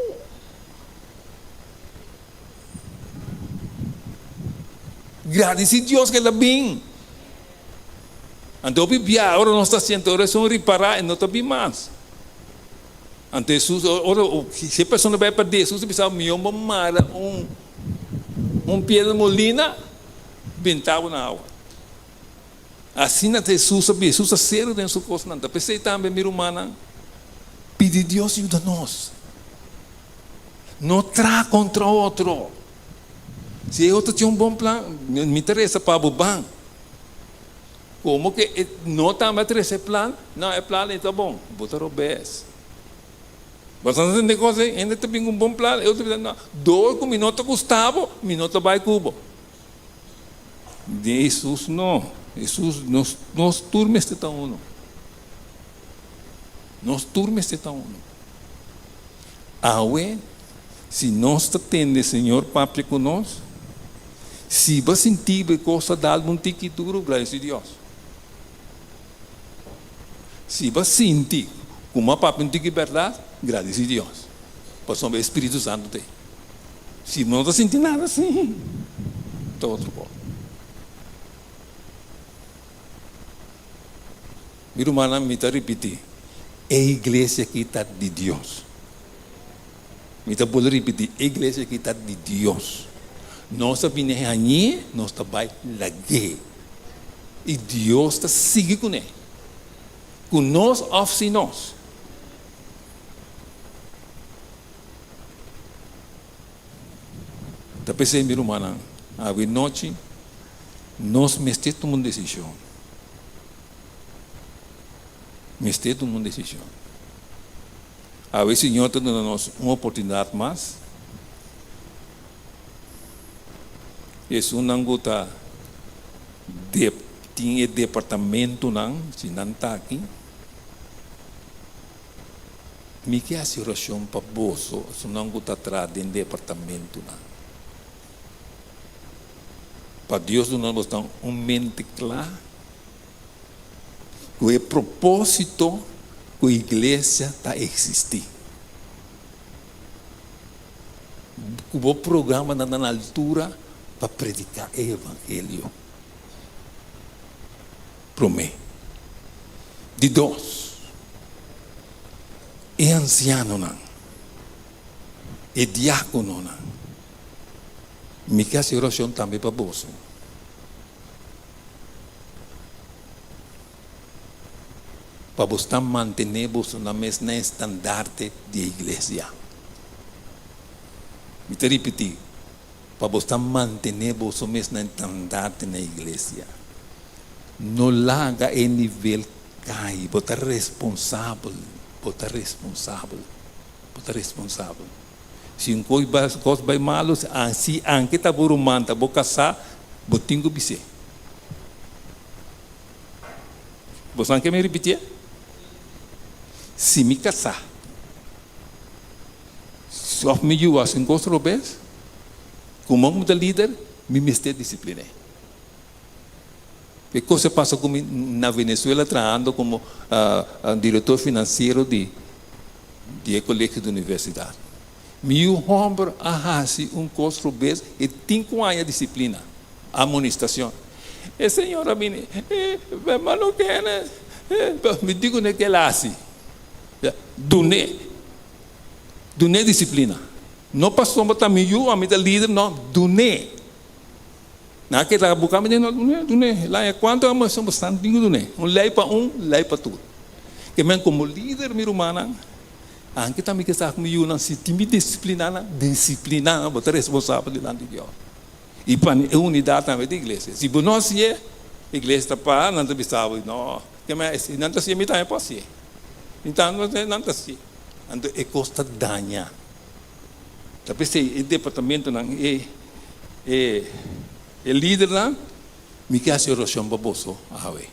Gradisi Dios ku el a bin. Anto hopi bia ora nos ta sienta orashon ripará e no ta bin mas. Anto Hesus, ora si e persona bai perdé, Hesus ta bisa, Mihó bo mara un un piedra molina, benta bo na awa. Asina ta Hesus a bisa. Hesus a serio den su kosnan. Ta p'esei tambe, mi rumannan, pidi Dios yuda nos. No traha kontra otro. Si e otro tin un bon plan, mi ta resa pa bo ban. Komo ke e no tambe a trese plan, no, e plan ei ta bon, bo ta robes. Bo ta tende kos ei? Hende ta bin ku un bon plan, e otro bisa, no, dor ku mi no ta gusta bo, mi no ta bai ku bo. Den Hesus no. Hesus, nos, nos tur mester ta uno. Nos tur mester ta uno. Awe, si nos ta tende Señor papia ku nos, si bo a sinti bo e kos ta dal bo un tiki duru, gradisi Dios. Si bo a sinti ku bo a papia un tiki bèrdat, gradisi Dios, pasobra e Spiritu Santu ta ei. Si bo no ta sinti nada asin, ta otro kos. Mi rumannan, mi ta ripití, e iglesia aki ta di Dios. Mi ta bolbe ripití, e iglesia aki ta di Dios. Nos a bini hañ'é, nos ta bai lag'é. I Dios ta sigui kuné, ku nos òf sin nos. Ta p'esei, mi rumannan, awe nochi nos mester tuma un desishon. Mester tuma un desishon. Awe Señor ta duna nos un oportunidat mas. Esunnan ku ta dep tin e departamentunan, si nan ta aki, mi ke hasi orashon pa boso, esunnan ku ta traha den departamentunan. Pa Dios duna bosnan un mente kla ku e propósito ku iglesia ta eksistí. Ku bo programanan ta na altura pa prediká e evangelio. Promé. Di dos, e ansianonan, e diákononan. Mi ke hasi orashon tambe pa boso. Pa bo sta mantené boso na mes na e standarte di e iglesia. Mi ta ripití, pa bo sta mantené boso mes na e standarte na e iglesia. No laga e nivel kai. Bo ta responsabel. Bo ta responsabel. Bo ta responsabel. Si un kos bai kos bai malu, si anke ta bo ruman, ta bo kasá, bo tin ku bis'é. Boso nan ke mi ripitié? Si mi kasá, si òf mi yu hasi un kos robes, komo ku mi ta lider, mi mester disiplin'é. E kos a pasa ku mi na Venezuela trahando komo direktor finansiero di di e kolegio di universidat. Mi yu hòmber a hasi un kos robes, e tin ku haña disiplina, amonestashon. E señor a bini, e hermano Kenneth, mi di kuné ke el a hasi. Dun'é, dun'é disiplina. No pasobra ta mi yu, ami ta lider, no, dun'é. Nan a keda buka mi den no dun'é, dun'é. El haña kuantu amonestashon bo san tin ku dun'é. Un lei pa un, lei pa tur. Ke men komo lider mi rumannan, anke ta mi ke sa ku mi yunan si tin mi disipliná nan, disipliná nan, bo ta responsabel dilanti Dios. I pa e unidat tambe di iglesia. Si bo no hasié, iglesia ta para, nan ta bisa bo, no, ke men si nan ta hasié mi tambe por hasié. Mi tambe nan ta hasié. Anto e kos ta daña. Ta p'esei e departamentonan, e e e lidernan, mi ke hasi orashon pa boso awe.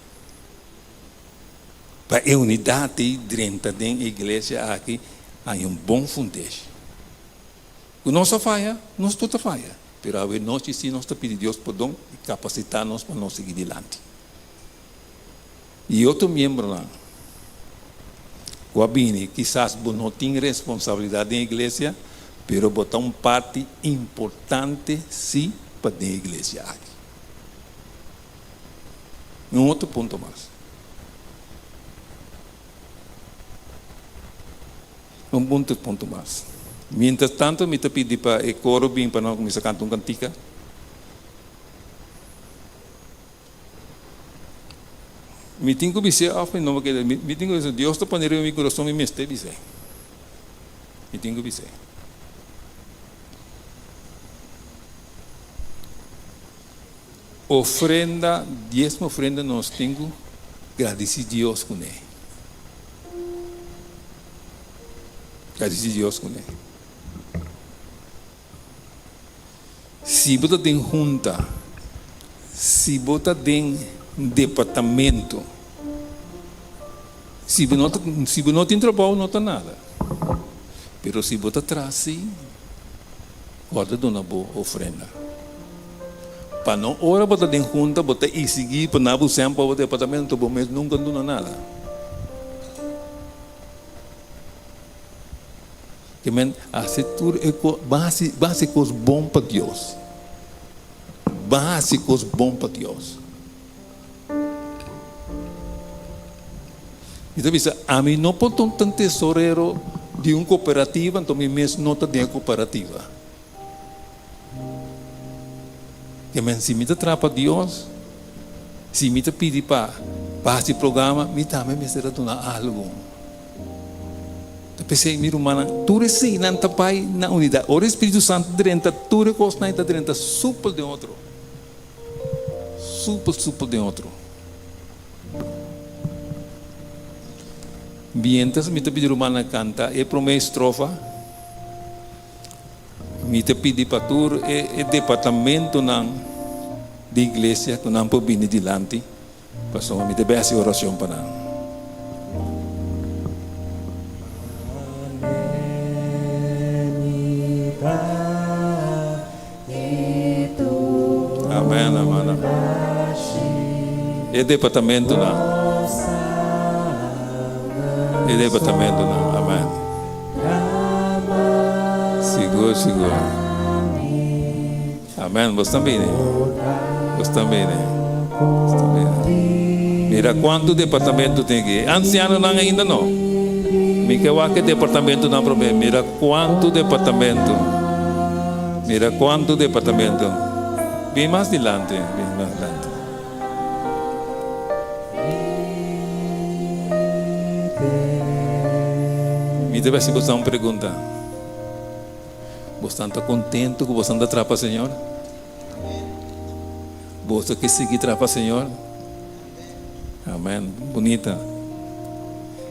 Pa e unidat ei drenta den e iglesia aki haña un bon fundeshi. Ku nos a faya, nos tur ta faya, pero awe nochi si nos ta pidi Dios pordon i kapasitá nos pa nos sigui dilanti. I otro miembronan ku a bini, kisas bo no tin responsabilidat den iglesia, pero bo ta un parti importante si pa den iglesia aki. Un otro punto mas. Un punto punto mas. Mientras tanto mi ta pidi pa e coro bin pa nos cuminsa canta un cantica. Mi tin cu bis'é of mi no bo keda. Mi tin cu bis'é. Dios ta pone riba mi curason mi mester bis'é. Mi tin cu bis'é. Ofrenda, diesmo ofrenda nos tin ku gradisí Dios kuné. Gradisí Dios kuné. Si bo ta den hunta, si bo ta den departamento, si bo no ta, si bo no tin trabou no ta nada, pero si bo ta traha si, Kòrda duna bo ofrenda. Pa no ora bo ta den hunta bo ta isigí pa na bo sèn pa bo departamento bo mes nunka duna nada. Ke men hasi tur e kos, ban hasi, ban hasi kos bon pa Dios. Ban hasi kos bon pa Dios. Mi ta bisa, ami no por ta un tesorero di un kooperativa, anto mi mes no ta den e kooperativa. Ke men si mi ta traha pa Dios, si mi ta pidi pa pa hasi programa, mi tambe mester a duna algu. Ta p'esei, mi rumannan, tur eseinan ta bai na unidat. Ora e Spiritu Santu drenta, tur e kosnan ei ta drenta supel den otro. Supel supel den otro. Mientras mi ta pidi rumannan canta e prome estrofa, mi ta pidi pa tur e departamentonan di iglesia cu nan por bini dilanti, pasobra mi ta bay haci oracion pa nan. Amen amen amen e departamentonan e departamentonan amen sigur sigur amen bos ta bini bos ta bini bos ta bini mira cuanto departamento tin aki ancianonan ainda no mi ke wak e departamentonan prome mira cuanto departamento. Mira cuanto departamento. Bin mas dilanti, bin mas dilanti. Mi ta basi boso un pregunta. Boso ta contento cu boso ta traha pa Señor? Boso ke sigui traha pa Señor? Amen. Bunita.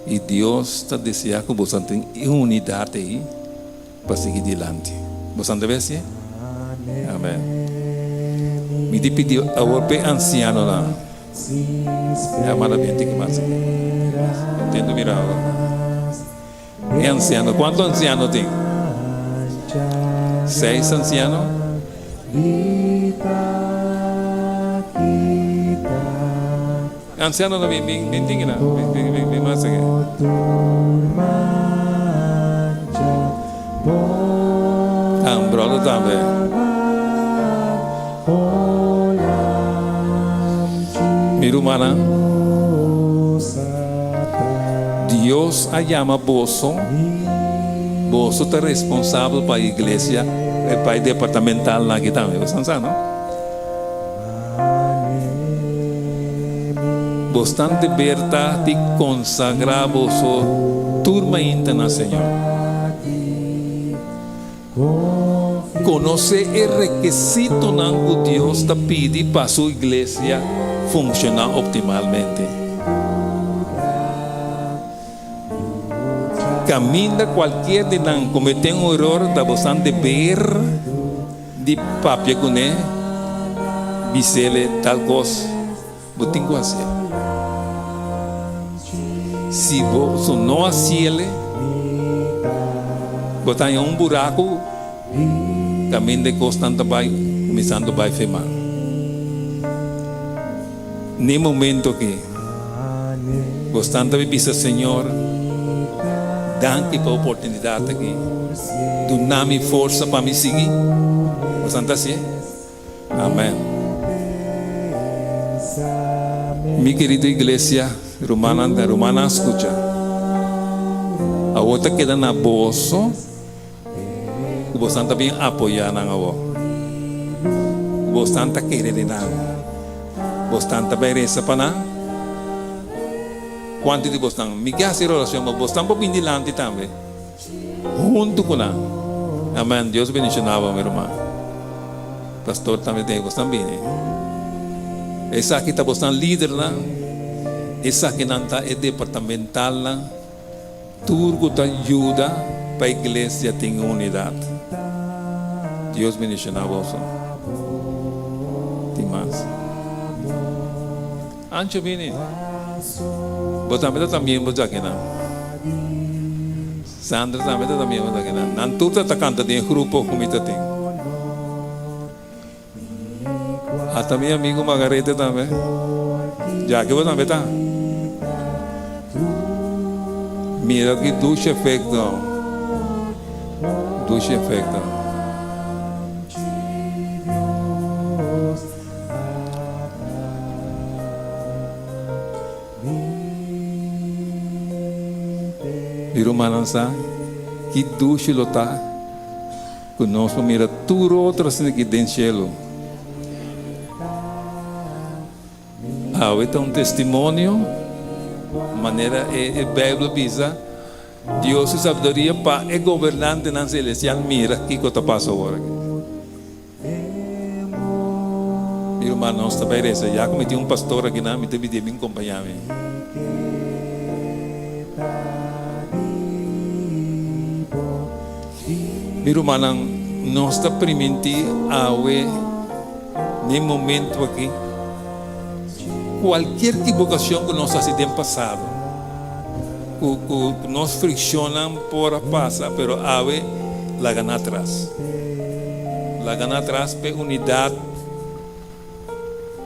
Y Dios ta desea cu boso tin unidad ei. Pa sigui dilanti. Bo santa be asi? Amen. Mi di pidi awor p'e ansianonan. E hermana bien tin ki mas aki. Contento mira awor. E ansiano, cuanto ansiano tin? Seis ansiano? Ancianonan bin bin bin tin kinan bin bin bin bin mas aki. Ah un brother tambe. Mi rumannan, Dios a yama boso, boso ta responsabel pa iglesia, pa e departamentalnan aki tambe, bo sa no? Bosnan deber ta di konsagrá boso tur mainta na Señor. Konosé e rekisitonan ku Dios ta pidi pa su iglesia funshoná optimalmente. Kaminda kualkier di nan kometé un eror ta bosnan deber di papia kuné, bis'ele tal kos bo tin ku hasié. Si boso no hasiele, bo ta haña un buraku kaminda e kosnan ta bai kuminsando bai fema. N'e momento aki, bosnan ta bin bisa, Señor, danki pa oportunidat aki. Duna mi forsa pa mi sigui. Bosnan ta hasié? Amen. Mi kerido iglesia, rumannan, rumannan skucha. Awor ta keda na boso. Ku bosnan ta bin apoyá nan awor. Ku bosnan ta kere den nan. Bosnan ta bai resa pa nan. Kuantu di bosnan? Mi ke hasi orashon pa bosnan por bin dilanti tambe. Huntu ku nan. Amen. Dios bendishoná bo, mi ruman. Pastor tambe den bosnan bini. Esaki ta bosnan lidernan, esakinan ta e departamentalnan, tur ku ta yuda pa iglesia tin unidat. Dios bendishoná boso. Tin mas? Ancho bini. Bo tambe ta ta miembro djakinan. Sandra tambe ta ta miembro djakinan. Nan tur ta ta kanta den e grupo ku mi ta tin. Ata mi amigo Margarete tambe. Djaki bo tambe ta. Mira ki dushi efecto. Dushi efecto. Mi rumannan sa ki dushi lo ta ku nos por mira tur otro asina aki den shelu. Awe ta un testimonio, manera e Bijbel bisa, Dios su sabiduria pa e gobernantenan celestial mira kiko ta pasa awor aki. Mi ruman, nos ta bai resa. Ya ku mi tin un pastor akinan, mi ta pidié bin kompañá mi. Mi rumannan, nos ta primintí awe n'e momentu aki, kualkier kibokashon ku nos hasi den pasado, ku ku nos frikshonnan por a pasa, pero awe laga nan atras. Laga nan atras p'e unidat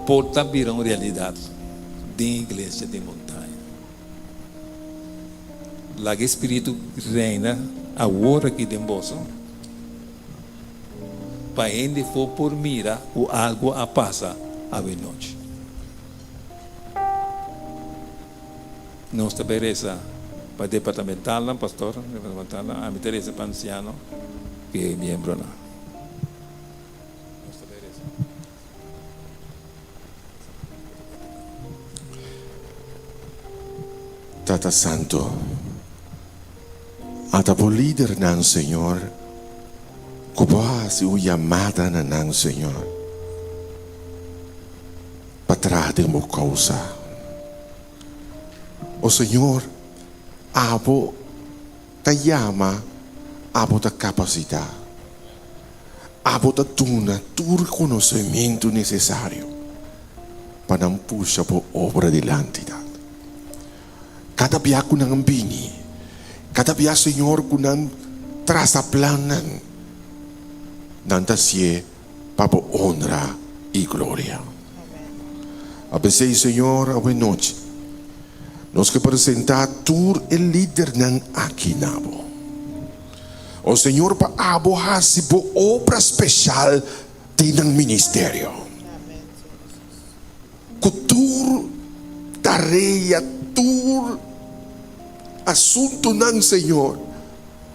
por ta bira un realidat den iglesia den Montaña. Laga e Spiritu reina awor aki den boso, pa hende for por mira ku algu a pasa awenochi. Nos ta bay reza pa departamentalnan, pastor, departamentalnan, ami ta reza pa anciano ku e miembronan. Nos ta bay reza. Tata Santo, ata bo lidernan, Señor, ku bo a hasi un yamada na nan, Señor, pa traha den bo kousa. O Señor, abo ta yama, abo ta kapasitá, abo ta duna tur konosementu nesesario pa nan pusha bo obra dilanti, Tata. Kada bia ku nan bini, kada bia, Señor, ku nan trasa plannan, nan ta hasié pa bo honra i gloria. A pesei, Señor, awe nochi nos ke presentá tur e lidernan aki na bo. O Señor, pa abo hasi bo obra speshal den nan ministerio. Ku tur tarea, tur asuntunan, Señor,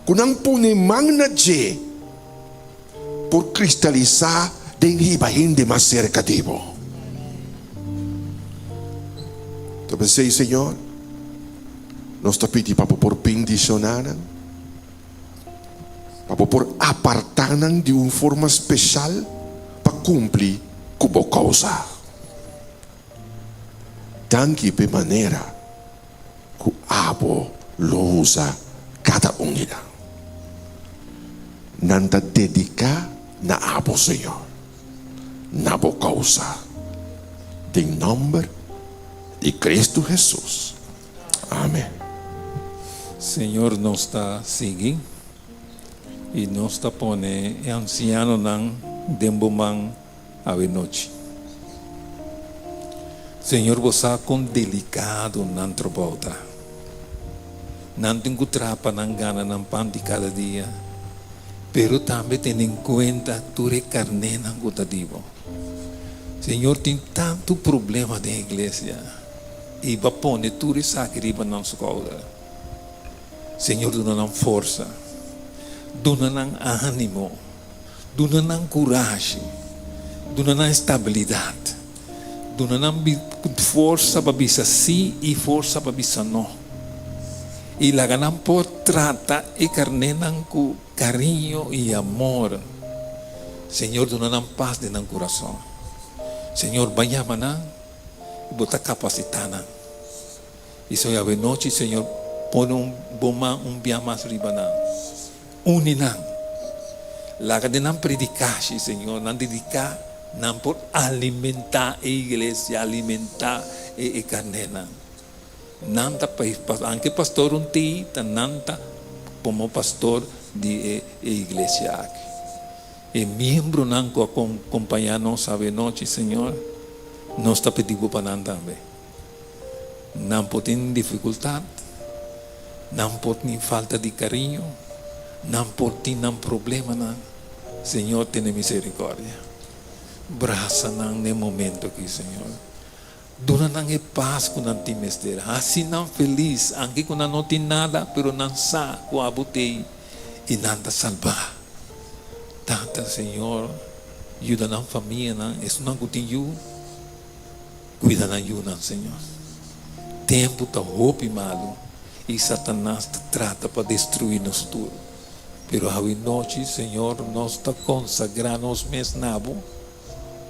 ku nan pone man na dje, por kristalisá den hiba hende mas serka di bo. Ta p'esei, Señor, nos ta pidi pa bo por bendishoná nan, pa bo por apartá nan di un forma speshal pa kumpli ku bo kousa. Danki p'e manera ku abo lo usa kada un di nan. Nan ta dediká na abo, Señor, na bo kousa. Den nòmber di Kristu Hesus. Amen. Señor nos ta sigui i nos ta pone e ansianonan den bo man awe nochi. Señor bo sa kon delikado nan trabou ta. Nan tin ku traha pa nan gana nan pan di kada dia, pero tambe tene en kuenta tur e karnénan ku ta di bo. Señor tin tantu problema den iglesia i bo a pone tur esaki riba nan skouder. Señor duna nan forsa, duna nan ánimo. Duna nan kurashi, duna nan estabilidat, duna nan forsa pa bisa sí i forsa pa bisa no. I laga nan por trata e karnénan ku kariño i amor. Señor, duna nan pas den nan kurason. Señor, ban yama nan. I bo ta kapasitá nan. I Señor, awe nochi, Señor, pone un bo man un bia mas riba nan. Uni nan. Laga den nan predikashi, Señor, nan dediká nan por alimentá e iglesia, alimentá e karnénan. Nan ta anke pastor un tei ta nan ta komo pastor di e iglesia aki. E miembronan ku a kompañá nos awe nochi, Señor, nos ta pidi Bo pa nan tambe. Nan por tin difikultat, nan por tin falta di kariño, nan por tin nan problemanan. Señor, tene miserikòrdia. Brasa nan na e momento aki, Señor. Duna nan e pas ku nan tin mester. Hasi nan felis, anke ku nan no tin nada, pero nan sa ku abo t'ei i nan ta salbá. Tata, Señor, yuda nan famianan, esunnan ku tin yu, kuida nan yunan, Señor. Tempu ta hopi malu i Satanas ta trata pa destruí nos tur. Pero awe nochi, Señor, nos ta konsagrá nos mes na bo.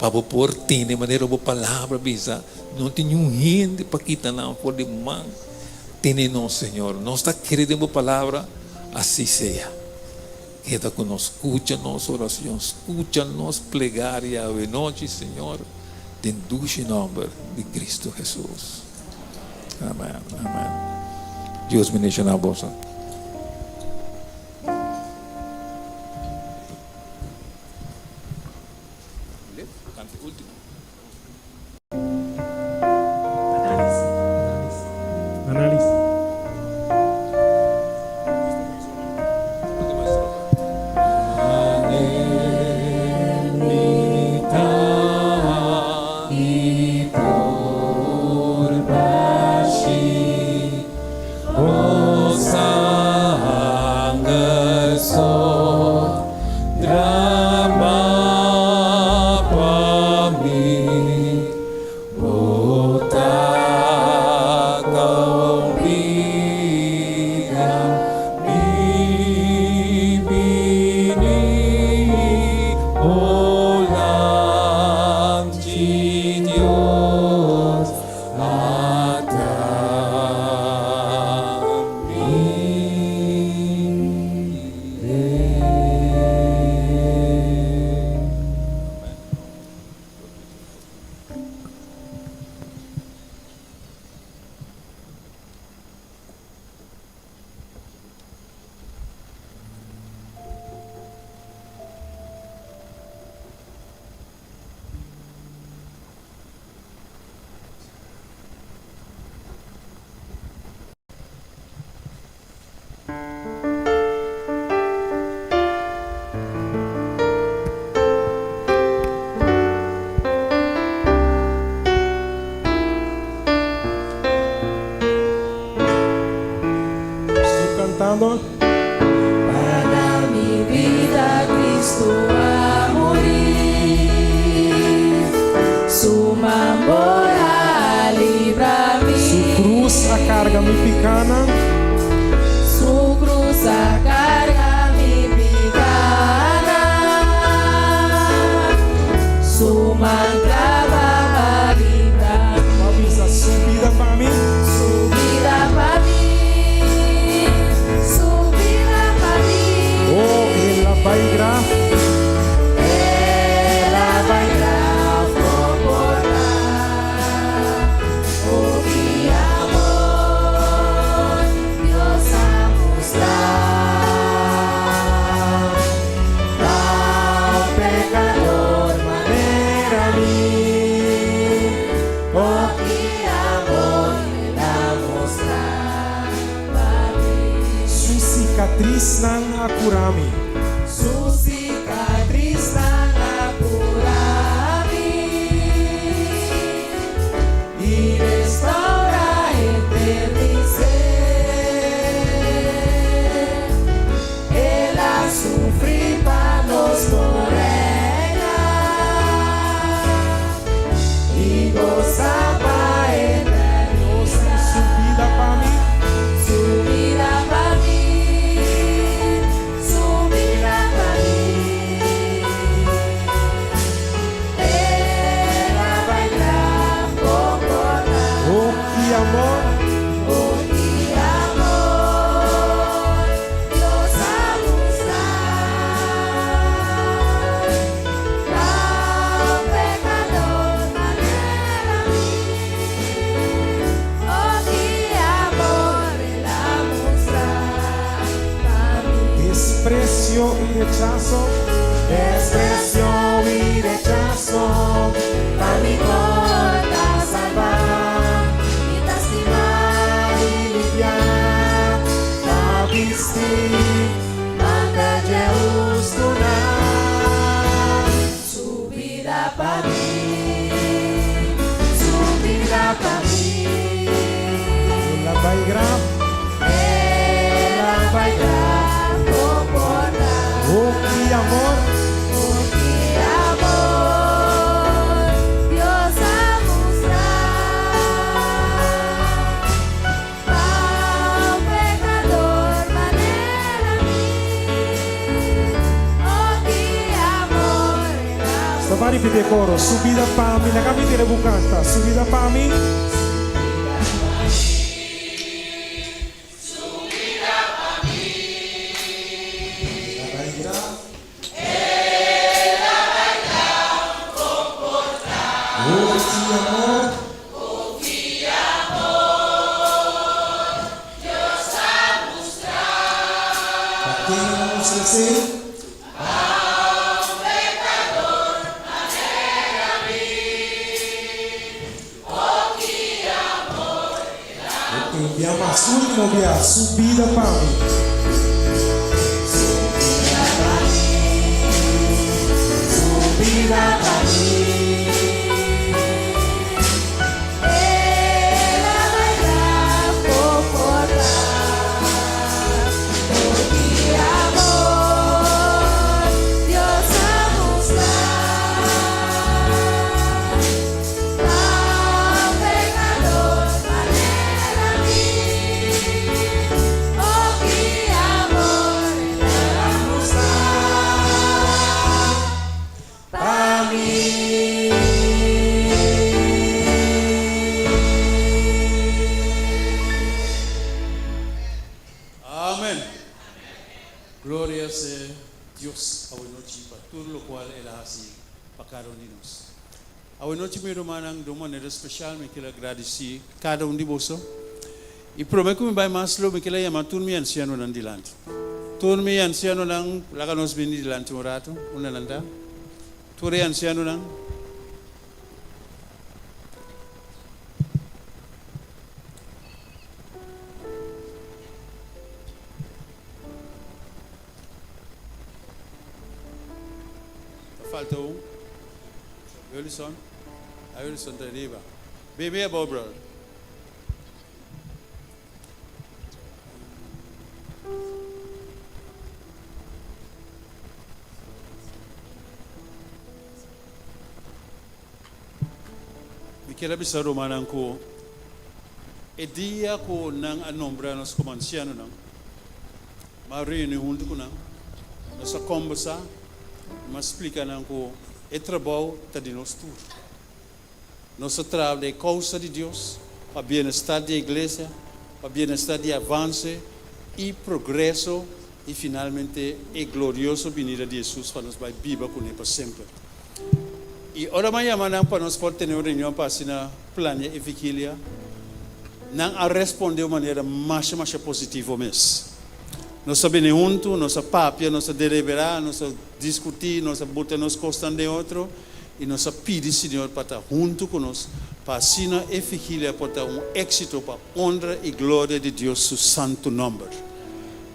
Pa bo por tene manera bo palabra bisa, no tin niun hende pa kita nan for di bo man. Tene nos, Señor. Nos ta kere den bo palabra, asi sea. Keda ku nos, skucha nos oracion, skucha nos plegaria awenochi, Señor, den dushi nomber di Cristo Jesus. Amen, amen. Dios bendiciona boso. Cantando. Pa da mi bida Cristo a muri, Su man por a libra mi. Su cruz a carga mi picanan. Su cruz a carga mi picanan. Su man clava pa libra mi. Pa bisa su bida pa mi. Su bida pa mi. Su bida pa mi. Oh, el a bay graf. El a bay graf comporta. Oh, ki amor Dios a mustra. Pa un pecador manera mi. Oh, ki amor el a mustra pa mi. Su cicatriznan a cura mi. Su cicatriznan a cura mi. Y restaura henter mi ser. El a sufri pa nos por reina. Y goza pa eternidad. Su bida pa mi. Su bida pa mi. Su bida. Desprecio y rechazo. Desprecio y rechazo, pa mi por ta salvá. Mi ta stima i limpia, ta bisti mantel dje hustunan. Su bida pa mi, su bida pa mi. El a bai graf. El a bai graf komportá. Hopi amor. Hopi amor, Dios a mustra. Pa un pekador manera mi. Oh, ki amor el a Stop ripetí e koro. Su bida pa mi. Laga mi tende bo kanta. Su bida pa mi. Último bia, su bida pa mi. Su bida pa mi, su bida pa mi. El a bai graf komportá. Oh, ki amor, Dios a mustra. Pa un pekador manera mi. Oh, ki amor el a mustra. Pa mi. Amèn. Gloria sea Dios awe nochi pa tur loke el a hasi pa kada un di nos. Awe nochi, mi rumannan, di un manera spesial, mi ke gradisí kada un di boso. I promé ku mi bai mas leu, mi ke yama tur mi ansianonan dilanti. Tur mi ansianonan, laga nos bini dilanti un ratu, unda nan ta. Tur e ansianonan. Falta un. Wilson. A Wilson ta ariba. Baby abou, brother. Mi ke bisa rumannan ku e dia ku nan a nombra nos komo ansianonan. M'a reuní huntu ku nan. Nos a kombersá, m'a splika nan ku e trabou ta di nos tur. Nos ta traha den e kousa di Dios, pa bienestar di iglesia, pa bienestar di avanse i progreso i finalmente e glorioso binida di Hesus pa nos bai biba kuné pa semper. I ora m'a yama nan pa nos por tene un reunion pa asina plania e vigilia, nan a respondé un manera masha masha positivo mes. Nos a bini huntu, nos a papia, nos a deliberá, nos a diskutí, nos a buta nos kosnan den otro i nos a pidi Señor pa ta huntu ku nos pa asina e vigilia por ta un éksito pa honra i gloria di Dios su santu nòmber.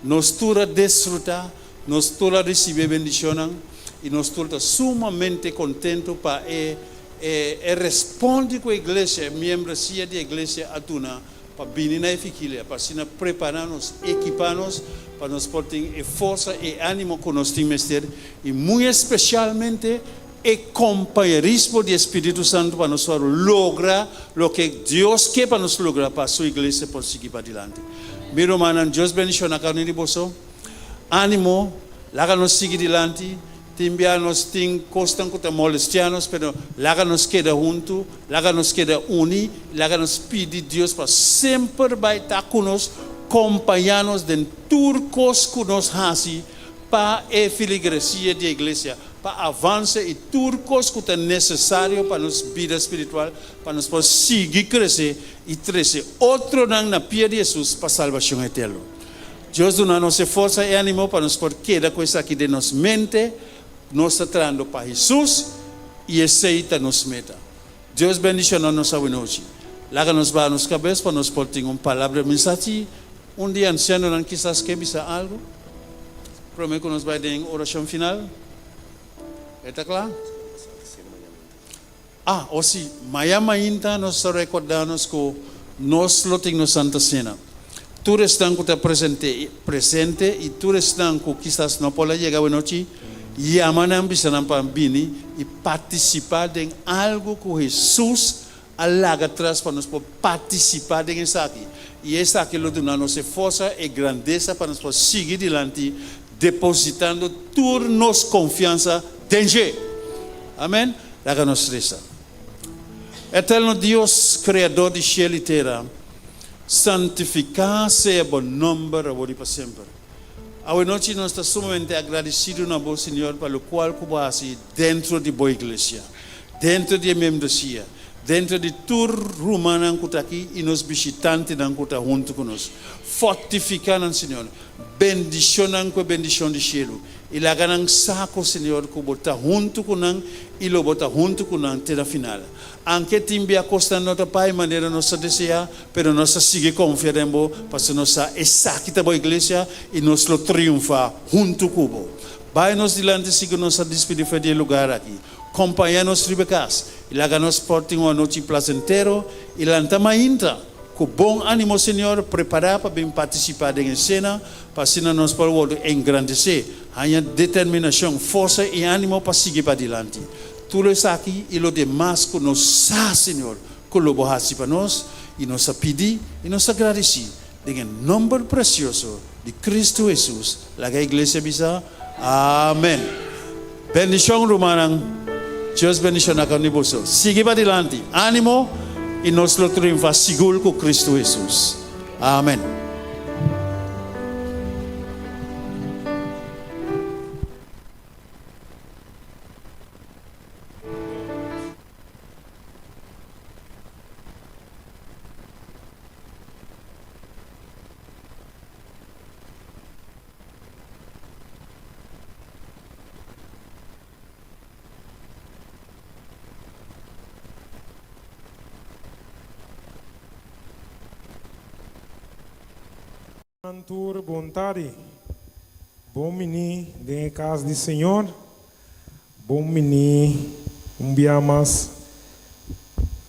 Nos tur a disfrutá, nos tur a risibí bendishonnan i nos tur ta sumamente kontentu pa e e e responde ku e iglesia, e miembresia di e iglesia a duna pa bini na e vigilia, pa asina prepará nos, ekipá nos, pa nos por tin e forsa, e ánimo ku nos tin mester i muy espesialmente e kompañerismo di e Spiritu Santu pa nos por logra loke Dios ke pa nos logra pa su iglesia por sigui padilanti. Mi rumannan, Dios bendishoná kada un di boso. Ánimo, laga nos sigui dilanti. Tin bia nos tin kosnan ku ta molestiá nos, pero laga nos keda huntu, laga nos keda uní, laga nos pidi Dios pa semper bai ta ku nos, kompañá nos den tur kos ku nos hasi pa e filigresia di e iglesia, pa avanse i tur kos ku ta nesesario pa nos bida spiritual, pa nos por sigui krese i trese otronan na pia di Hesus pa salbashon eterno. Dios duna nos e forsa i ánimo pa nos por keda ku esaki den nos mente, nos ta trahando pa Hesus i esei ta nos meta. Dios bendishona nos awenochi. Laga nos baha nos kabes pa nos por tin un palabra di mensahe. Un di e ansianonan kisas ke bisa algu promé ku nos bai den orashon final. E ta kla? Ah, o si, maya mainta nos ta rekordá nos ku nos lo tin nos Santa Sena. Tur esnan ku ta presente, presente i tur esnan ku kisas no por a yega awenochi, yama nan, bisa nan pa bini i partisipá den algu ku Hesus a laga tras pa nos por partisipá den esaki. I esaki lo duna nos e forsa, e grandesa pa nos por sigui dilanti depositando tur nos konfiansa den dje. Amen. Laga nos resa. Eterno Dios, Kreador di shel i tera, santifiká sea bo nòmber awor i pa semper. Awe nochi nos ta sumamente agradesido na bo, Señor, pa lokual ku bo a hasi dentro di bo iglesia, dentro di e membresia, dentro di tur rumannan ku ta aki i nos bishitantenan ku ta huntu ku nos. Fortifiká nan, Señor. Bendishon nan ku e bendishon di shelu, i laga nan sa ku Señor ku bo ta huntu ku nan i lo bo ta huntu ku nan te na final. Anke tin bia kosnan no ta bai manera nos ta deseá, pero nos ta sigui konfia den bo, pasobra nos sa esaki ta bo iglesia i nos lo triunfá huntu ku bo. Bai nos dilanti sigur nos ta dispidí for di e lugar aki. Kompañá nos riba e kas i laga nos por tin un anochi plasentero i lanta mainta. Ku bon ánimo, Señor, prepará pa bin partisipá den e sena, pa asina nos por wòrdu engrandesé, haña determinashon, forsa i ánimo pa sigui padilanti. Tur esaki i lo demas ku nos sa, Señor, ku lo Bo hasi pa nos, i nos ta pidi i nos ta gradisí den e nòmber presioso di Kristu Hesus. Laga e iglesia bisa, Amèn. Bendishon, rumannan. Dios bendishoná kada un di boso. Sigui padilanti. Ánimo, i nos lo triunfá sigur ku Kristu Hesus. Amèn. Tur bon tardi. Bon bini den e kas di Señor. Bon bini un bia mas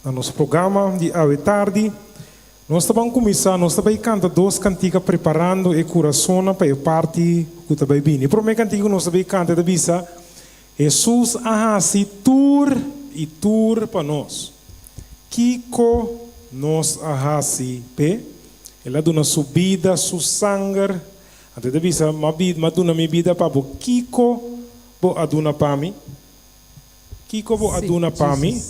na nos programa di awe tardi. Nos ta ban kuminsá, nos ta bai kanta dos kantika preparando e kurasonnan pa e parti ku ta bai bini. E promé kantika ku nos ta bai kanta ta bisa, Hesus a hasi tur i tur pa nos. Kiko nos a hasi p'e? El a duna su bida, su sanger. Anto e ta bisa, M'a duna mi bida pa bo. Kiko bo a duna pa mi? Kiko bo a duna pa mi?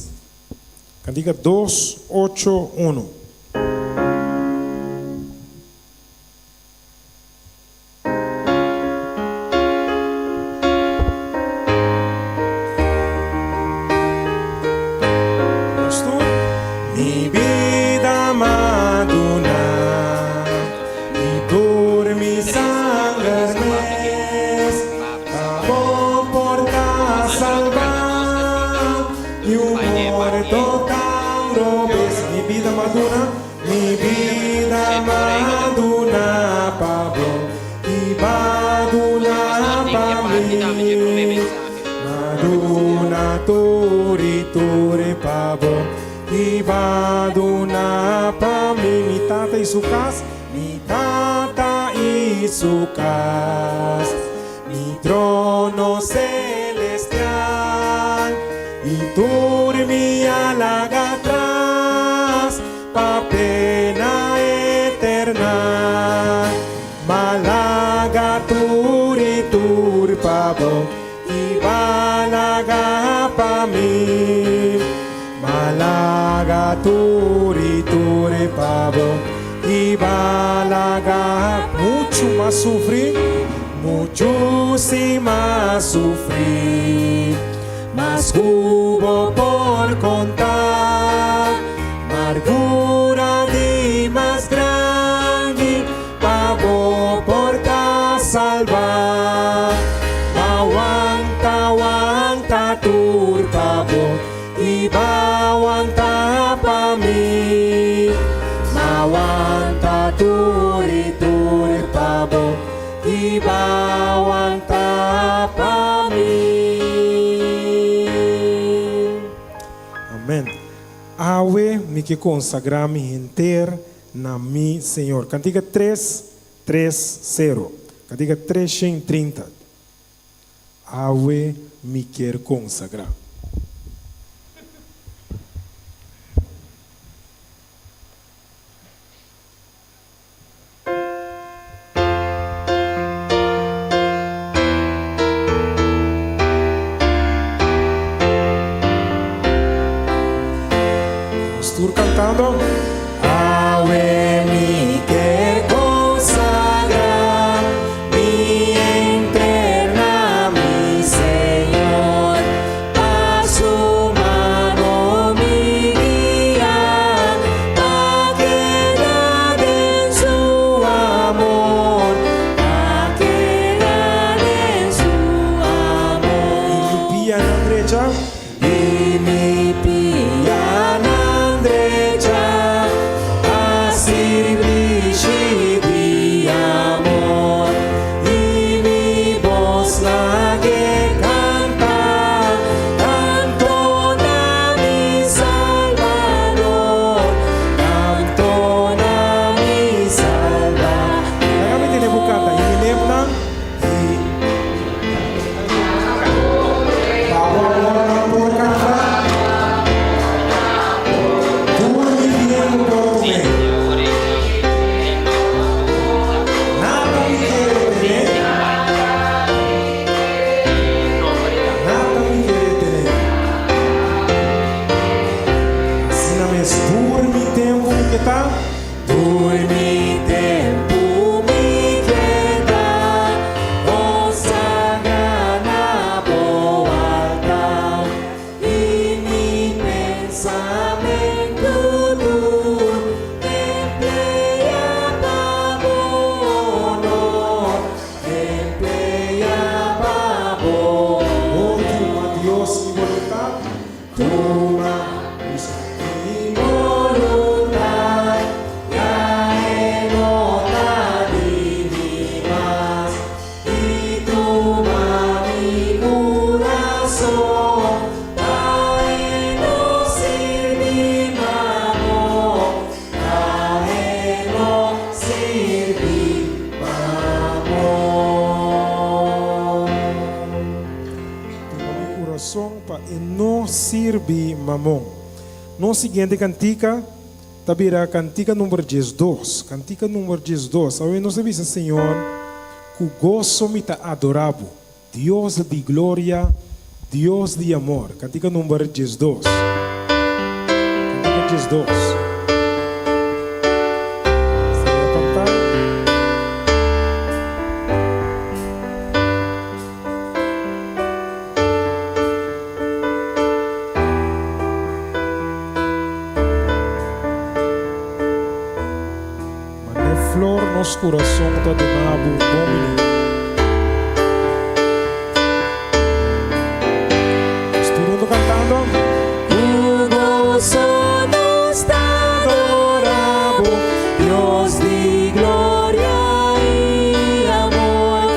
Kantika dos, ocho, unu. Nos tur. Mi bida m'a duna i tur mi sanger mes. Pa bo por ta salbá di un morto tan robes. Mi bida m'a duna, mi bida m'a duna pa bo i b'a duna pa mi. M'a duna tur i tur pa bo i b'a duna pa mi. Mi tata i su kas. Mi Tata i su kas, mi trono selestial, i tur mi a laga atras pa pena eternal. M'a laga tur i tur pa bo i b'a laga pa mi. M'a laga tur i tur pa bo. I balaga muchu mas sufri, muchu si mas sufri, mas ku bo por konta. Margura di mas grandi pa bo por. Ki b'a wanta pa mi M'a wanta tur i tur pa bo Ki b'a wanta pa mi. Amen. Awe mi ke konsagrá mi henter na mi Señor. Kantika tres, tres, sero. Kantika 330. Awe mi kier konsagrá. Nos tur kantando. Awe mi kier konsagrá mi henter na mi Señor, pa su mano mi guia, pa keda den su amor, pa keda den su amor. I mi pianan drecha. I mi pianan drecha pa sirbishi di amor, i mi bos lag'é kanta, kanto na mi Salbador, kanto na mi Salbador. Laga mi tene bo kanta i mi lepnan i. Pa bo amor nan por kanta. Tur mi bien bo por tum'é. Nada mi kere tené. Nada mi kere tené. Asina mes tur mi tempu mi ke ta. Tur mi tempu mi ke ta konsagrá na bo altar i mi pensamentu tur empleá pa bo honor, empleá pa bo Oh, tuma Dios mi boluntat. Tuma mi boluntat, ya e no ta di mi mas. I tuma mi kurason, pa e no sirbi mamon, pa e no sirbi mamon. Tuma mi kurason pa e no sirbi mamon. Nos siguiente kantika ta bira kantika number 12. Kantika number 12. Awe nos ta bisa Señor, ku goso mi ta adorá bo, Dios di gloria, Dios di amor. Kantika number 12. Kantika 12. Señor kanta. Mané flor nos kurason ta duna bo bon bini. Nos tur hunto kantando. Ku goso nos ta adorá bo, Dios di gloria i amor.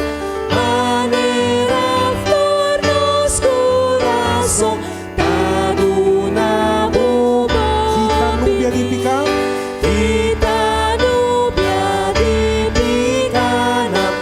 Manera flor nos kurason ta duna bo Kita nubia di piká. Kita nubia di pikánan.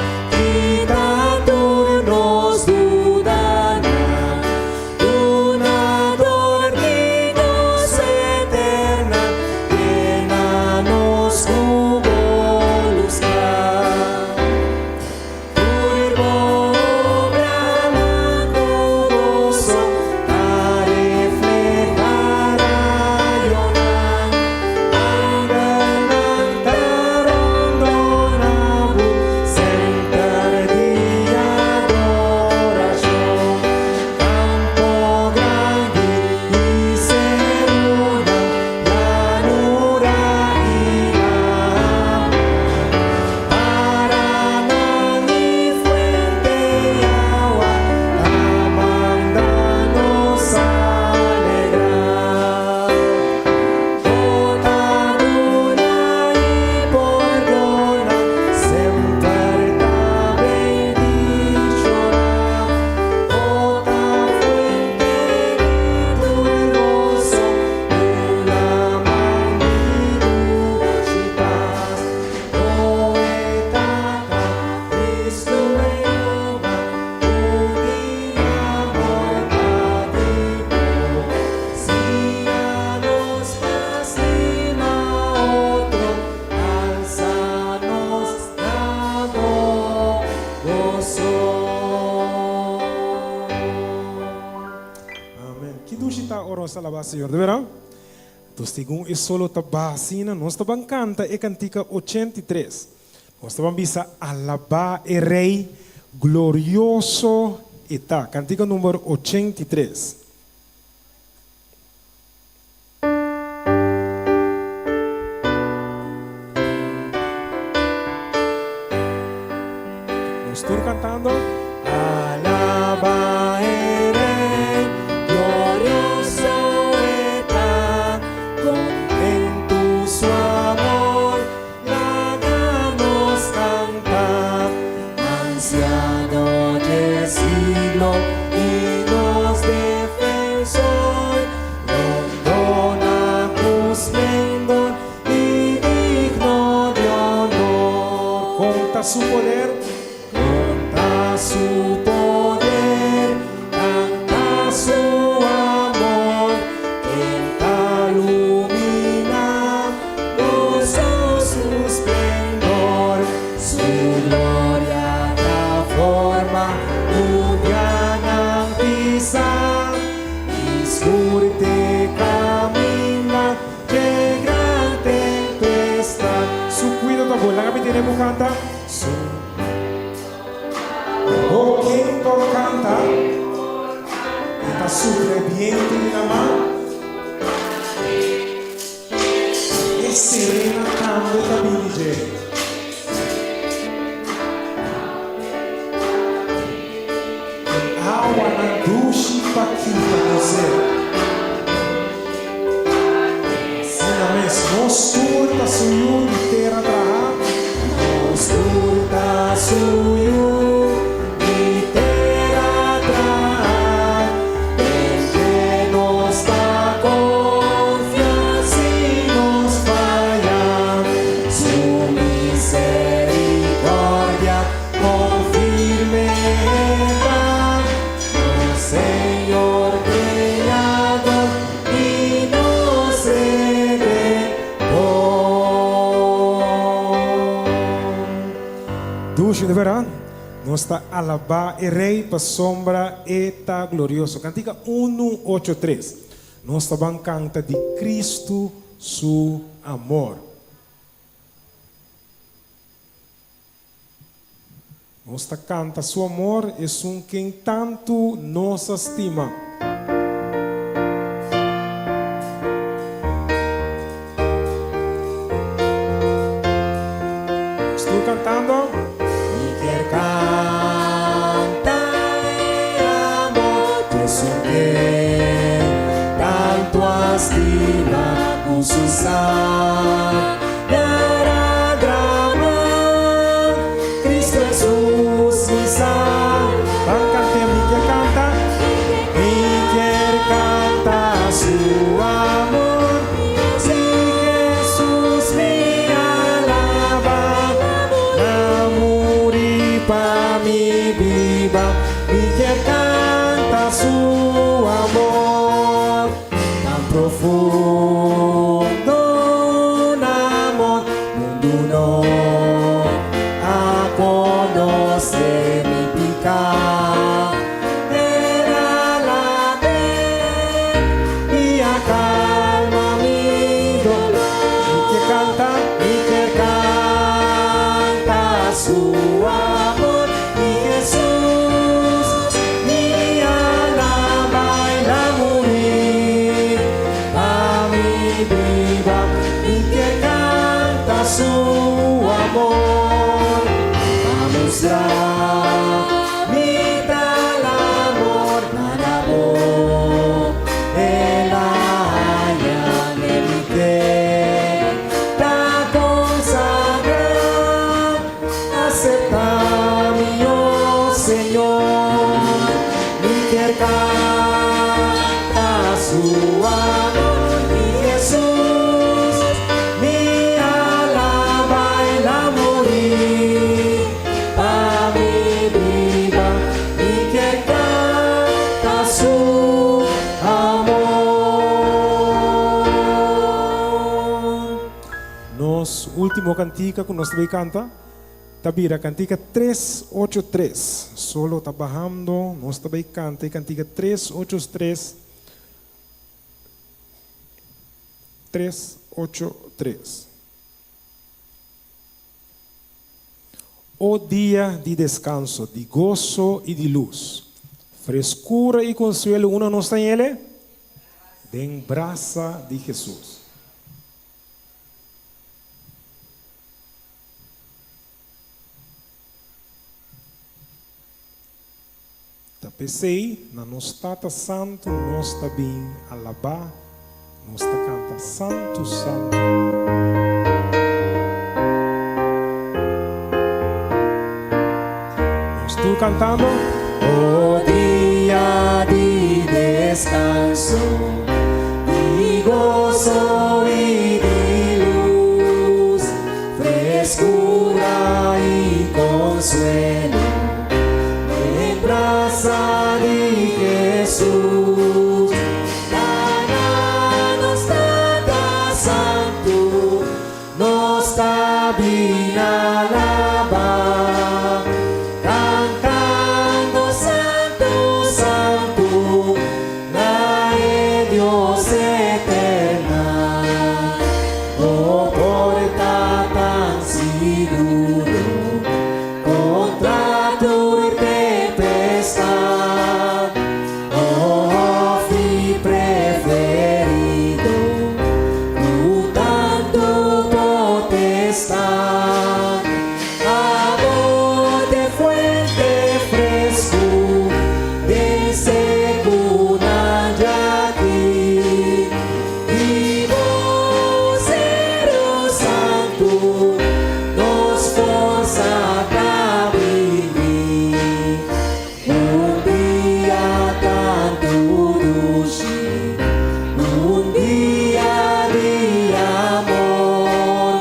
ora nos alabá Señor, de berdad? Entonces, segun e solo ta baha asina, nos ta ban canta e cantica 83. Nos ta ban bisa alabá e Rey glorioso e ta. Cantica number 83. Nos tur cantando. Alaba e Rey, glorioso e ta, Contento su amor, laga nos canta. Anciano dje siglo y nos defensor, Rondona cu splendor y digno di honor. Conta su poder. Conta su poder, canta su amor, Ken ta lumina nos cu su splendor. Su gloria ta forma nubianan pisa i scurte caminda dje gran tempestad. Su cuido ta bon. Laga mi tene bo canta. Su Oh, ken por canta? E ta supla e bientu di lamá. E sirena tambe ta bini dje. E awanan dushi pa kita nos sed. Asina mes, nos tur ta su yu di tera traha. Nos tur ta su yu di tera traha. Den dje nos ta konfia si nos faya. Su misericordia konfirme ta. Nos Señor Creador i nos Redentor. Dushi, de berdad, nos ta alabá e Rey pasobra e ta glorioso. Cantica unu ocho tres. Nos ta ban canta di Cristo su amor. Nos ta canta su amor, esun ken tantu nos a stima. Nos tur cantando. Mi kier canta e amor di esun ken tantu a stima cu su sangre. Ban cant'é, mi kier canta. Mi kier canta su amor, si Jesus mi alaba, na muri pa mi biba, mi kier canta su amor. Tan profundo un amor, mundu no a conoce mi pica. El a labe y a calma mi dolor. Mi kier canta, mi kier canta su amor, mi Jesus, mi alaba y la muri pa mi biba, mi kier canta su amor, pa mustra mi tal amor nan abo, el a haña mi kier ta consagra, acepta mi, oh Señor, mi kier canta su amor, mi Jesus, mi alaba y la muri pa mi biba, mi kier canta su amor. Nos ultimo cantica cu nos ta bay canta ta bira cantica tres ocho tres. Solo ta bahando, nos ta bay canta e cantica tres ocho tres. 383. O dia di deskanso, di goso i di lus, freskura i konsuelo unda nos ta yele? Den brasa di Hesus. Ta p'esei na nos Tata Santu nos ta bin alabá, nos ta kanta Santu, Santu. Nos tur kantando. O dia di deskanso, di goso i di lus, Freskura i konsuelo den brasa di Hesus. Laga nos Tata Santu, nos ta bin alabá, kantando Santu, Santu, na e Dios eterna. Bo por ta tan siguro kontra tur tempestat, o hòfi preferido ku tantu potestat. Abo t'e fuente fresku den sekunan djaki, di bo Seru Santu nos forsa ta bini. Un dia tantu dushi, un dia di amor.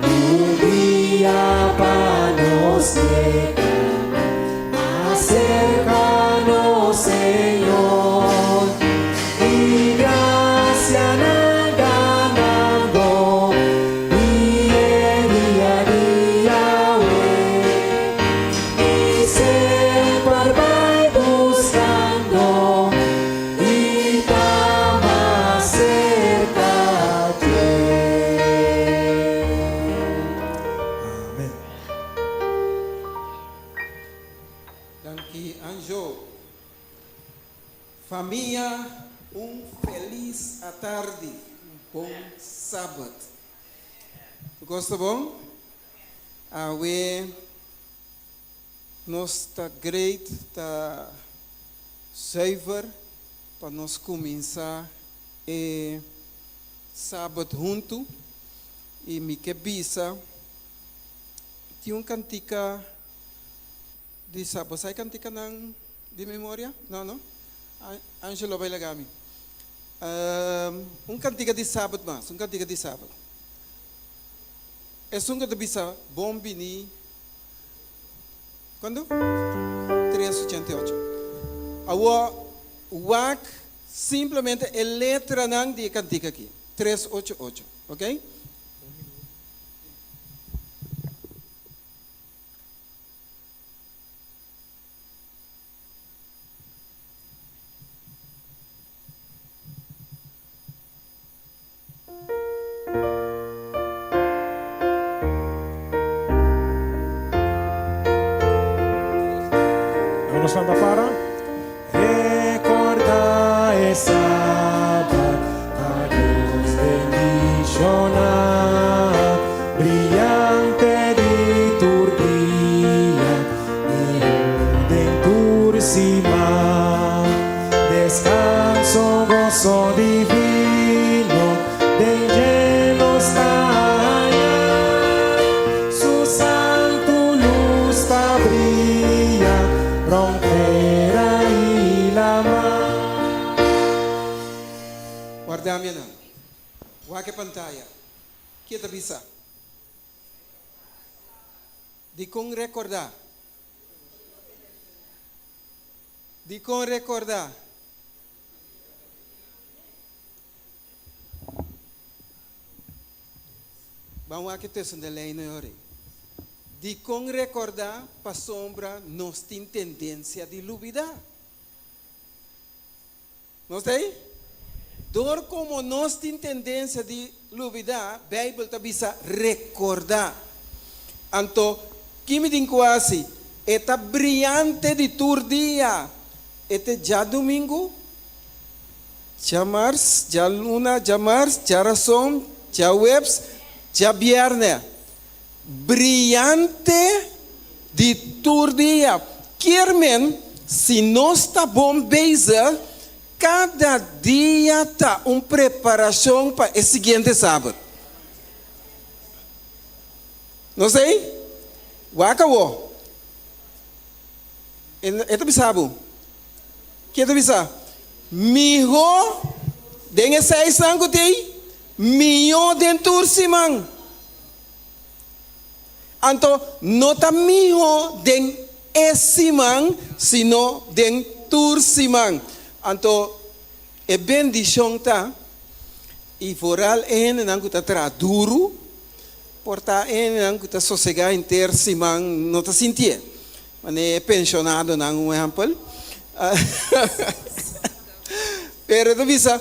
Un dia pa nos yega mas serka nos Señor i grasianan ganando di e dia di Yahweh i semper bai buskando i ta mas serka dje. Amen. Danki Anjo. Famia un felis atardi, un bon sabat. Tur kos ta bon? Awe Nos ta great, ta zuiver pa nos kuminsá e Sabat huntu. I mi ke bisa, tin un kantika di Sabat. Bo sa e kantikanan di memoria? No, no? Angelo bai laga mi. Un kantika di Sabat mas, un kantika di Sabat. Esun ku ta bisa bon bini. Cuando? 388. Awor, wak simplemente e letranan di e cantica aki. 388, ok? Nos lanta para. Recorda e Sabat pa Dios bendiciona, brillante di tur dia, miho den tur siman. Descanso, goso divino, den dje nos ta haña. Su santu lus ta bria rond tera i lama. Warda mi nan. Wak e pantaya. Ke ta bisa? Dikon rekordá? Dikon rekordá? Ban wak e tussen de lijnen hori. Dikon rekordá? Pasobra nos tin tendensia di lubidá. Nos ta ei? Dor komo nos tin tendensia di lubidá, Beibel ta bisa rekordá. Anto, ki mi tin ku hasi? E ta briante di tur dia. E te djadumingu, djamars, djaluna, djamars, djarason, djaweps, djabièrnè. Briante di tur dia. Kier men, si nos ta bon bezig, kada dia ta un preparashon pa e siguiente sabat. No sei? Wak awo. E ta bisa bo. Ke e ta bisa? Mihó den e seisnan ku tin, mihó den tur siman. Anto no ta mihó den e siman, sino den tur siman. Anto e bendishon ta, i foral e hendenan ku ta traha duru, por ta e hendenan ku ta sosegá henter siman no ta sintié. Manera e penshonadonan un ehèmpel. Pero e ta bisa,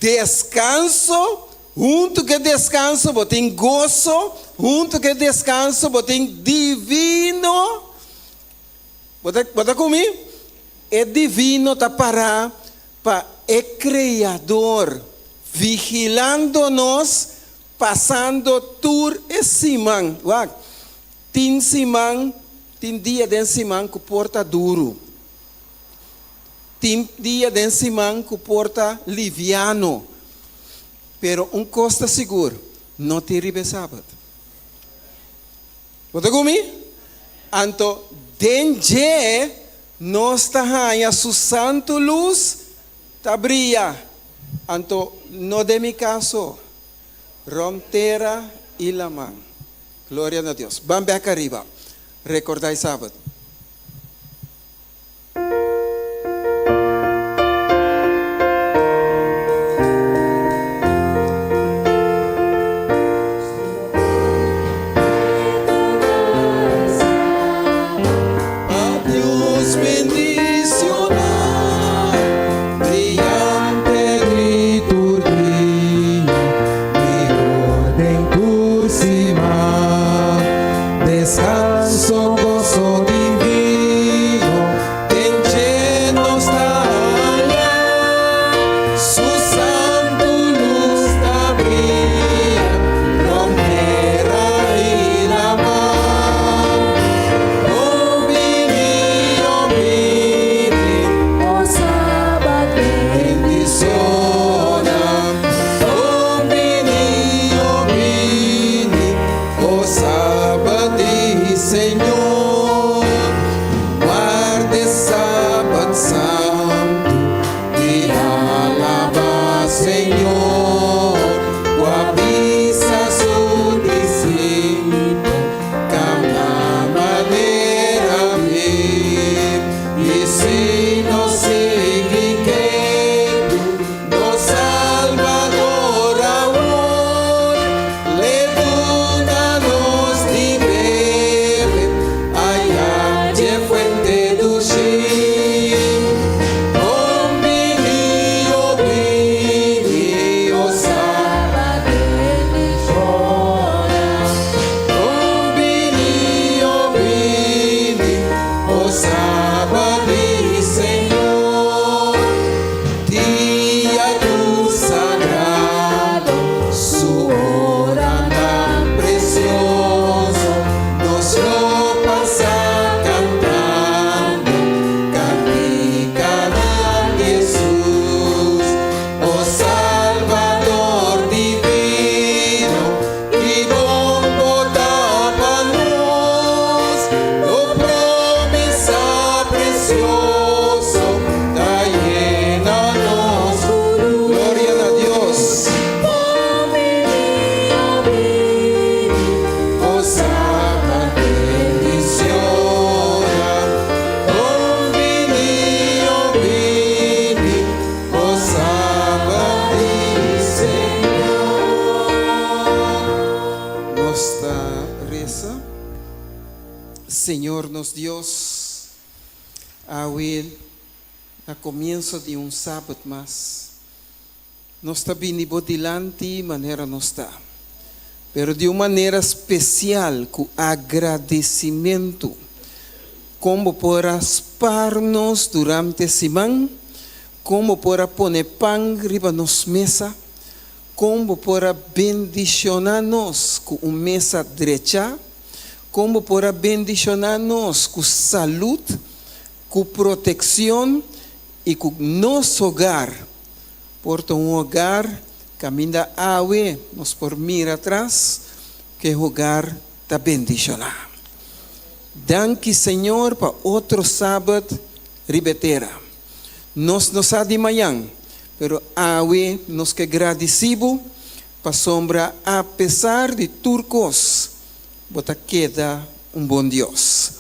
Deskanso Huntu ku e deskanso bo tin goso, huntu ku e deskanso bo tin divino. Bo ta bo ta ku mi? E divino ta pará pa e Kreador vigilando nos pasando tur e siman. Wak, tin siman, tin dia den siman ku por ta duru. Tin dia den siman ku por ta liviano. Pero un kos ta sigur, no tin riba e sabat. Bo ta ku mi? Anto den dje nos ta haña su santu lus ta bria. Anto no den mi kaso, rònt tera i laman. Gloria na Dios. Ban bèk ariba. Rekordá e sabat. Señor nos Dios, awe na comienso di un sabat mas. Nos ta bini bo dilanti manera nos ta, pero di un manera spesial ku agradesimentu. Kon bo por a spar nos durante siman? Kon bo por a pone pan riba nos mesa? Kon bo por a bendishoná nos ku un mesa drechá? Kon bo por a bendishoná nos ku salud, ku protekshon i ku nos hogar por ta un hogar kaminda awe nos por mira atras ku e hogar ta bendishoná. Danki Señor pa otro sabat riba e tera. Nos no sa di mañan, pero awe nos ke gradisí bo pasobra apesar di tur kos bo ta keda un bon Dios.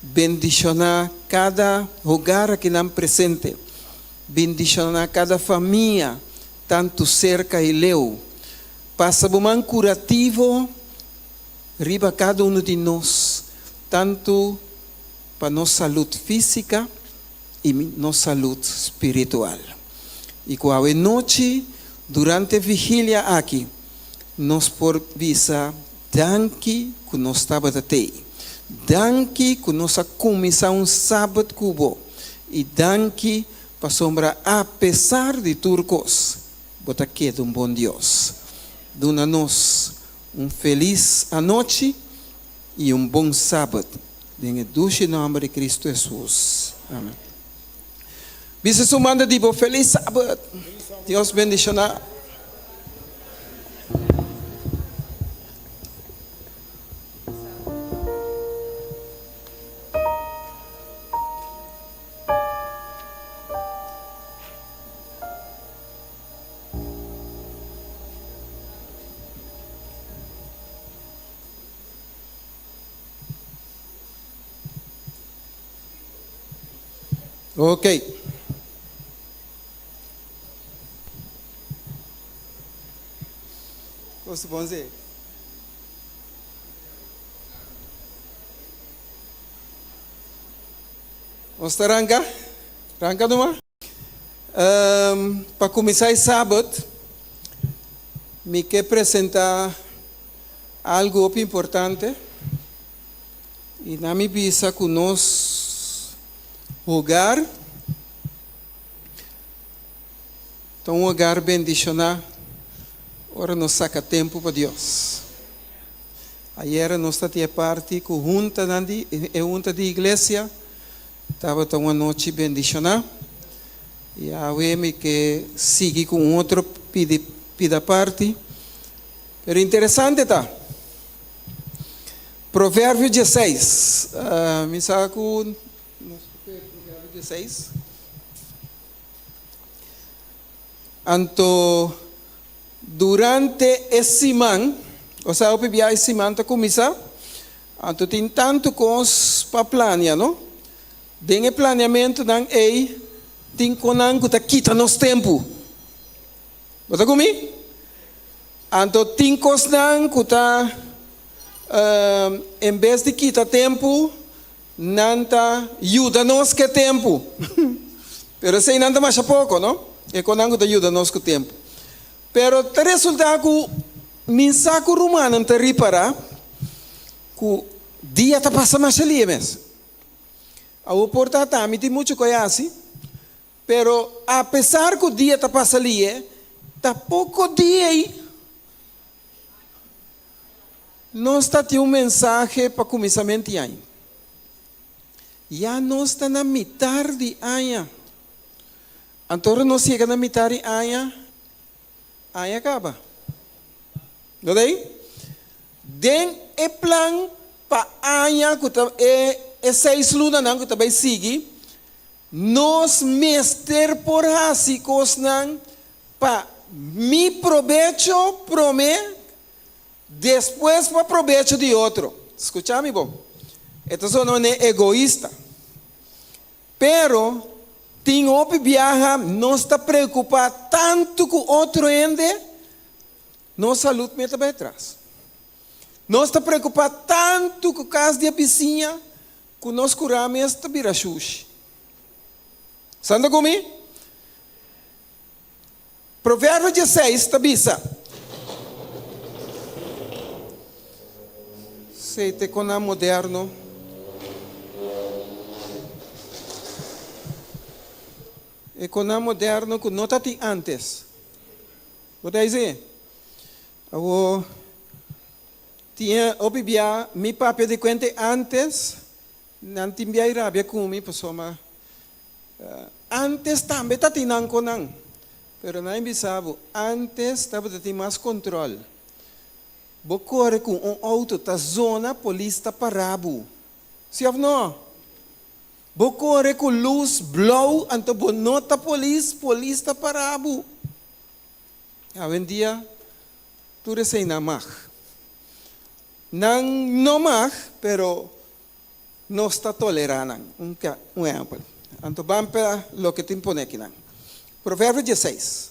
Bendishoná kada hogar akinan presente. Bendishoná kada famia, tantu serka i leu. Pasa bo man kurativo riba kada unu di nos, tantu pa nos salud físika i nos salud spiritual. I ku awe nochi, durante e vigilia aki, nos por bisa danki ku nos tabata tei. Danki ku nos a kuminsá un sabat ku bo. I danki pasobra apesar di tur kos, bo ta keda un bon Dios. Duna nos un felis anochi i un bon sabat den e dushi nòmber di Kristu Hesus. Amen. Bisa su manda di bo felis sabat. Dios bendishoná. Ok. Kos ta bon si? Nos ta ranka? Ranka numa? Pa kuminsá e sabat, mi ke presentá algu hopi importante i na mi bisa ku nos hogar ta un hogar bendishoná ora nos saka tempu pa Dios. Ayera nos ta tin e parti ku huntanan di e hunta di iglesia. Tabata un anochi bendishoná. I awe mi ke sigui ku un otro pidi pida parti. Pero interesante ta, Proverbio dieseis. Mi sa ku nos por pega Proverbio dieseis. Anto durante e siman, osea hopi bia e siman ta kuminsá, anto tin tantu kos pa plania, no? Den e planiamentunan ei tin konan ku ta kita nos tempu. Bo ta ku mi? Anto tin kosnan ku ta, en bes di kita tempu, Nan ta yuda nos ku e tempu. Pero eseinan ta masha poko, no? E konan ku ta yuda nos ku tempu. Pero ta resultá ku mi sa ku rumannan ta ripará ku dia ta pasa masha lie mes. Awor por ta ta mi tin muchu ku a hasi, pero apesar ku dia ta pasa lie, ta poko dia ei Nos ta tin un mensahe pa kuminsament di aña. Ya nos ta na mitar di aña. Anto ora nos yega na mitar di aña, aña kaba. No ta ei? Den e plan pa aña ku ta e e seis lunanan ku ta bai sigui, nos mester por hasi kosnan Pa mi probecho prome, despues pa probecho di otro. Scucha mi bon. E ta sona manera egoista. Pero tin hopi biaha nos ta preocupa tanto cu otro hende, nos salud mester ta bay atras. Nos ta preocupa tanto cu cas di e bisiña, cu nos cura mes ta bira shushi. Santa cu mi? Proverbio dieseis ta bisa. Sei te kon nan moderno. E kon nan moderno ku no ta tin antes. Bo ta hisi? Awo tin hopi bia mi papia di kuente antes, nan tin bia i rabia ku mi pasobra Antes tambe ta tin nan con nan, pero nan a bisa bo, antes tabata tin mas control. Bo core cu un auto ta zona, polis ta para bo. Si of no? Bo core cu luz blauw anto bo no ta polis, polis ta para bo. Awendia tur esey nan mag. Nan no mag, pero Nos ta tolerá nan. Un un ehèmpel. Anto ban pa loke tin pone akinan. Proverbio dieseis.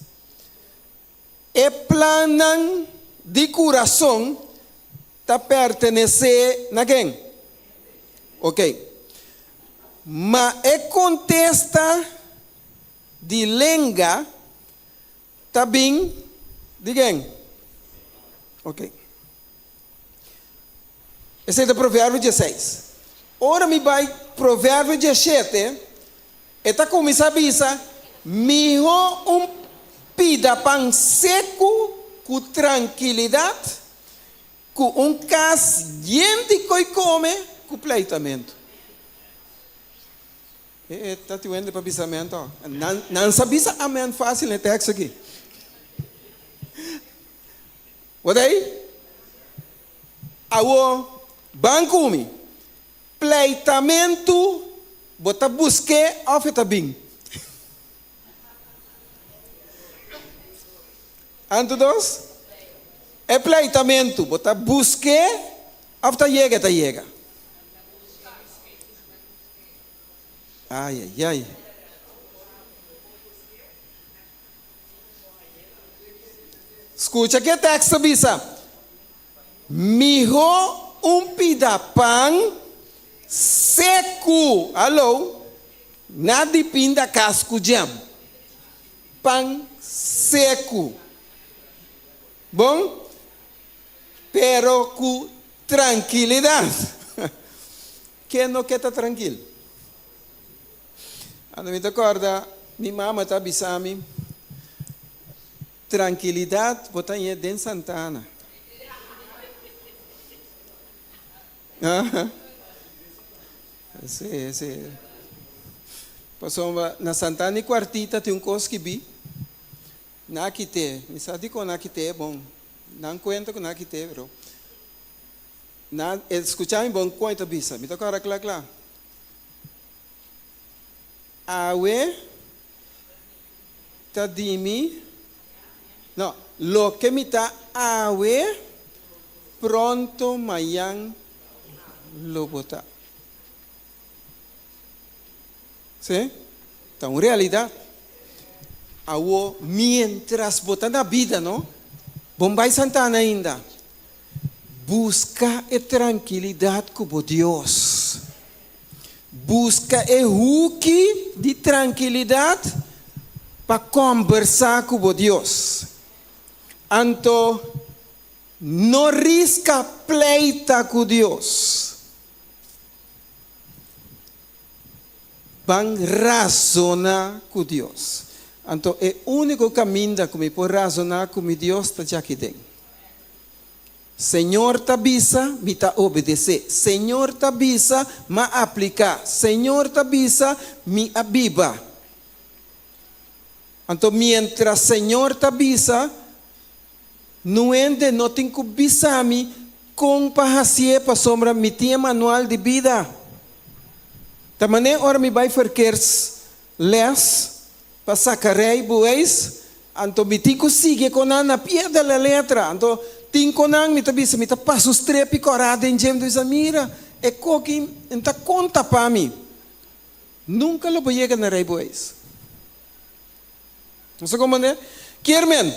E plannan di kurason ta pertenesé na ken? Oké. Ma e kontesta di lenga ta bin di ken? Oké. Esei ta Proverbio dieseis. Ora mi bai Proverbio dieshete, e ta kuminsá bisa, Mihó un pida pan seku ku trankilidat, ku un kas yen di koi kome ku pleitamentu. E ta tin wende pa bisa amen tò. Nan sa bisa amen fásil na e teksto aki. Wat ei? Awo, ban ku mi. Pleitamentu bo ta busk'é òf e ta bin? Anto dos, e pleitamentu bo ta busk'é òf ta yega e ta yega? Ai, ai, ai. Skucha ke teksto bisa, Mihó un pida pan seku, haló, na di pinda kas ku jam. Pan seku. Bon? Pero ku trankilidat. Ken no ke ta trankil? Ando mi ta corda mi mama ta bisa mi, Trankilidad bo ta hañ'é den Santana. Sí, sí. Pasobra na Santana y Cuartita tin un cos skibí, nan a kité. Mi sa dikon nan a kité, bon, nan cuenta cu nan a kité, pero nan, escucha mi bon con e ta bisa, mi ta corda cla cla. Awe ta di mi, no, loke mi ta awe, pronto mayan lo bo ta. Sí, ta un realidat. Awo, mientras bo ta na bida, no, bon bai Santana ainda. Buska e trankilidat ku bo Dios. Buska e huki di trankilidat pa kòmbersá ku bo Dios. Anto no riska pleita ku Dios. Ban razoná ku Dios. Anto e úniko kaminda ku mi por razoná ku mi Dios ta djaki den. Señor ta bisa, mi ta obedesé. Señor ta bisa, m'a apliká. Señor ta bisa, mi a biba. Anto miéntras Señor ta bisa, nuende no tin ku bisa mi kon pa hasié pasobra mi tin e manual di bida. Ta manera ora mi bai verkeersles pa saka rijbewijs, anto mi tin ku sigui kon nan na pie de la letra. Anto tin kon nan mi ta bisa mi ta pasa un strepi kòrá den dje, mi ta bisa mira e koki n ta konta pa mi. Nunka lo bo yega na rijbewijs. Nos ta komprendé? Kier men,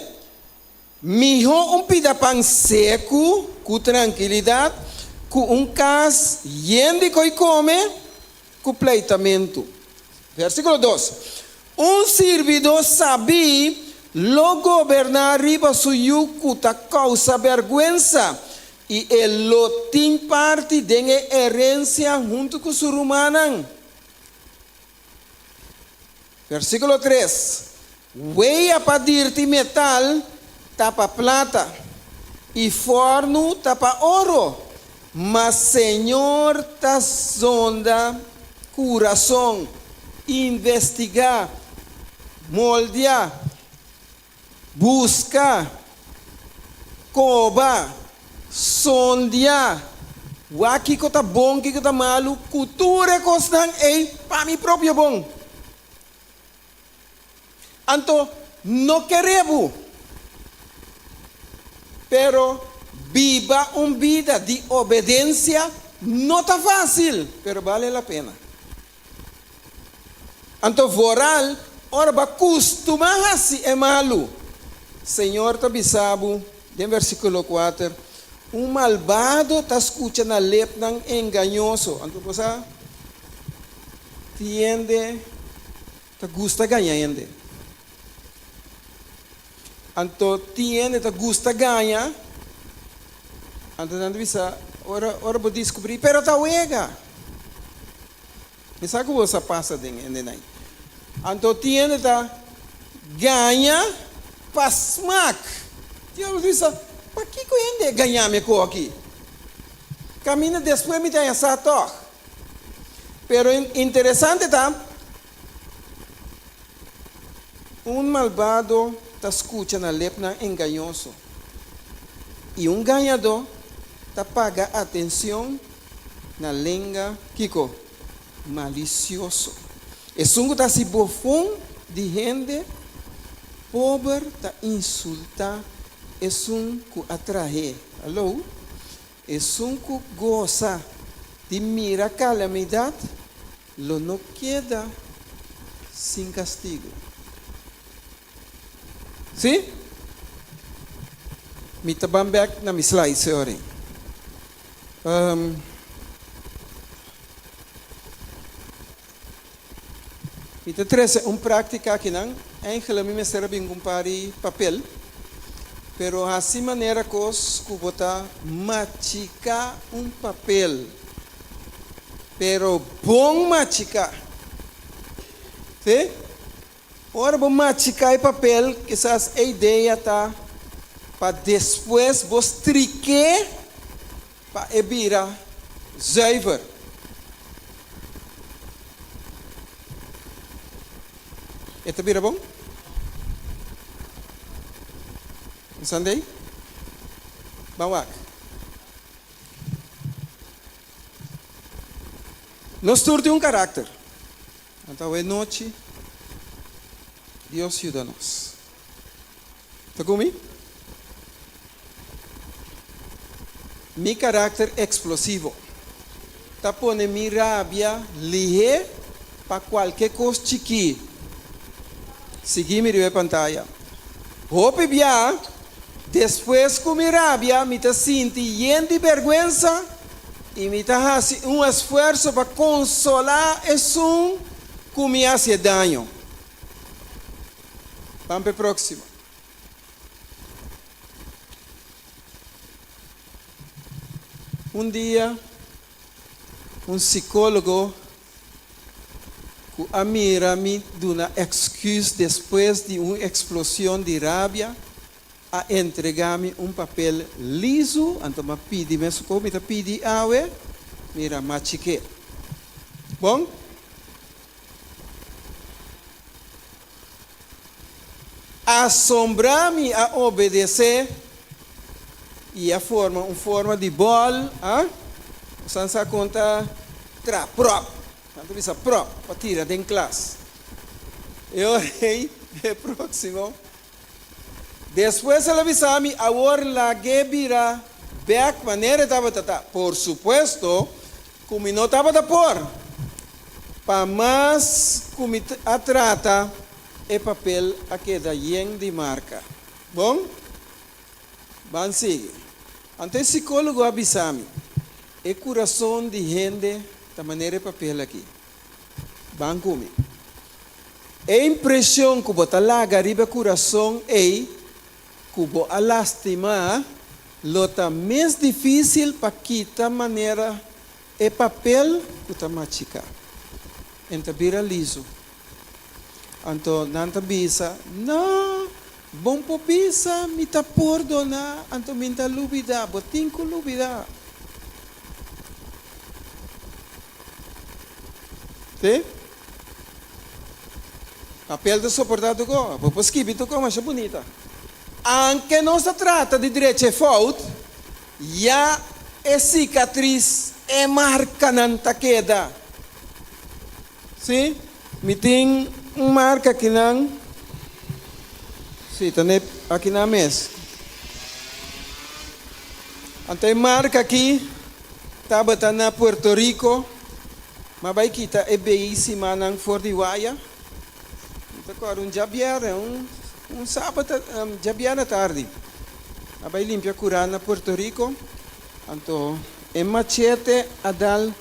mihó un pida pan seku ku trankilidat ku un kas yen di koi kome ku pleitamentu. Versíkulo dos, Un sirbidó sabí. lo goberná riba su yu ku ta kousa bèrgwensa, i e lo tin parti den e herensia huntu ku su rumannan. Versíkulo tres, Wea pa dirti metal ta pa plata, i fòrnu ta pa oro, ma Señor ta sonda kurason, investigá, moldia, buska, koba, sondia, wak kiko ta bon, kiko ta malu, ku tur e kosnan ei pa mi propio bon. Anto no kere bo, pero biba un bida di obedensia no ta fásil, pero bale la pena. Anto vooral ora bo a kustumá hasi e malu. Señor ta bisa bo den versíkulo kuater, Un malbado ta skucha na lepnan engañoso. Anto bo sa tin hende ta gusta gaña hende. Anto tin hende ta gusta gaña, anto nan ta bisa ora ora bo diskubrí, pero ta wega. Mi sa ku bo sa pasa den hendenan. Anto tin hende ta gaña pa smak. Tin hende ta bisa, Pakiko hende gaña mi ku aki? Kaminda despues mi ta haña sa tòg. Pero interesante ta, un malbado ta skucha na lepnan engañoso, i un gañadó ta paga atenshon na lenga, kiko? Malisioso. Esun ku ta hasi bofon di hende pober ta insultá esun ku a trah'é. Aló? Esun ku gosa di mira kalamidat lo no keda sin kastigu. Sí? Mi ta ban bek na mi slide, señor. Mi ta trese un práktika akinan. Eigenlijk mi mester a bin ku un par di papel, pero hasi manera kos ku bo ta machiká un papel, pero bon machiká. Sí? Ora bo machiká e papel, kisas e idea ta pa despues bo strik'é pa e bira zuiver. E ta bira bon? Sunday? Ban wak. Nos tur tin un karakter. Anto awe nochi Dios yuda nos. Ta ku mi? Mi karakter eksplosivo ta pone mi rabia lihé pa kualke kos chikí. Sigui mi riba e pantaya. Hopi bia despues ku mi rabia mi ta sinti yen di bèrgwensa i mi ta hasi un esfuerso pa konsolá esun ku mi hasi e daño. Ban pa e próksimo. Un dia, un sikólogo ku a mira mi duna èksküs despues di un eksplosion di rabia, a entregá mi un papel lizu, anto m'a pidi mesun ku mi ta pidi awe, mira, machik'é. Bon? Asombrá mi a obedesé i a forma un forma di bòl, a Bosan sa kon ta tra pròp, nan ta bisa pròp pa tira den klas. E ora ei e próksimo. Despues el a bisa mi, Awor lag'é bira bèk manera e tabata ta. Por supuesto ku mi no tabata por. Pa mas ku mi a trata, e papel a keda yen di marka. Bon, ban sigui. Anto e sikólogo a bisa mi, E kurason di hende ta manera e papel aki. Ban ku mi. E impreshon ku bo ta laga riba e kurason ei ku bo a lastimá lo ta mes difísil pa kita manera e papel ku ta machiká. En ta bira lizu. Anto nan ta bisa, No, bon por bisa mi ta pordoná, anto mi ta lubidá. Bo tin ku lubidá. Sí? Papel ta soportá tur kos. Bo por skibi tur kos masha bunita. Anke nos ta trata di drecha e fout, ya e sikatris, e markanan ta keda. Sí, mi tin un marka akinan. Sí, ta ne akinan mes. Anto e marka aki tabata na Puerto Rico. M'a bai kita e bei simannan for di waya. Mi ta kòrda un djabièrnè, un un sabat, djabièrnè tardi. A bai limpia kurá na Puerto Rico. Anto e machete a dal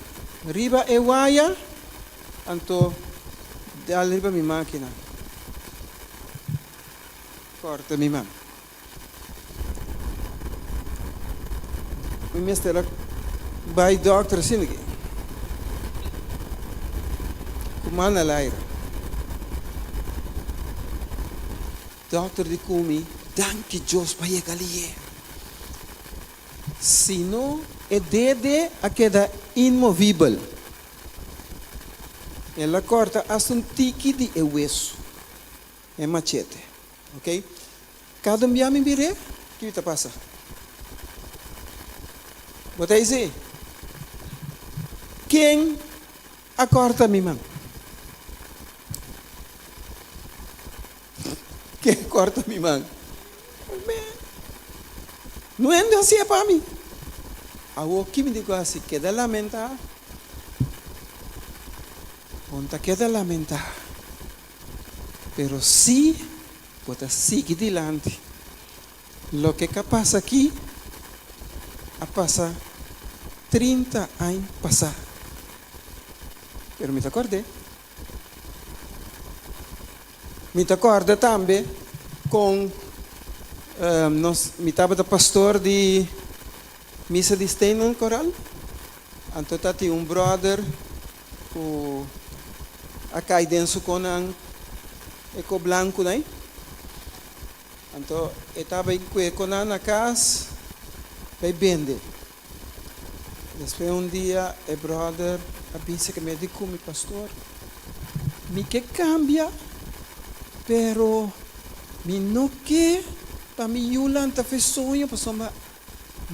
riba e waya, anto dal riba mi mákina. Kòrta mi man. Mi mester a bai dòkter asina aki. Ku man al aire. Dòkter di ku mi, Danki Dios pa yega liye. Si no, e dede a keda inmovibel. El a kòrta asta un tiki di e wesu, e machete. Ok. Kada un bia mi bir'é, kiko ta pasa? Bo ta hisi, Ken a kòrta mi man? Ken a kòrta mi man? No hende a hasié pa mi. Awor ki mi tin ku hasi? Keda lamentá? Bo no ta keda lamentá. Pero si bo ta sigui dilanti, loke ka pasa aki a pasa 30 añ pasá. Pero mi ta kòrd'é. Mi ta kòrda tambe kon nos, mi tabata pastor di misa di Stenen Koral, anto tatin un bròder ku a kai den su konan e ko blanku nai. Anto e tabata kue konan na kas bai bende. Despues un dia e brother a bisa ke mi a di ku mi, Pastor, mi ke kambia, pero mi no ke pa mi yu lanta fe soño pasobra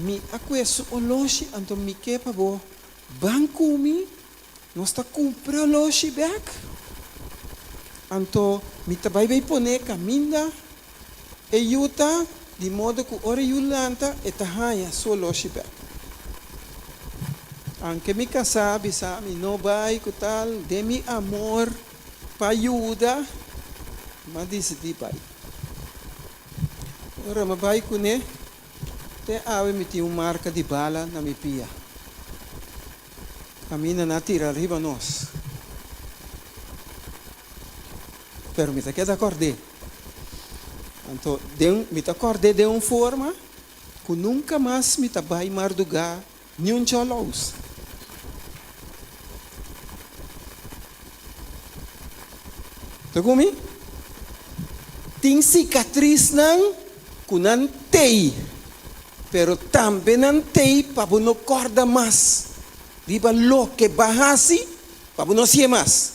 mi a kue su oloshi, anto mi ke pa bo ban ku mi, nos ta kumpra oloshi bek, anto mi ta bai bai pone kaminda E yu ta di modo ku ora e yu lanta e ta haña su oloshi bèk. Anke mi kasá bisa mi no bai ku tal den mi amor pa yuda, m'a disidí bai. Ora m'a bai kuné, te awe mi tin un marka di bala na mi pia. Kaminda nan a tira riba nos. Pero mi ta keda kòrd'é. Anto den mi ta kòrd'é den un forma ku nunka mas mi ta bai mardugá niun chòlous. Ta ku mi? Tin sikatrisnan ku nan tei, pero tambe nan tei pa bo no kòrda mas riba loke bo a hasi pa bo no hasié mas.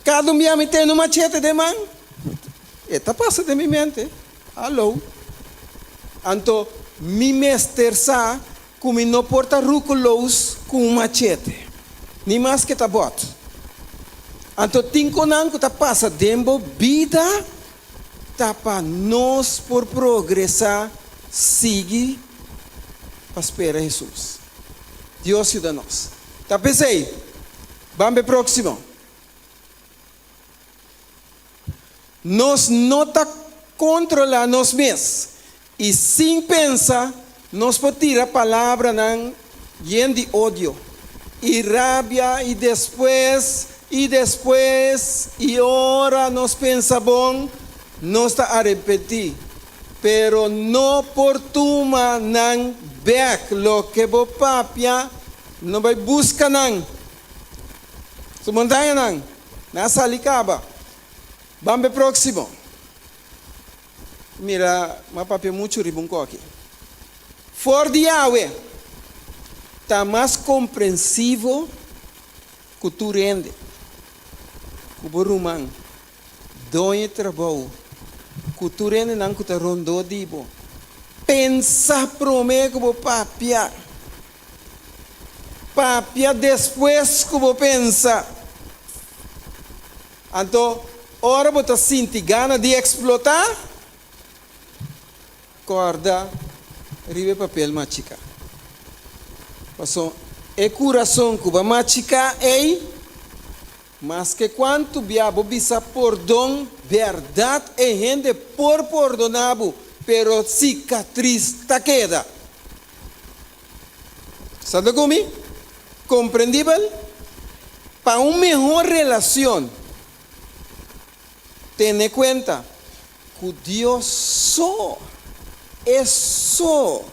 Kada un bia mi tene un machete den man, e ta pasa den mi mente, Alo. Anto mi mester sa ku mi no por ta rukuloos ku un machete, ni maske ta bòt. Anto tin konan ku ta pasa den bo bida ta pa nos por progresá, sigui pa spera Hesus. Dios yuda nos. Ta p'esei, ban p'e próksimo. Nos no ta kontrolá nos mes i sin pensa nos por tira palabranan yen di odio i rabia i despues. i despues i ora nos pensa bon, nos ta arepentí. Pero no por tuma nan bèk. Loke bo papia, no bai buska nan. Su montañanan, nan a sali kaba. Ban p'e próksimo. Mira, m'a papia muchu riba un koki. For di awe, ta mas komprensivo ku tur hende, ku bo ruman, doño trabou, ku tur hendenan ku ta rondó di bo. Pensa promé ku bo papia. Papia despues ku bo pensa. Anto, ora bo ta sinti gana di eksplotá, kòrda riba e papel machiká. Pasobra e kurason ku bo a machiká ei, maske kuantu bia bo bisa pordon, bèrdat e hende por pordoná bo, pero sikatris ta keda. Sa ta ku mi? Komprendibel? Pa un mehor relacion, tene cuenta cu Dios so, E so,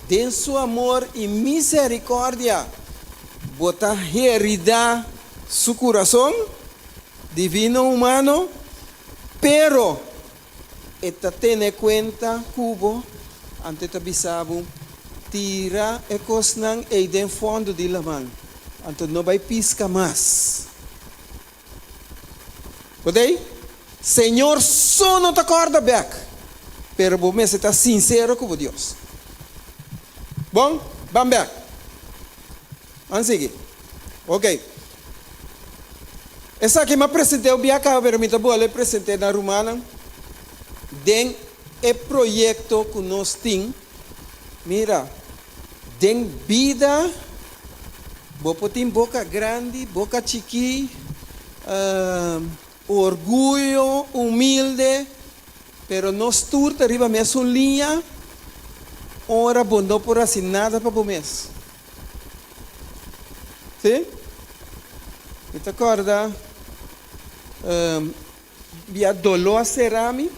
den Su amor y misericordia, bo ta herida Su curason, divino humano, pero E ta tene kuenta ku bo, anto e ta bisa bo, Tira e kosnan ei den fondo di laman, anto no bai piska mas. Bo ta ei? Señor so no ta kòrda bèk, pero bo mester ta sinsero ku bo Dios. Bon, ban bèk. Ban sigui. Ok. Esaki mi a present'é un bia kaba pero mi ta bolbe present'é na rumannan den e proyekto ku nos tin. Mira, den bida bo por tin boka grandi, boka chikí, orguyo, humilde, pero nos tur ta riba mesun liña ora bo no por hasi nada pa bo mes. Sí? Mi ta kòrda bia doló a sera mi,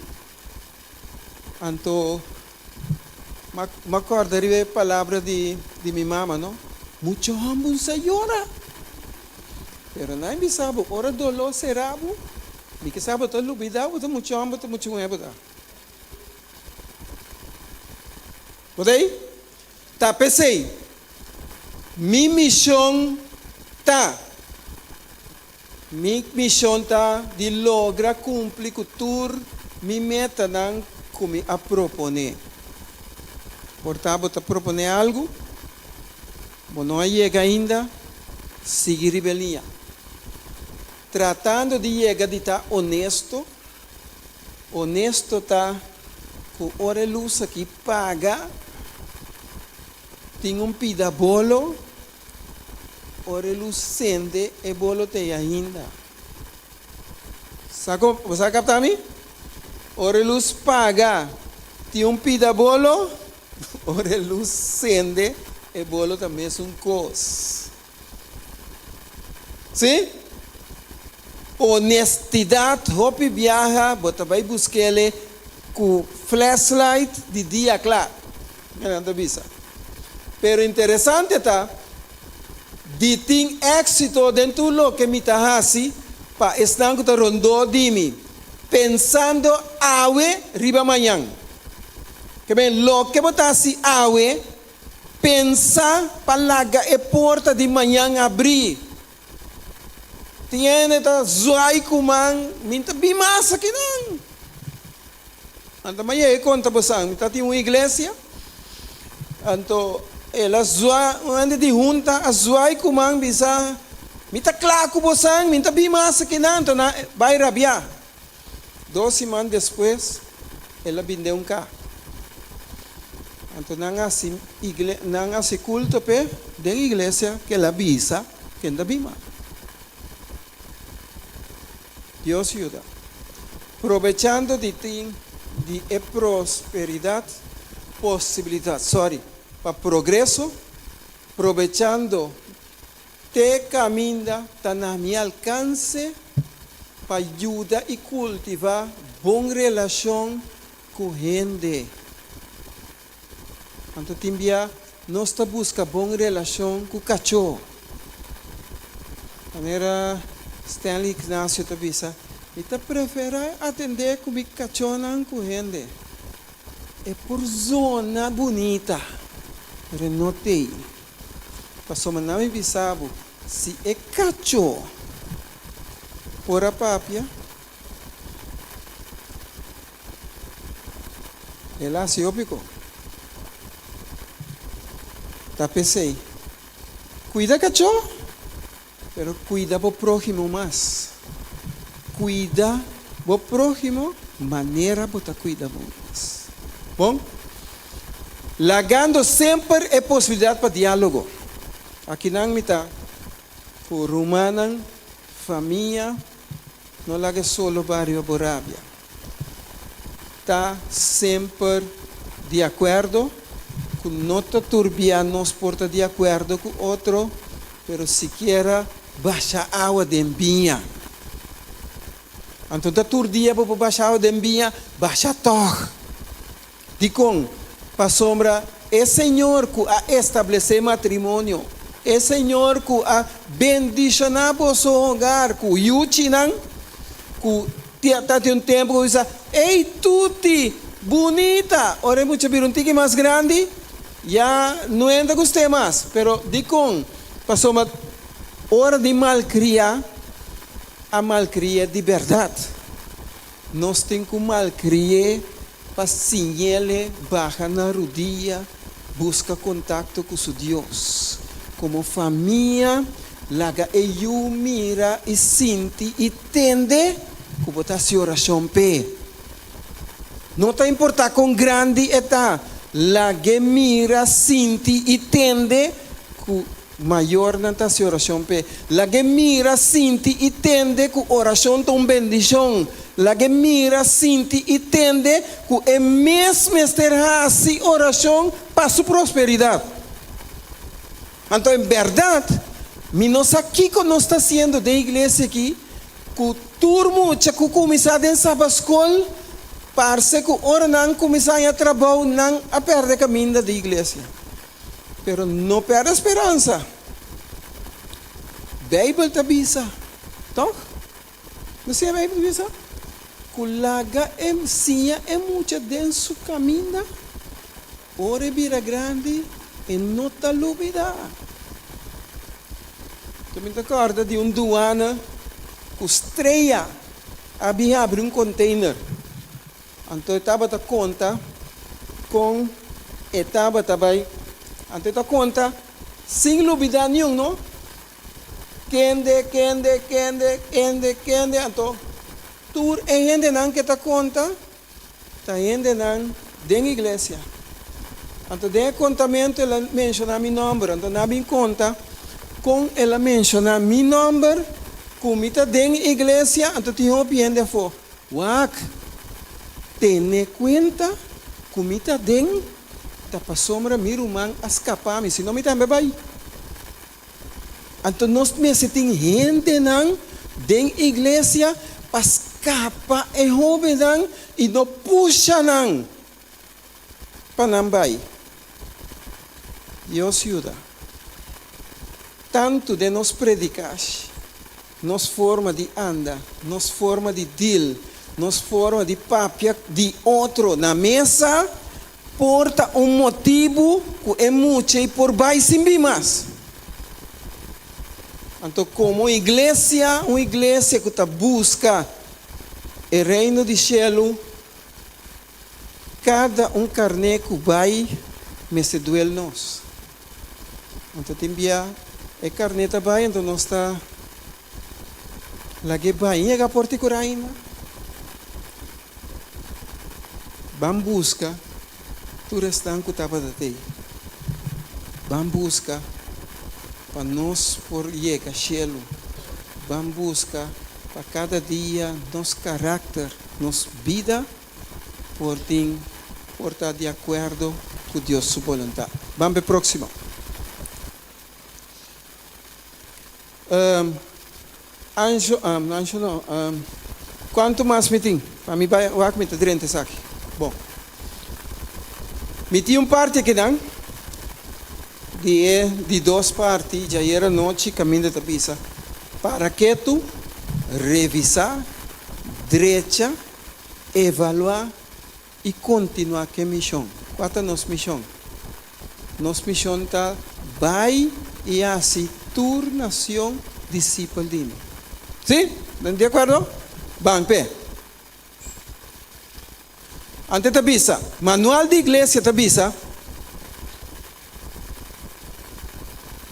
anto m'a kòrda riba e palabra di mi mama, no, Mucha hòmber sa yora. Pero nan bisa bo, ora doló sera bo, mi ke sa bo ta lubidá bo ta mucha hòmber, ta mucha muhé bo ta. Bo ta ei? Ta p'esei, mi mishon ta, mi mishon ta di logra kumpli ku tur mi metanan ku mi a proponé. Por ta bo ta proponé algu, bo no a yega ainda, sigui riba e liña. Tratando di yega di ta onesto, Honesto ta ku ora e lus aki paga, tin un pida bolo, ora e lus sende e bolo ta ei ainda. Sa kon, bo sa kapta mi? Ora e lus paga, tin un pida bolo, ora e lus sende e bolo ta mesun kos. Sí? Honestidad hopi biaha bo ta bai buskele ku flashlight di dia kla, nan ta bisa. Pero interesante ta di tin éxito den tur loke mi ta hasi pa esnan ku ta rondó di mi, pensando awe riba mañan. Ke men loke bo ta hasi awe Pensa pa laga e porta di mañan abrí. Tin hende ta zwaai ku man, mi ta bin mas akinan. Anto mi a yega konta bosan, mi ta tin un iglesia, anto el a zwa, un hende di hunta a zwaai ku man bisa, mi ta kla ku bosan, mi ta bin mas akinan, anto nan bai rabiá. Dos siman despues, el a binde un ka. Anto nan a hasi igle, nan a hasi kulto p'e den iglesia ku el a bisa ken ta bin mas. Dios yuda. Probechando di tin di e prosperidat, posibilidat, sorry, pa progreso, probechando. Te kaminda ta na mi alkanse pa yuda i kultivá bon relashon ku hende. Anto tin bia nos ta buska bon relashon ku kachó. Manera Stanley Ignacio ta bisa, Mi ta preferá atendé ku mi kachónan ku hende. E por zona bunita, pero e no t'ei. Pasobra nan mi bisa bo, si e kachó por a papia, El a hasi hopi ko. Ta p'esei, kuida kachó, pero kuida bo próhimo mas. Kuida bo próhimo manera bo ta kuida bo mes. Bon? Lagando semper e posibilidat pa diálogo. Akinan mi ta ku rumannan, famia, no laga e solo bario bo rabia. Ta semper di akuerdo ku no ta tur bia nos por ta di akuerdo ku otro, pero sikiera basha awa den biña. Anto ta tur dia bo por basha awa den biña? Basha tòg! Dikon? Pasobra e Señor ku a establesé matrimonio, e Señor ku a bendishoná boso hogar ku yuchinan, ku ta tin un tempu ku bisa, Ey tuti, bunita! Ora e mucha bira un tiki mas grandi, ya no enta gust'é mas. Pero dikon? Pasobra ora di malkriá, a malkri'é di bèrdat. Nos tin ku malkri'é pa siñ'ele baha na rudia, buska kontakto ku su Dios. Komo famia, laga e yu mira i sinti i tende ku bo ta hasi orashon p'e. No ta importá kon grandi e ta, lag'é mira, sinti i tende ku Mayornan ta hasi orashon p'e. Lag'é mira, sinti i tende ku orashon ta un bendishon. Lag'é mira, sinti i tende ku e mes mester hasi orashon pa su prosperidat. Anto en bèrdat, mi no sa kiko nos ta hasiendo den iglesia aki ku tur mucha ku kuminsá den sabaskol parse ku ora nan kuminsá haña trabou nan a pèrdè kaminda di iglesia. Pero no pèrdè speransa. Beibel ta bisa, tòg? No siña Beibel ta bisa? Ku laga e siña e mucha den su kaminda, ora e bira grandi e no ta lubidá. Anto mi ta kòrda di un duana ku strea a bin habri un konteiner. Anto e tabata konta kon e tabata bai. Anto e ta konta sin lubidá niun, no? Kende, kende, kende, kende, kende. Anto tur e hendenan ke ta konta ta hendenan den iglesia. Anto den e kontamentu el a menshoná mi nòmber. Anto nan a bin konta kon el a menshoná mi nòmber ku mi ta den iglesia, anto tin hopi hende afó. Wak, tene kuenta ku mi ta den ta pasobra mi ruman a skapa mi, sino mi tambe bai. Anto nos mester tin hendenan den iglesia pa skapa e hóbennan i no pusha nan pa nan bai. Dios yuda. Tantu den nos predikashi. Nos forma di anda, nos forma di deal, nos forma di papia di otro na mesa por ta un motibu ku e mucha ei por bai sin bin mas. Anto komo iglesia, un iglesia ku ta buska e reino di shelu, kada un karné ku bai mester duel nos. Anto tin bia e karné ta bai, anto nos ta lag'é bai. Yega por ti kura ainda. Ban buska tur esnan ku tabata tei. Ban buska pa nos por yega shelu. Ban buska pa kada dia nos karakter, nos bida por tin por ta di akuerdo ku Dios su boluntat. Ban p'e próksimo. Um, Anjo, um, Anjo no, um, kuantu mas mi tin? Pa mi bai wak mi ta drenta esaki. Bon. Mi tin un parti akinan di e di dos parti djayer anochi kaminda ta bisa, Para ketu, revisá, drecha, evaluá i kontinuá ku e mishon. Kua ta nos mishon? Nos mishon ta bai i hasi tur nacion disipel di mi. Sí? Nan di acuerdo? Ban p'e. Ante ta bisa, Manual di Iglesia ta bisa,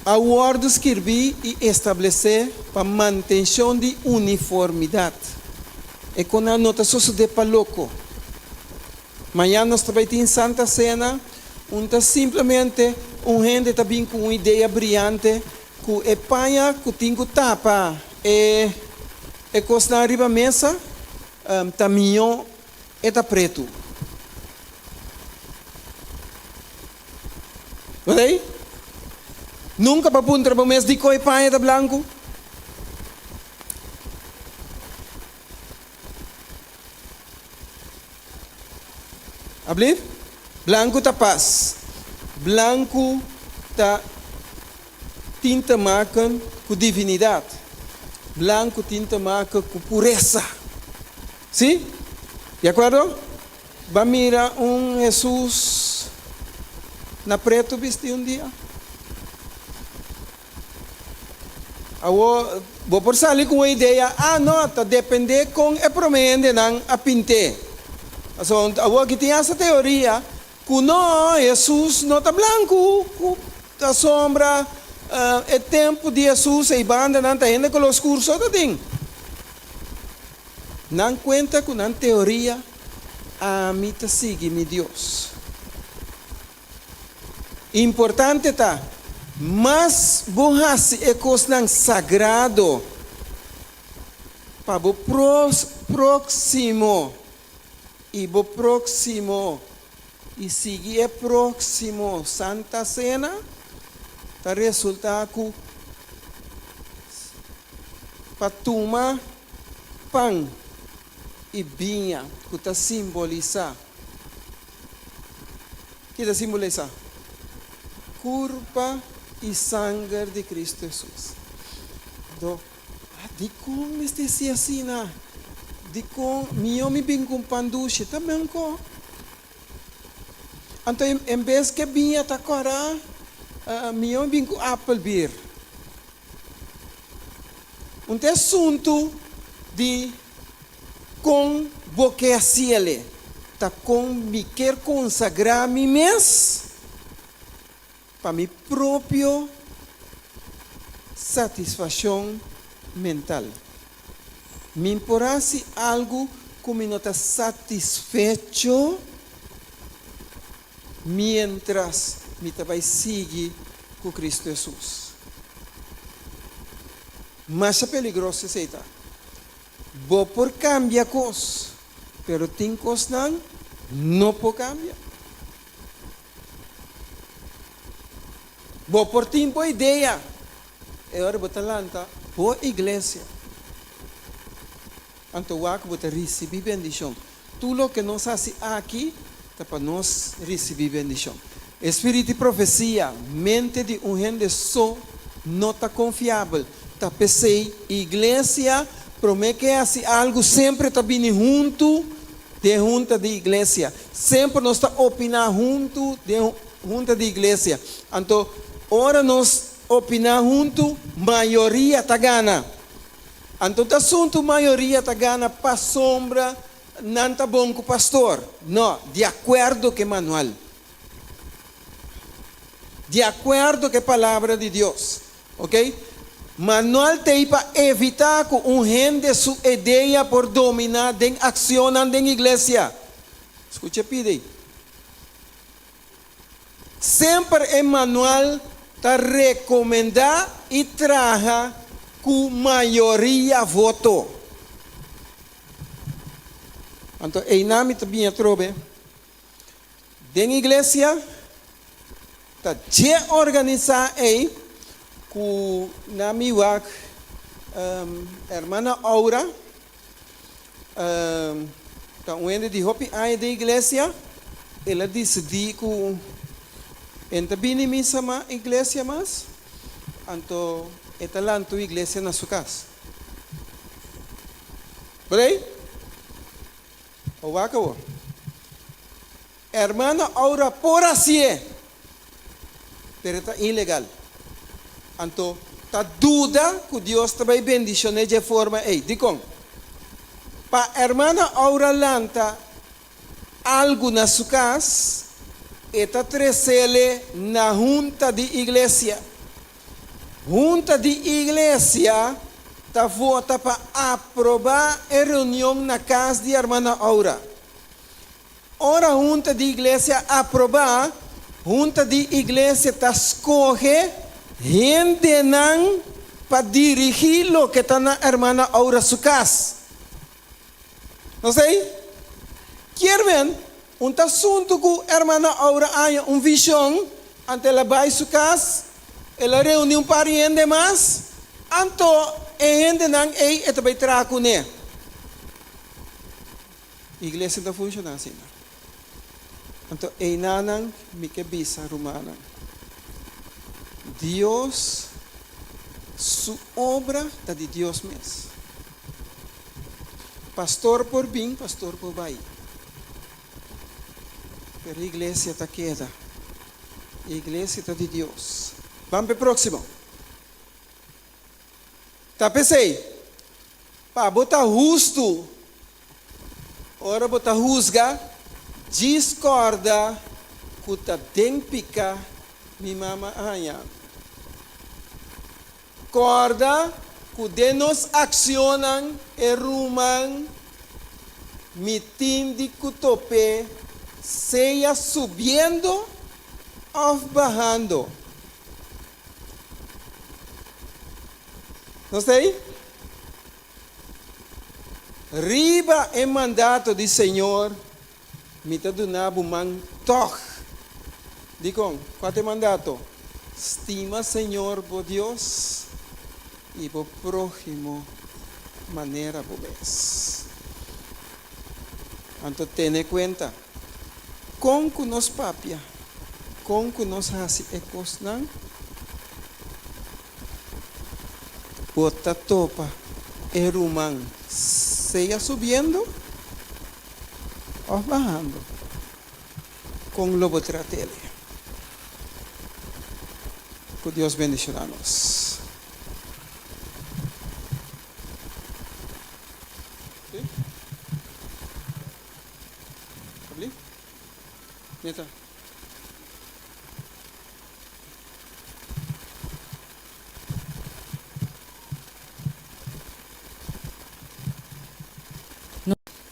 A wordo skirbí i establesé pa mantenshon di uniformidad. E konan no ta sosodé pa loko. Mañan nos ta bai tin Santa Cena, un ta simplemente un hende ta bin cu un idea briyante cu e paña cu tin cu tapa e e cosnan riba mesa ta miyo e ta pretu. Oké? Nunca bo a puntra bo mes dicon e paña ta blanco? Ablief? Blanku ta pas. Blanku ta tin te maken ku divinidat. Blanku tin te maken ku puresa. Si? Di akuerdo? Ba mira un Hesus na pretu bisti un dia. Awor, bo por sali ku un idea, Ah, no, ta dependé kon e promé hendenan a pint'é. Pasobra awor aki tin asta teoria ku no, Hesus no ta blanku, ku ta sombra e tempu di Hesus ei bandanan ta hende koló skur so ta tin. Nan kuenta ku nan teoria, Ami ta sigui mi Dios. Importante ta, mas bo hasi e kosnan sagrado pa bo próksimo i bo próksimo i sigui e próksimo Santa Sena, ta resultá ku pa tuma pan i biña ku ta simbolisá. Ki ta simbolisá? Kurpa i sanger di Kristu Hesus. Anto, dikon mester hasi asina? Dikon mihó mi bin ku un pan dushi? Ta menko. Anto, en bes ke biña ta kòrá, mihó mi bin ku apelbier. Un ta e asuntu di Kon bo ke hasiel e? Ta kon mi kier konsagrá mi mes pa mi propio satisfashon mental? Mi por hasi algu ku mi no ta satisfecho miéntras mi ta bai sigui ku Kristu Hesus? Masha peligroso esei ta. Bo por cambia cos, pero tin cosnan no por cambia. Bo por tin bo idea, e ora bo ta lanta bo iglesia, anto wak bo ta ricibi bendicion. Tur loke nos haci aki ta pa nos ricibi bendicion. E spirit di profecia, mente di un hende so no ta confiabel. Ta p'esey iglesia prome ke haci algo semper ta bini hunto den hunta di iglesia. Semper nos ta opina hunto den hunta di iglesia. Anto ora nos opina hunto mayoria ta gana. Anto ta asuntu mayoria ta gana pasobra nan ta bon ku pastor? No, di akuerdo ku e manual. Di akuerdo ku e palabra di Dios. Ok? Manual t'ei pa evitá ku un hende su idea por dominá den akshonnan den iglesia. Skucha e pida ei. Semper e manual ta rekomendá i traha ku mayoria voto. Anto einan mi ta bin atrobe. Den iglesia ta dje organisá ei ku na mi wak. Hermana Aura ta un hende di hopi aña den iglesia. El a disidí ku e no ta bini misa mas, iglesia mas, anto e ta lanta un iglesia na su kas. Brei? O wak awor. Hermana Aura por hasié, pero e ta ilegal. Anto, ta duda ku Dios ta bai bendishon'é dje forma ei. Dikon? Pa Hermana Aura lanta algu na su kas, e ta tresele na hunta di iglesia. Hunta di iglesia ta vota pa aprobá e reunion na kas di Hermana Aura. Ora hunta di iglesia aprobá, hunta di iglesia ta skohe hendenan pa dirigí loke ta na Hermana Aura su kas. Nos ta ei? Kier men, un ta asuntu ku Hermana Aura haña un vishon, anto el a bai su kas, el a reuní un par di hende mas, anto e hendenan ei e ta bai traha kuné. Iglesia ta funshoná asina. Anto einanan mi ke bisa rumannan, Dios su obra ta di Dios mes. Pastor por bin, pastor por bai, pero iglesia ta keda. Iglesia ta di Dios. Ban p'e próksimo. Ta p'esei, pa bo ta hustu ora bo ta husga, djis kòrda ku ta den piká mi mama a haña mi. Kòrda ku den nos akshonnan e ruman mi tin di ku top'é sea subiendo òf bahando. Nos ta ei? Riba e mandato di Señor mi ta duna bo man tòg. Dikon? Kua ta e mandato? Stima Señor bo Dios i bo próhimo manera bo mes. Anto tene kuenta kon ku nos papia, kon ku nos hasi e kosnan. Bo ta topa e ruman sea subiendo òf bahando, kon lo bo trat'el? Ku Dios bendishoná nos.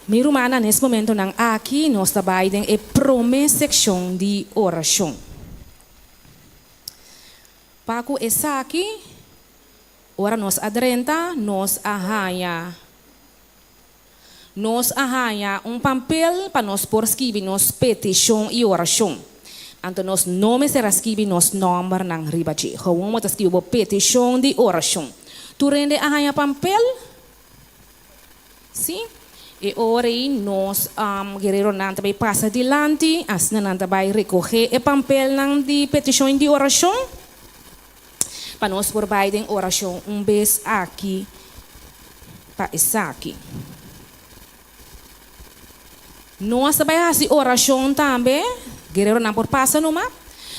Mi rumannan, nes momentonan aki nos ta bai den e prome sekshon di orashon. Pa ku esaki, ora nos a drenta, nos a haña Nos a haña un pampel pa nos por skibi nos petishon i orashon. Anto nos no mester a skibi nos nòmbernan riba dje. Gewoon bo ta skibi bo petishon di orashon. Tur hende a haña pampel? Sí. E ora ei nos guereronan ta bai pasa dilanti, asina nan ta bai rekohé e pampelnan di petishon di orashon pa nos por bai den orashon un bes aki. Pa esaki. Nos ta bai hasi orashon tambe, guereronan por pasa numa.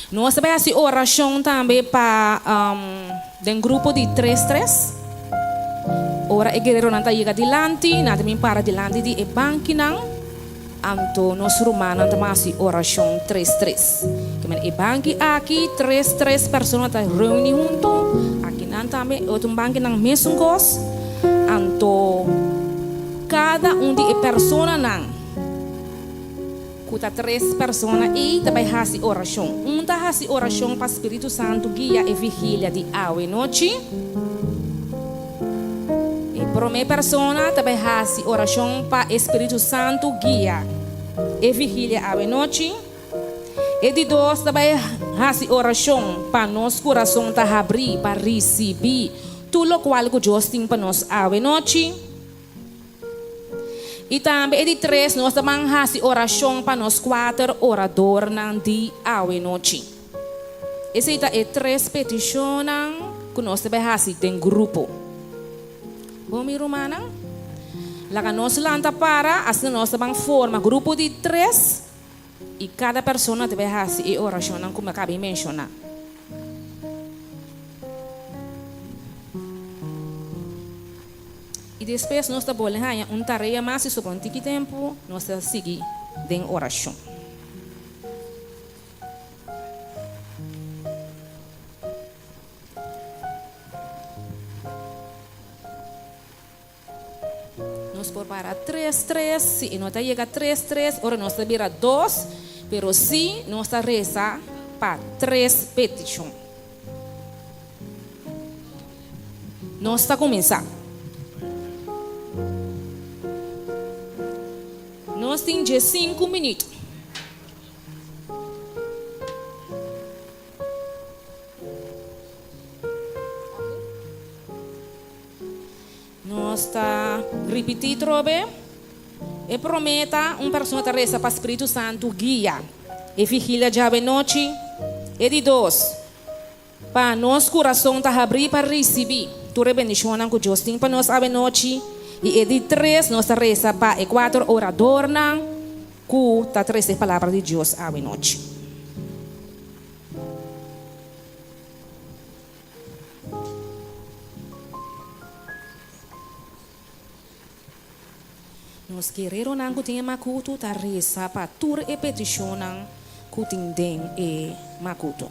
Nos ta bai hasi orashon tambe pa den grupo di tres tres. Ora e guereronan ta yega dilanti, nan ta bin para dilanti di e bankinan. Anto nos rumannan ta hasi orashon tres tres. Ke men e banki aki tres tres persona ta reuni huntu. Akinan tambe e otro bankinan mesun kos. Anto kada un di e personanan ku ta tres persona ei ta bai hasi orashon. Un ta hasi orashon pa Spiritu Santu guia e vigilia di awe nochi. E promé persona ta bai hasi orashon pa e Spiritu Santu guia e vigilia awe nochi. E di dos ta bai hasi orashon pa nos kurason ta habrí pa risibí. tur lokual ku Dios tin pa nos awe nochi. I tambe e di tres, nos ta ban hasi orashon pa nos kuater oradornan di awe nochi. Esei ta e tres petishonnan ku nos ta bai hasi den grupo. Bon mi rumannan, laga nos lanta para, asina nos ta ban forma grupo di tres i kada persona ta bai hasi e orashonnan ku mi a kaba di menshoná. I despues nos ta bolbe haña un tarea mas i sobra un tiki tempu nos ta sigui den orashon. Nos por para tres tres, si e no ta yega tres tres ora nos ta bira dos, pero si nos ta resa pa tres petishon. Nos ta kuminsá. Nos tin diesinku minüt. Nos ta ripití trobe e promé ta un persona ta resa pa Spiritu Santu guia e vigilia djawe nochi. E di dos, pa nos kurason ta habrí pa risibí tur e bendishonnan ku Dios tin pa nos awe nochi. I e di tres, nos ta resa pa e kuater oradornan ku ta trese e palabra di Dios awe nochi. Nos guereronan ku tin e makutu ta resa pa tur e petishonnan ku tin den e makutu.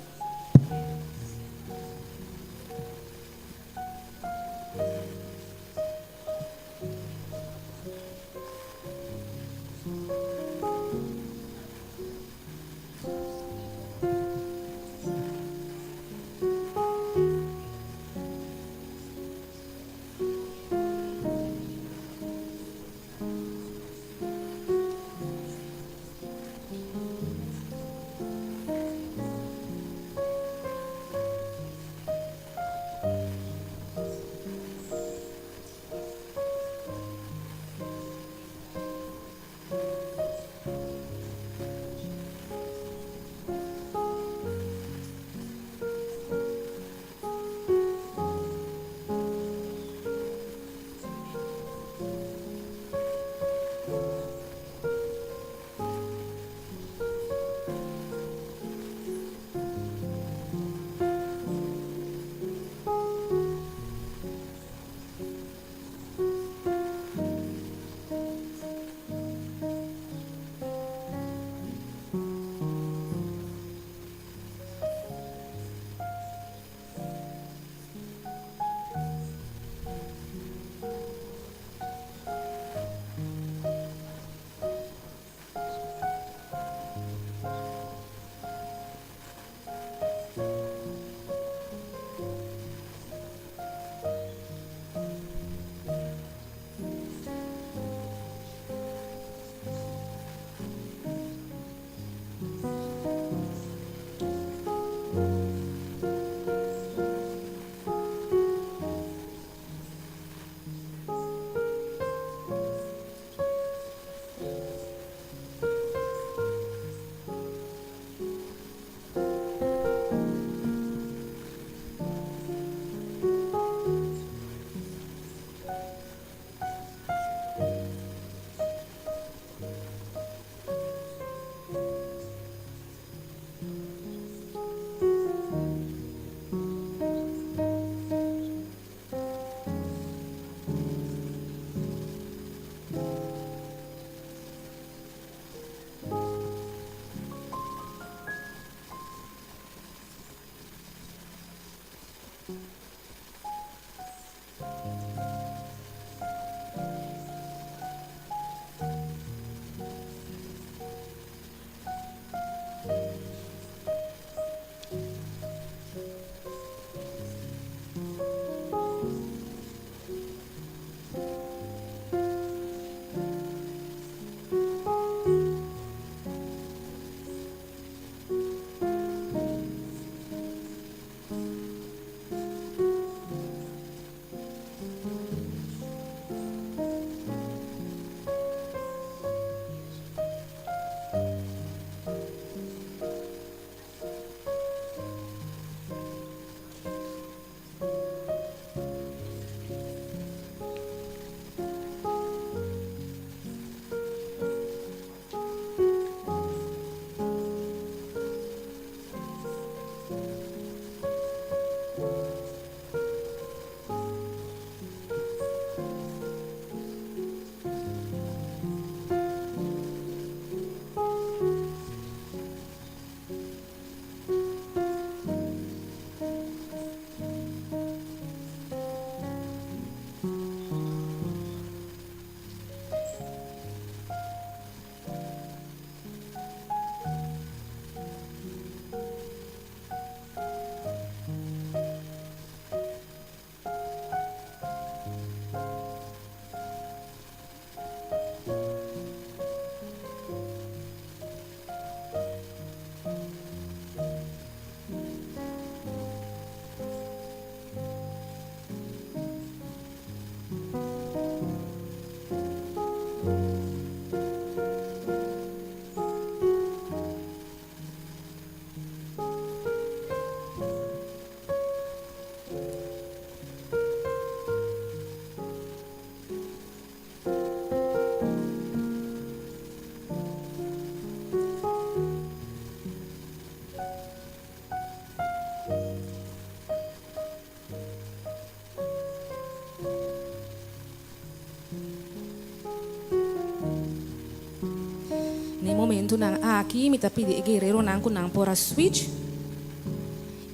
Na e momentunan aki mi ta pidi e guereronan ku nan por a switch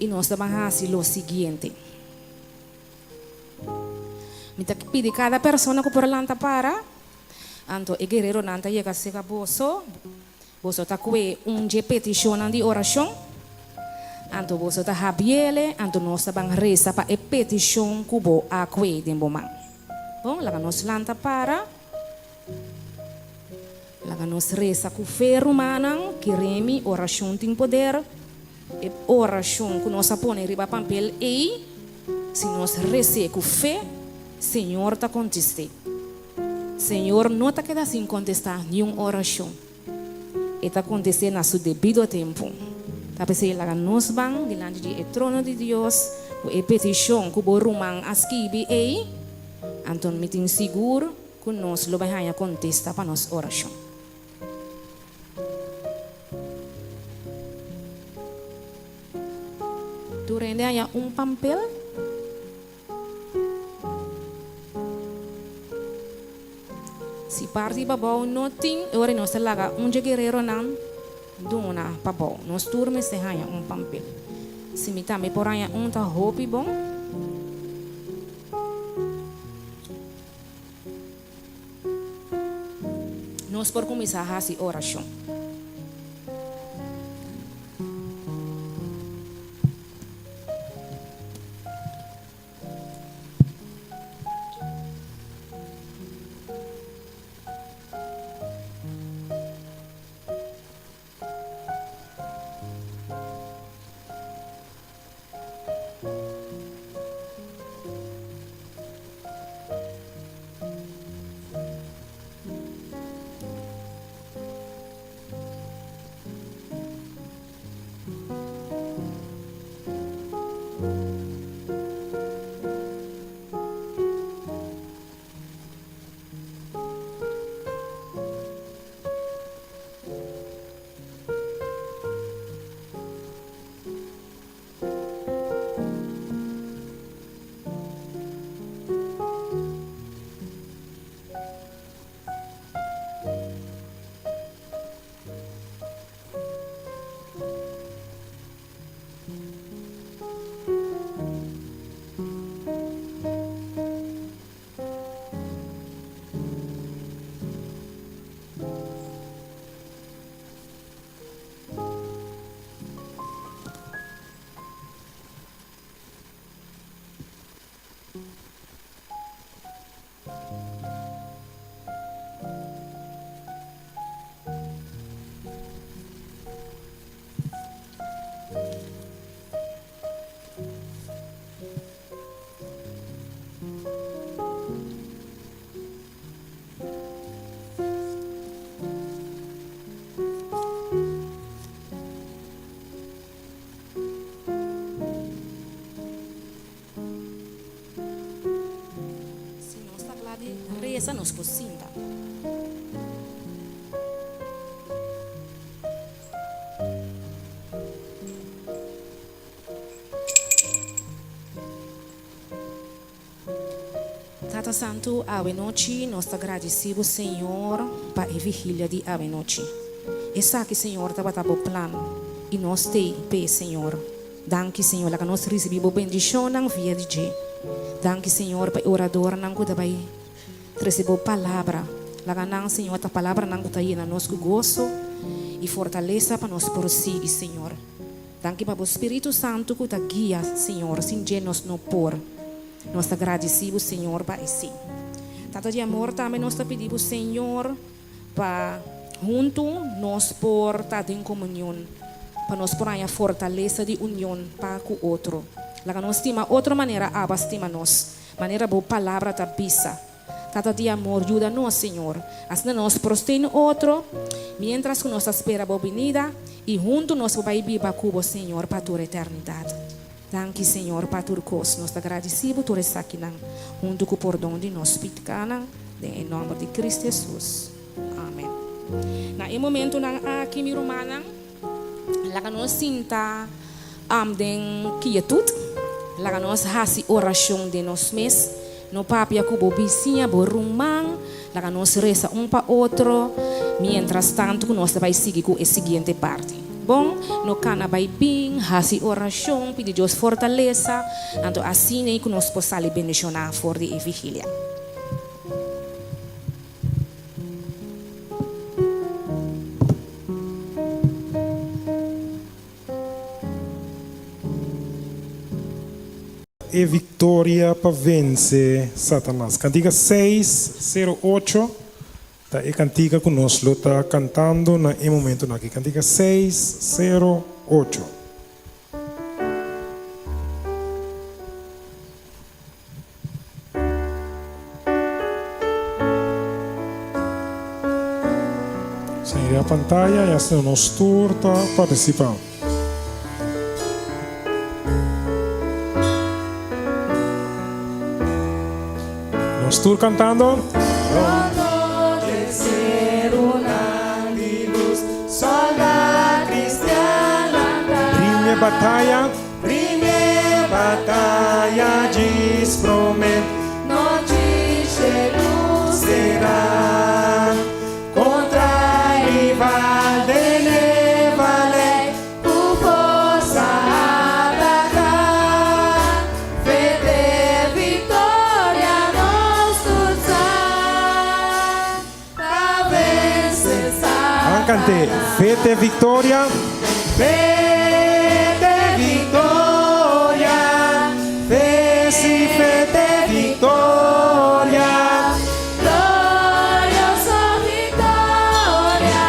i nos ta ban hasi lo siguiente. Mi ta pidi kada persona ku por lanta para, anto e guereronan ta yega serka boso, boso ta kue un dje petishonnan di orashon, anto boso ta habiele, anto nos ta ban resa pa e petishon ku bo a kue den bo man. Bon, laga nos lanta para. Laga nos resa ku fe, rumannan. Keremi, orashon tin poder. E orashon ku nos a pone riba pampel ei, si nos res'é ku fe, Señor ta kontest'é. Señor no ta keda sin kontestá niun orashon. E ta kontest'é na su debido tempu. Ta p'esei laga nos ban dilanti di e trono di Dios ku e petishon ku bo ruman a skibi ei, anto mi tin sigur ku nos lo bai haña kontesta pa nos orashon. Tur hende haña un pampel. Si parti pabou no tin, e ora nos ta laga un dje guereronan duna pabou. Nos tur mester haña un pampel. Si mi tambe por haña un ta hopi bon. Nos por kuminsá hasi orashon. Si nos ta kla di resa, nos por sinta. Tata Santu, awe nochi nos ta gradisí bo Señor pa e vigilia di awe nochi. Esaki, Señor, tabata bo plan i nos t'ei p'e, Señor. Danki, Señor, laga nos risibí bo bendishonnan via di dje. Danki, Señor, pa e oradornan ku ta bai trese bo palabra. Laga nan, Señor, ta palabranan ku ta yena nos ku goso i fortalesa pa nos por sigui, Señor. Danki pa bo Spiritu Santu ku ta guia, Señor, sin dje nos no por. Nos ta gradisí bo, Señor, pa esei. Tata di amor, tambe nos ta pidi bo, Señor, pa huntu nos por ta den komunion, pa nos por haña fortalesa di union pa ku otro. Laga nos stima otro manera Abba stima nos, manera bo Palabra ta bisa. Tata di amor, yuda nos, Señor. Asina nos por sostené otro, miéntras ku nos ta spera bo binida, i huntu nos por bai biba ku bo, Señor, pa tur eternidat. Danki, Señor, pa tur kos. Nos ta gradisí bo tur esakinan, huntu ku pordon di nos pitkánan, den e nòmber di Kristu Hesus. Amen. Na e momentunan aki, mi rumannan, laga nos sinta den kietut. Laga nos hasi orashon den nos mes. No papia ku bo bisiña, bo ruman. Laga nos resa un pa otro, miéntras tantu ku nos ta bai sigui ku e siguiente parti. Bon, no kana bai bin, hasi orashon, pidi Dios fortalesa, anto asina ei ku nos por sali bendishoná for di e vigilia. E victoria pa vence Satanas. Cantica seis sero ocho ta e cantica cu nos lo ta cantando na e momentonan aki. Cantica 608. Señor a pantaya y asina nos tur ta participa. Nos tur cantando. Prime bataya. Prime bataya djis prome nochi shelu será kontra rival den e valei ku forsa ataká fe te viktoria nos tur sa pa vense Nan kant'é, Fe te viktoria. Fe te viktoria, fe si fe te viktoria. Glorioso viktoria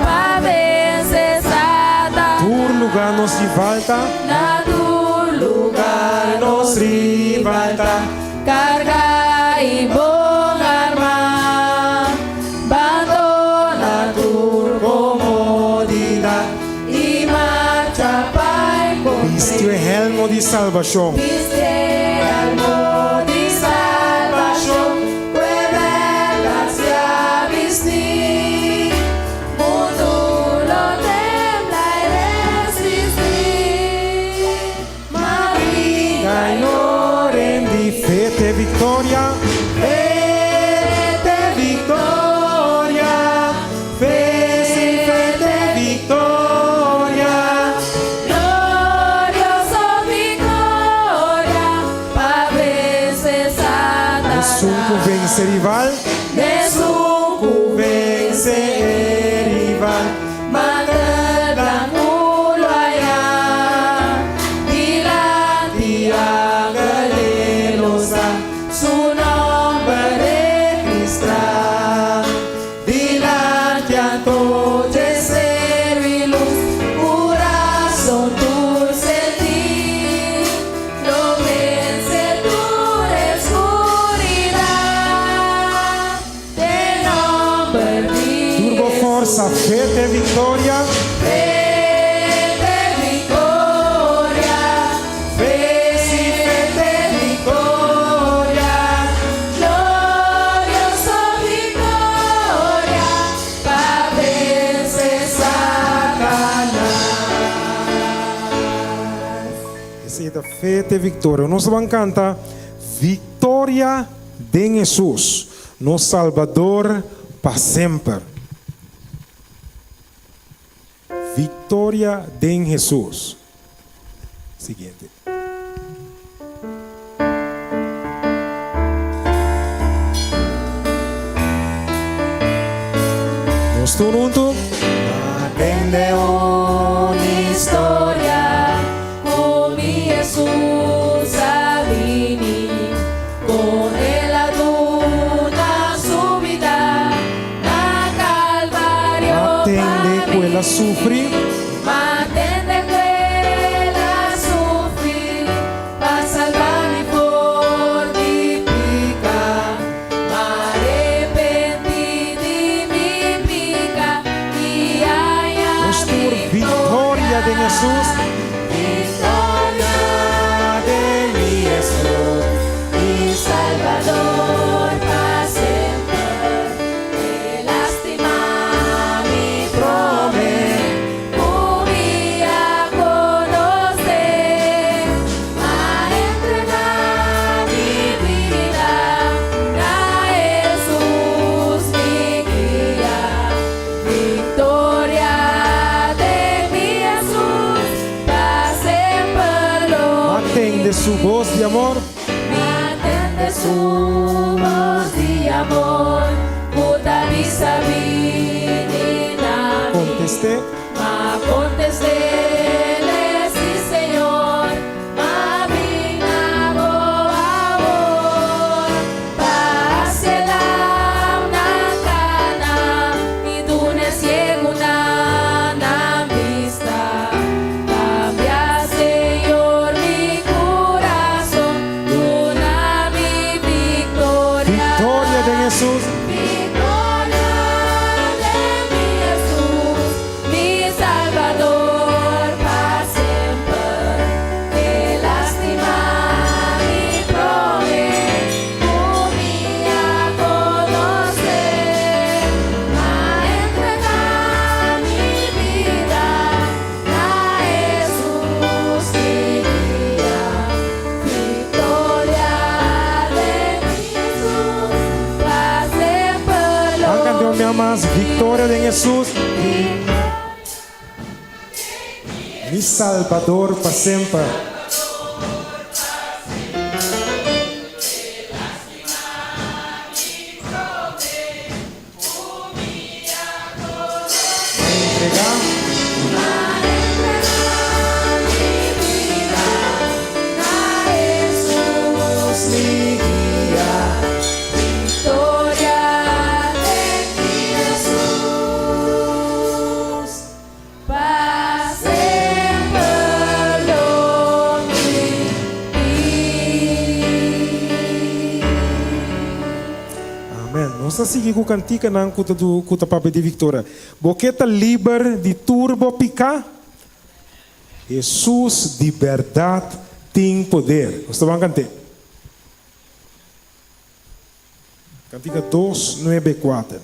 pa vense Satanas. Tur lugá nos rival ta. Na tur lugá nos rival ta. Karga i bon armá, bandona tur komodidat i marcha pa enkontr'é. Bisti e hèlmo di salbashon. Bisti e hèlmo di salbashon, ku e bèrdat sea bistí. Mundu lo tembla i resistí. Maria i no rendi. Fe te victoria. Fe te victoria. Fe si fe te victoria. Glorioso victoria pa vence Satanas. Esun cu vence rival. Esun cu vence e rival. Mantel blanku lo haya dilanti angel e lo sa su nomber registrá. Dilanti anto dje seru i lus Kurason tur sentí lo vense tur eskuridat. Den nomber di Tur bo forsa, fe te victoria. Fe te victoria. Fe si fe te victoria. Glorioso victoria pa vence Satanas. Esei ta fe te victoria. Nos ta ban canta Victoria den Hesus. Nos Salbador pa semper. Victoria den Hesus. Siguiente. Nos tur huntu. Atende un historia ku mi Hesus a bini. Kon el a duna su bida na Calvario Ma pa tende ku el a mi. sufri. Ma tende ku el a sufri pa salba mi for di piká. Ma Su bos di amor. Mi tende su bos di amor ku ta bisa bini na mi. Kontest'é. M'a kontest'é, Sí, Señor, m'a bin na bo awor. Pa hasi e lamnan kana i duna e siegunan nan bista. Kambia, Señor, mi kurason, duna mi viktoria. Viktoria den Hesus. Viktoria den mi Hesus, mi Salbador pa semper. El a stima mi promé ku mi a konosé. M'a entregá mi bida na Hesus ki dia. Viktoria den mi Hesus pa semper lo Ban kant'é un bia mas, Viktoria den Hesus. Mi Salbador pa semper. Amen. Nos ta sigui ku kantikanan ku ta du ku ta papia di viktoria. Bo ke ta liber di tur bo piká? Hesus di bèrdat tin poder. Nos ta ban kant'é. Kantika 294.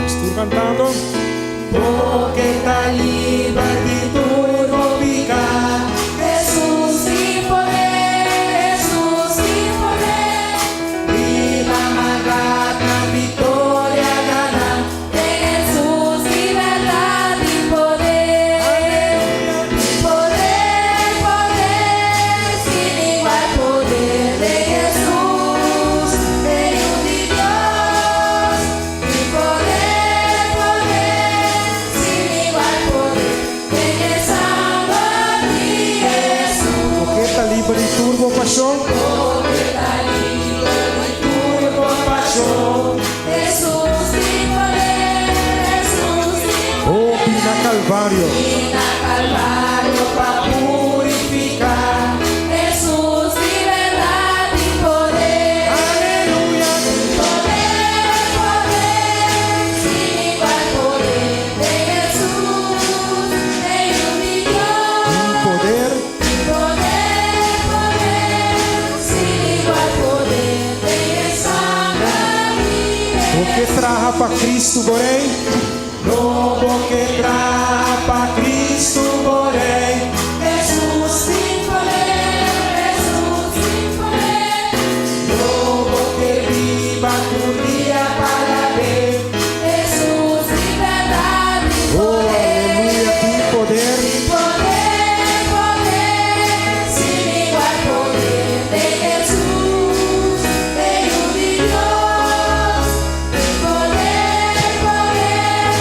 Nos tur cantando. Bo ke ta liber di tur bo piká. Hesus tin poder, Hesus tin poder. Riba maldat nan viktoria gana. Den Hesus di bèrdat tin poder. Poder, poder, sin igual poder den Hesus, e Yu di Dios. Tin poder, poder, sin igual poder den e sanger di Hesus. Bo ke ta liber di tur bo pashon. Bo ke ta liber di tur bo pashon. Hesus tin poder, Hesus tin poder. Hopi na Kalvario. Hopi na Kalvario pa purifiká. Hesus di bèrdat tin poder. Aleluya. Poder, poder, sin igual poder den Hesus, e Yu di Dios. Tin poder. Tin poder, poder, sin igual poder den e sanger di Hesus. Bo ke traha pa Cristo bo Rei? No bo ke traha pa Cristo bo Rei. Hesus tin poder, Hesus tin poder. No bo ke biba tur dia pa alab'é. Hesus di bèrdat tin Oh, poder. aleluya, tin poder. Tin poder, poder, sin igual poder den Hesus, e Yu di Dios. Tin poder, poder,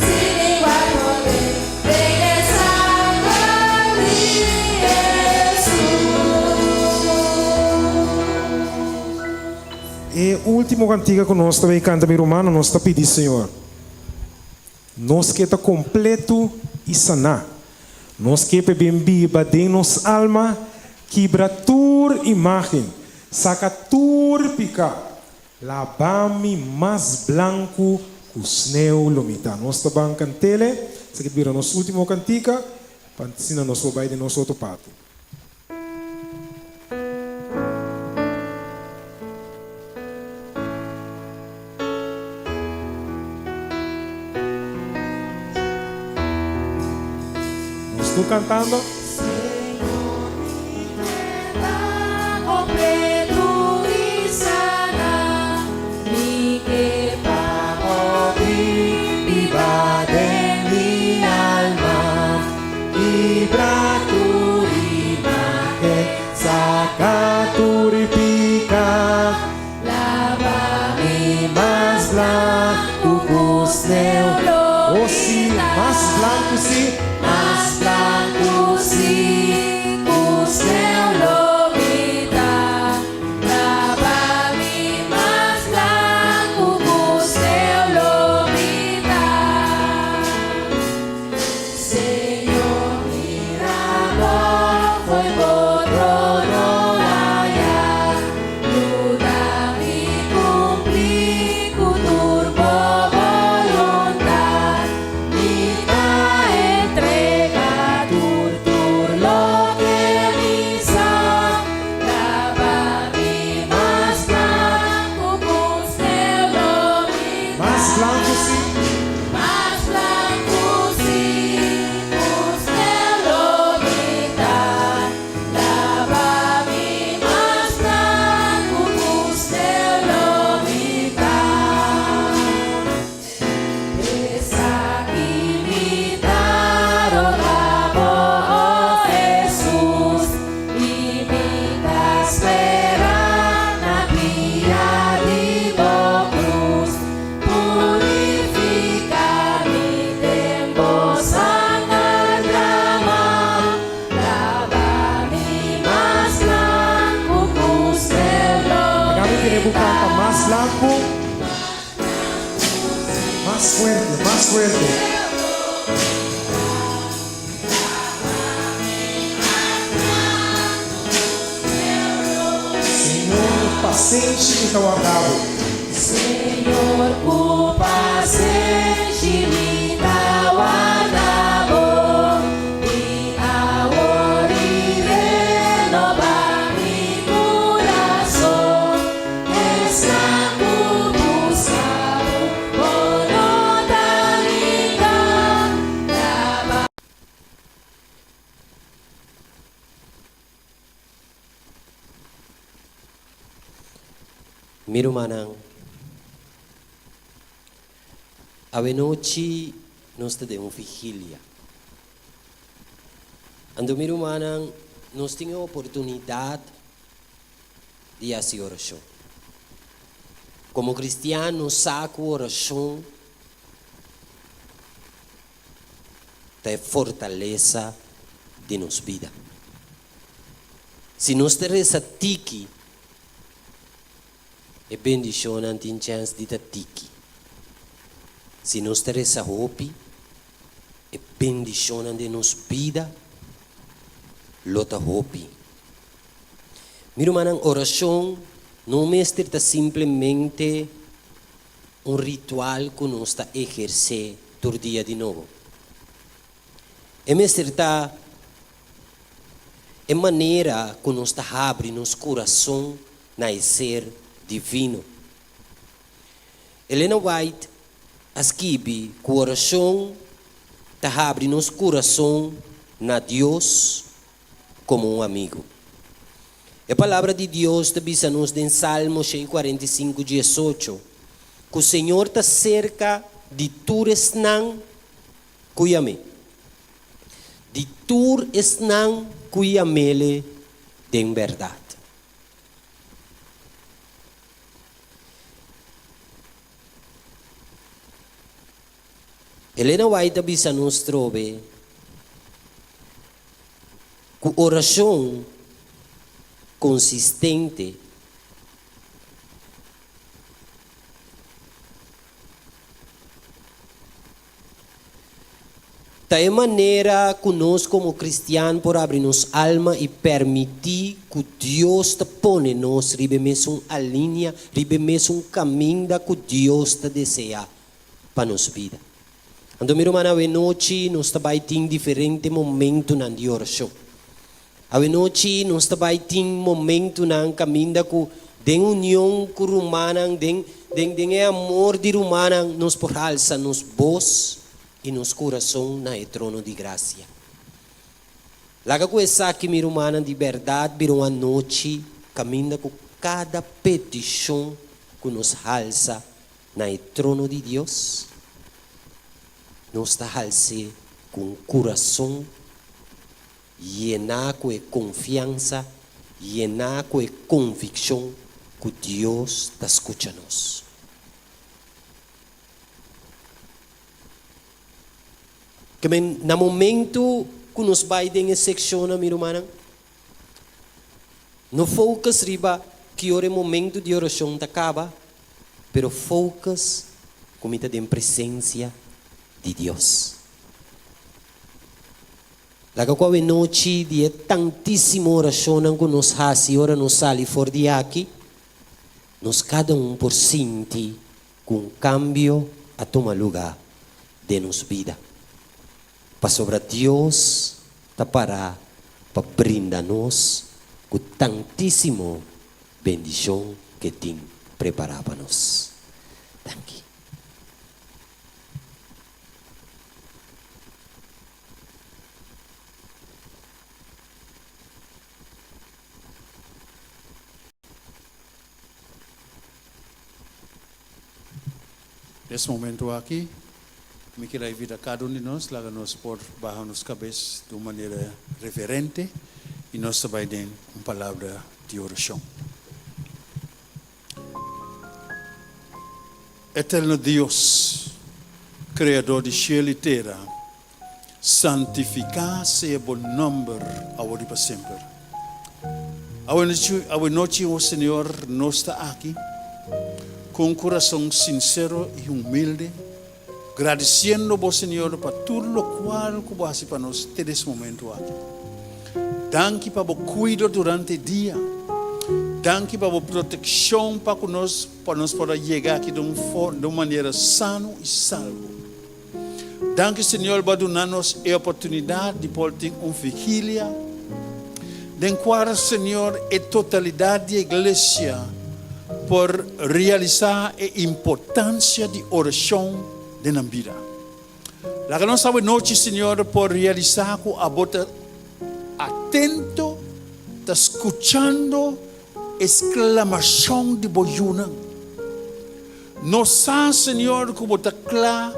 sin igual poder den e sanger di Hesus. E último kantika ku nos ta bai kanta, mi rumannan, nos ta pidi Señor, nos ke ta kompleto i saná. Nos ke pa e bin biba den nos alma, kibra tur imágen, saka tur piká, laba mi mas blanku ku sneu lo mi ta. Nos ta ban kant'ele, esaki ta bira nos último kantika, pa asina nos por bai den nos otro parti. Nos tur cantando. Mas blanku ku sneu. Oh si, mas blanku si. Mas blanku si ku sneu lo mi ta. Laba mi mas blanku ku sneu lo mi ta. Señor mira bo fo'i bo trono aya, yuda mi kumpli ku tur bo boluntat. Mi ta entrega tur tur loke mi sa, laba mi mas blanku ku sneu lo mi ta. Mas blanku si. Mas blanku si ku sneu lo mi ta. Laba mi mas blanku ku sneu lo mi ta. Esaki mi ta roga bo, o Hesus, i mi ta spera na pia di bo krus. Purifiká mi den bo sanger dramá. Laba mi mas blanku ku sneu lo Laga mi mi tende bo ta. kanta mas blanku. Mas fuerte, mas fuerte. Señor, ku pasenshi mi ta warda bo. Señor, ku pasenshi mi ta warda bo. Bin awor i renobá mi kurason. Esnan ku buska bo, bo no ta ninga. Laba. Mi rumannan, awenochi nos ta den un vigilia. Anto mi rumannan, nos tin e oportunidat di hasi orashon. Komo kristian nos sa ku orashon ta e fortalesa di nos bida. Si nos ta resa tiki, e bendishonnan tin chèns di ta tiki. Si nos ta resa hopi, e bendishonnan den nos bida lo ta hopi. Mi rumannan, orashon no mester ta simplemente un ritual ku nos ta ehersé tur dia di nobo. E mester ta e manera ku nos ta habri nos kurason na e Ser Divino. Elena White a skibi ku orashon ta habri nos kurason na Dios komo un amigu. E Palabra di Dios ta bisa nos den Salmo 145, 18 ku Señor ta serka di tur esnan ku yam'é, di tur esnan ku yam'Ele den bèrdat. Elena White ta bisa nos trobe ku orashon konsistente Ta e manera ku nos komo kristian por abri nos alma i permití ku Dios ta pone nos riba e mesun alinia, riba e mesun kaminda ku Dios ta deseá pa nos bida. Anto mi ruman awenochi nos ta bai tin diferente momentunan di orashon. Awenochi nos ta bai tin momentunan kaminda ku den union ku rumannan, den den den e amor di rumannan nos por halsa nos bos i nos kurason na e trono di grasia. Laga ku esaki mi rumannan di bèrdat bira un anochi kaminda ku kada petishon ku nos halsa na e trono di Dios, nos ta hals'é ku un kurason Yená ku e konfiansa, yená ku e konvikshon ku Dios ta skucha nos. Ke men na momento ku nos bai den e sekshonnan mi rumannan, no focus riba ki ora e momento di orashon ta kaba, pero focus ku mi ta den presensia di Dios. Laga ku awenochi di e tantísimo orashonnan ku nos hasi ora nos sali for di aki, nos kada un por sinti ku un kambio a tuma lugá den nos bida, pasobra Dios ta pará pa brinda nos ku tantísimo bendishon ku e tin prepará pa nos. Danki. Des momento aki, mi kier a invita cada un di nos, laga nos por baha nos cabes di un manera reverente y nos ta bay den un palabra di oracion. Eterno Dios, Creador di cielo y tera, Santifiká sea bo nòmber awor i pa semper. Awe nochi, o Señor, nos ta aki ku un kurason sinsero i humilde, gradisiendo bo, Señor, pa tur lokual ku bo hasi pa nos te des momentu aki. Danki pa bo kuido durante dia. Danki pa bo protekshon pa ku nos, pa nos por a yega aki di un manera sano i salvo. Danki Señor bo a duna nos e oportunidad di por tin un vigilia den cual Señor e totalidad di e iglesia por realisa e importancia di oracion den nan bida. Laga nos awe nochi Señor por realisa cu abo ta atento, ta scuchando e sclamacion di bo yunan. Nos sa, Señor, ku bo ta kla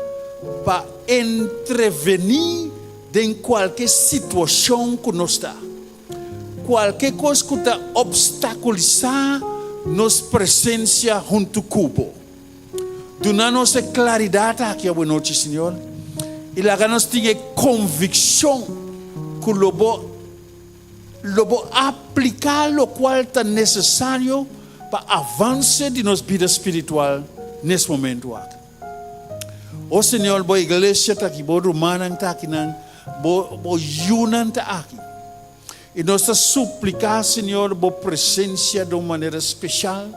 pa entrevení den kualke situashon ku nos ta. Kualke kos ku ta opstakulisá nos presensia huntu ku bo. Duna nos e klaridat aki awenochi, Señor, i laga nos tin e konvikshon ku lo bo Lo bo apliká lokual ta nesesario pa avanse di nos bida spiritual nes momentu aki. O Señor, bo iglesia ta aki, bo rumannan ta akinan, bo bo yunan ta aki. I nos ta supliká, Señor, bo presensia di un manera speshal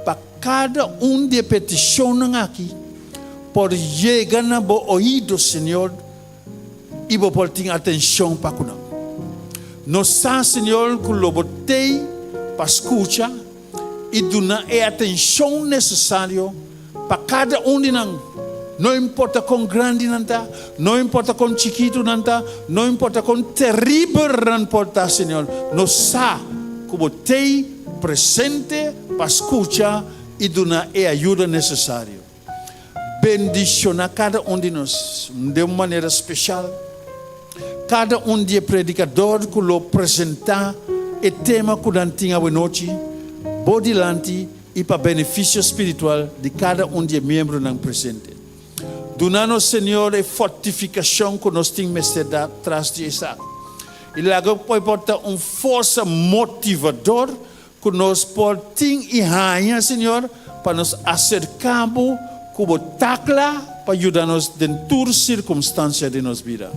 pa kada un di e petishonnan aki por yega na bo oido, Señor, i bo por tin atenshon pa ku nan. Nos sa, Señor, ku lo bo tei pa skucha i duna e atenshon nesesario pa kada un di nan, no importa kon grandi nan ta, no importa kon chikitu nan ta, no importa kon teribel nan por ta, Señor, nos sa ku bo tei presente pa skucha i duna e ayuda nesesario. Bendiciona cada un di nos den un manera special. Cada un di e predicador cu lo presenta e tema cu nan tin awenochi bo dilanti y pa beneficio spiritual di cada un di e miembronan presente. Duna nos, Señor, e fortificacion cu nos tin mester da tras di esaki. Y laga por por ta un forsa motivador Ku nos por tin i haña, Señor, pa nos aserká Bo ku Bo takla pa yuda nos den tur sirkumstansia di nos bida.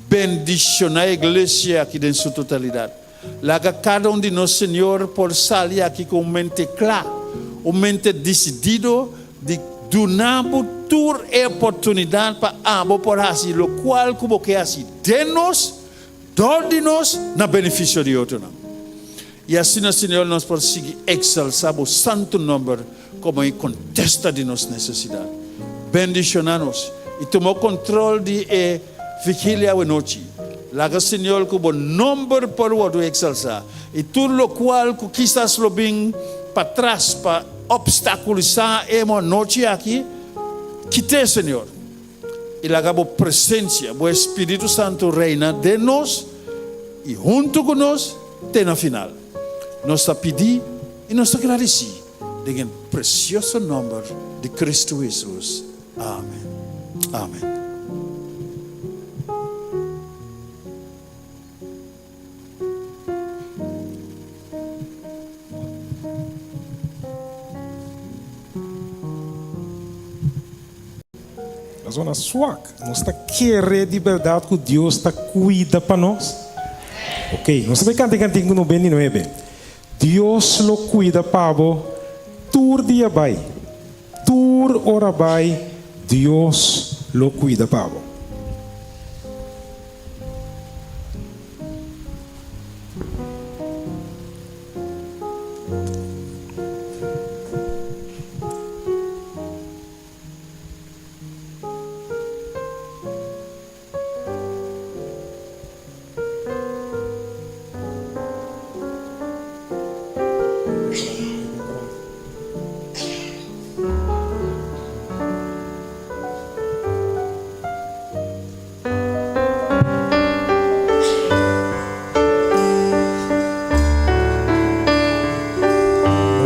Bendishoná e iglesia aki den su totalidat. Laga kada un di nos, Señor, por sali aki ku un mente kla, un mente disidido di duna Bo tur e oportunidat pa abo por hasi lokual ku Bo ke hasi den nos, Dor di nos na benefisio di otronan. I asina, Señor, nos por sigui eksalsá Bo santu nòmber komo e kontesta di nos nesesidat. Bendishoná nos i tuma kontrol di e vigilia awenochi. Laga, Señor, ku Bo nòmber por wòrdu eksalsá i tur lokual ku kisas lo bin patras pa opstakulisá e anochi aki, kit'é, Señor. I laga bo presensia, bo Espíritu Santu reina den nos i huntu ku nos te na final. Nos ta pidi i nos ta gradisí den e presioso nòmber di Kristu Hesus. Amen. Amen. A zona swak. Nos ta kere di bèrdat ku Dios ta kuida pa nos? Ok, nos ta bai kanta e kantin ku 99. Dios lo kuida pa bo tur dia bai. Tur ora bai Dios lo kuida pa bo.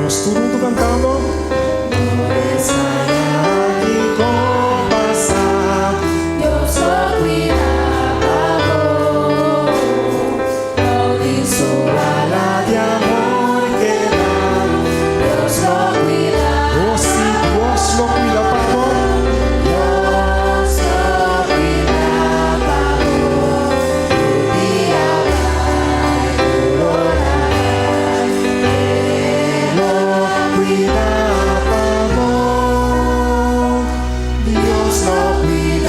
Nos tur huntu kantando. Oh si, Dios lo cuida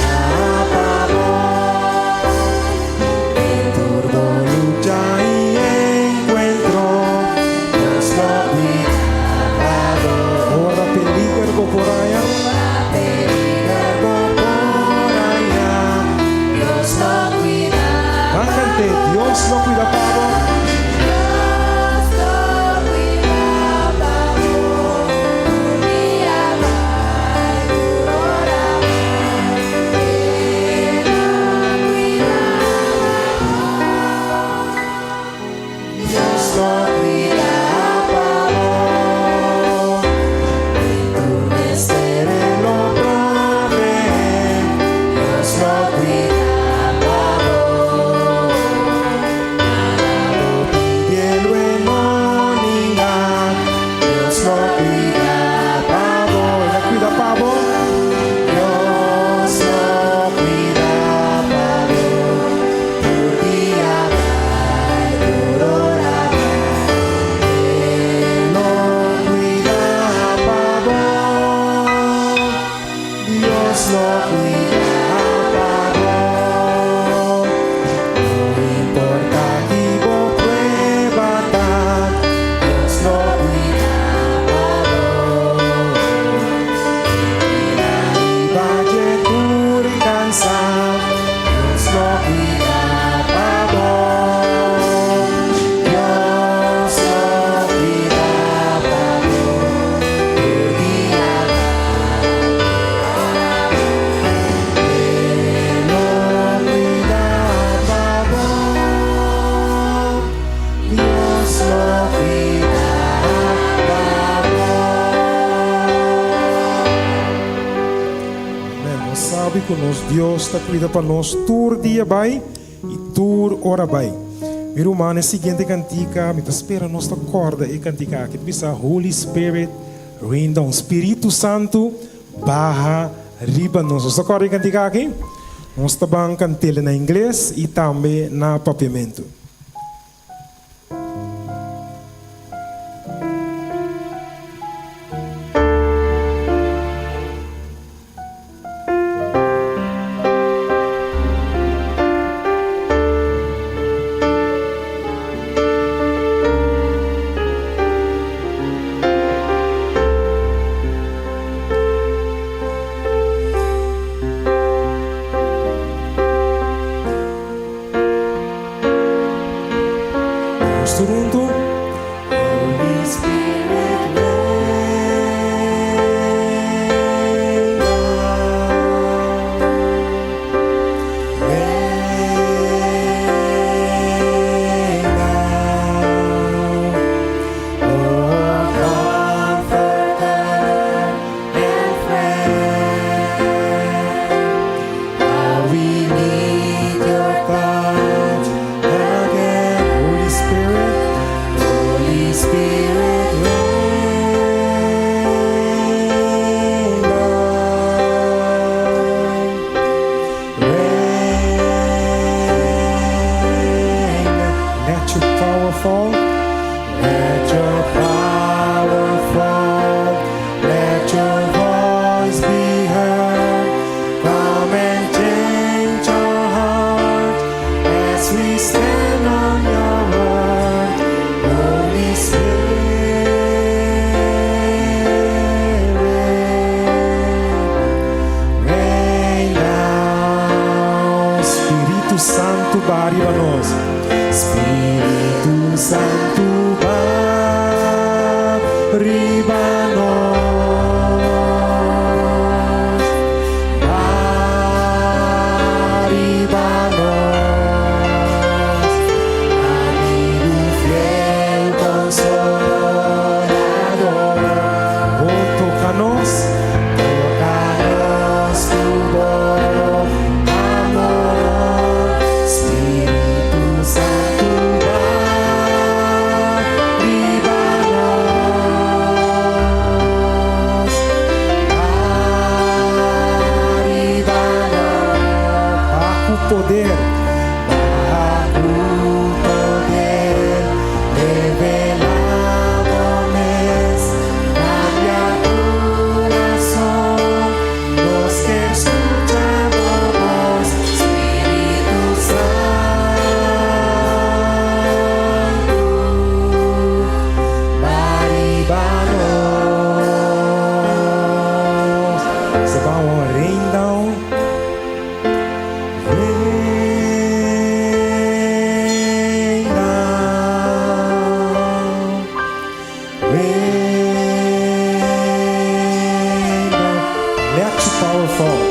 pa bo. Ora peliger bo por haya. Ban cant'é, Dios lo cuida pa bo. Amen. Nos sabi ku nos Dios ta kuida pa nos tur dia bai i tur ora bai. Mi ruman, e siguiente kantika, mi ta spera nos ta kòrda e kantika aki. Ta bisa, Holy Spirit, rain down. Spiritu Santu, baha riba nos. Nos ta kòrda e kantika aki? Nos ta ban kant'el na ingles i tambe na papiamentu. Sa ban rain down. Rain down. Rain down. Let your power fall.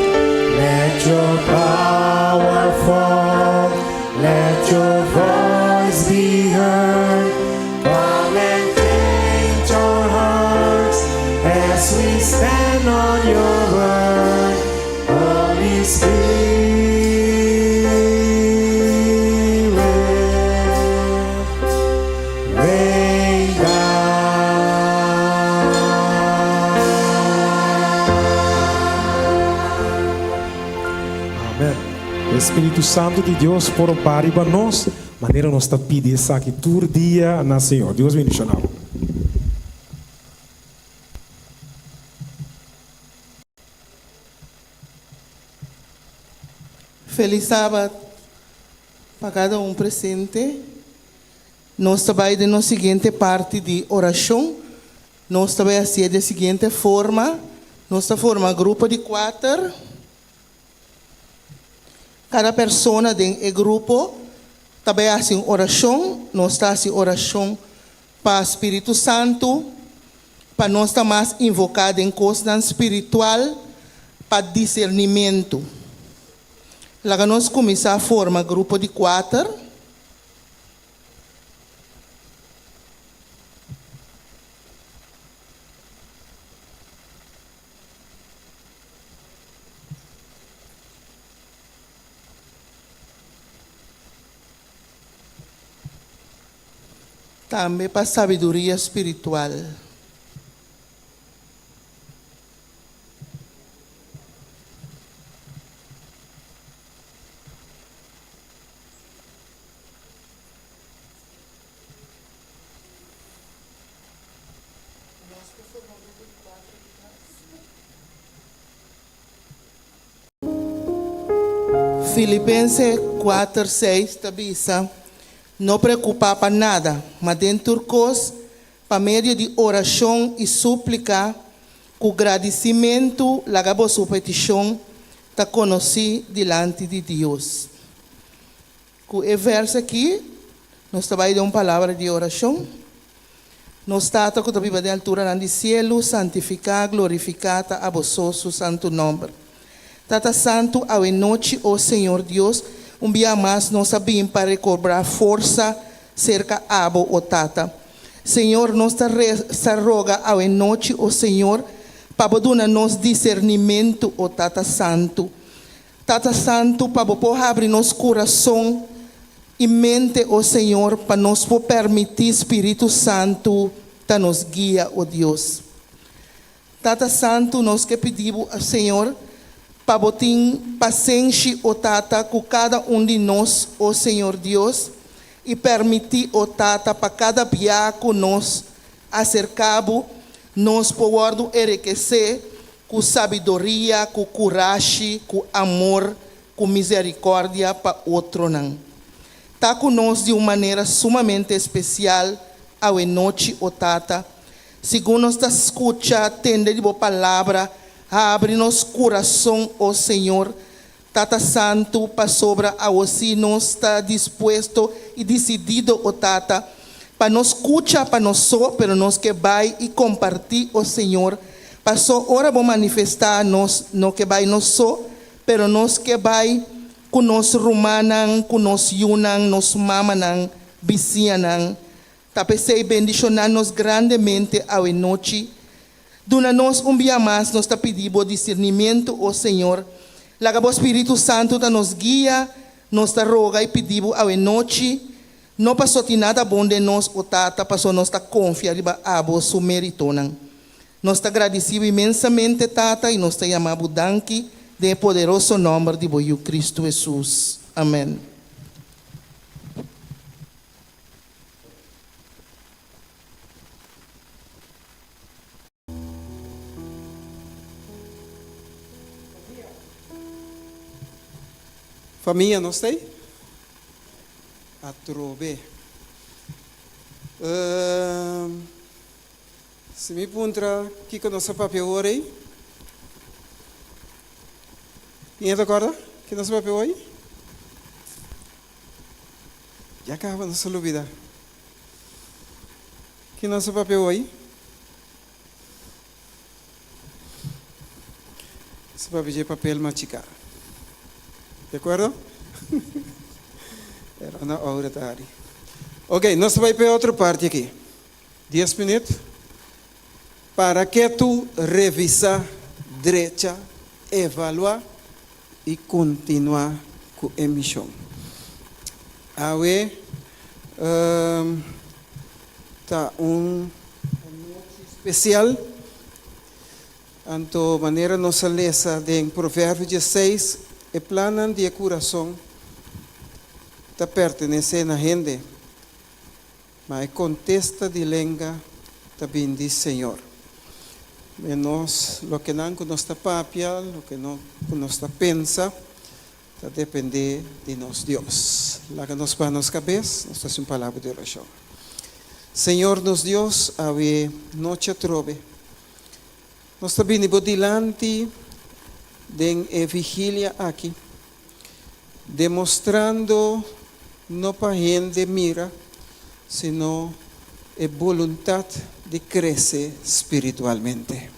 Let your power fall. Let your voice be heard. Come and change our hearts as we stand on your word. Holy Spirit, rain down. Amen. Spiritu Santu di Dios por baha riba nos, manera nos ta pidi esaki tur dia na Señor. Dios bendiciona bo. Felis Sabat pa kada un presente. Nos ta bai den nos siguiente parti di orashon. Nos ta bai hasié di e siguiente forma, Nos ta forma grupo di kuater. Kada persona den e grupo ta bai hasi un orashon. Nos ta hasi orashon pa Spiritu Santu, pa nos ta mas invoká den kosnan spiritual, pa disernimentu. Laga nos kuminsá forma grupo di kuater. Tambe pa sabiduria spiritual. Filipense kuater seis ta bisa, No preokupá pa nada, ma den tur kos, pa medio di orashon i súplika, ku gradisimentu laga boso petishon ta konosí dilanti di Dios. Ku e vèrs akí, nos ta bai den un palabra di orashon. Nos Tata ku ta biba den alturanan di sielu, santifiká, glorifiká ta abo so su santu nòmber. Tata Santu, awe nochi, o Señor Dios, un bia mas nos a bin pa rekobrá forsa serka abo, o Tata. Señor, nos ta resa roga awe nochi, o Señor, pa bo duna nos disernimentu, o Tata Santu. Tata Santu, pa Bo por habri nos kurason i mente, o Señor, pa nos por permití Spiritu Santu ta nos guia, o Dios. Tata Santu, nos ke pidi Bo, Señor, pa Bo tin pasenshi, o Tata, ku kada un di nos, o Señor Dios, i permití, o Tata, pa kada bia ku nos aserká Bo, nos por wòrdu erekesé Ku sabiduria, ku kurashi, ku amor, ku miserikòrdia pa otronan. Ta ku nos di un manera sumamente espesial awe nochi, o Tata. Segun nos ta skucha, tende di Bo Palabra, habri nos kurason, o Señor, Tata Santu, pasobra awosi nos ta dispuesto i disidido, o Tata, pa no skucha pa nos so, pero nos ke bai i kompartí, o Señor, paso ora Bo manifestá nos no ke bai nos so, pero nos ke bai ku nos rumannan, ku nos yunan, nos mamanan, bisiñanan. Ta p'esei bendishoná nos grandemente awe nochi. Duna nos un bia mas, nos ta pidi Bo disirnimientu, o Señor. Laga Bo Spiritu Santu ta nos guia, nos ta roga i pidi Bo awe nochi, no paso tin nada bon den nos, o Tata, paso nos ta konfia riba Abo su meritonan. Nos ta gradisi Bo inmensamente, Tata, i nos ta yama Bo danki den e poderoso nòmber di Bo Yu Kristu Hesus. Amen. Famia nos ta ei? Atrobe. Si mi puntra kiko nos a papia ora ei? Tin e ta kòrda ki nos a papia hoy? Ya kaba nos a lubida. Ki nos a papia hoy? Nos a papia dje papel machiká. Di akuerdo? Era na ora ta hari. Ok, nos ta bai pa e otro parti aki. Dies minüt. Para ke tu revisá, drecha, evaluá i kontinuá ku e mishon. Awe ta un anochi spesial. Anto manera nos a lesa den Proverbio diesseis, e plannan di e kurason ta pertenesé na hende. Ma e kontesta di lenga ta bin di Señor. E nos, lokenan ku nos ta papia, loke no ku nos ta pensa, ta dependé di nos Dios. Laga nos baha nos kabes, nos ta hasi un palabra di orashon. Señor nos Dios, awe nochi atrobe nos ta bini bo dilanti den e vigilia aki. Demostrando no pa hende mira, sino e boluntat di krese spiritualmente.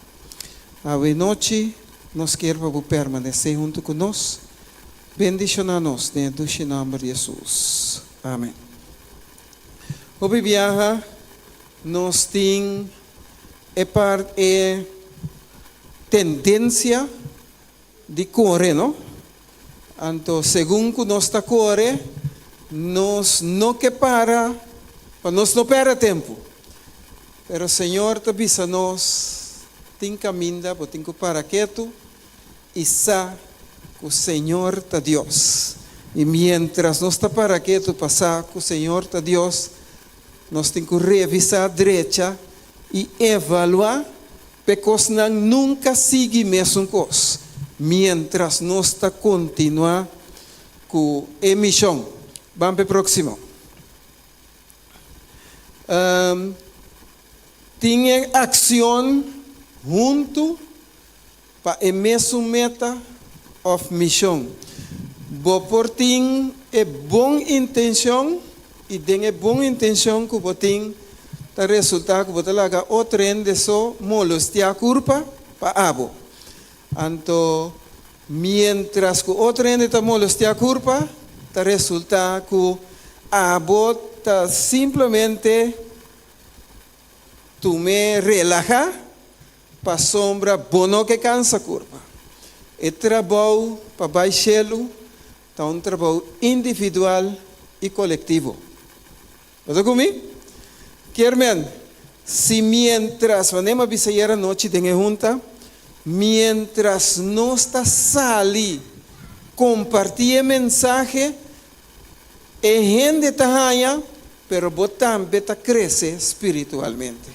Awe nochi nos kier pa bo permanesé huntu ku nos. Bendishoná nos den e dushi nòmber di Hesus. Amen. Hopi biaha nos tin e part e tendensia di kore, no? Anto segun ku nos ta kore, nos no ke para pa nos no pèrdè tempu. Pero Señor ta bisa nos, Tin kaminda bo tin ku para ketu i sa ku Señor ta Dios. I miéntras nos ta para ketu pa sa ku Señor ta Dios, nos tin ku revisá drecha i evaluá P'e kosnan nunka sigui mesun kos miéntras nos ta kontinuá ku e mishon. Ban p'e próksimo. Tin e akshon huntu pa e mesun meta òf mishon. Bo por tin e bon intenshon i den e bon intenshon ku bo tin ta resultá ku bo ta laga otro hende so molostiá kurpa pa abo. Anto miéntras ku otro hende ta molostiá kurpa ta resultá ku abo ta simplemente Tum'é relahá pasobra bo no ke kansa kurpa. E trabou pa bai shelu ta un trabou individual i kolektivo. Bo ta ku mi? Kier men, si miéntras, manera mi a bisa ayer anochi den e hunta, miéntras nos ta sali kompartí e mensahe, E hende ta haña, pero bo tambe ta krese spiritualmente.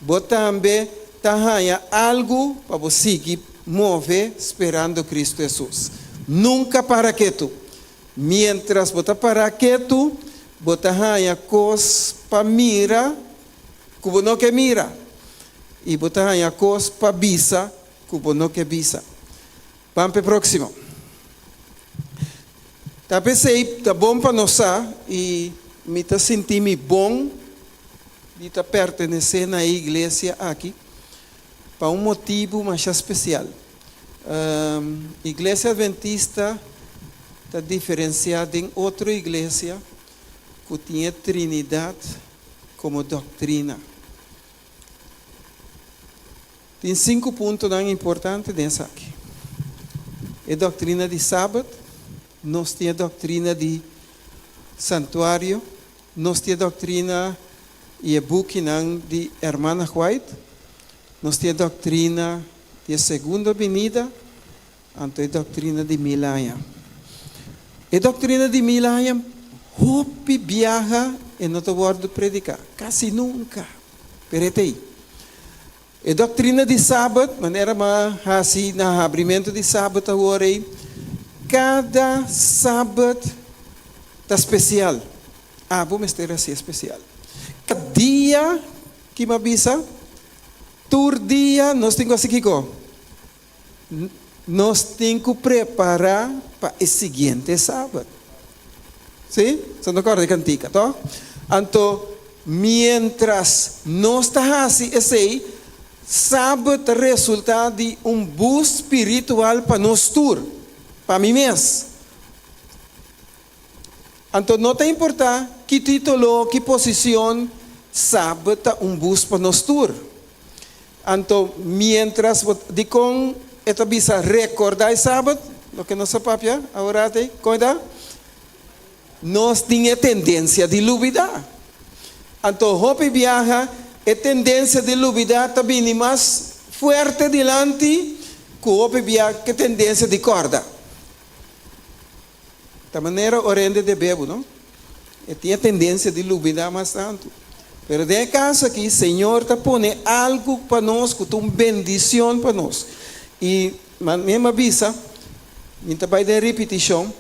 Bo tambe ta haña algu pa bo sigui move sperando Kristu Hesus. Nunka para ketu. Miéntras bo ta pará ketu, bo ta haña kos pa mira ku bo no ke mira, i bo ta haña kos pa bisa ku bo no ke bisa. Ban p'e próksimo. Ta p'esei ta bon pa nos sa i mi ta sinti mi bon di ta pertenesé na e iglesia aki pa un motibu masha spesial. Iglesia Adventista ta diferensiá den otro iglesia ku tin e Trinidat komo doktrina. Tin sinku puntonan importante den esaki. E doktrina di Sabat, nos tin e doktrina di santuario, nos tin e doktrina i e bukinan di Hermana White, nos tin e doktrina di e segundo binida, anto e doktrina di mil aña. E doktrina di mil aña hopi biaha e no ta wòrdu prediká, kasi nunka, pero e ta ei. E doktrina di Sabat, manera m'a hasi na habrimentu di Sabat awor ei, kada Sabat ta spesial. Abo mester hasié spesial. Kada dia, ki m'a bisa, tur dia nos tin ku hasi kiko? Nos tin ku prepará pa e siguiente sabat. Sí? Bo ta kòrda e kantika, tòg? Anto, miéntras nos ta hasi esei, sabat ta resultá di un boost spiritual pa nos tur, pa mi mes. Anto no ta importá ki título, ki posishon, sabat ta un boost pa nos tur. Anto miéntras bo dikon e ta bisa rekordá e sabat, loke nos a papia aworat ei, kon e ta? Nos tin e tendensia di lubidá. Anto hopi biaha e tendensia di lubidá ta bini mas fuerte dilanti ku hopi biaha ku e tendensia di kòrda. Ta manera ora hende ta bebu, no? E tin e tendensia di lubidá mas tantu. Pero den e kaso aki, Señor ta pone algu pa nos ku ta un bendishon pa nos. I mi a bisa, mi ta bai den ripitishon,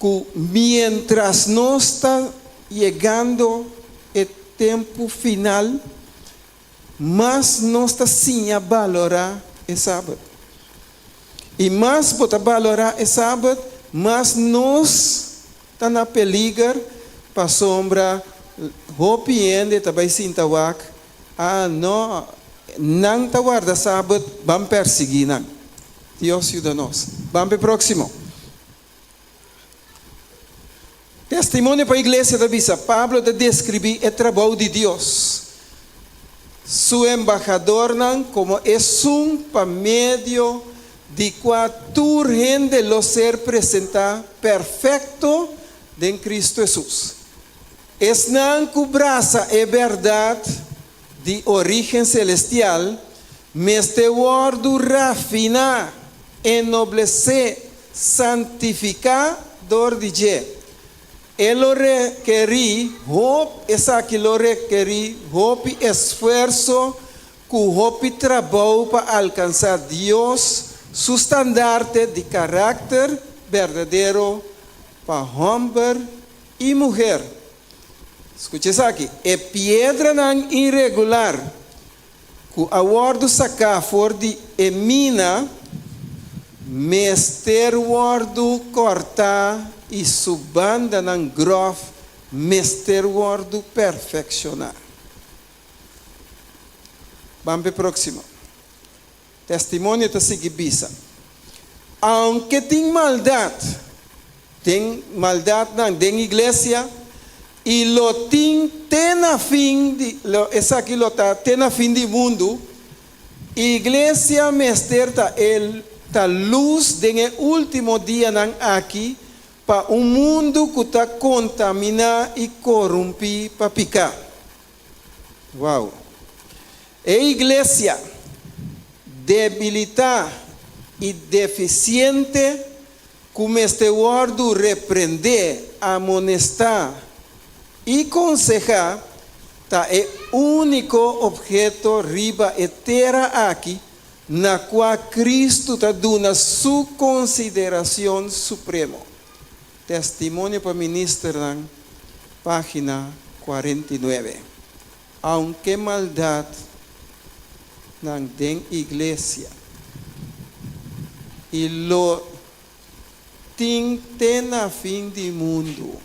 ku miéntras nos ta yegando e tempu final, mas nos ta siña balorá e Sabat. I mas bo ta balorá e Sabat, mas nos ta na peliger pasobra hopi hende ta bai sinta wak, Ah, no, nan ta warda Sabat, ban persiguí nan. Dios yuda nos. Ban p'e próksimo. Testimonio pa Iglesia ta bisa, Pablo ta deskribí e trabou di Dios, Su embahadornan, komo esun pa medio di kua tur hende lo ser presentá perfekto den Kristu Hesus. Esnan ku brasa e bèrdat di orígen selestial mester wòrdu rafiná, enoblesé, santifiká dor di dje. E lo rekerí hop esaki lo rekerí hopi esfuerso ku hopi trabou pa alkansá Dios su standarte di karakter berdadero pa hòmber i muher. Skucha esaki, e piedranan iregular ku a wòrdu saká for di e mina mester wòrdu kòrtá i su bandanan gròf mester wòrdu perfekshoná. Ban p'e próksimo. Testimonio ta sigui bisa, Aunke tin maldat den maldatnan den iglesia, i lo tin te na fin di lo esaki lo ta te na fin di mundu, iglesia mester ta e ta lus den e último dianan aki pa un mundu ku ta kontaminá i korumpí pa piká. Wow! E iglesia debilitá i defisiente ku mester wòrdu reprendé, amonestá i konsehá ta e úniko opheto riba e tera aki na kua Kristu ta duna Su konsiderashon supremo. Testimonio pa Ministernan, página 49. Aunke maldat nan den iglesia i lo tin te na fin di mundu,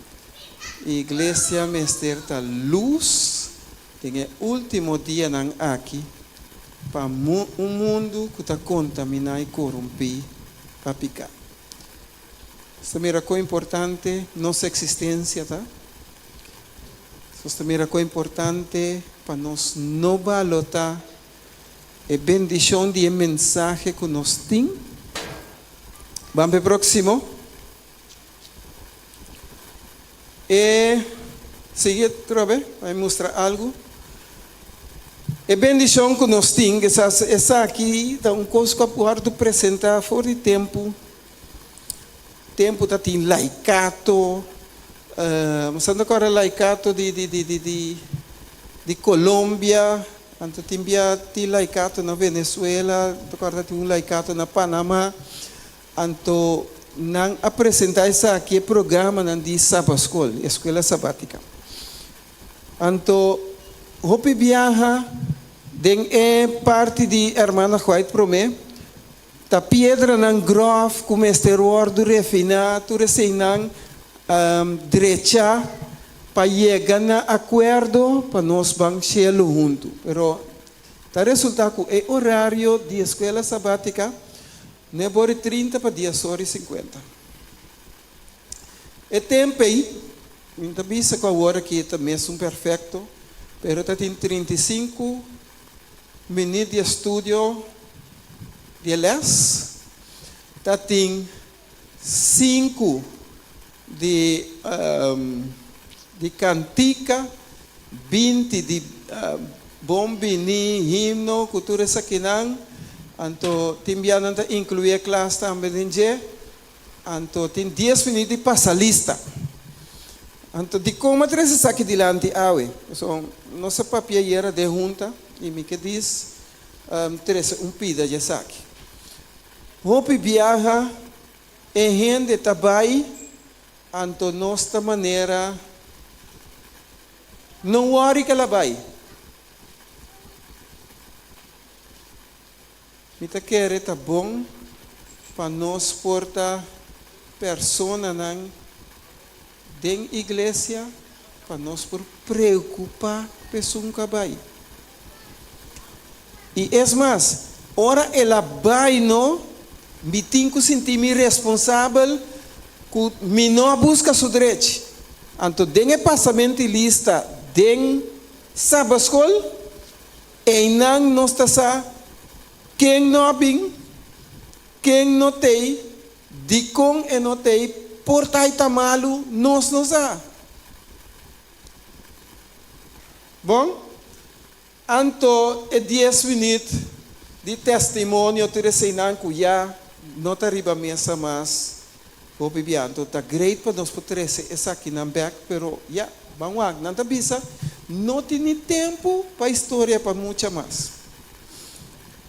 iglesia mester ta lus den e ultimo dianan aki pa un mundu ku ta kontaminá i korumpí pa piká. Nos ta mira kon importante nos eksistensia ta. Nos ta mira kon importante pa nos no balotá e bendishon di e mensahe ku nos tin. Ban pa e próksimo. E sigui atrobe pa mi mustra algu. E bendishon ku nos tin, kisas esaki ta un kos ku a wòrdu presentá for di tempu. Tempu ta tin laikato, mi sa no kòrda laikato di di di di di di Colombia, anto tin bia tin laikato na Venezuela, mi ta kòrda tin un laikato na Panama, anto nan a presentá esaki e programanan di Sabaskol, eskuela sabatika. Anto hopi biaha den e parti di Hermana White promé. Ta piedranan gròf ku mester wòrdu refiná, tur eseinan drecha pa yega na akuerdo pa nos ban shelu huntu. Pero ta resultá ku e orario di eskuela sabátika nuebe ora i trinta pa dies ora i sinkuenta. E tempu ei, mi no ta bisa ku awor aki ta mesun perfekto, pero ta tin 35 minüt di estudio di e lès, ta tin sinku di di kantika, 20 di bon bini, himno ku tur esakinan, anto tin bia nan ta inkluí e klas tambe den dje. Anto tin dies minüt di pasa lista. Anto dikon mi a trese esaki dilanti awe? Pasobra nos a papia ayera den hunta i mi ke dis trese un pida di esaki. Hopi biaha e hende ta bai anto nos ta manera no wòri ke el a bai. Mi ta kere ta bon pa nos por ta personanan den iglesia pa nos por preocupa p'esun cu a bay. Y es mas, ora el a bay no, mi tin cu sinti mi responsabel cu mi no a busca su drechi. Anto den e pasamento y lista den Sabaschool, Einan nos ta sa ken no a bin, ken no t'ei, dikon e no t'ei, por ta i ta malu, nos no sa. Bon, anto e dies minüt di testimonio tur eseinan ku ya no ta riba mesa mas hopi bia. Anto ta great pa nos por trese esakinan bèk, pero ya, ban wak. Nan ta bisa, no tin ni tempu pa historia pa mucha mas.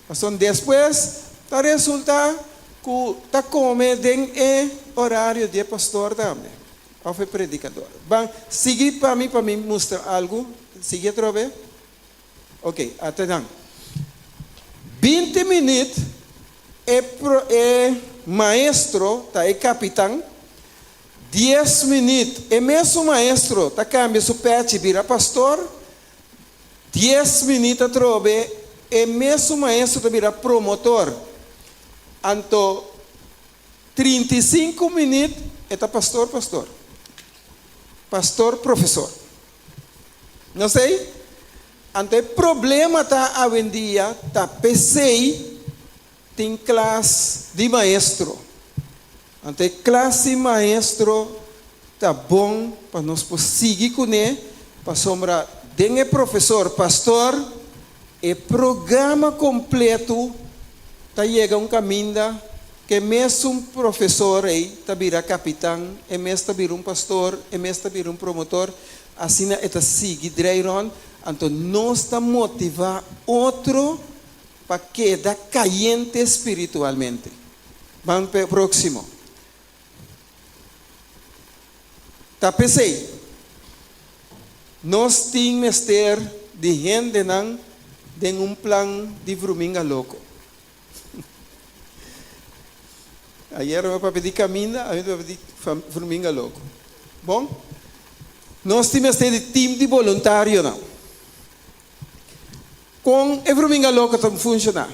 Pasobra despues ta resulta ku ta kome den e orario di e pastor tambe, òf e predikador. Ban, sigui pa mi pa mi mustra algu. Sigui atrobe. Ok, ata nan. 20 minüt e e maestro ta e kapitan, 10 minüt e mesun maestro ta kambia su pèchi bira pastor, 10 minüt atrobe e mesun maestro ta bira promotor. Anto 35 minüt e ta pastor pastor. Pastor profesor. No sei? Anto e problema ta awendia ta p'esei tin klas di maestro. Anto e klas di maestro ta bon pa nos por sigui kuné pasobra den e profesor pastor e programa kompleto ta yega un kaminda ku e mesun profesor ei ta bira kapitan, e mes ta bira un pastor, e mes ta bira un promotor. Asina e ta sigui drei rond, anto nos ta motivá otro pa keda kayente spiritualmente. Ban p'e próksimo. Ta p'esei, nos tin mester di hendenan den un plan di vruminga loko. Ayera mi a papia di caminda, awe mi ta papia di vruminga loco. Bon, nos tin mester di team di boluntarionan. Con e vruminga loco ta funciona?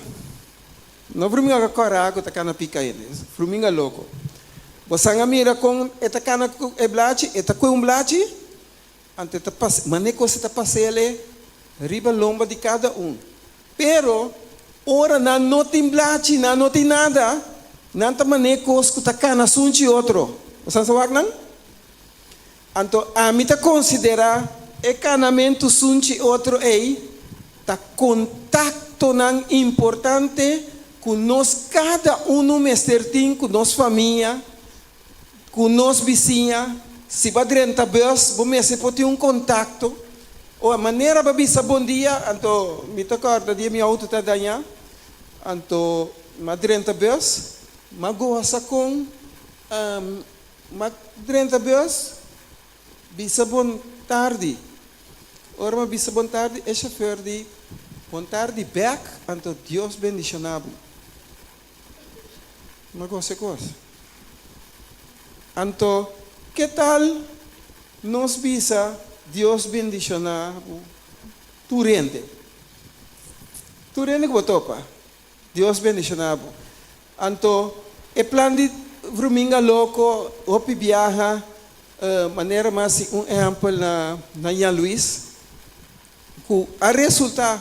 No vruminga cora cu ta cana pica hende, vruminga loco. Bo san a mira con e ta cana cu e blachi? E ta cue un blachi, anto e ta pasa, mane cos e ta pasele riba lomba di cada un. Pero, ora nan no tin blachi, nan no tin nada, nan ta man'é kos ku ta kana sunchi otro. Bo sa wak nan? Anto ami ta konsiderá e kanamentu sunchi otro ei ta kontaktonan importante ku nos kada unu mester tin ku nos famia, Ku nos bisiña, si bo a drenta bus, bo mester por tin un kontakto. O manera bo a bisa bon dia, anto mi ta kòrda dia mi outo ta dañá, anto mi a drenta bus, mi a gosa kon mi a drenta bus, bisa bon tardi. Ora mi a bisa bon tardi, e shofèr di, Bon tardi bèk, anto Dios bendishoná bo. M'a gosa e kos. Anto, ke tal nos bisa Dios bendishoná bo tur hende? Tur hende ku bo topa, Dios bendishoná bo. Anto, e plan di Vruminga Loko hopi biaha, manera mas si un ehèmpel na na Jan Luis, ku a resultá.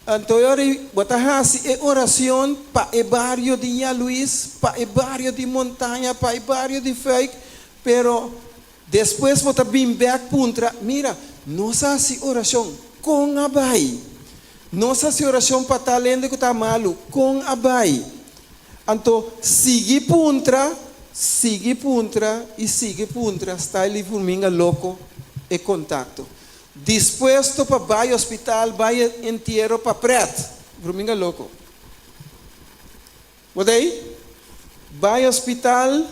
Anto e ora ei bo ta hasi e oracion pa e bario di Ña Luis, pa e bario di Montaña, pa e bario di Fuik, pero despues bo ta bin bek puntra, mira, nos a hasi oracion, con a bai? Nos a hasi oracion pa tal hende cu ta malu, con a bai? Anto sigui puntra, sigui puntra y sigui puntra, style di furminga loco e contacto. Dispuesto pa bai hospital, bai entiero pa pret. Vruminga loko. Bo ta ei? Bai hospital,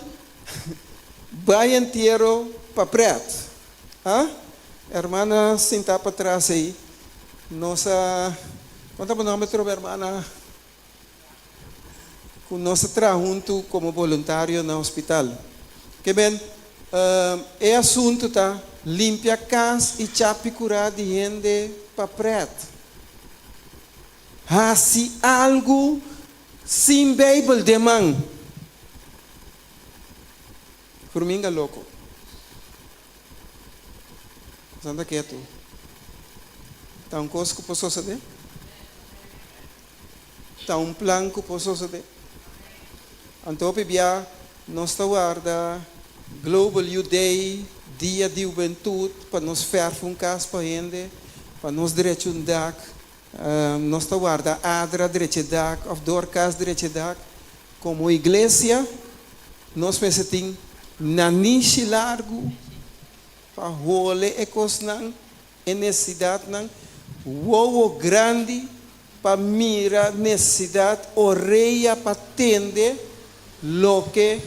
bai entiero pa pret. Ha? Hermana sintá patras ei. Nos a, kon ta bo nomber trobe hermana? Ku nos a traha huntu komo boluntario na hospital. Ke men, e asuntu ta limpia kas i chapi kurá di hende pa prèt. Hasi algu sin Beibel den man. Furminga loko. Santa ketu. Ta un kos ku por sosodé? Ta un plan ku por sosodé. Anto hopi bia nos ta warda Global Youth Day, Dia di Hubentut, pa nos fèrf un kas pa hende, pa nos drecha un dak. Nos ta warda Adra drecha e dak òf Dorcas drecha e dak. Komo iglesia nos mester tin nanishi largu pa hole e kosnan. E nesesidatnan, wowo grandi pa mira nesesidat, orea pa tende loke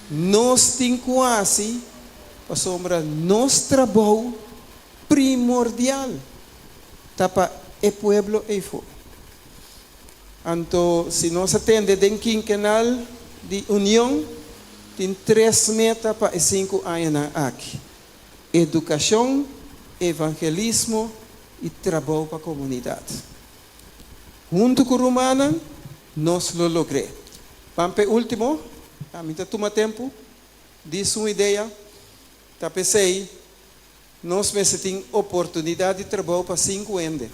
nos tin ku hasi, pasobra nos trabou primordial ta pa e pueblo eifó. Anto si nos a tende den kinkenal di Union, tin tres meta pa e sinku añanan aki. Edukashon, evangelismo i trabou pa komunidat. Huntu ku rumannan nos lo logr'é. Ban p'e último, ami ta tuma tempu, dis un idea, ta p'esei nos mester tin oportunidat di trabou pa sinku hende.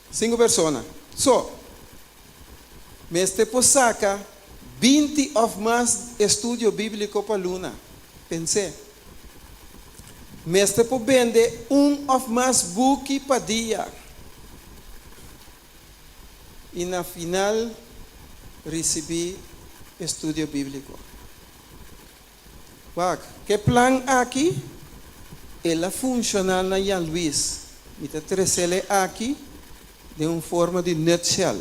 Sinku persona. So, Mester por saka 20 òf mas estudio bíbliko pa luna. Pens'é. Mester por bende un òf mas buki pa dia. I na final risibí estudio bíbliko. Wak, ke plan aki el a funshoná na Jan Luis. Mi ta tres'el aki den un forma di nutshell.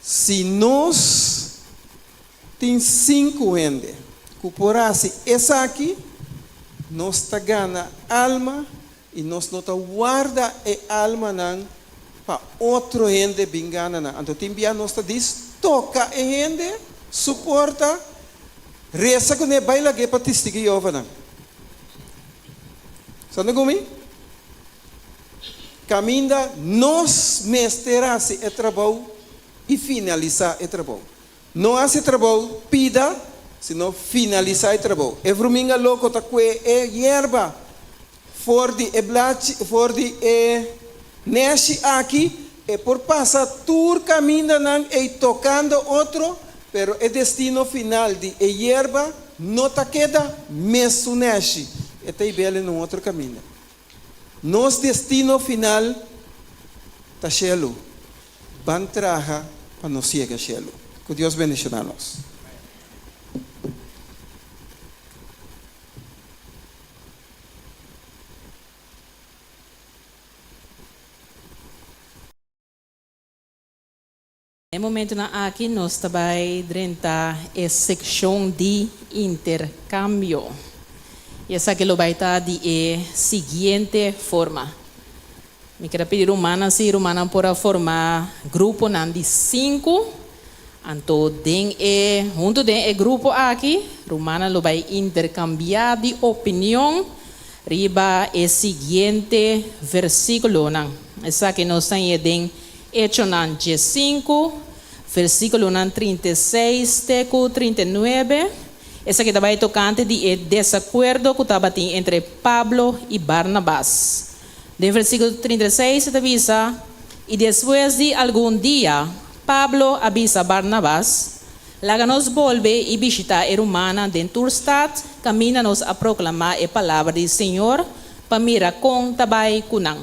Si nos tin sinku hende ku por hasi esaki, nos ta gana alma i nos no ta warda e almanan pa otro hende bin gana nan. Anto tin bia nos ta dis toka e hende su porta, resa kuné, bai lag'é pa Testigo Jehovanan. Sa ta ku mi? Kaminda nos mester hasi e trabou i finalisá e trabou. No hasi e trabou pida, sino finalisá e trabou. E vruminga loko ta kue e yerba for di e blachi, for di e neshi aki, e por pasa tur kamindanan ei tokando otro, pero e destino final di e yerba no ta keda mesun neshi, e ta ibel en un otro kaminda. Nos destino final ta shelu. Ban traha pa nos yega shelu. Ku Dios bendishoná nos. E momentonan aki nos ta bai drenta e sekshon di interkambio. I esaki lo bai ta di e siguiente forma. Mi ker a pidi rumannan si rumannan por a forma gruponan di sinku. Anto den e huntu den e grupo aki rumannan lo bai interkambiá di opinion riba e siguiente versíkulonan. Esaki nos ta hañ'é den Echonan diesinku, versíkulonan 36 te ku 39. Esaki ta bai tokante di e desakuerdo ku tabatin entre Pablo i Barnabas. Den versíkulo 36 e ta bisa, I despues di algun dia, Pablo a bisa Barnabas, Laga nos bolbe i bishitá e rumannan den tur stat kaminda nos a proklamá e palabra di Señor pa mira kon ta bai ku nan.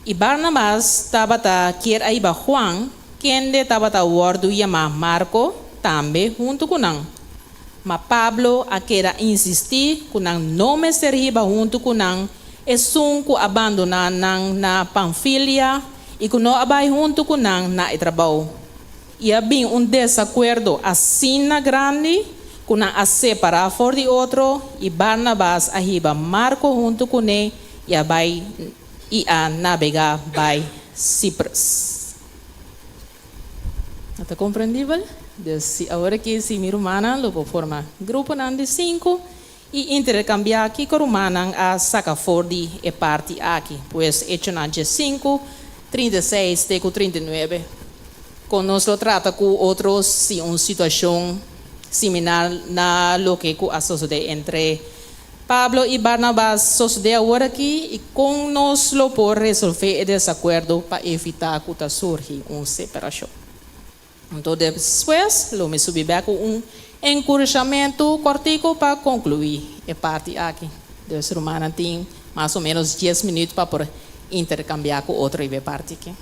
I Barnabas tabata kier a hiba Juan, kende tabata wòrdu yamá Marko, tambe huntu ku nan. Ma Pablo a keda insistí ku nan no mester hiba huntu ku nan esun ku a bandoná nan na Pamfilia i ku no a bai huntu ku nan na e trabou. I a bin un desakuerdo asina grandi ku nan a separá for di otro, i Barnabas a hiba Marko huntu kuné i a bai i a nabegá bai Cyprus. No ta komprendibel? Dus si awor aki si mi rumannan lo por forma gruponan di sinku i interkambiá kiko rumannan a saka for di e parti aki. Pues Echonan 15, 36 te ku 39. Kon nos lo trata ku otro si un situashon similar na loke ku a sosodé entre Pablo i Barnabas sosodé awor aki i kon nos lo por resolvé e desakuerdo pa evitá ku ta surgi un separashon? Anto despues lo mi subi bèk ku un enkurashamentu kòrtiku pa konkluí e parti aki. Dus rumannan tin mas o ménos dies minüt pa por interkambiá ku otro riba e parti aki.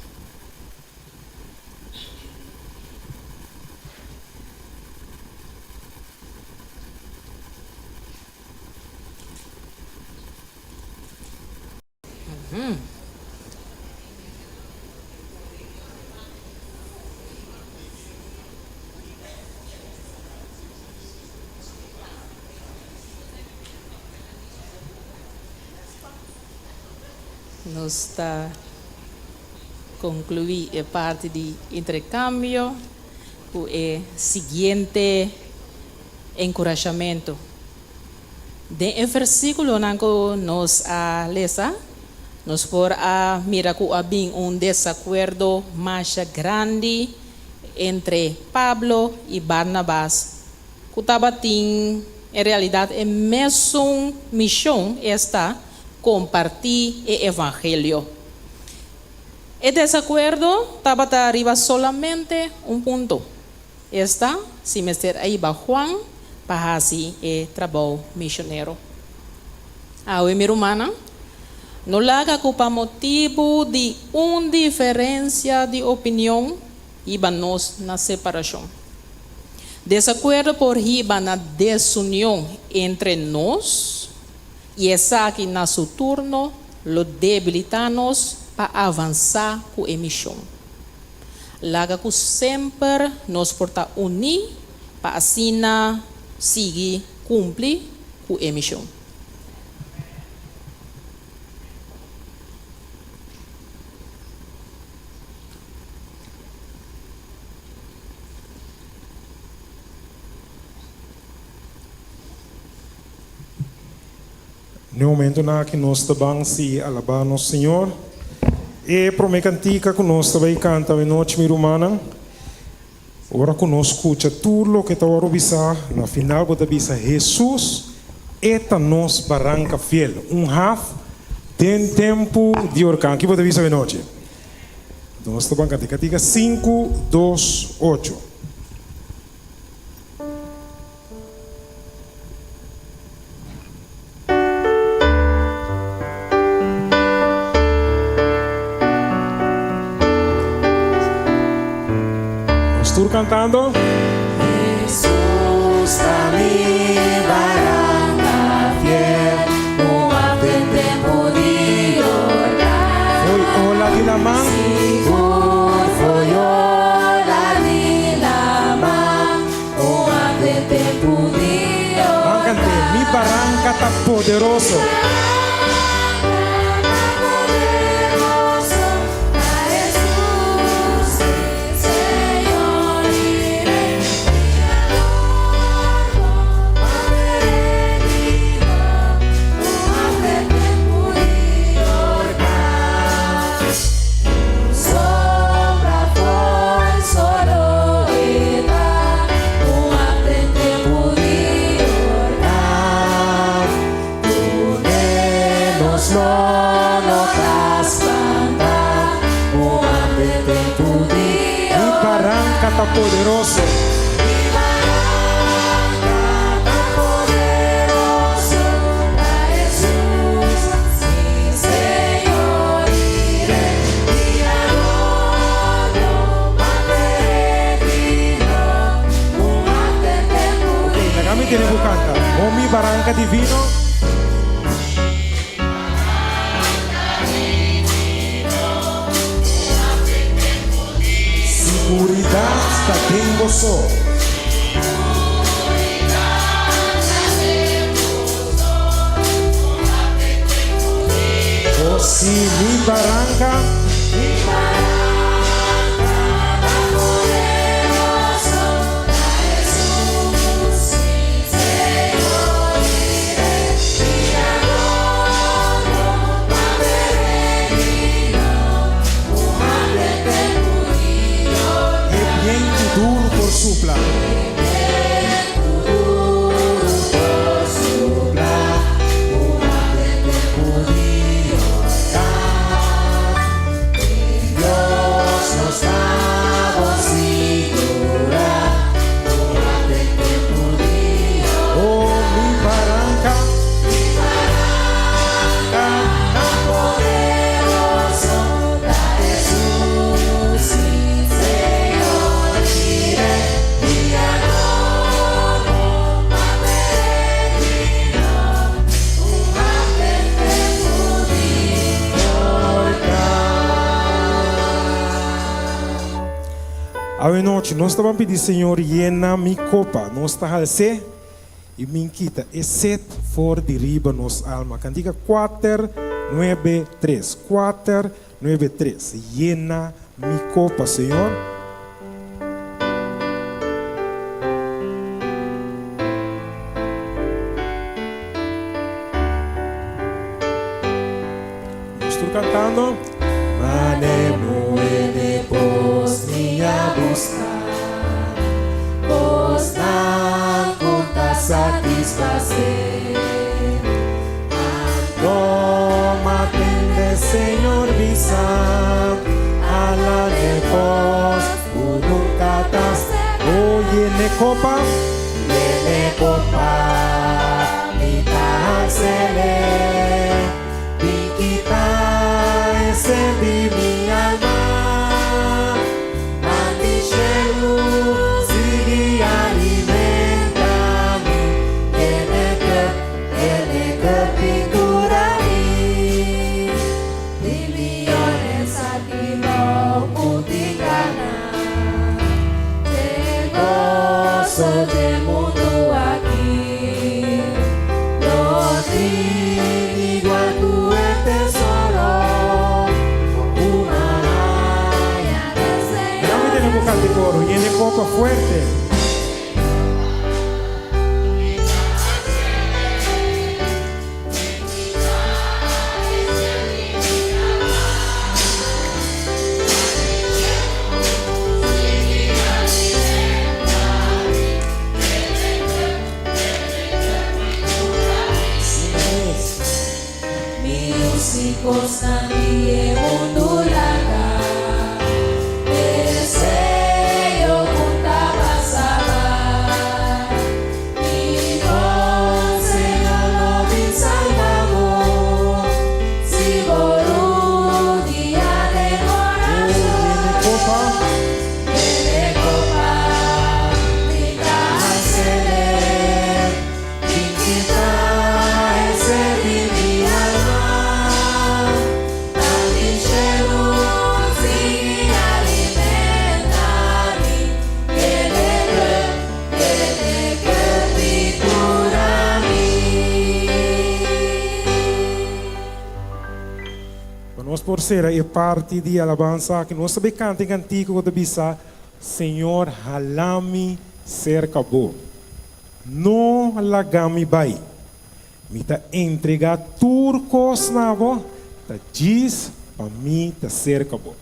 Nos ta conclui e parti di intercambio cu e siguiente enkurashamentu. Den e versíkulonan ku nos a lesa, nos por a mira ku a bin un desakuerdo masha grandi entre Pablo i Barnabas, ku tabatin en realidat e mesun mishon, esta, kompartí e evangelio. E desakuerdo tabata riba solamente un punto. Esta, si mester a hiba Juan pa hasi e trabou misionero. Awe mi rumannan, no laga ku pa motibu di un diferensia di opinion hiba nos na separashon. Desakuerdo por hiba na desunion entre nos i esaki na su turno lo debilitá nos pa avansá ku e mishon. Laga ku semper nos por ta uní pa asina sigui kumpli ku e mishon. N'e momentonan aki nos ta ban sigui alabá nos Señor. E promé kantika ku nos ta bai kanta awenochi, mi rumannan, ora ku nos skucha tur loke ta wòrdu bisá, na final bo ta bisa, Hesus, e ta nos baranka fiel, un haf den tempu di orkan. Ki bo ta bisa awenochi? Nos ta ban kanta e kantika sinku, dos, ocho. Nos tur cantando. Hesus ta mi baranka fiel, un haf den tempu di orkan. Foi ola di laman. Sigur foi ola di laman. Ban kant'é, Mi baranka ta poderoso. poderoso. Ok, laga mi tene ku kanta. O mi baranka divino. Siguridat ta den bo so. O si mi baranka. E bientu duru por supla. Oh, mi baranka. Awe nochi nos ta ban pidi Señor yena mi kopa. Nos ta hals'é i bin kita e set for di riba nos alma. Kantika kuater nuebe tres, kuater nuebe tres, Yena mi kopa, Señor. Nos tur cantando. Mane muhe de pos mi a busca Cosnan cu ta satisface Anto m'a tende Señor bisa Ala de pos cu nunca ta Oh yene copa Yene copa mi ta hancele Bin kita e sed di mi alma Pan di shelu sigui alimenta mi Yene cup, yene cup i cura mi Di millones aki no pudi gana Te goso dje mundu aki No tin igual ku e tesoro Ku m'a haña den Señor. Dame tene vocal di coro, yene copa fuerte. Mi yu si kosnan di e mundu laga, deseo ku ta pasa bai. Mi bon Señor lo bin salba bo, si bo rudia den oracion. Yene copa, mi ta hancele, bin kita e sed di mi alma. Pan di shelu sigui alimenta mi, yene cup, yene cup i cura mi. Pa nos por sera e parti di alabansa aki, nos ta bay canta e cantico cu ta bisa, Señor hala mi cerca bo. No laga mi bay. Mi ta entrega tur cos na bo, ta djis pa mi ta cerca bo.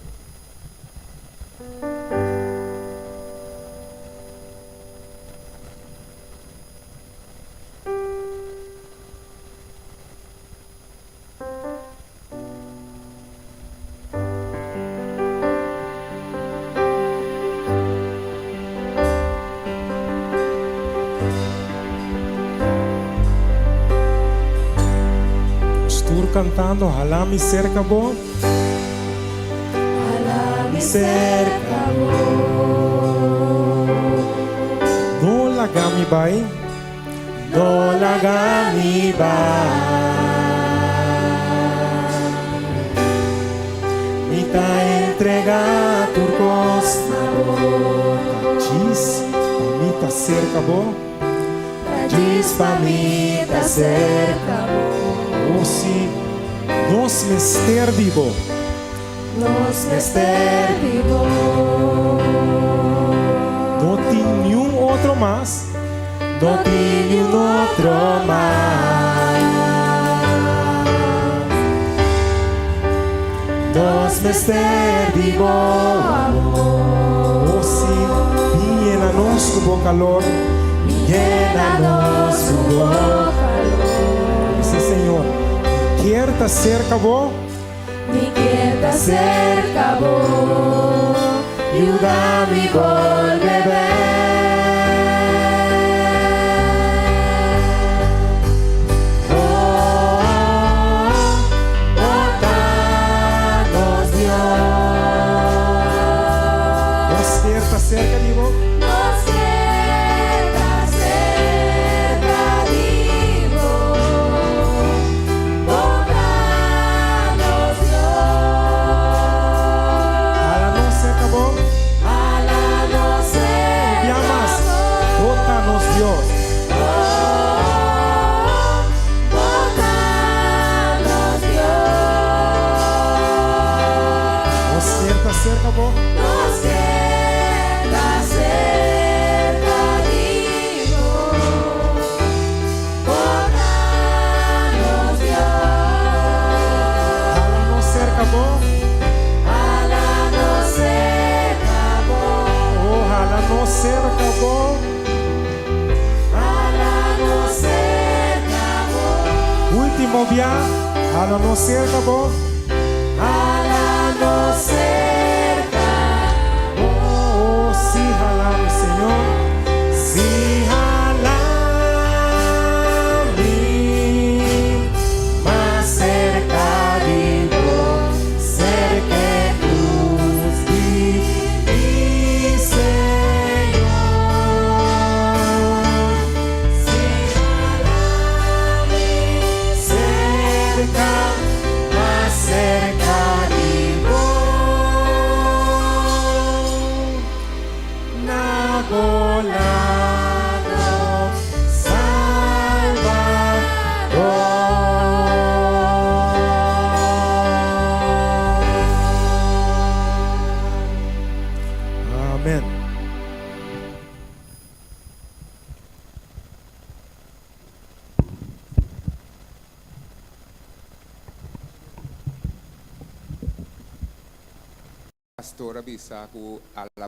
kantando Hala mi serka bo. Hala mi serka bo. No laga mi bai. No laga mi bai. Mi ta entregá tur kos na bo. Ta djis pa mi ta serka bo. Ta djis pa mi ta serka bo. O si, nos mester di bo. Nos mester di bo. No tin niun otro mas. No tin niun otro mas. Nos mester di bo amor. O si, bin yena nos ku bo kalor. Bin yena nos ku bo kalor. Bisa Señor, mi kier ta serka bo. Mi kier ta serka bo. Yuda mi bolbe bek. Oh, bo ta nos Dios. Nos kier ta serka di bo. Nos kier ta serka di bo. Bo ta nos Dios. Hala nos serka bo. Hala nos serka Bia mas. bo. Bo ta nos Dios. Oh, bo ta nos Dios. Nos kier ta serka bo. Nos kier ta serka di bo. Bo ta nos Dios. Hala nos serka bo. Hala nos serka bo. Oh, hala nos serka bo. Hala nos serka bo. Último bia. Hala nos serka bo. Hala nos serka bo. Oh, si hala mi, Señor. Si hala mi mas serka di bo, serka e krus di mi Señor. Si hala mi serka, mas serka di bo. Na bo lado, Salvador. Amen. Pastor a bisa ku ala.